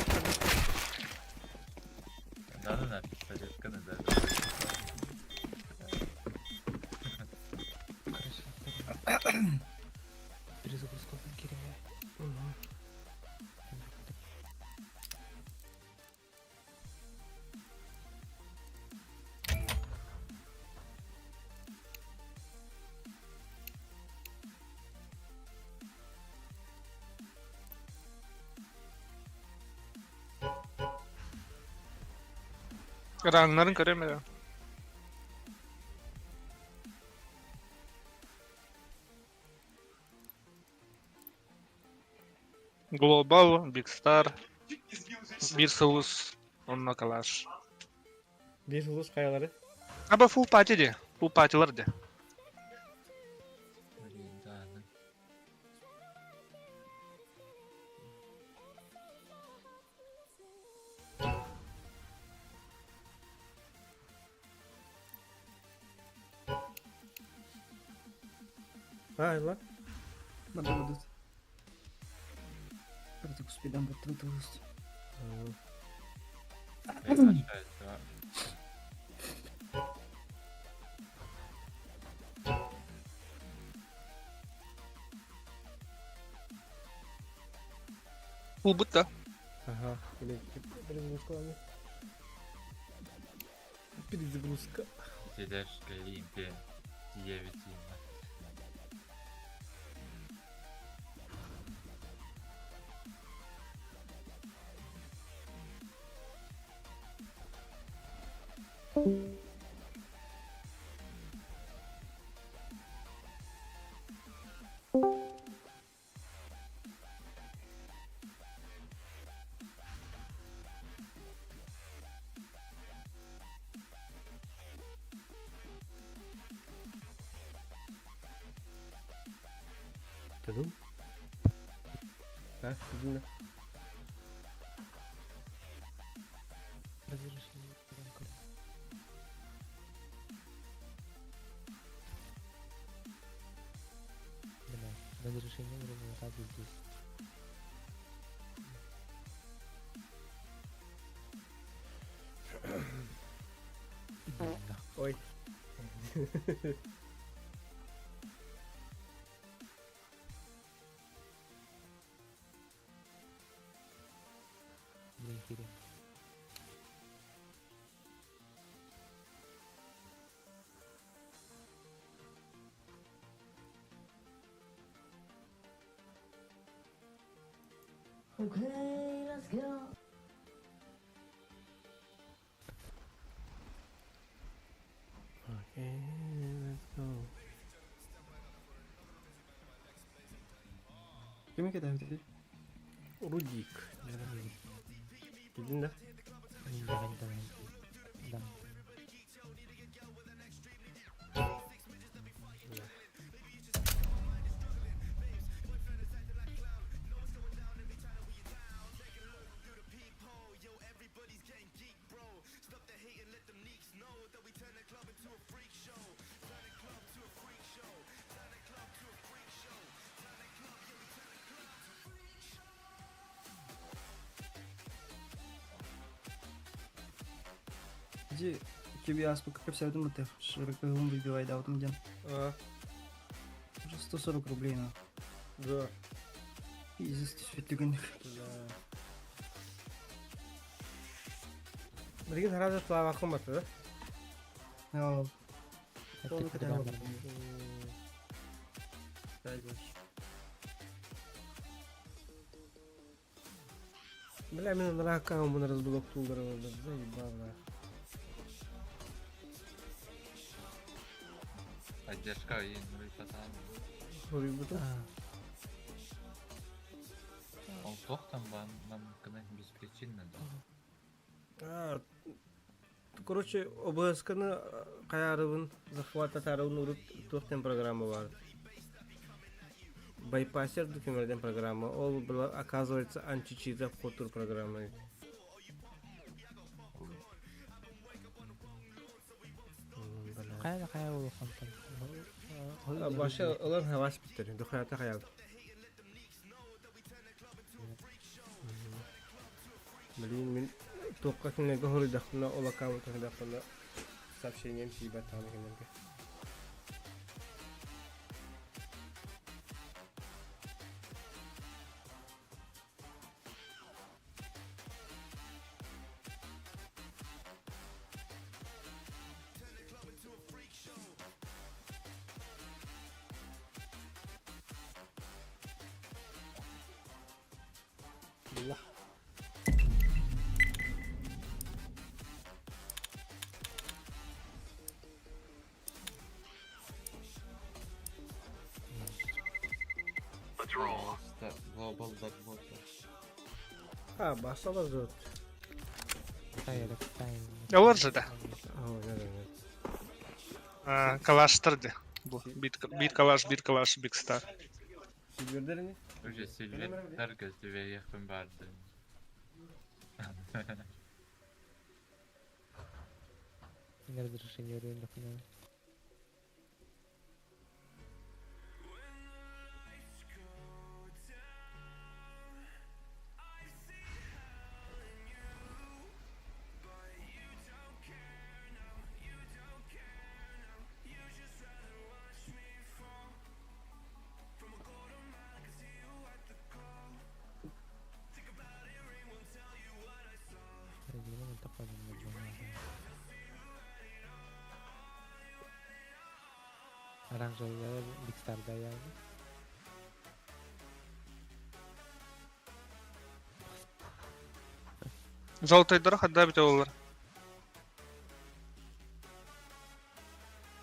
Перезагрузка киирэ. Рангнарын көрөм эрэ. Global, Big Star, биир сылус, онно калаш. Биир сылус хайалары? Аба full party де, full party'лар де. Блин, да, ну. А, ла. Надо будут. Artık успеем вот тут вот. Приглашают, да. Full бут да. Ага, блин, перезагрузка. Перезагрузка. Тележка импе. 9 имя. Тадум. А, иди Разрешение. Бля, разрешение результат здесь. Ой. Блин, херня. Okay, let's go. Okay, let's go. Кими кидают? Рудик. Иди на. Давай, давай. Да. Иди, тебе аспа как все думаю, ты широкогум выбивай, да, вот где. А, Уже 140 рублей на. да. Пиздец, ты светлиган. Да. Билигин сразу слава кымбаты, да? А, Это Полный когда каталог. мы- Пять больше. Бля, мен ракам разблоктулар заебал. Поддержка и ну и пацан. Суруйбутум. А, Ол туох там бан нам кына беспричинно да. А, короче, ОБСК-ны каярыбын захват атарыбын урут туохтен программа бар. Байпасер документен программа. Ол была, оказывается, античита хотур программа. Бля. Хайа хайа улахан там. А, Баша ылан хавас биттер. Духата хаял. Блин, мен тоққа кинлерге хоруйдахпына ол аккаунт хоруйдахпына сообщением тиийбэт даҕаны кинилэргэ. Булла. Global Dark А, басала зовут. Олар же да. А, да, да, да. Калаштар де. Бит калаш, бит калаш, биг стар. Сильвердер не? Уже сильвер көстүбэ яхпын барды. На разрешение уровень. Оранжевый Big Star да yani. Золотой дорог отдай бите олар.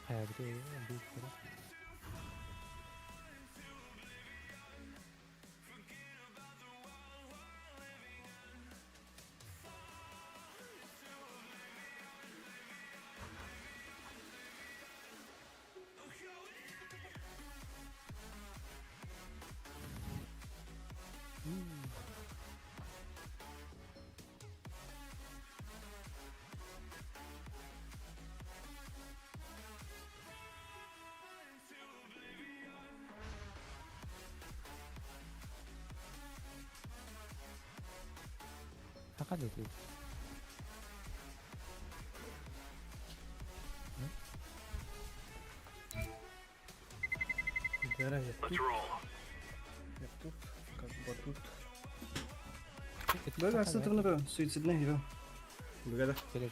Hayır bir büyük bir. Fakat dedi. Я тут. Я тут, как бы тут. Böyle aslında böyle суицидный его. Бігада. Келе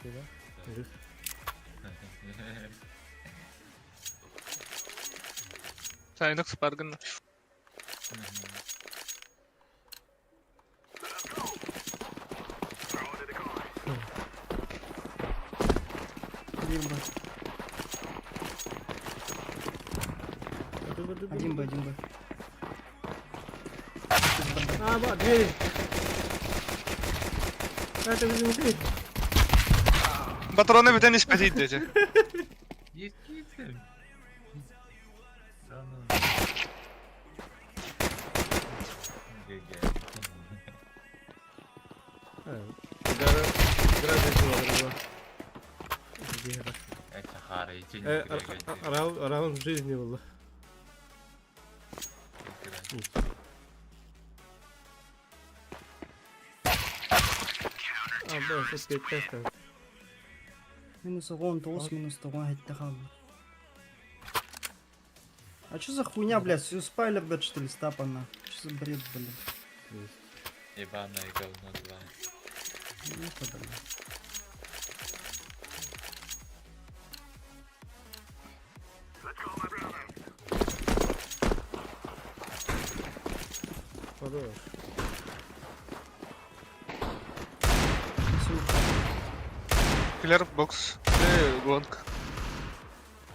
Сайдык спаргын. Один Б. Один Б, один Б. А, ба, двери. Это видимо ты. Патроны битен испетит дети. Ескитим. Да ну. ГГ. Раунд жизни был. А, да, тут 5 тестов. Минус 19, минус 9 хетте қалды. А что за хуйня, блядь? Спайлер, блядь, что ли, стапана? Что за бред, блядь? Ебаное говно 2. Ну-ка, блядь. Хорош. Киллер бокс. Гонка.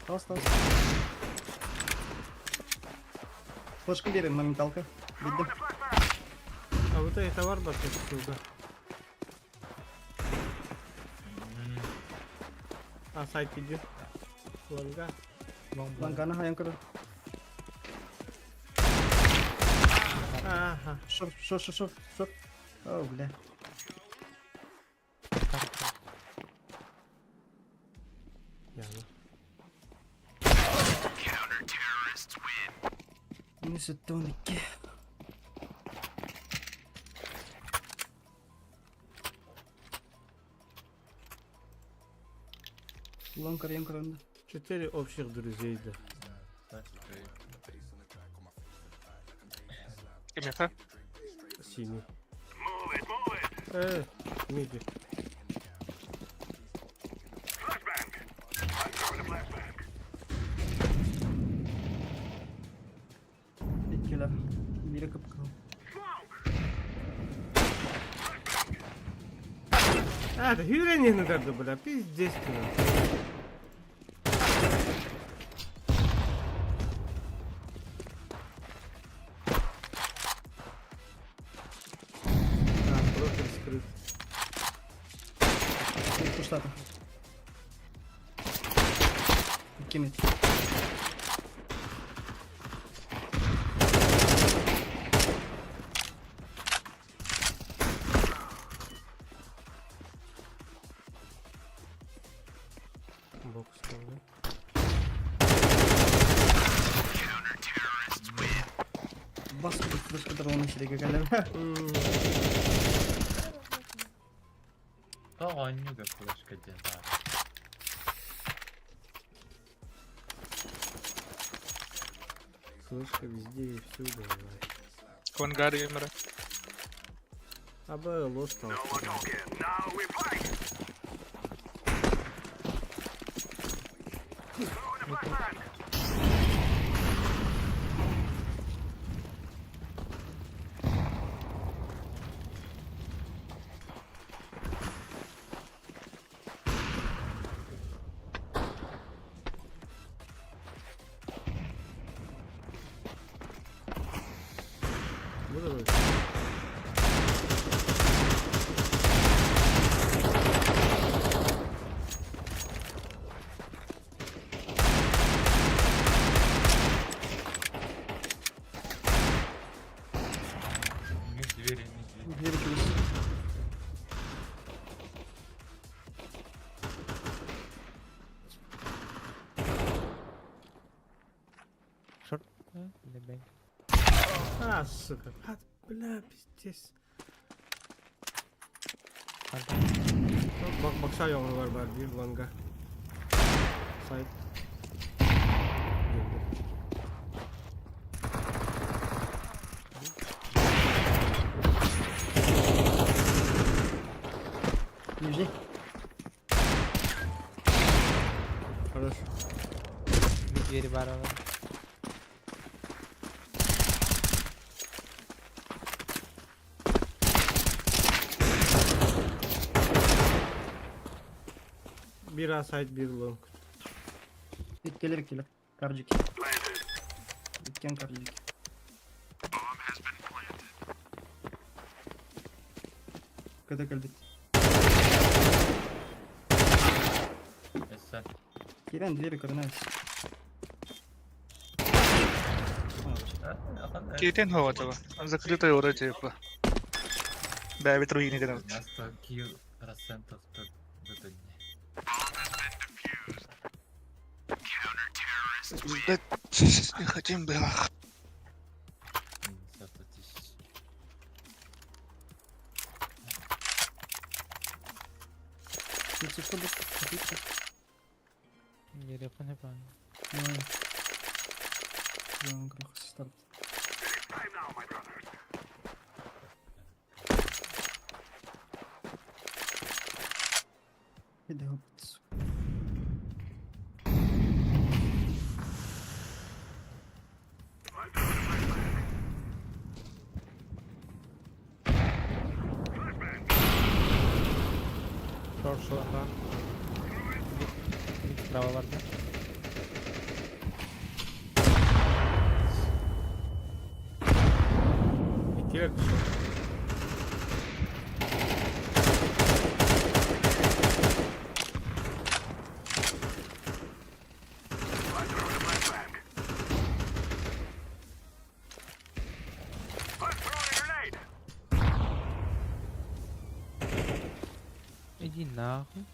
Остался. Флешка берем, моменталка. Видно. А вот это товар бар, сука. А сайт иди. Лонга. Лонгана хаянкара. Ага. Шор, шор, шор, шор, шор. О, бля. Яна. Минус 12. Лонкар, янкар, Четыре общих друзей, да. Кимета? Синий. Миди. Иккилер. Бире кып-кызыл. А, это хюрен не надо, бля, пиздец ты. А, профиль скрыт. Пуштата. Кимит. Бокс там, да? Бас флешка дрона сиреге кэлэр. Тоҕо онньуга флешка диэн баар. Флешка везде и всюду, давай. В ангаре юмора. А Б лос там. Буду рыть. Мид двери, мид двери. Двери чугас. Шорт. Или бэнк. А, сука. А, бля, пиздец. Бак бакша var бар bir ланга. Сайт. Нижний. Хорош. Двери барова. Bir A side bir long. Иккилер иккилер. Карджик. Иккен карджик. Когда кэлбит. Эссе. Кирен двери көрүнэс. Киитин хоҕотоҕо. Закрытая вроде типа. Бэбит руины гынан. У нас такие процентов так в это не. Блядь, не хотим было. 100 тысяч. Если что, будет отлично. Не понял. Давай. Сделаем грохот старт. Иди, опыт, сука. Шорт, шорт, а. Справа бар, да? Иккилер шорт. Иди нахуй.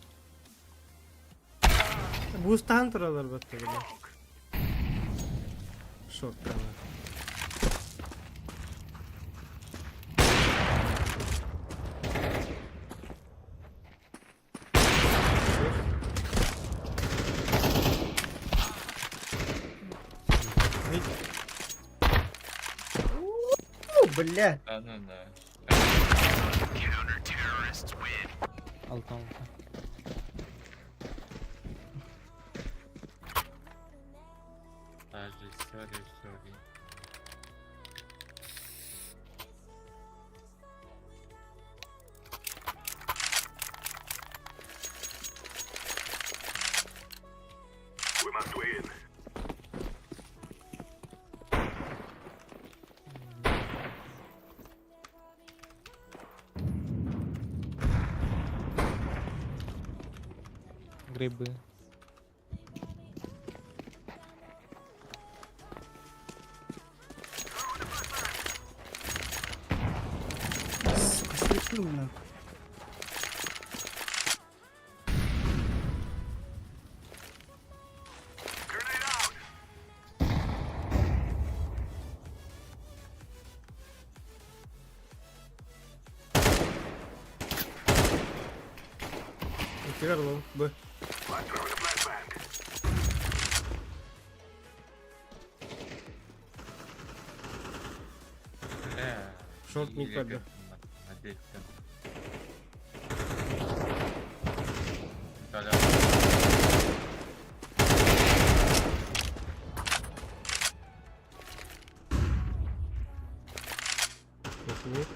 Бустан туралар батты бля. Шорт прямо. О, бля! А ну да. Алта алта. Даже сори, сори. Грибы. Сука, слепил нахуй. Иккигэр лол, Б. Бля. Шорт мид Или көрдө. как на- на Да-да. Мид.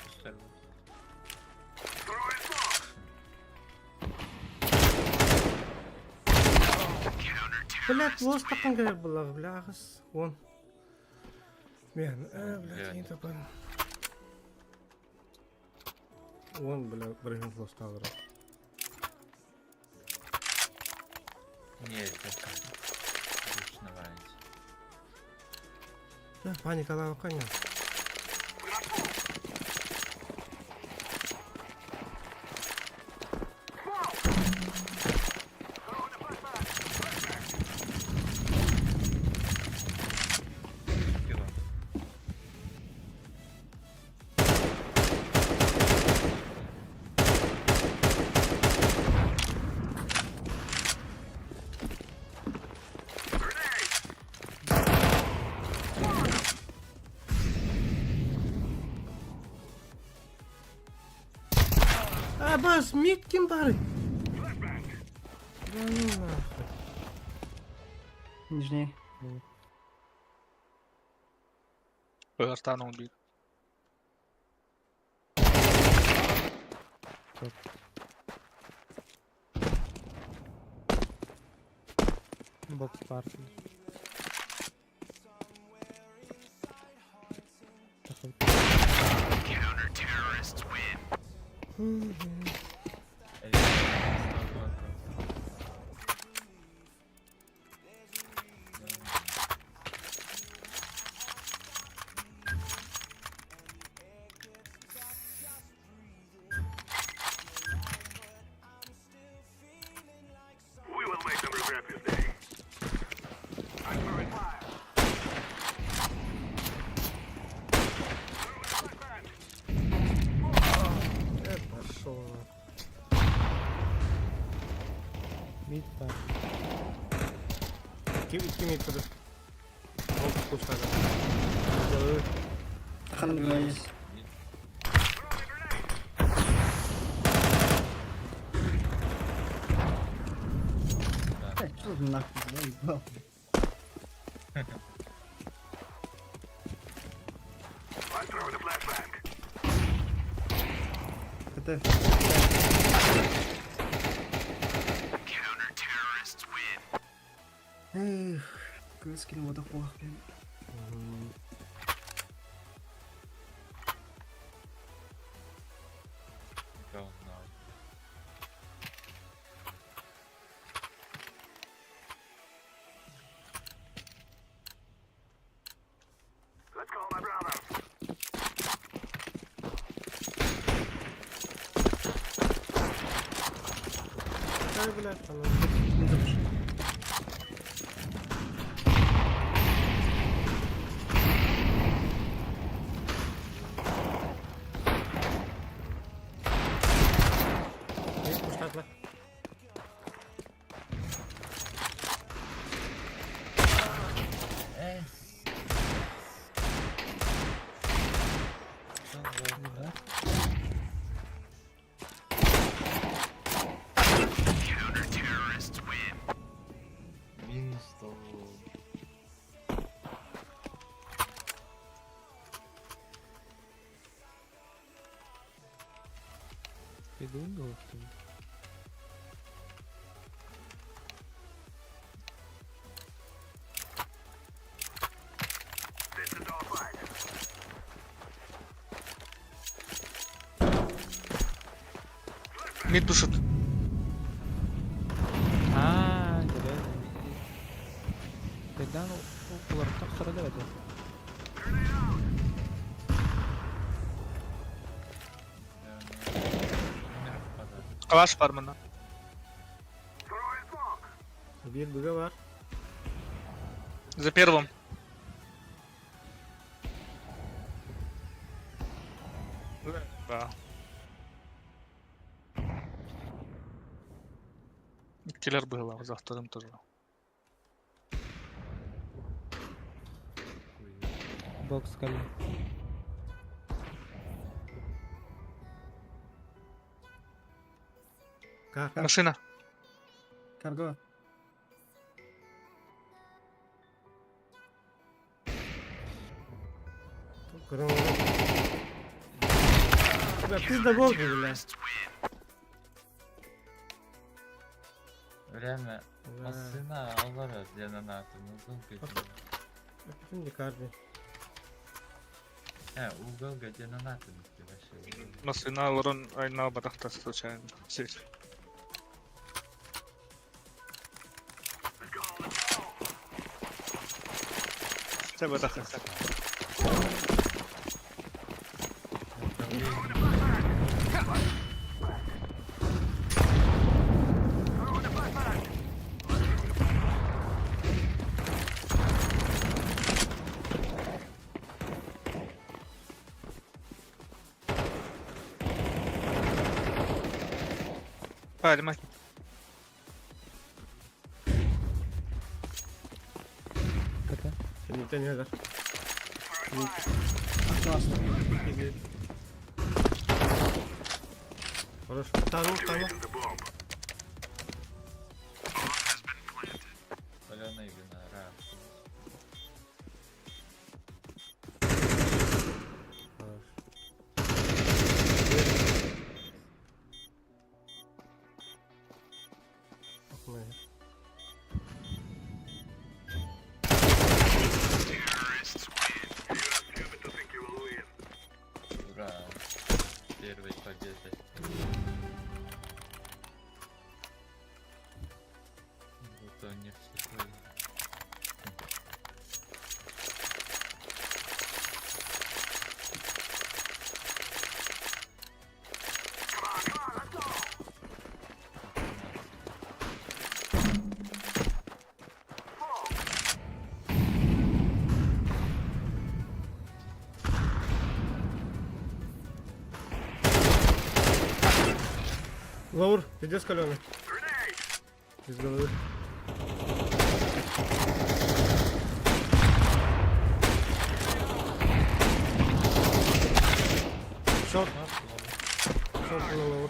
Пустой был. Блядь, лос таққан керек бұлар, бля, ағыс. Он. Мен, блядь, Бля. не тапан. Он, бля, бірген лос тағдыры. Не, это ручно валить. Да, паникалап қаня. Кило. А, бас, мид ким бары? Да ну нахуй. Нижний. Артан убит. Бокс парк. Пошел. Мид парк. Ким, ким мид тұрды? Ол пустады. Делаю. Хан есть. Блядь, что за нахуй, заебал. КТ. Эх, скинул водохлох, блин. Говно. Ай, блядь, там. Не запуши. Мид пустады. Эх. Что за- Идун дуохтун. Мид душит. Аа, дьэ. Кайдан уларыта охсоро да эбэтэ. Калаш бар мына. Биир быга бар. За первым. Да. Киллер было, за вторым тоже. Бокс кэллэ. Кар. Машина. Карго. Көрөн Бля, пизда гол бля. Время Да. Массына алар диэн анаатын угол диэн. Эппитим ди карди. Э, угол диэн анаатын вообще. Машина олорон айнал батахта случайно. Сир. Це батахта. Пальма. Ката. Кэнниттэн иһэлэр. Классно. Хорош. Тану, тану. Паленый виноград. Хорош. Окно. Ура. Первой победы. Вот они все свои. Лаур, пиздец каленый. Из головы. Шорт. Шорт на лаур.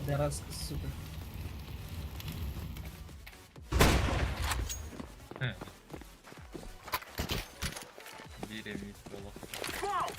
Пидорас, сука. Бире мид было. Хорош.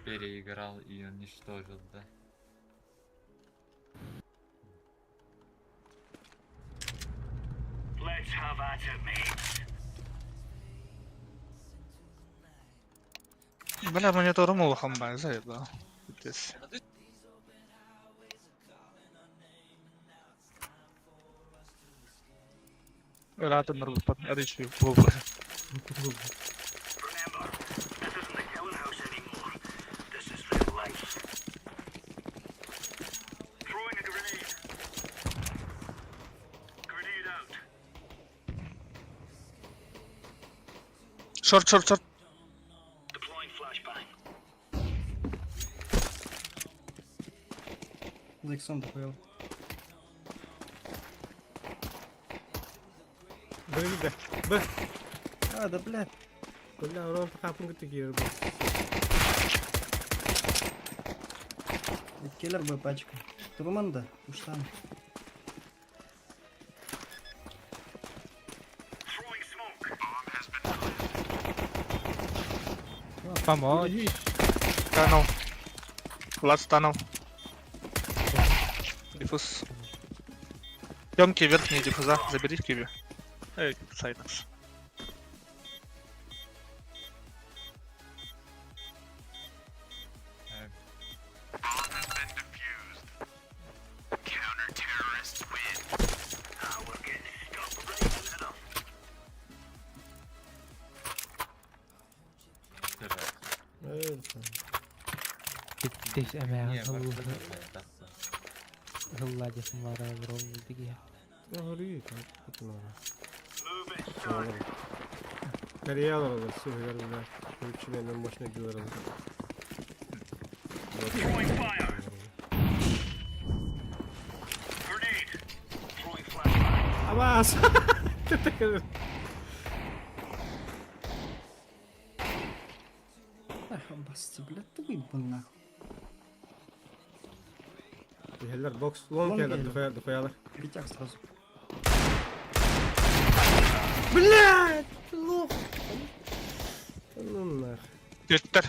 Переиграл и уничтожил, да? Бля, мониторым улахан баар, заебал. Пиздец. Ыраатыннарбыппын арыыччы буолбут. Short, short, short. За иксом дохуял. Б, Б, Б. А, да блядь. Бля, урон хапын кытты киирэр бу. Келлер бы пачка. Турман да, уж там. Помочь. Tunnel. Last tunnel. Диффуз. Темки верхние диффуза. Забери киви. Эй, Сайнакс. Здесь Не, эмэҕин барыта ылла диэххин баара бро дии. Кореялар олор сыһыгар да включенный мощный дилер. Абас! Ах, обасцы, блядь, ты выебан нахуй. Иһэллэр бокс лон Лон кэлэр кэлэр. духуя духуялар. Пятяк сразу. Блядь, лох. Ну нах. Түттэр.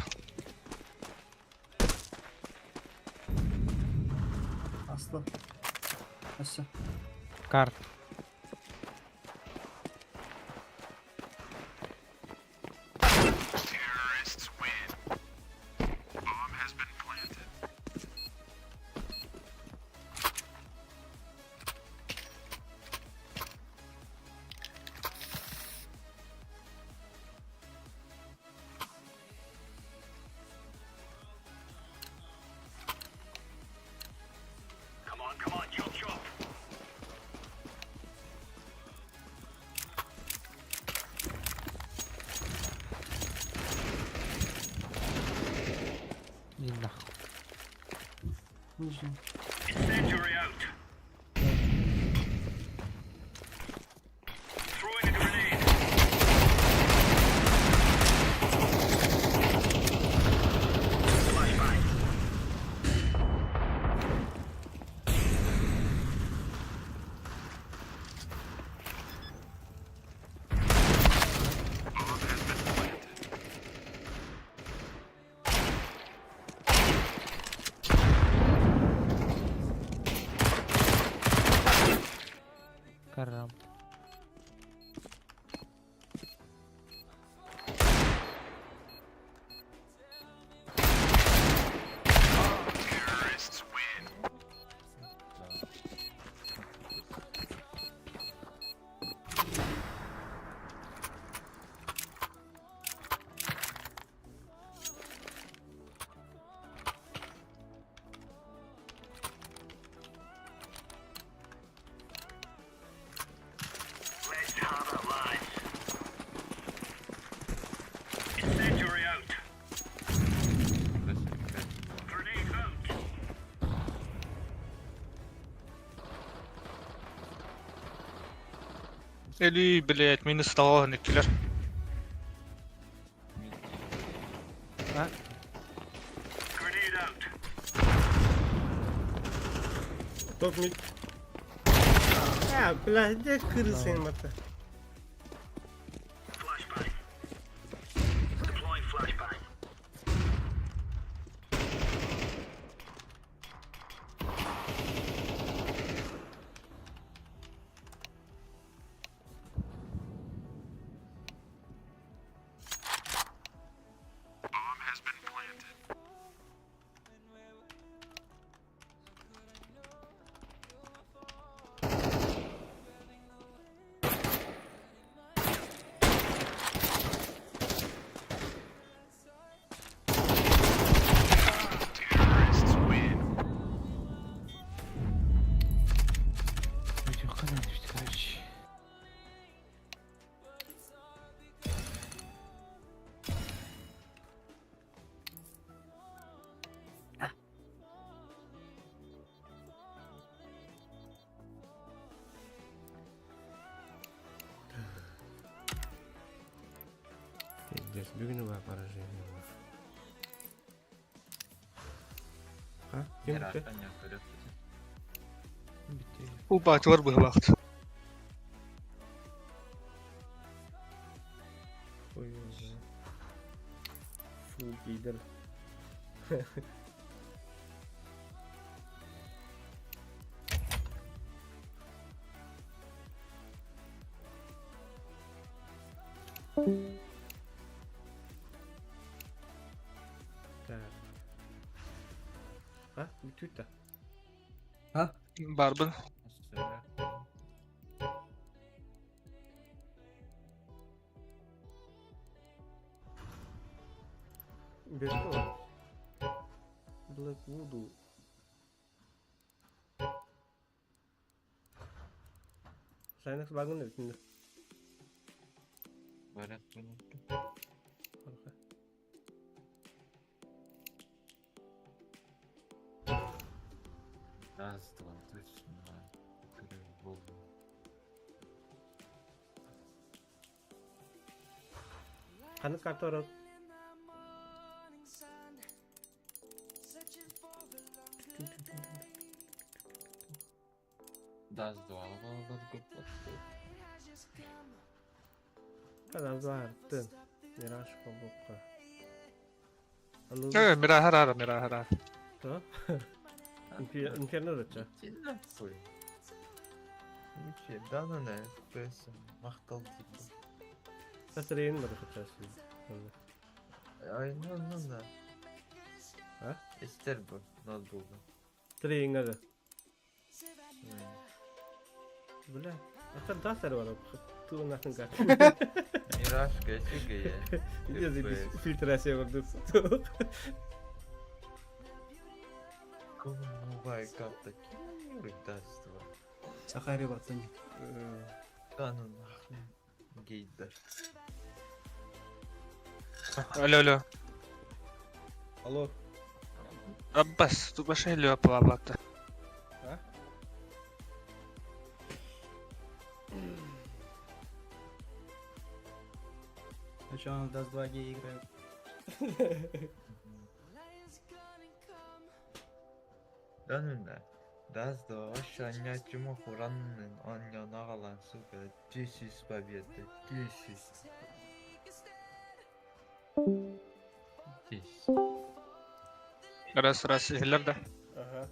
Асла. Ася. Карт. И нахуй. Нижний. Карам. Или, блядь, минус того, киллер. А? Топ мид. А, блядь, где крысы им это? Пиздец, бүгүн уга поражение было. А? Ким бүттэ? Убаачылар быһылаахт. Ой, ой, Фу, пидор. Так. А, бүтүүт да. А? Барбын. Берто. Black Voodoo. Сайнакс багын өтүндү. Раз, два, точно. Ханнык карта орор? Даст два баллар көппөттү. Казарттын. Мираж холбукка. Э, мира харара, мира харара. То? Инферно дача. Нахуй. Ниче, да ну на FPS махтал типа. Сасырейин бар хачасы. Ай, ну ну на. А? Эстер бу, ноутбугу. Трейинга да. Бля, это да сервер. Ту нахрен как. Миражка, сига я. Я заебись, фильтрация вардып. Новая карта ким даст Сахари братан. Да ну нахуй. Гейдер. Алло, алло. Алло. Аббас, тут баша алло плавлата. А? А что он в Dust 2G играет? Да ну на. Даст два вообще аннячума хураннын аннянагалан сука. 10 победы. 10. 10. Раз, раз, иһиллэр да. Ага.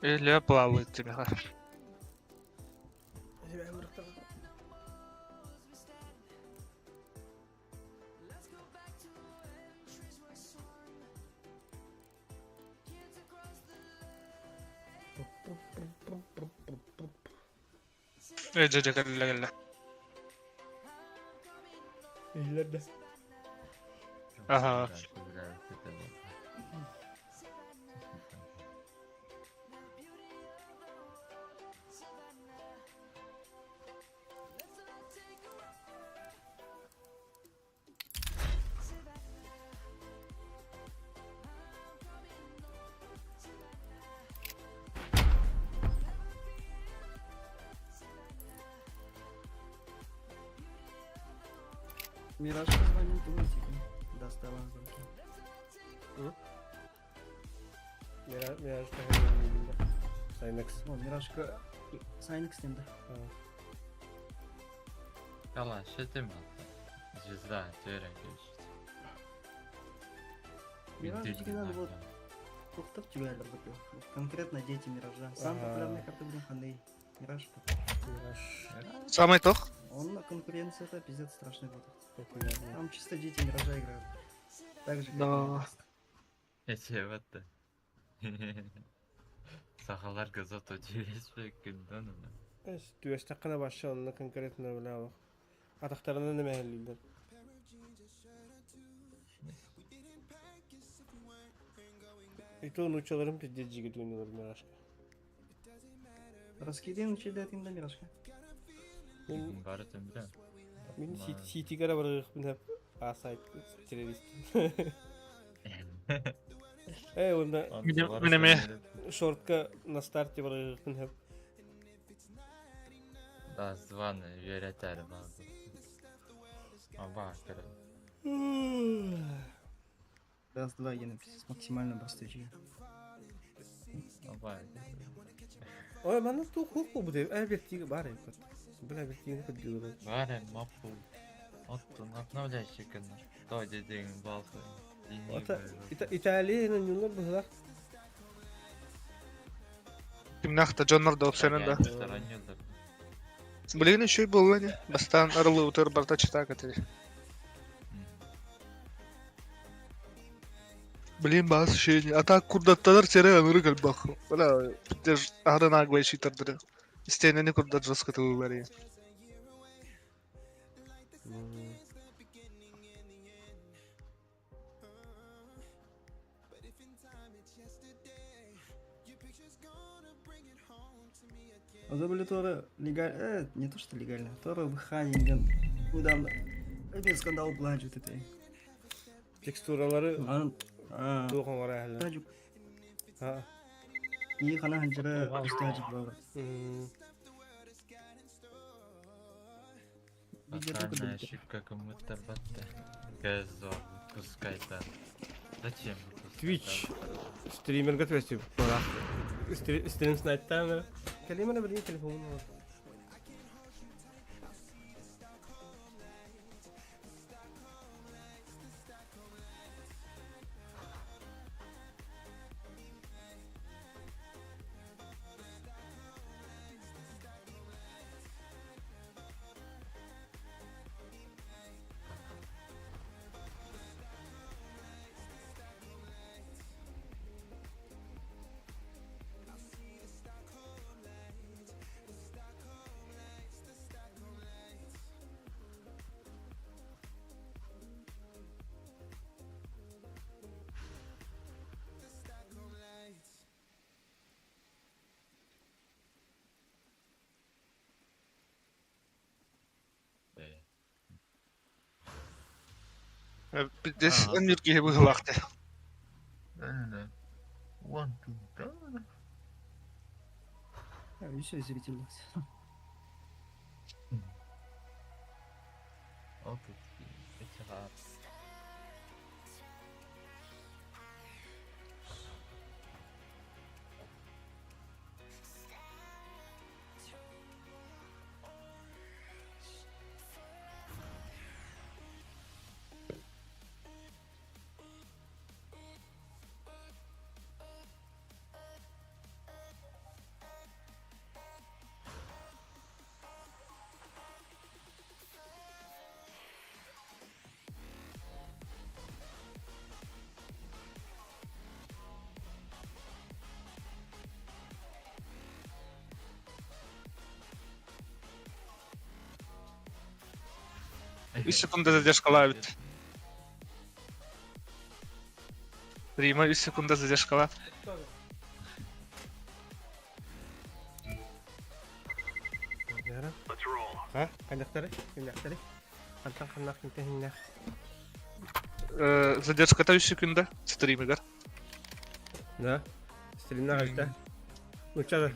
Илэ плавает тебе. Э, дьэ, дьэ, кэллэ, кэллэ. Иһиллэр да. Ага. Мираж позвонил, думаете? Достала звонки. Мираж, Мираж тахын Сайнекс. О, Миражка. Сайнекс нем да. Yalan şey mi attı? Звезда, теория geçti. Мираж тебе надо вот Тухтав тебя работал. Конкретно дети Миража. Сам Ага. популярный карта блин, Ханей. Мираж. Мираж. Самый тох? Он на конкуренции это пиздец страшный будет. Популярный. Там чисто дети Миража играют. Так же, как Да. и Эти вот. Сахалар газета через күндөн оны. Эс түэстаққана башы онна конкретно билээ. Атахтарынан нэмэһэллиилэр. И то нучаларым пиздец жигит ойнулар Миражка. Раскидин учили да Миражка. Мин Бары төмдө. мин ситигара барыгын хеп асайт террорист. Э, онда Минеме. шортка на старте барыгын хеп. Да, званы веретер базы. Аба, кыры. Раз, два, я написал максимально простой чьи. Давай. Ой, манна туох хук буолбут эбит баар эбит. Бля, бертиини көрдүүр. Баар маппу. Оттон обновляйся гына. То дедең балсы. Ата Италия нюлар быһылар. Кимнах да дьоннор да опсанан да. Билигин үчүгэй буолла ини. Бастаан арыллыбытыгар барыта чытаак этэ. Блин, баас ощущение. А так курдаттанар сэрэ ынырык элбэх. Бля, аһара наглай читардары. Истиэнэни курдат жестко тылылар Забыли тоже легально, не то что легально, тоже в Ханинген недавно. Опять скандал плачут этой. Текстуралары Анан туох оҥоро иһэллэр. И хана ханжара устаажып бар. Тотальная ошибка кому-то батта. Газон, пускай там. Зачем выпускать? Twitch стримерга түбэстибит буолаах. Стрим снайттаан Кэлиим эрэ билигин телефоммун ылар. Здесь энергия быһыылаах One, two, three. Еще зритель. Опыт. Это Үс секунда задержкалаабыт. Рима үс секунда задержкалаат. Ха, хайдахтары? Кимнээхтэри? Хантан ханнаах кимтэн Задержката үс секунда стримигэр. Да. Стримна хайта. Ну чада.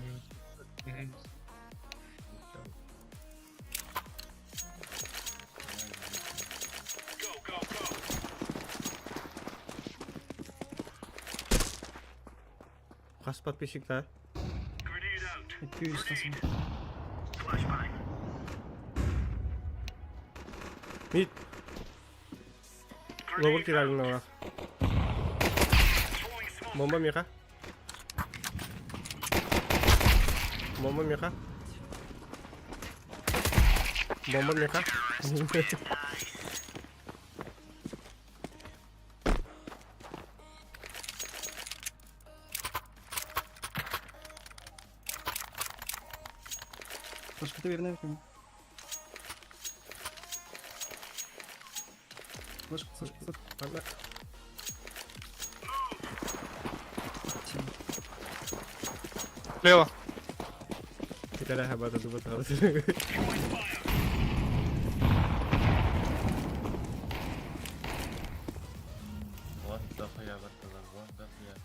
Хас подписчиктар? Мид. Лобур киралына Бомба миха. Бомба миха. Бомба миха. Флешка верная. Флешка, флешка, флешка. Слева. Италия хабата дубата. Вон дохуя баттылар, вон дохуя.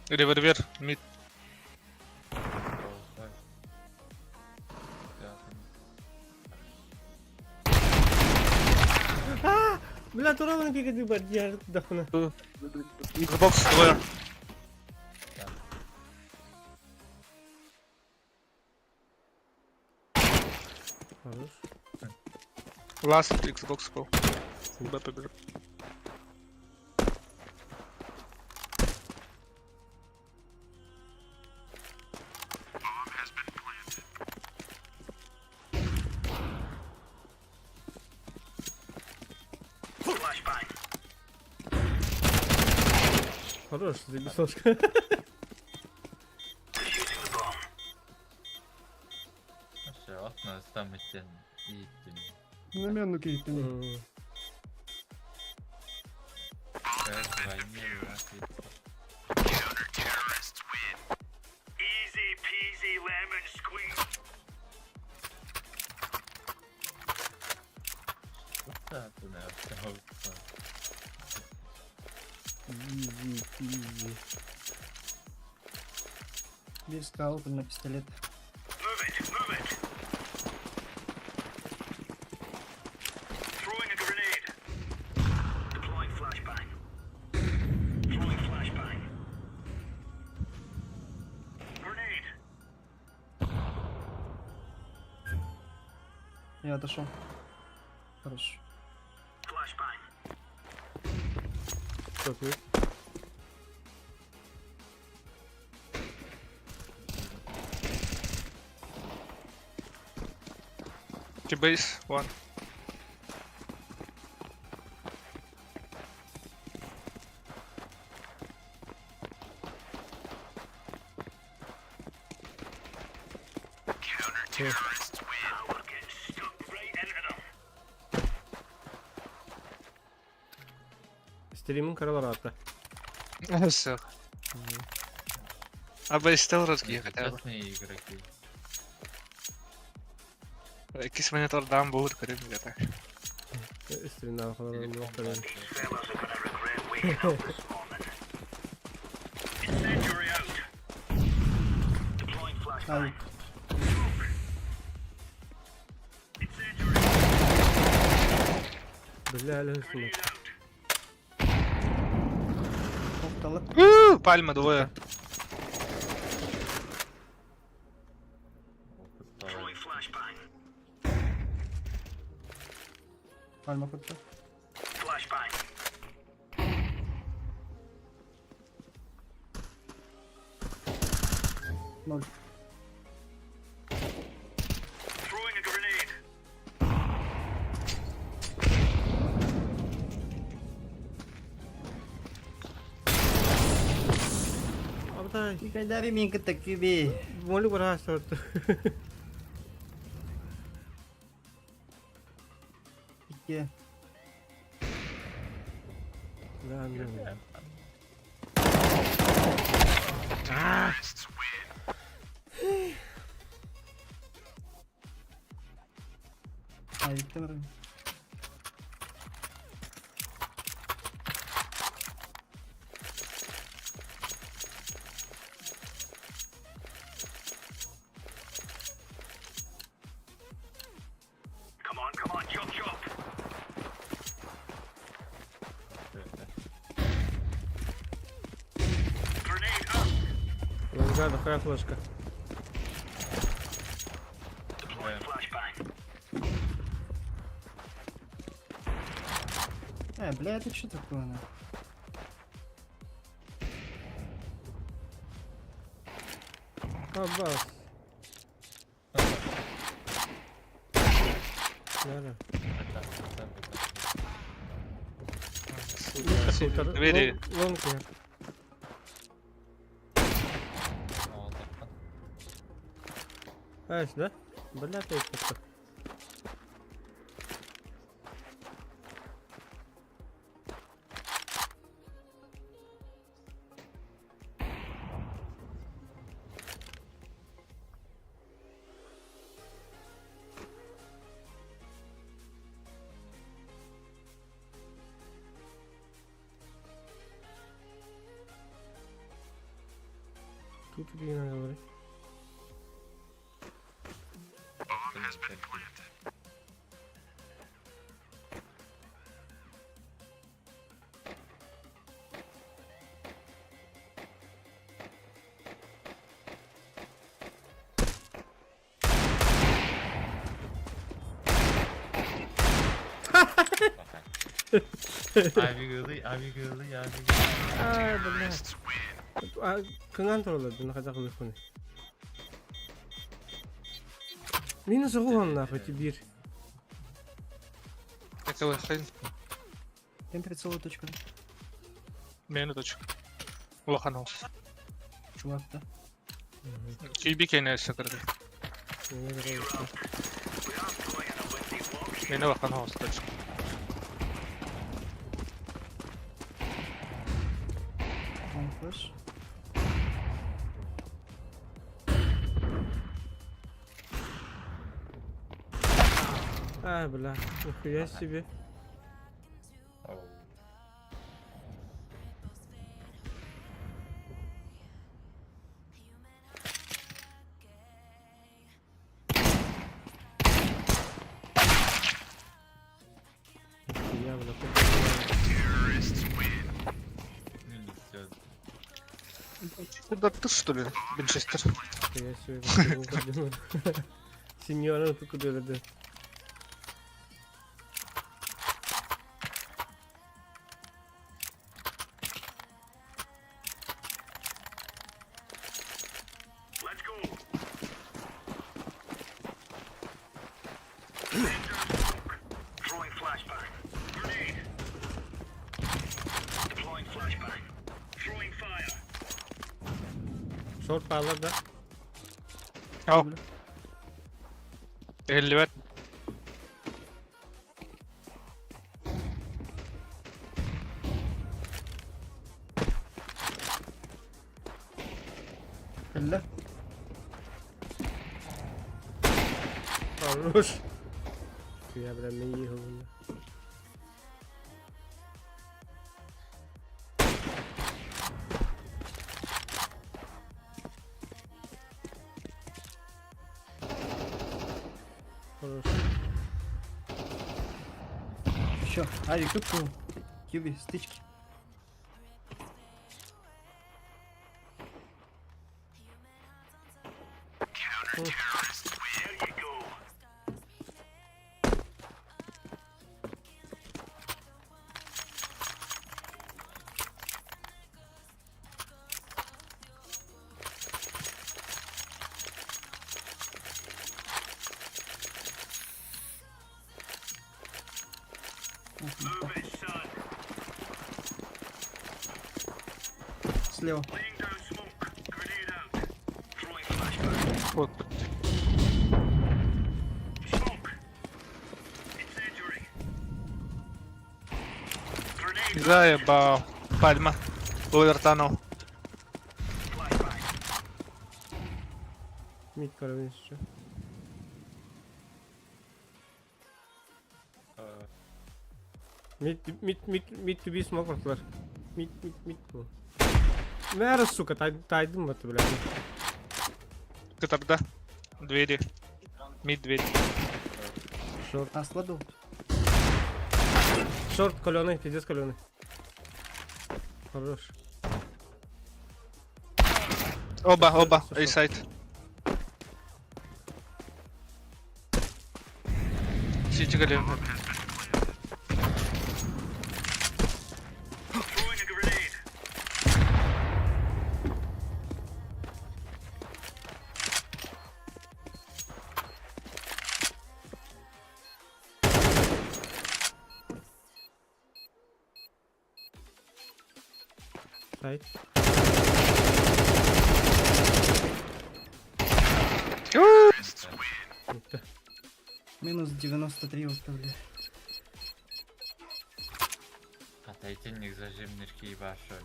Револьвер, мид. Бля, тура киги бар дияр дахына. Xbox двое. Хорош. Last Xbox был. Б побежал. Хорош, забесошка. Все, окна там иттен. Наменну кейтин. Изи, изи. Без скалпа на пистолет. Я отошел. Хорошо. Что ты? T-base, one. Стримин каралар атта. Все. А бейс стел розги хотя бы. Честные игроки. Якийсь монітор дам був, корим где-то. Стримнан халар Телефон Ай, Бля, ля, тоқталы. Пальма двое. Пальма кутта. Ноль. Абдай. Никогда менька так тебе. Молю барашты. Ике. Да, да. А, Виктор. Лангада, хай флешка. Бля, это что такое, на? Аббас. Да, да. Двери. Лонг. Ась, да? Бля, ты это. Тут не надо говорить. Авигылый, авигылый, авигылый. Ай, бля. Кыҥаан тураллар дьоно хайдах ылыахпыный? Минус оҕуһаннаах эти биир. Это хрен. Кем прицелу точка? Мені точка. Улахан ол. Чувак, да? Күйби кene сакырды. Мені улахан ол точка. Он флеш. А, бля, нихуя себе. Нихуя, бля, Куда ты что ли, Винчестер? Нихуя себе, Сеньора, ты куда это? Short баалар да. Ау. Элливет. Кэллэ. Хорош. Я, бля, мии говно. Хорош. Еще. Авик, кубку. Кьюби, стычки. Слева. Вот. Заебал. Пальма. Овертанул. Мид карабин еще. Mid, mid, mid, mid to be smoke орталар. Mid, mid, mid bu. Мэр, сука, тайдым баты, блядь. Катарда. Двери. Мид дверь. Шорт. А, слабил. Шорт каленый, пиздец каленый. Хорош. Оба, оба, A-сайт. Сити галеры. Сайт. Минус 93 выставляю. Отойти зажимнички ебашили.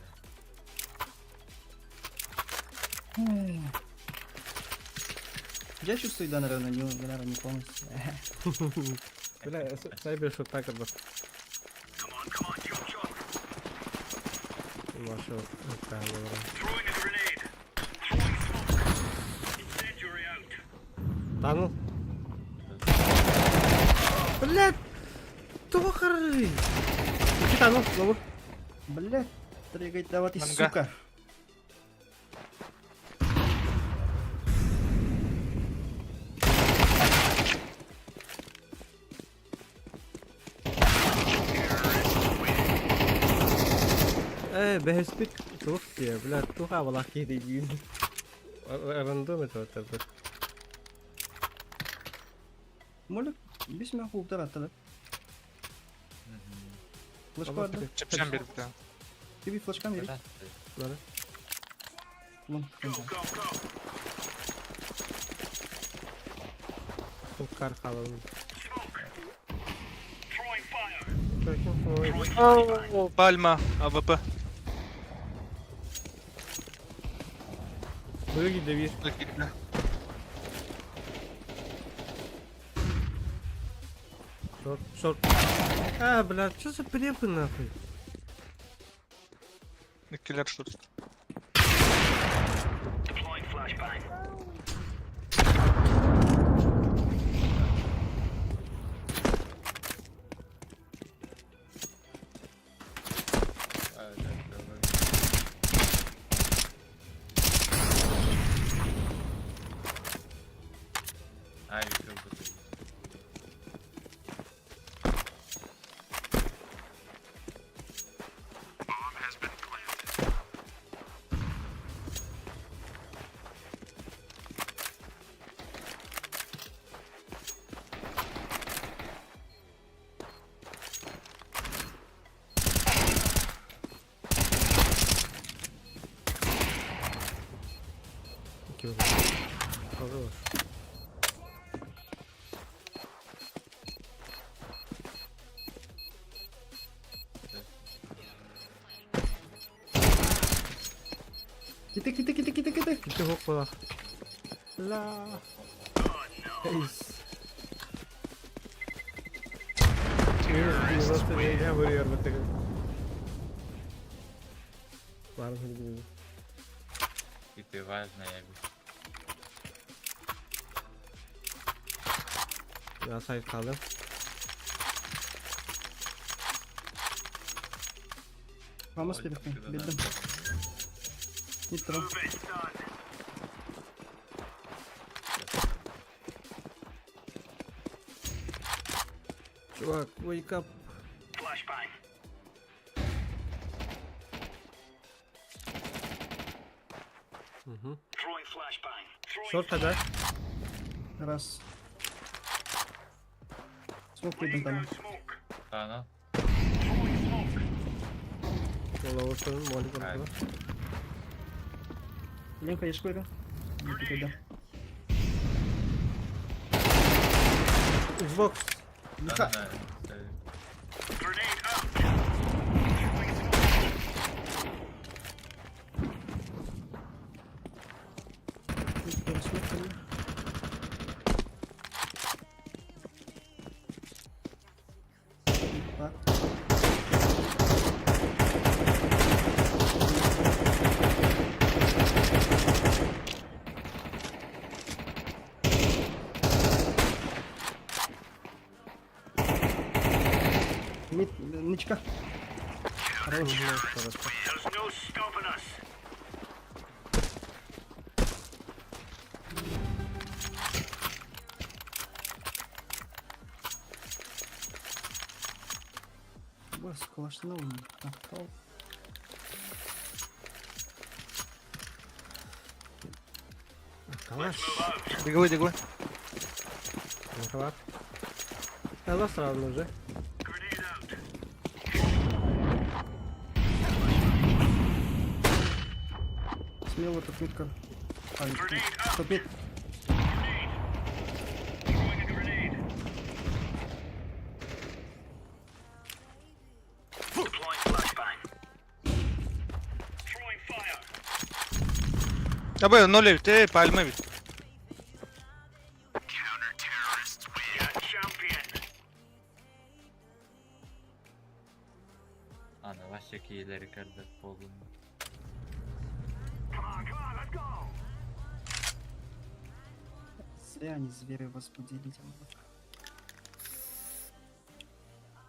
Я чувствую, да, наверное, не, наверное, не полностью. Бля, сайбер шот так бы. Вашего Танул. Блядь! Тохары! Танул, лову. Блядь, трогать давай ты, Манга. сука. Ээ, бэһиспит туох диэ, бля, туох абалаах киһи диин. Рандом это вот Молик, бис мен кууптар аттылар. Флешка бар да. Чепчен бербит. Тебе флешкам бери. Надо. Лон. Кар халалын. Пальма, АВП. Böyle gidebilir. Шорт, шорт. А, бля, что за препы нахуй? Киллер шорт. Ай, круто. Хорош. Киты, киты, киты, киты, киты. Киты хоппалах. Ла. Эйс. Минус 99 vuruyor bu takım. Var mı bilmiyorum. И ты важная. Ya sahip kaldım. Vamos birlikte. Bildim. Nitro. Чувак, wake up. Угу. Шорт тогда. Раз. Смок видно там. А, ну. Lower'ın molly var. Ленка, ешь койка. Никогда. Xbox. Лиха. Мид, нычка. Хорош. Хорошо. Бас, калашнал, накал. Калаш. Беглы, беглы. Нахват. Ела сразу уже. Смело тут мидка. А, нет, стоп, мид. Абы, ноль эбит, эй, пальма эбит. Ана, вообще киелери көрдөп болдум. Зря они зверя возбудили.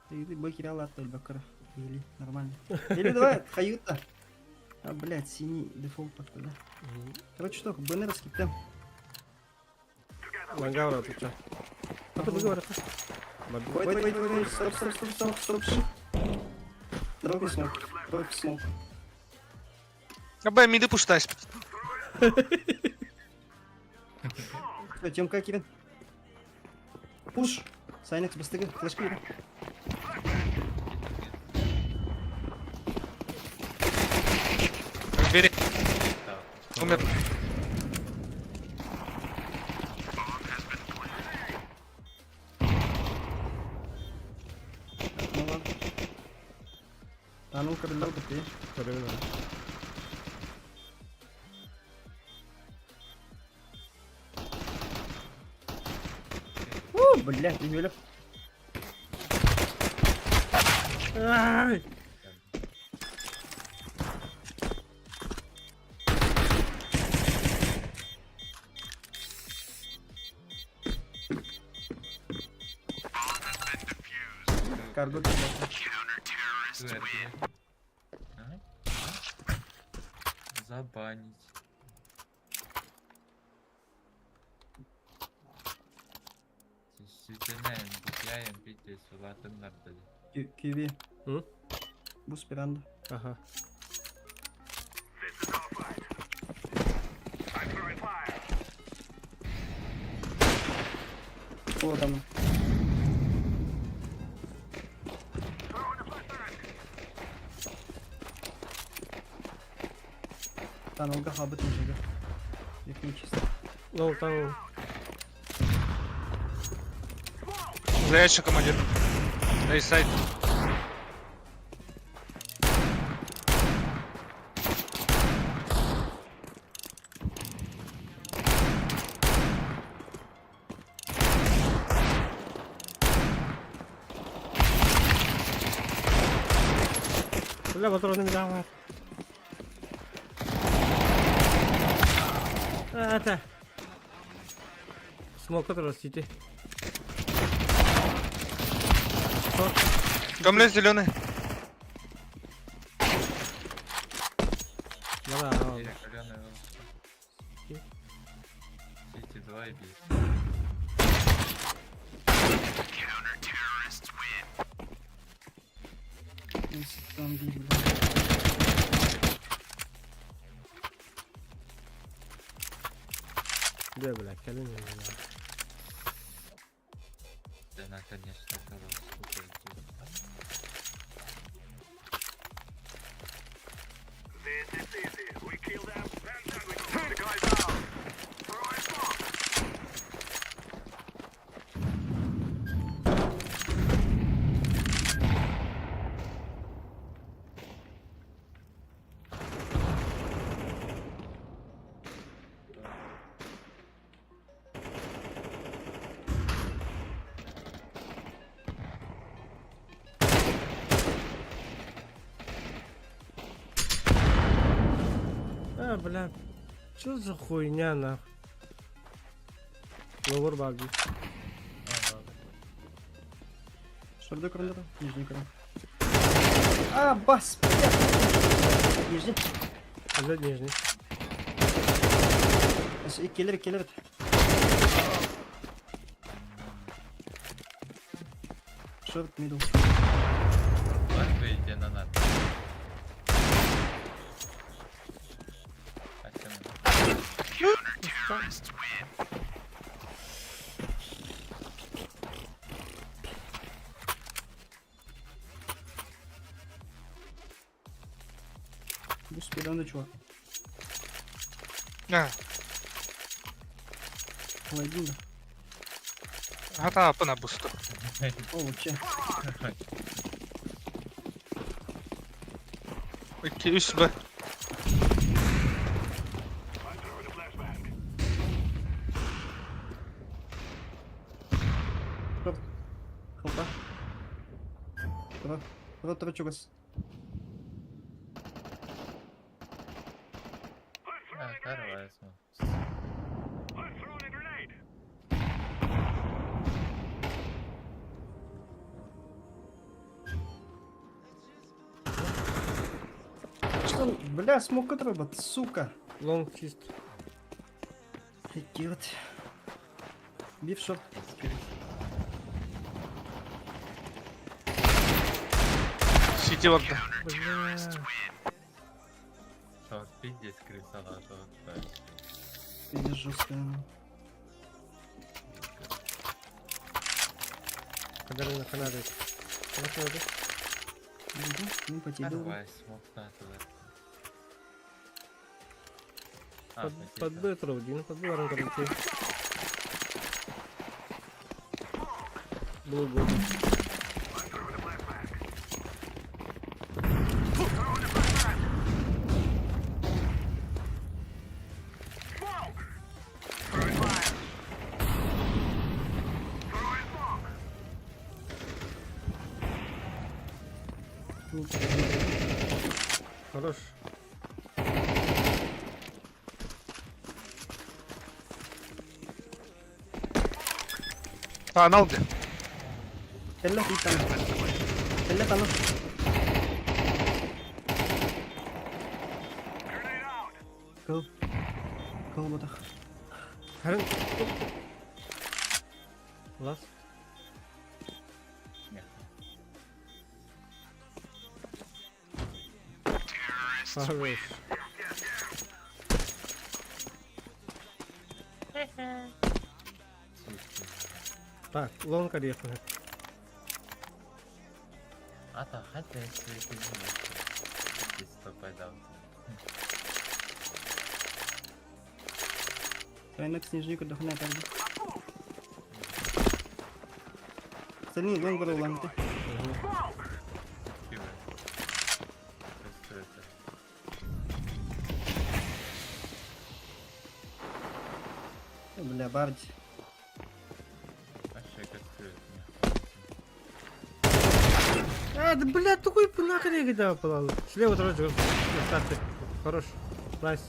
Ты бакерял от Бакара. Или нормально. Или давай, хаюта. А, блядь, синий дефолт как-то, да? Короче, что, БНР скиптем. Лангавра тут что? А ты говоришь? Wait, wait, wait, wait, стоп, стоп, стоп, стоп, стоп, стоп. Дропи смок, дропи смок. Абай миди пуштайс. Все, Тёмка кирен. Пуш. Сайнекс бастыгы, флешка бери. Бери. Умер. Ну ладно. А ну король быстрее. О, блядь, Юля. Ай! Карго. Забанить. Ситенен, букляем, пите, сулатын нардали. Киви. М? Бус пиранда. Ага. О, там. Там алга хабыт мужига. Их нечисто. Ну, там... Зрячий командир. Эй, сайт. Бля, патроны давай. Это. Смок растите. Камле зеленый. Да, Сити 2 и бей. Там бей, бля. Да, бля, колени. Да, наконец-то, сука, А, бля. Что за хуйня, нахуй? Ловор баги. Что кран Нижний кран. А, бас, блядь. Нижний. Опять нижний. И киллер, киллер. Шорт, мидл. Выйди на надо. Бус пиранда, чувак. А, Один, да. хата апына бусту. О, вообще. Икки үс Б. Шорт. Хелпа. Тра. Тра, тра, чугас. А, хорошо. Что? Бля, смог отработ, сука. Лонг чист. Делать. Биф шорт. Сити барда. Бля. Шорт пиздец крысалаата Пиздец жесткая. Кадарына Канада. Канада. Ну, потедил. Давай, смог натылар. Под Б трудин, под Б баран короче. Был Хорош. Анал где? Кэллэ тиитан. Кэллэ тану. Кыл. Кыл бутах. Харын. Лас. Хорош. Так, лонг орех. Ата хата Тройной снежник отдохни опять. Остальные лонг баруланты. Бля, барди. А, да бля, такой нахрен когда попал. Слева тоже старте. Хорош. Найс.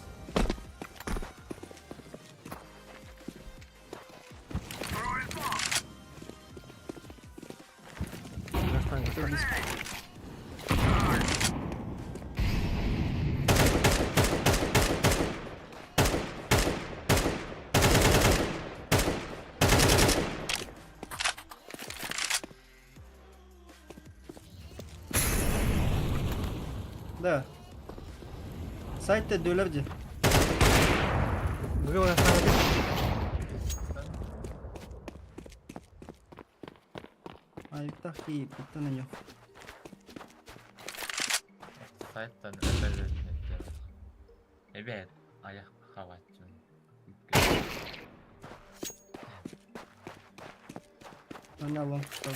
Да. Сайтта дөлерди. Бүгін астаңғы. Айыктах кийип на нее. Сайттан өтөлөтнеттер. Эбет, аяқ хаватчын. Она лонг что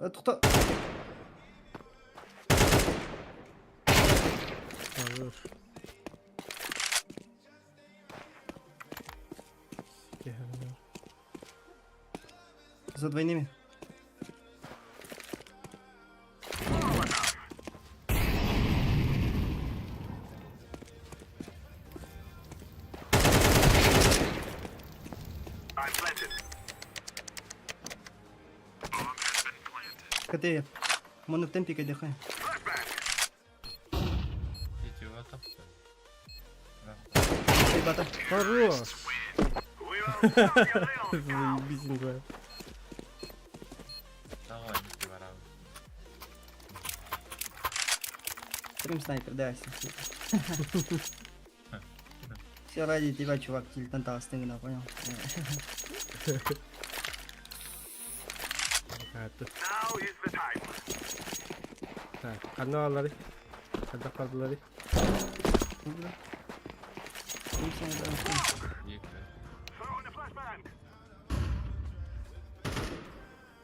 Тухта. Хорош. За двойными. КТ. Моно в темпе кайдахай. Ребята. Хорош. Заебись, не знаю. Давай, не барам. Стрим снайпер, да, все. Все ради тебя, чувак, тильтанта остыгна, понял? Так, каналлары. Қада қалдылары.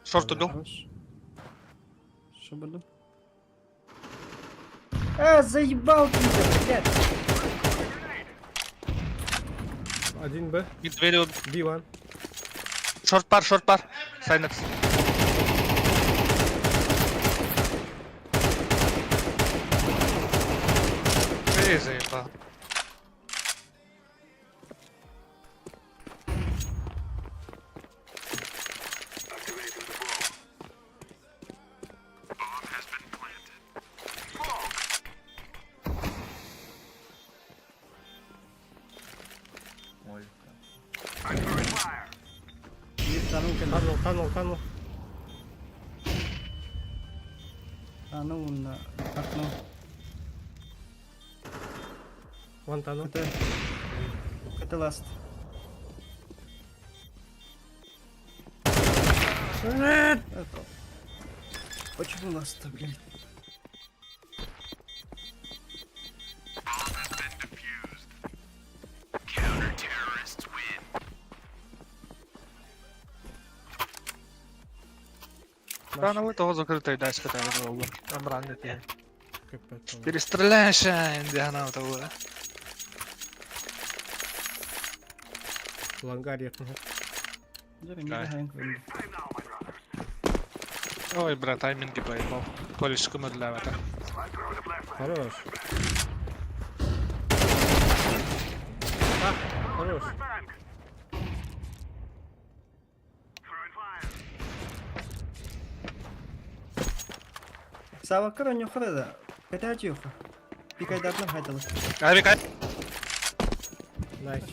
Шорт убил. Что буду? А, заебал ты, блядь! 1Б. И двери. B1. Шорт пар, шорт пар. Сайнекс. Эй, заебал. Tunnel, tunnel, tunnel. А, ну, на окно. Вон там. КТ. КТ ласт. Почему ласт, блядь? Рановый того закрытый дай скотали было. Там рано тебе. Перестреляйся, индиана того. Лангар якын. Ой, брат, тайминги поебал. Колешку мы для этого. Хорош. А, хорош. Саваккар онньуохха да, кэтээчиэххэ. Пикайдаатынан хайдалар. Авик, Найс.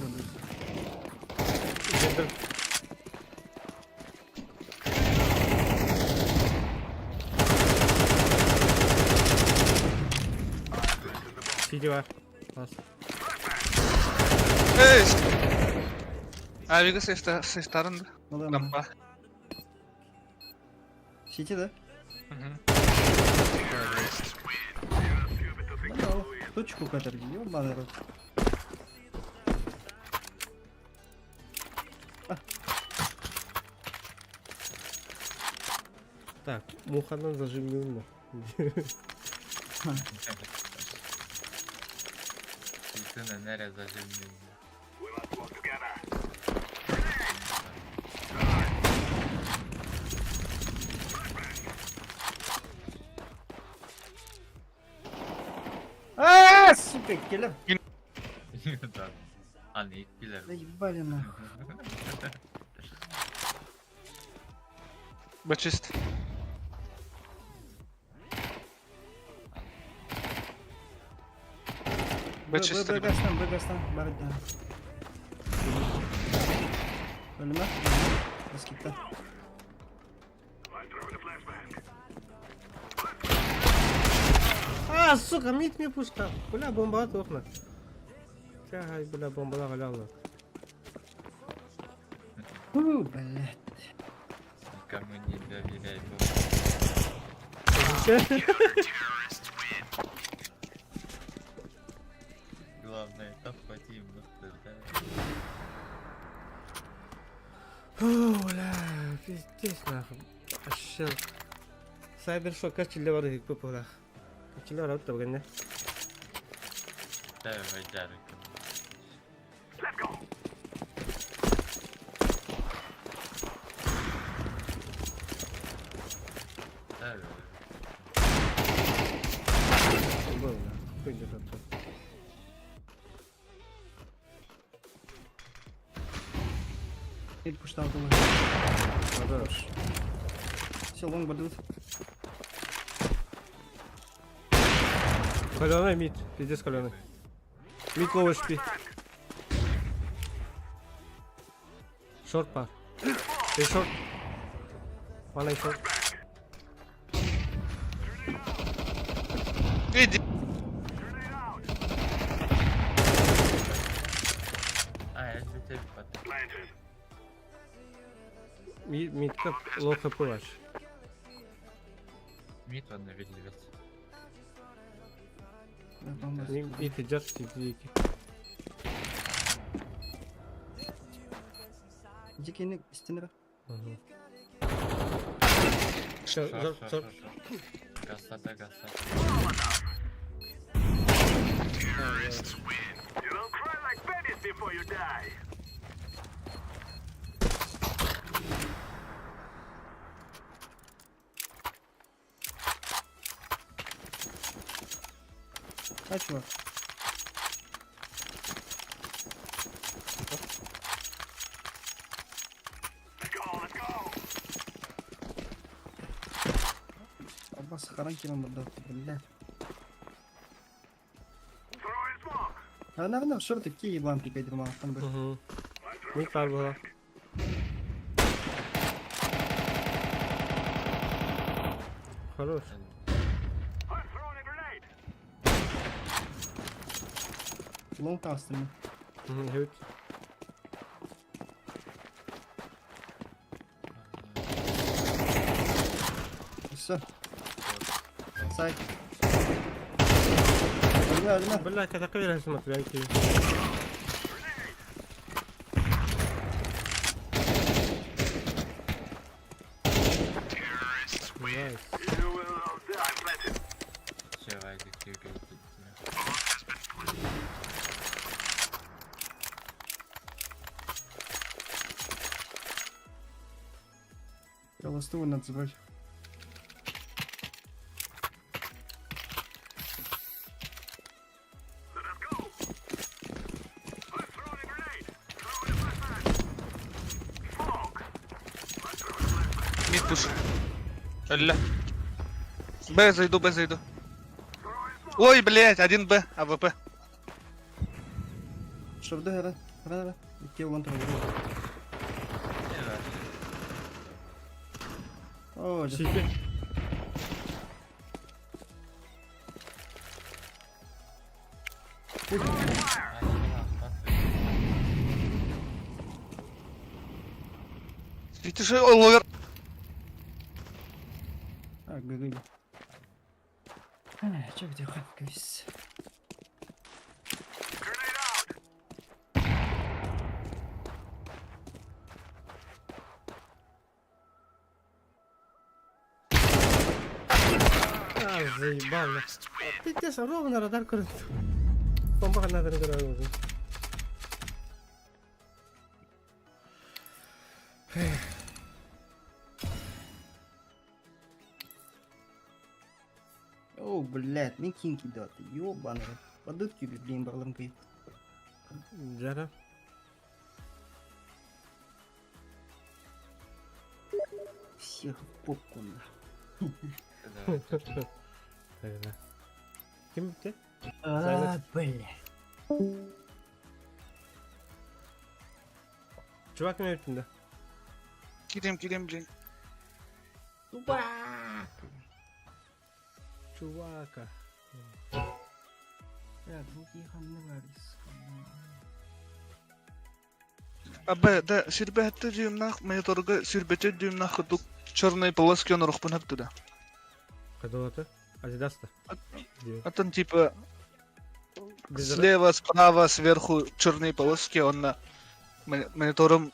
Сиди бар. Бас. Эй! Авига сестарын лампа. Сити, да? Угу. Точку каторги, ёбаный рот. Так, муханан зажимлюнна. Ты нерэ зажимлюнна. А, сука, киллер. Да. А, не, киллер. Заебали нахуй. Бачист. Бачист. Б, гастан, Б, гастан, бар, да. Өлүмэ. Баскетта. А, сука, мид мне пускал. Бля, бомба от окна. Тягай, бля, бомба галяла. Фу, блядь. Никому не доверяй. Главное, там хватит, да. Фу, бля, пиздец нахуй. Вообще. Сайбершок качеле бар их попала. Качеле бар атты бүгін, Давай, Жарик. Давай. Был, да. Хуй где-то тут. Или пуштал думаю. Хорош. Все, лонг бардут. Каленый мид. Пиздец каленый. Мид лоу HP. Шорт пар. Эй, шорт. One шорт. Иди. А, я тебе потом. Мид, мидка лоу хп ваш. Мид он навели. Мид идет, дикий. Дикий стенера. Шорт, шорт. Гасата, гасата. А, чувак. Аббас харанкером отдал, блядь. А, наверное, шорты какие еблан прикайдер мало там бы. Угу. Мид пар была. Хорош. Лонг таҕыстым. Evet. Все. Сайт. Өлүмэ, өлүмэ. Бля, катака верен смотрю, Nice. Холостую надо забрать. Мид пуш. Ля. Б зайду, Б зайду. Ой, блядь, 1 Б, АВП. Шорды гора. Гора, гора. Икки угон турар. О, дьэ. Сити. Сити же ловер. А, ГГ. Чё где хапкаюсь? А, заебал. Пиздец, ровно радар көрөн. Бомба надо көрөн. О, блядь, мен кинки даты, ёбаный. Подутки, блин, барланкой. Жара. Всех в попку на. Тогда. Ким те? А, бля. Чувак ким эбитин да? Кирим, кирим, блин. Тупак! Чувака. Бля, двух ханны варис. А Б, да, сүрбэһэтте дюймнаах, мониторга сүрбэчэ дюймнаах курдук черные полоски онорохпун хөп туда. Кадалата? Адидаста. Атын типа слева, справа, сверху черные полоски, он на монитором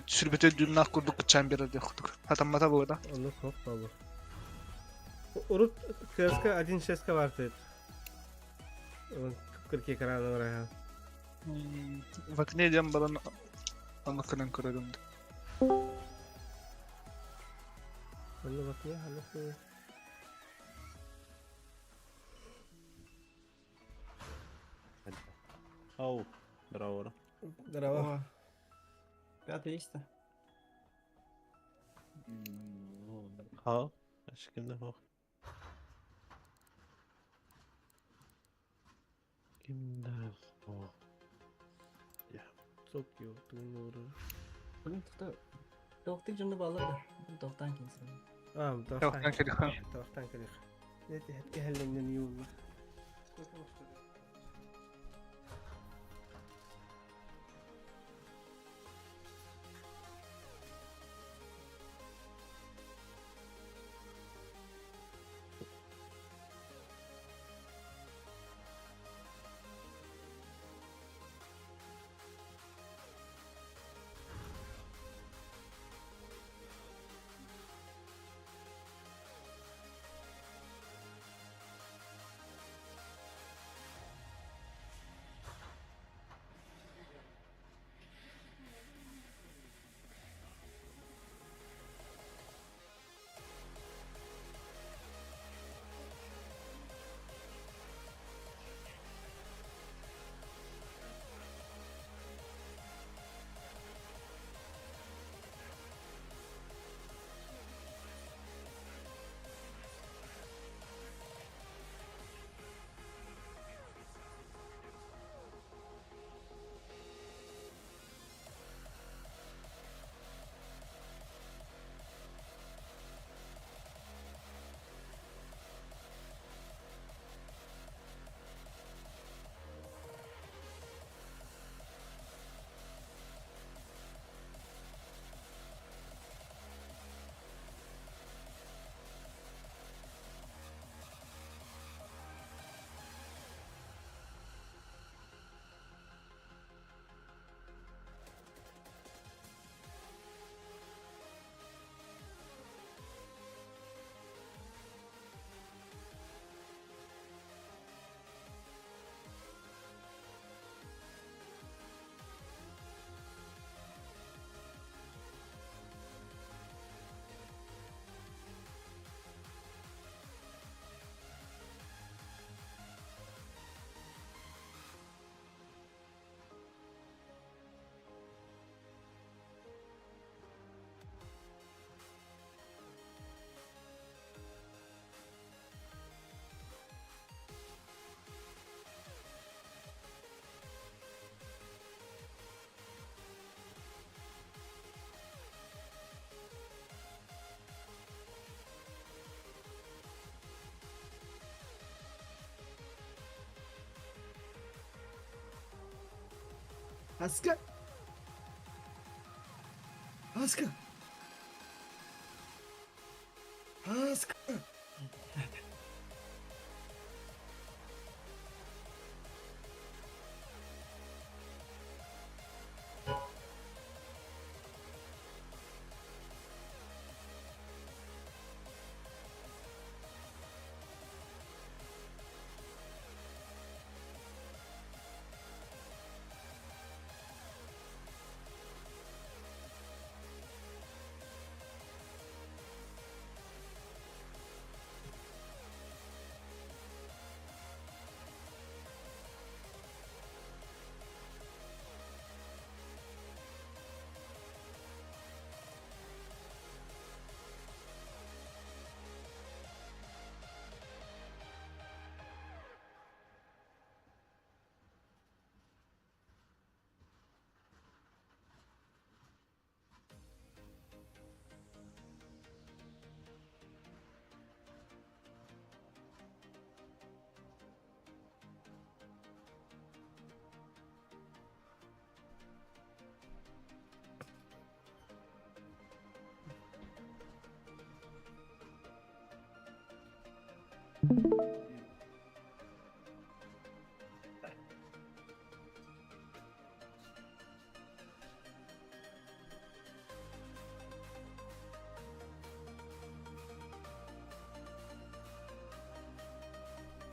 сүрбэчэ дюймнаах курдук кычаан берер диэх курдук. Хатаммата була да. Ону хоп болу. Урут КСК 1.6 бар дейт. Кырки экраны бар. В окне дем баран аны кынан көрөрүм. Оны в окне, аны хуй. Ау, здорово. Здорово. Пятый есть-то? Ха, ашкимде хох. Кимде хох. Токио, туңнуру. Блин, тоқта. Тоқтың жынды балар да. Тоқтан кейсін. А, Тоқтан келих. Тоқтан келих. Нете хетке хелленнен юлла. Аска! Аска! Аска!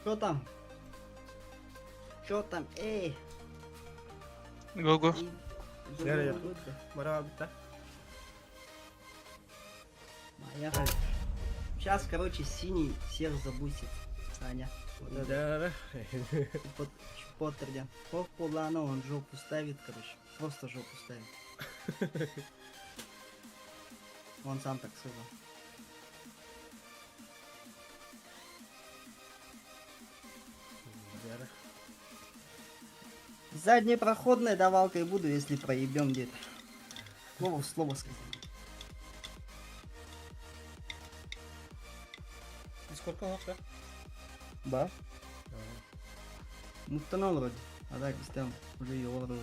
Что там? Что там? Эй! Го-го. Мара Поехали. Сейчас, короче, синий всех забусит. Саня. Вот Да. Поттер, да. Ох, он жопу ставит, короче. Просто жопу ставит. Он сам так сказал. Заднепроходной давалкой буду, если проебем где-то. Слово в слово сказал. Сколько лох, да? Да. Муттанал вроде. А так, там уже ее вроде.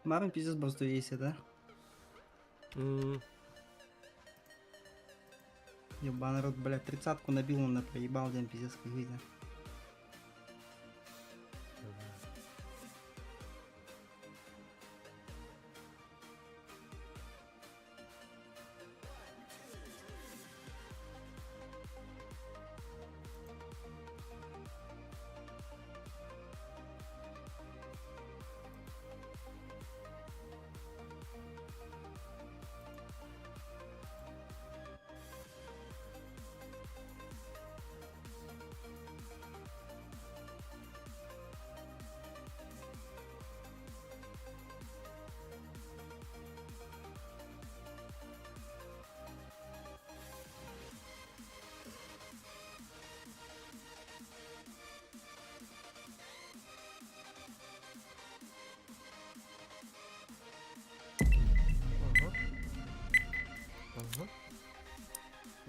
Марин пиздец просто есть, да? Ебаный рот, блядь, 30-ку набил, он на проебал, день пиздец, как жизнь.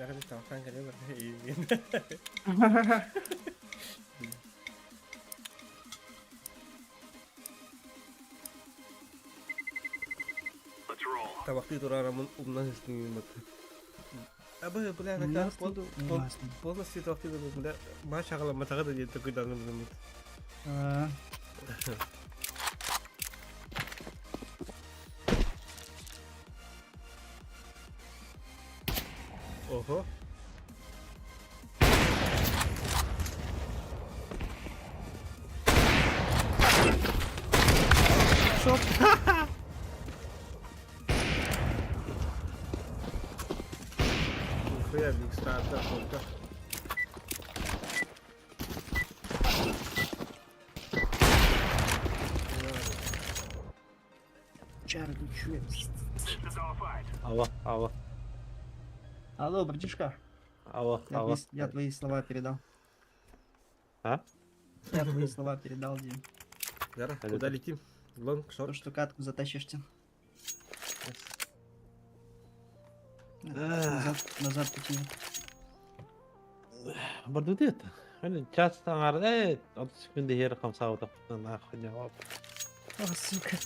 Бәрін талқан келе бір. Табакты турарамын умнан үстүн бат. Абы, бля, на полностью табакты бля, ма шагала матага да деді такой данным думает. Ого. Шоп. Нихуя, Биг Стар, да, сколько? Чарли, чё? Алло, алло. Алло, братишка. Алло, Я алло. твои, я твои слова передал. А? Я твои слова передал, Дим. Зара, куда летим? Long, То, short. что катку затащишь, Тим. Назад, назад пути нет. Бардут это. Hani час таңарда 30 секунда һиэр хамсаабытахпытына нахуй не О, сука.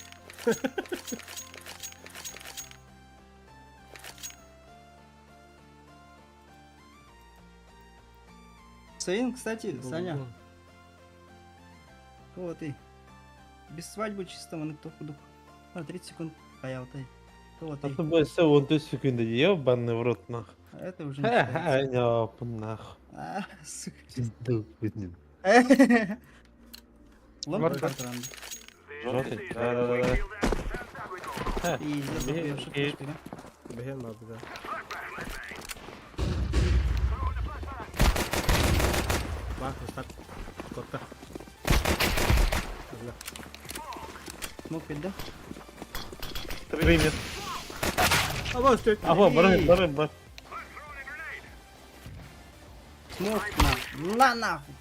Сын, кстати, Саня. Вот ты. Без свадьбы чисто он кто худу. На 30 секунд хаял ты. Вот А ты. то больше 14 секунда ебаный в рот нах. А Это уже не считается. Ёб нах. А, сука. Пизду, блин. Long Варта. карт раунд. Желтый? Да, да, да, да. Пиздец, охуевший флешкой, да? Бэхэм бабы, да. Бах, старт. Котта. Да. Смог пить, да? Примет. А вот что А вот, бары, бары, бары. Смог на. На нахуй.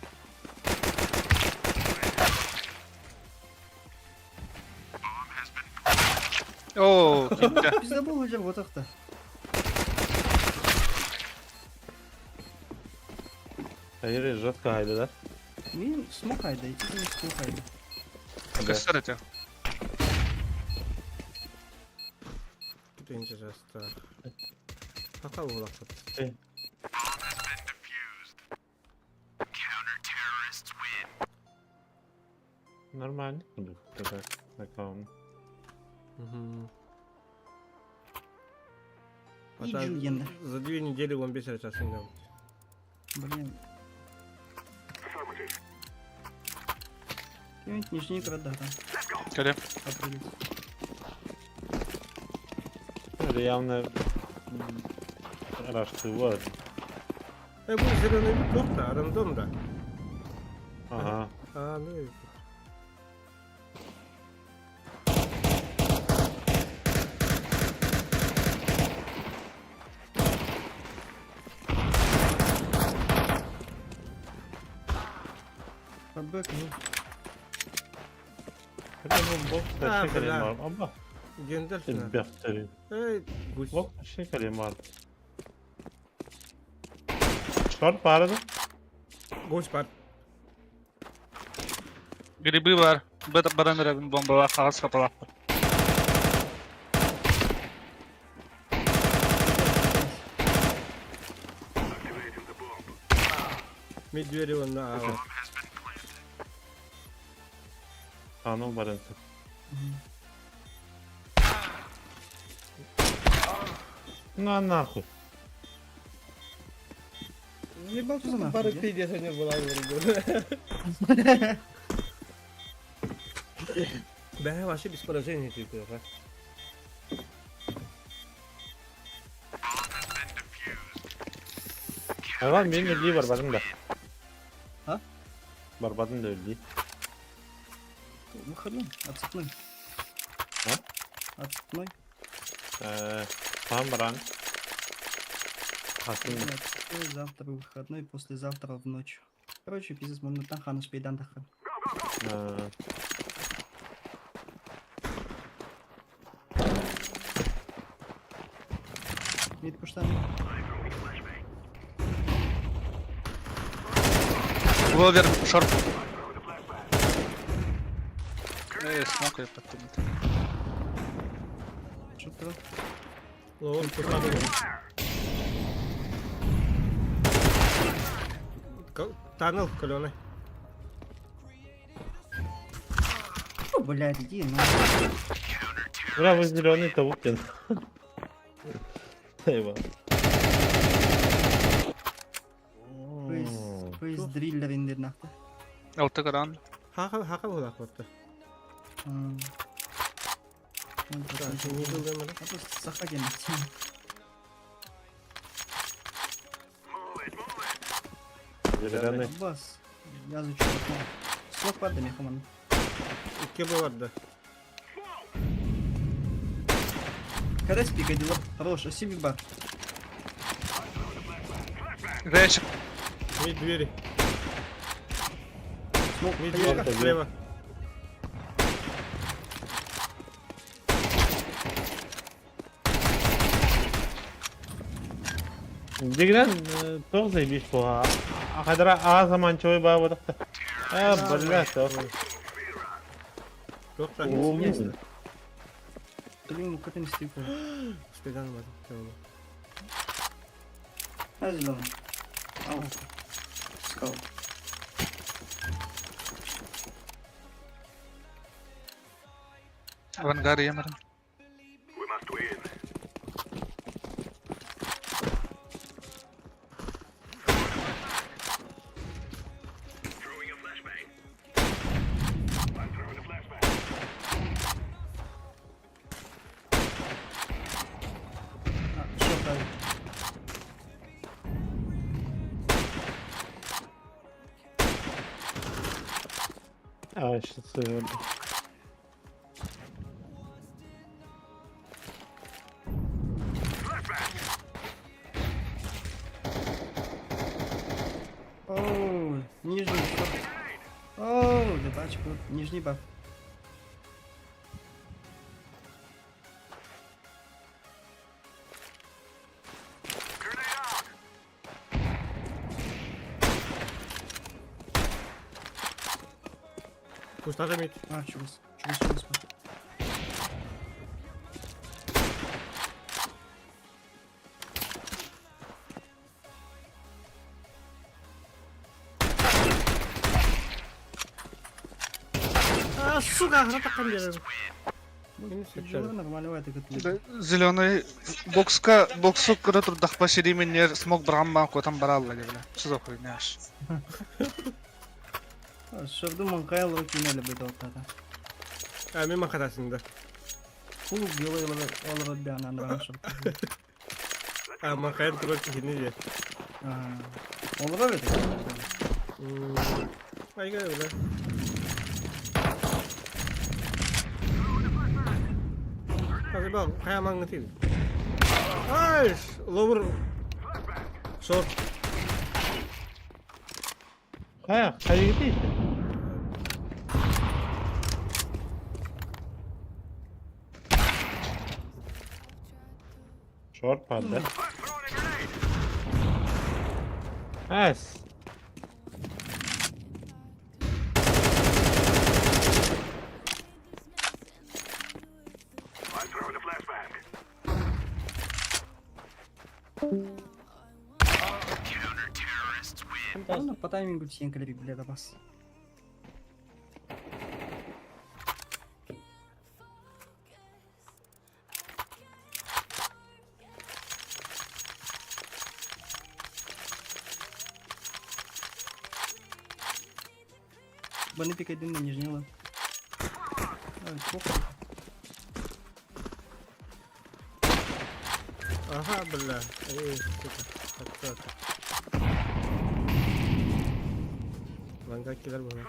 О, китте. Пиздобол уже вот так-то. Hayır, жестко haydi да? Мин смог хайда, идти не смог хайда. Көстөр эти. Күтүнче жастар. Пока улаксат. Нормально. Так, так, Угу. И Джугенда. За 2 недели он бесер часын дам. Блин. Какой-нибудь нижний города там. Кэлэ. Попрыгать. Это явно рашты вот. Э, бу зеленый бит да, рандом да. Ага. А, ну и... Под бэк, ну. Это был бокс, А, вообще бля. калимар. Оба. Гендальф. Бяхтери. Эй, гусь. Бокс вообще калимар. Short баар да? Гусь бар. Грибы бар. Бет баран эребин бомбалар хагас хапалар. Мид двери он на А. А, ну баран. На нахуй. Заебал ты за нахуй, Бары да? пиздец, не была, Да, вообще без поражения типа, да. Ага, мен өлдей барбадым да. А? Барбадым да өлдей. Выходной, отцепной. А? Отцепной. Там баран. Хасым. Отцепной, завтра выходной, послезавтра в ночь. Короче, пиздец, можно там ханаш пейдан тахан. Мид пуштан. Ловер, short. Эй, смог я подтянуть. Что-то. Лоу, пустан. Tunnel, каленый. О, блядь, иди, ну. Бля, вы зеленый Тавукин. Ебал. Фейс, фейс дриллер индер нахуй. Алты каран. Хаха, хаха була хватта. Так, не был да, А то сахаген. Зеленый. Бас. Я изучу окно. Слог падай, мехаман. Икки бар да. Карес пикадило. Хорош, спасибо, бар. Вечер. Мид двери. Смок, Мид двери, слева. Дигнен тоқ заебись буга. Ахадра а заманчивый ба бодақта. А, бля, тоқ. Тоқ Блин, ну как не стыку. Спидан бады. А зеленый. Ау. Скал. Авангард емер. Что правильно? А, сейчас... Оу, нижний шорт. Оу, да тачку. Нижний баф. Кустата мид. А, чугас, чугас, чугас. А, сука, граната камера. Нормально, это как Зеленый бокска боксу кыра турдахпа ширименнер смог брамма котан баралла дебиле. Что за хуйня аж. Шорду манкайл рукинели бы дал тата. А, мен махатасың да. Кул белый олар бяна раньше. А, манкайл турар кихини же. Олар бит. Айга бля. Hadi bak, kaya değil. Ay, lower short. Kaya, kaya gitti. Short padda. Nice. Ладно, по таймингу всем клерик, бля, бас. Баны пикай дым на нижний лад. Ай, похуй. Ага, бля. Эй, сука. Так, так. Ланга килер bana.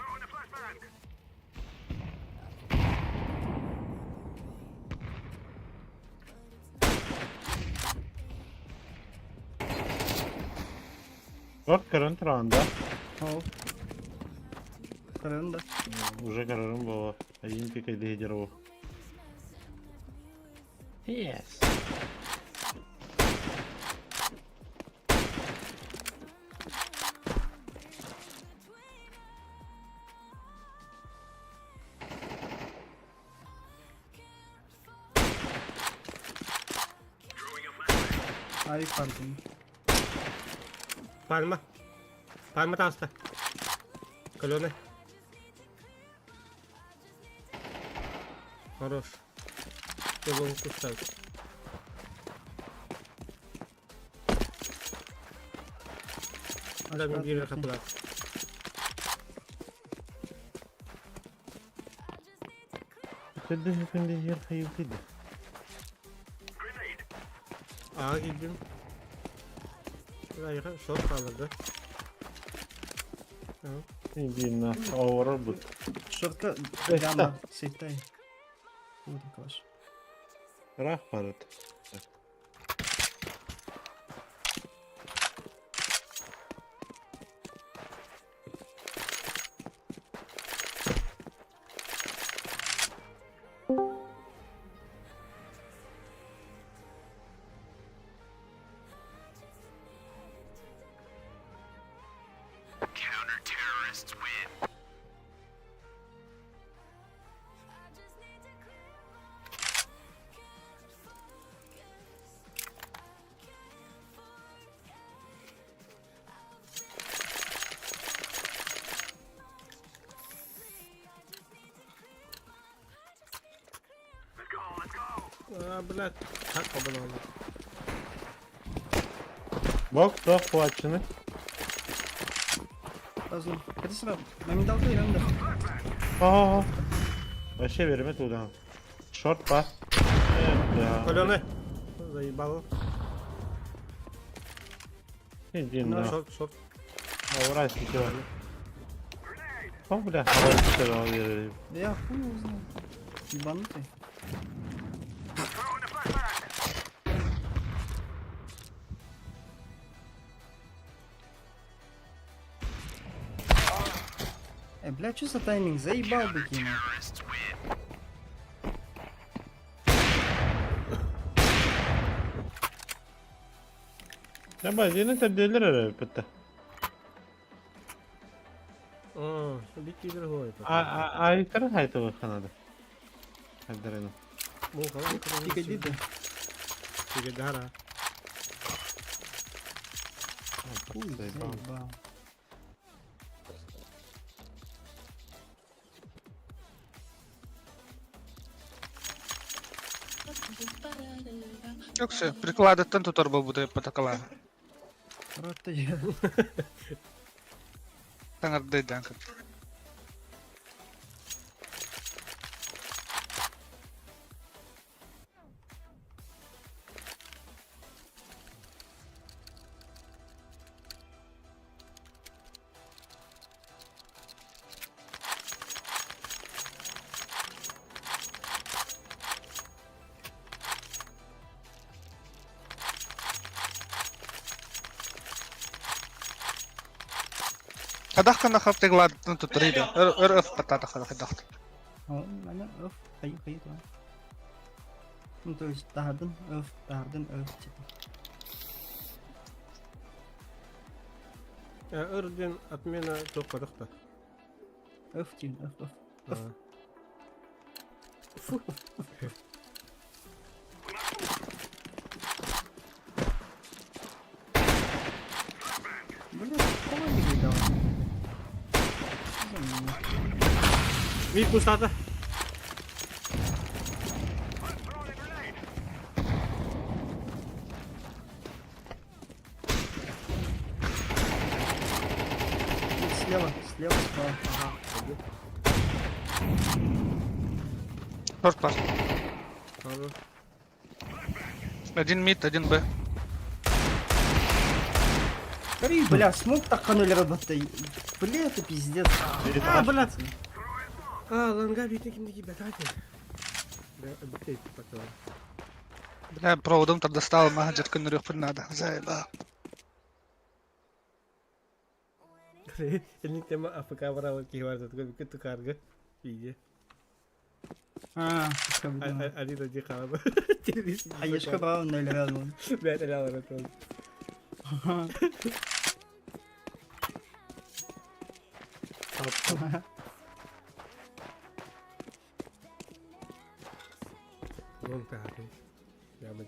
Short current rounda. О. Карында. Уже карарым было. Один пикай лидеру. Yes. Авик фантом. Пальма. Пальма таста. Каленый. Хорош. Я лонг кустать. Да, мен бир капылат. Тедде күнде жер хайып тиді. Ağa girdim. Buraya short kalırdı. Tamam. Бина, ауыр бұт. Шортка Э, гамма, сейфтай. Вот калаш. Ыраах барыт. А, блядь, как побывал? Бок суох куаччыны. Разум. Это сразу. Моменталка и рендер. О, Вообще береме туда. Шорт па. Да. Колены. Заебал. Иди на. Шорт, шорт. Аврай сидел. О, бля, аврай сидел. Да я хуй его знаю. Ебанутый. Бля, что за тайминг? Заебал бы кинул. Я базины табделер эрэ битте. А, бить другой. А а Виктор хайтылы ханады. Хайдарына. Пикадиты. Пикадара. Хуй заебал. Yoksa прикладыттан тутар буолбута потакала. Рот я. Таҥардайдаан көр. Хадах кана хаптыгладыттан тутар Өр өр өф патата хадах хадах. Ана өф хайы хайы то. Ну то есть тахардын өф тахардын өф типа. Өрден отмена тоққадықта. Өф тин өф өф. Өф. Фу. Бля, кого не дал? Ми пустата. Слева, слева, справа. Ага. Шорт пар. Ага. Один мид, один Б. Бля, смог так кануль работает. Бля, это пиздец. А, блядь. А, ланга битне кимдеки бәтәти. Бә, пока. Бля, проводом там достал, мага дядка нырёх надо. Заебал. Элник тема АФК баралы кихвар затга бикет тукарга. Виде. А, Али да халаба. А ешка брал ноль рядом. Бә, аляла ротон. Вон тахары. Я бы.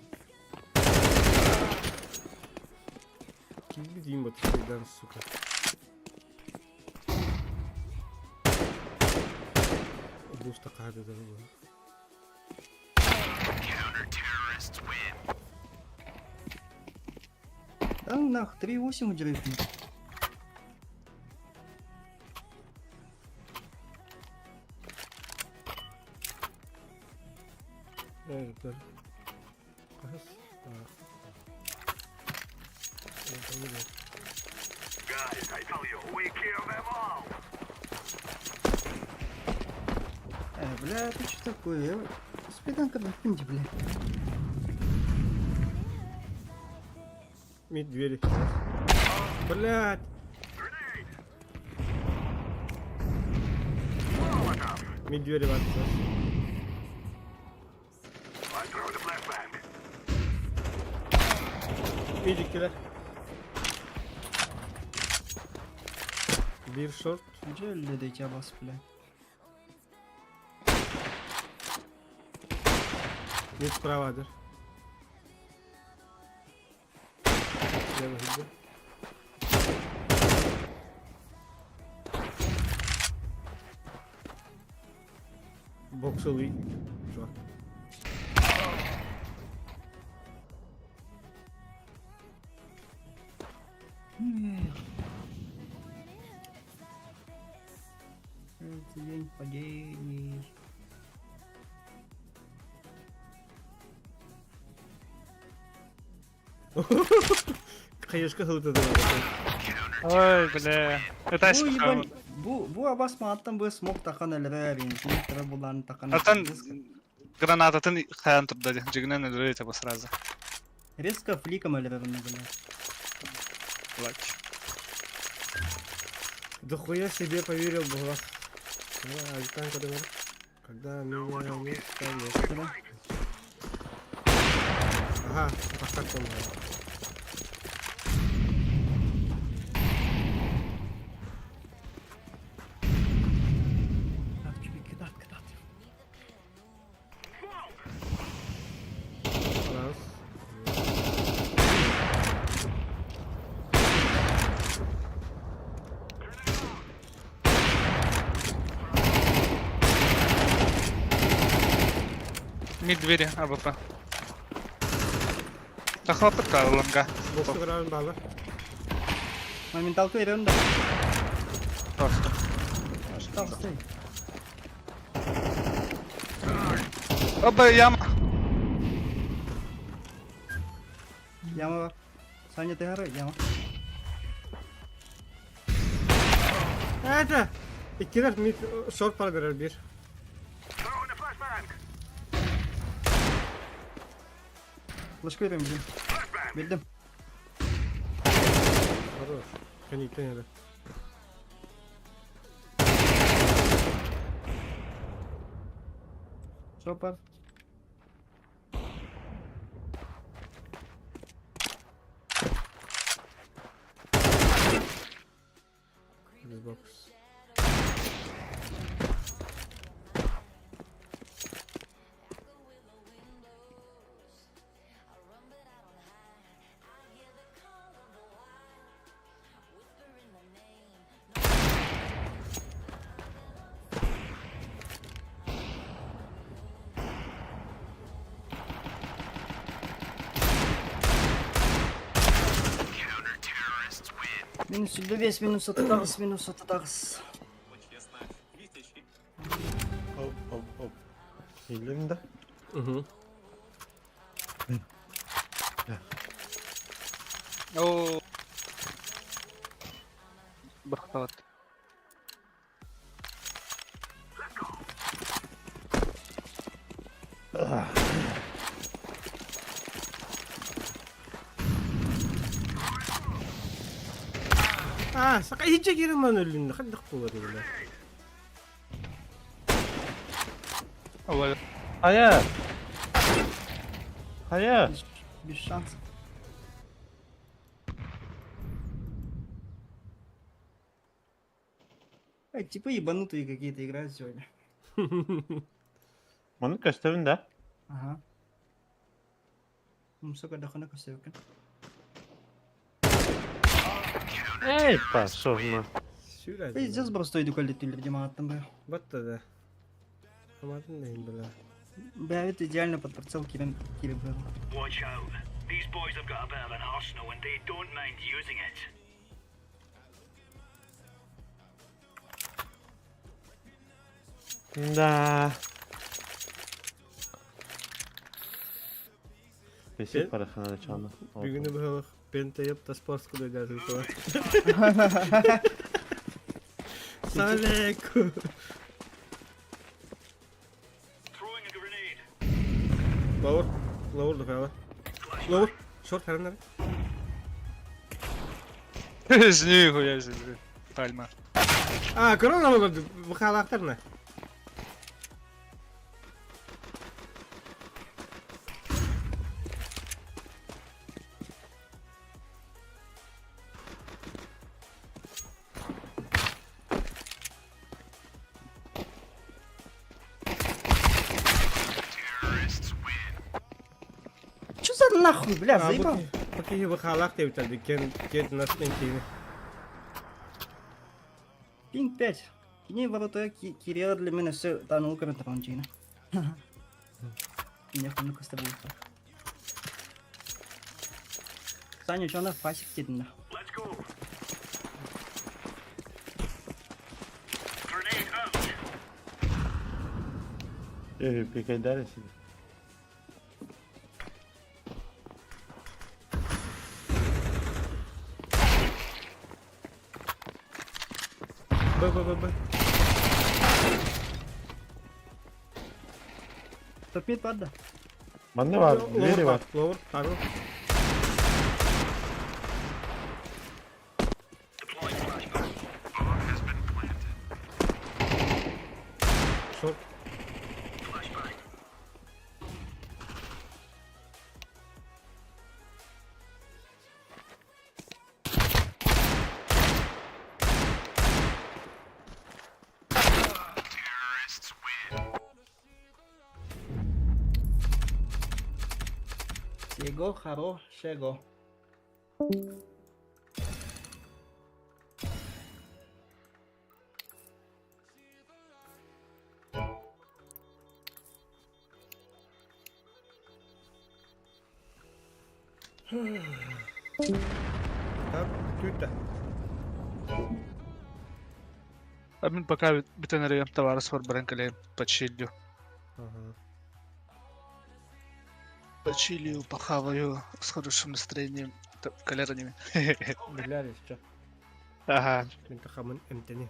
Ким вот сука. Буста қады да бұл. Да ну нах, 3,8 удержит. Evet, Guys, I tell you, we kill them all. Бля, это что такое? Я Спидан кырдаттым дии, бля. Мид двери. Блядь. Мид двери бар. Мид иккилэр. Биир шорт. Дьэ өллө да ити абас, бля. Мид справа дыр. Лево сылдьар. Боксовый чувак. Это день падений. Хаешка сылыта Ой, бля. Это Бу ебань, бу бу абас мааттан бу смок тахан элэрэр, интеллектора булан тахан. Atan гранататын хайан турда дьигинэн өлөрөр этэ бу сразу. Резко фликом элэрэр бля. Лак. Да хуя себе поверил бы, Когда меня не станет. Ага, это как он. Раз. Мид двери АВП. Тахлапытка ланга. Боксы балы. Моменталка берем да. Просто. Стой. Оба яма. Яма бар. Саня ты гары, яма. Это! Иккилэр мид шорт пара берер бир. Флешка берем, блин. Бердим. Хорош. Кәнектен еді. Шопар. Xbox. Минус 55, минус 39, минус 39. Оп, оп, оп. Ийлин да? Угу. О. Бахталат. А, сака иджа кирен өлүннэ хаддах буолар бile. Ой. Хайа! Хайа! Без шансов. Эй, типа ебанутые какие-то играют сегодня. Маны көстөбүн да? Ага. Ну, сука, дахана көстөбүккүн. Эй, пошел на. Сүрэ. Пиздец просто иду коллектив демагаттан бля. Батта да. Хаматын да бля. Бля, это идеально под прицел кирен кире был. Watch out. These boys have got a bit of an arsenal and they don't mind using it. Да. Бесит парахана чана. Бүгүнү быһылых пентайып таспарску дойдаты тула. Салеку. Throwing a grenade. Lower. Lower da falan. Lower. Short herhalde. Нихуя себе. Пальма. А, корона oldu. Bu halaklar ne? Чё за нахуй, бля, заебал? Бу киһи бу халак деп талды. Кен кен настын кини. Пинг 5. Кини ворота Кирилла для меня все та наука на Тарантино. Не помню, как это было. Саня, что на фасик кидно? Пикайдали себе. Б Б Б Б. Топ мид падда. Манна бар, двери бар. Lower, pardon. Short. Всего хорошего. Так, бүтті. А мен пока бүтэн товарыс бар баран кэлэм почилю. Ага. Почилю, похаваю с хорошим настроением. Калерами. Билер еще. Ага. Мен тахамын эмтени.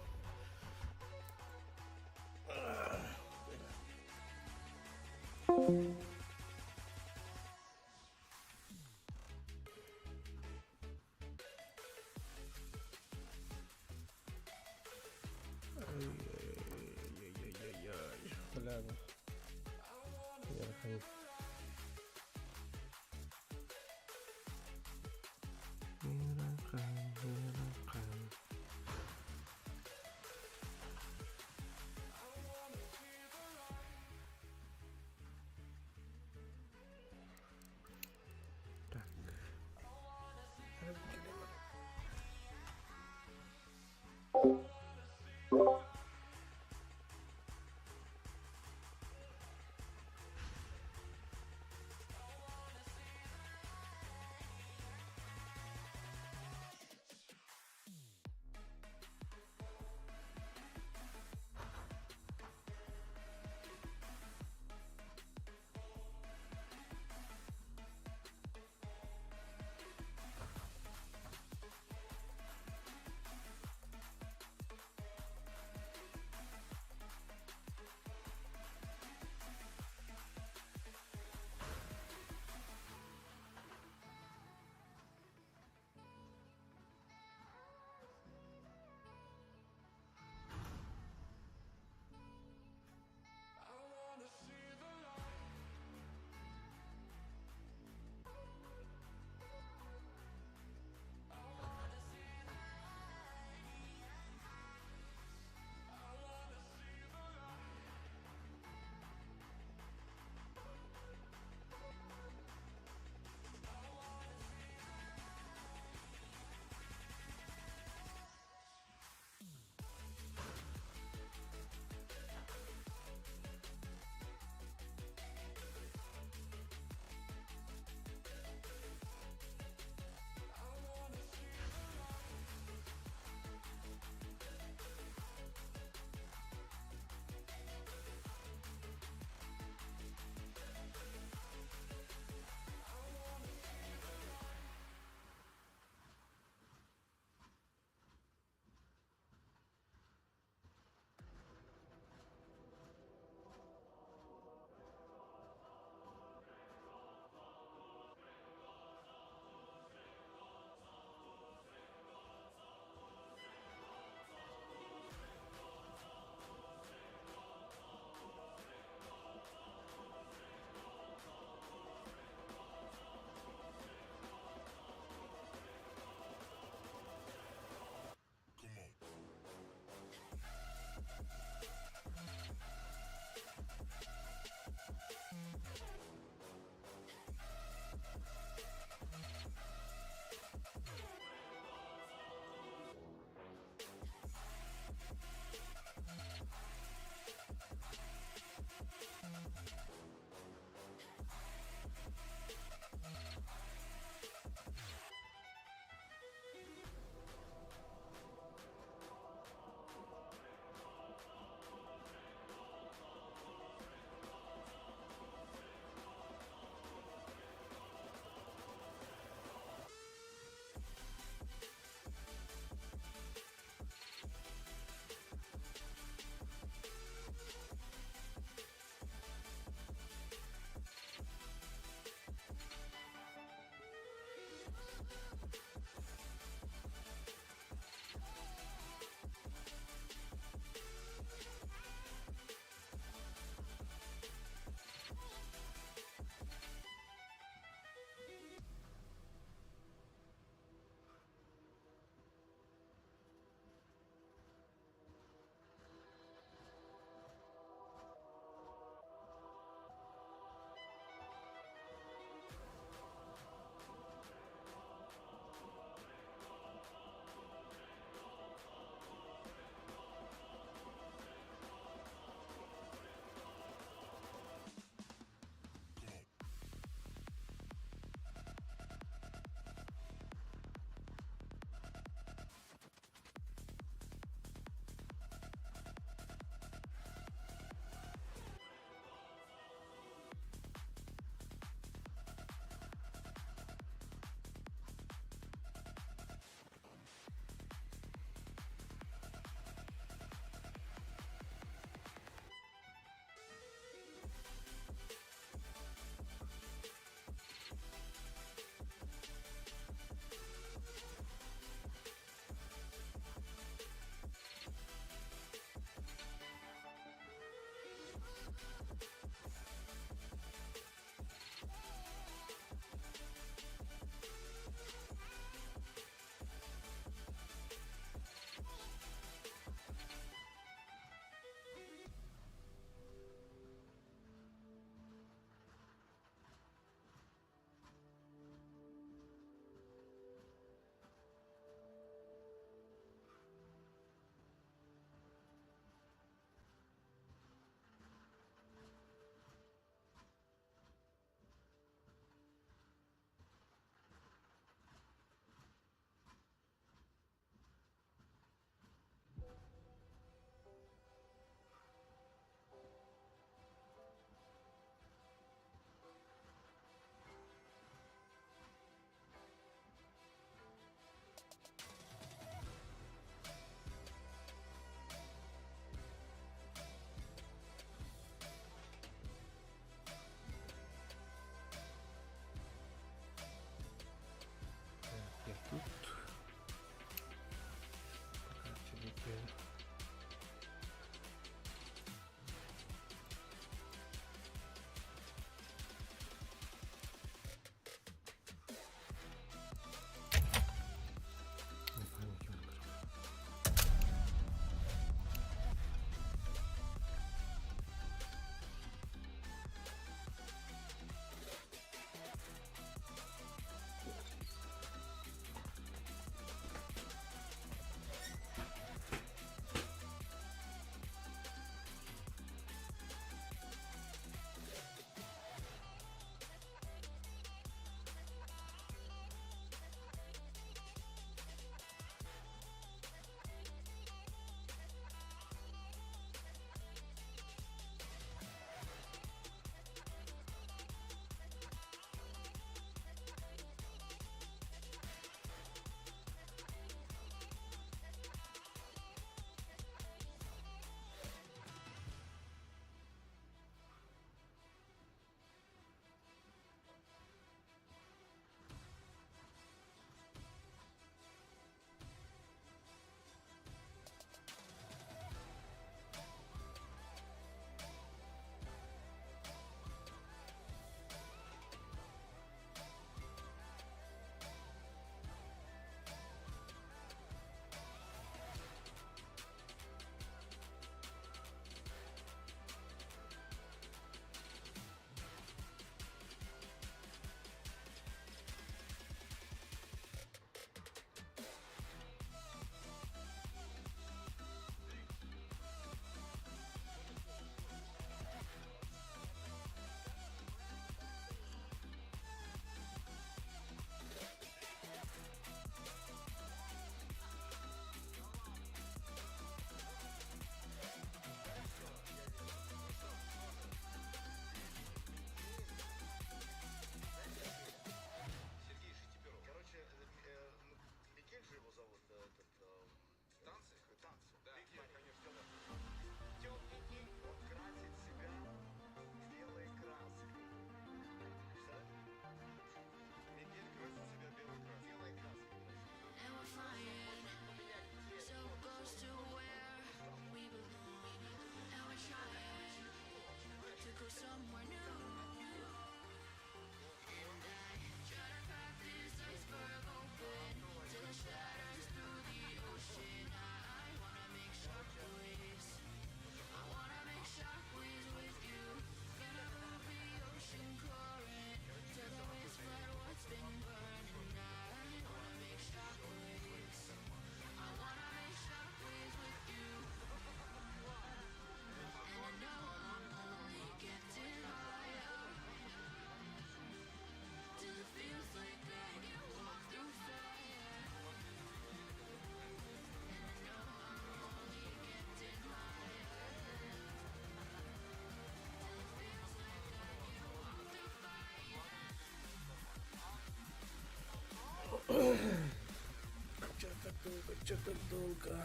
Долго.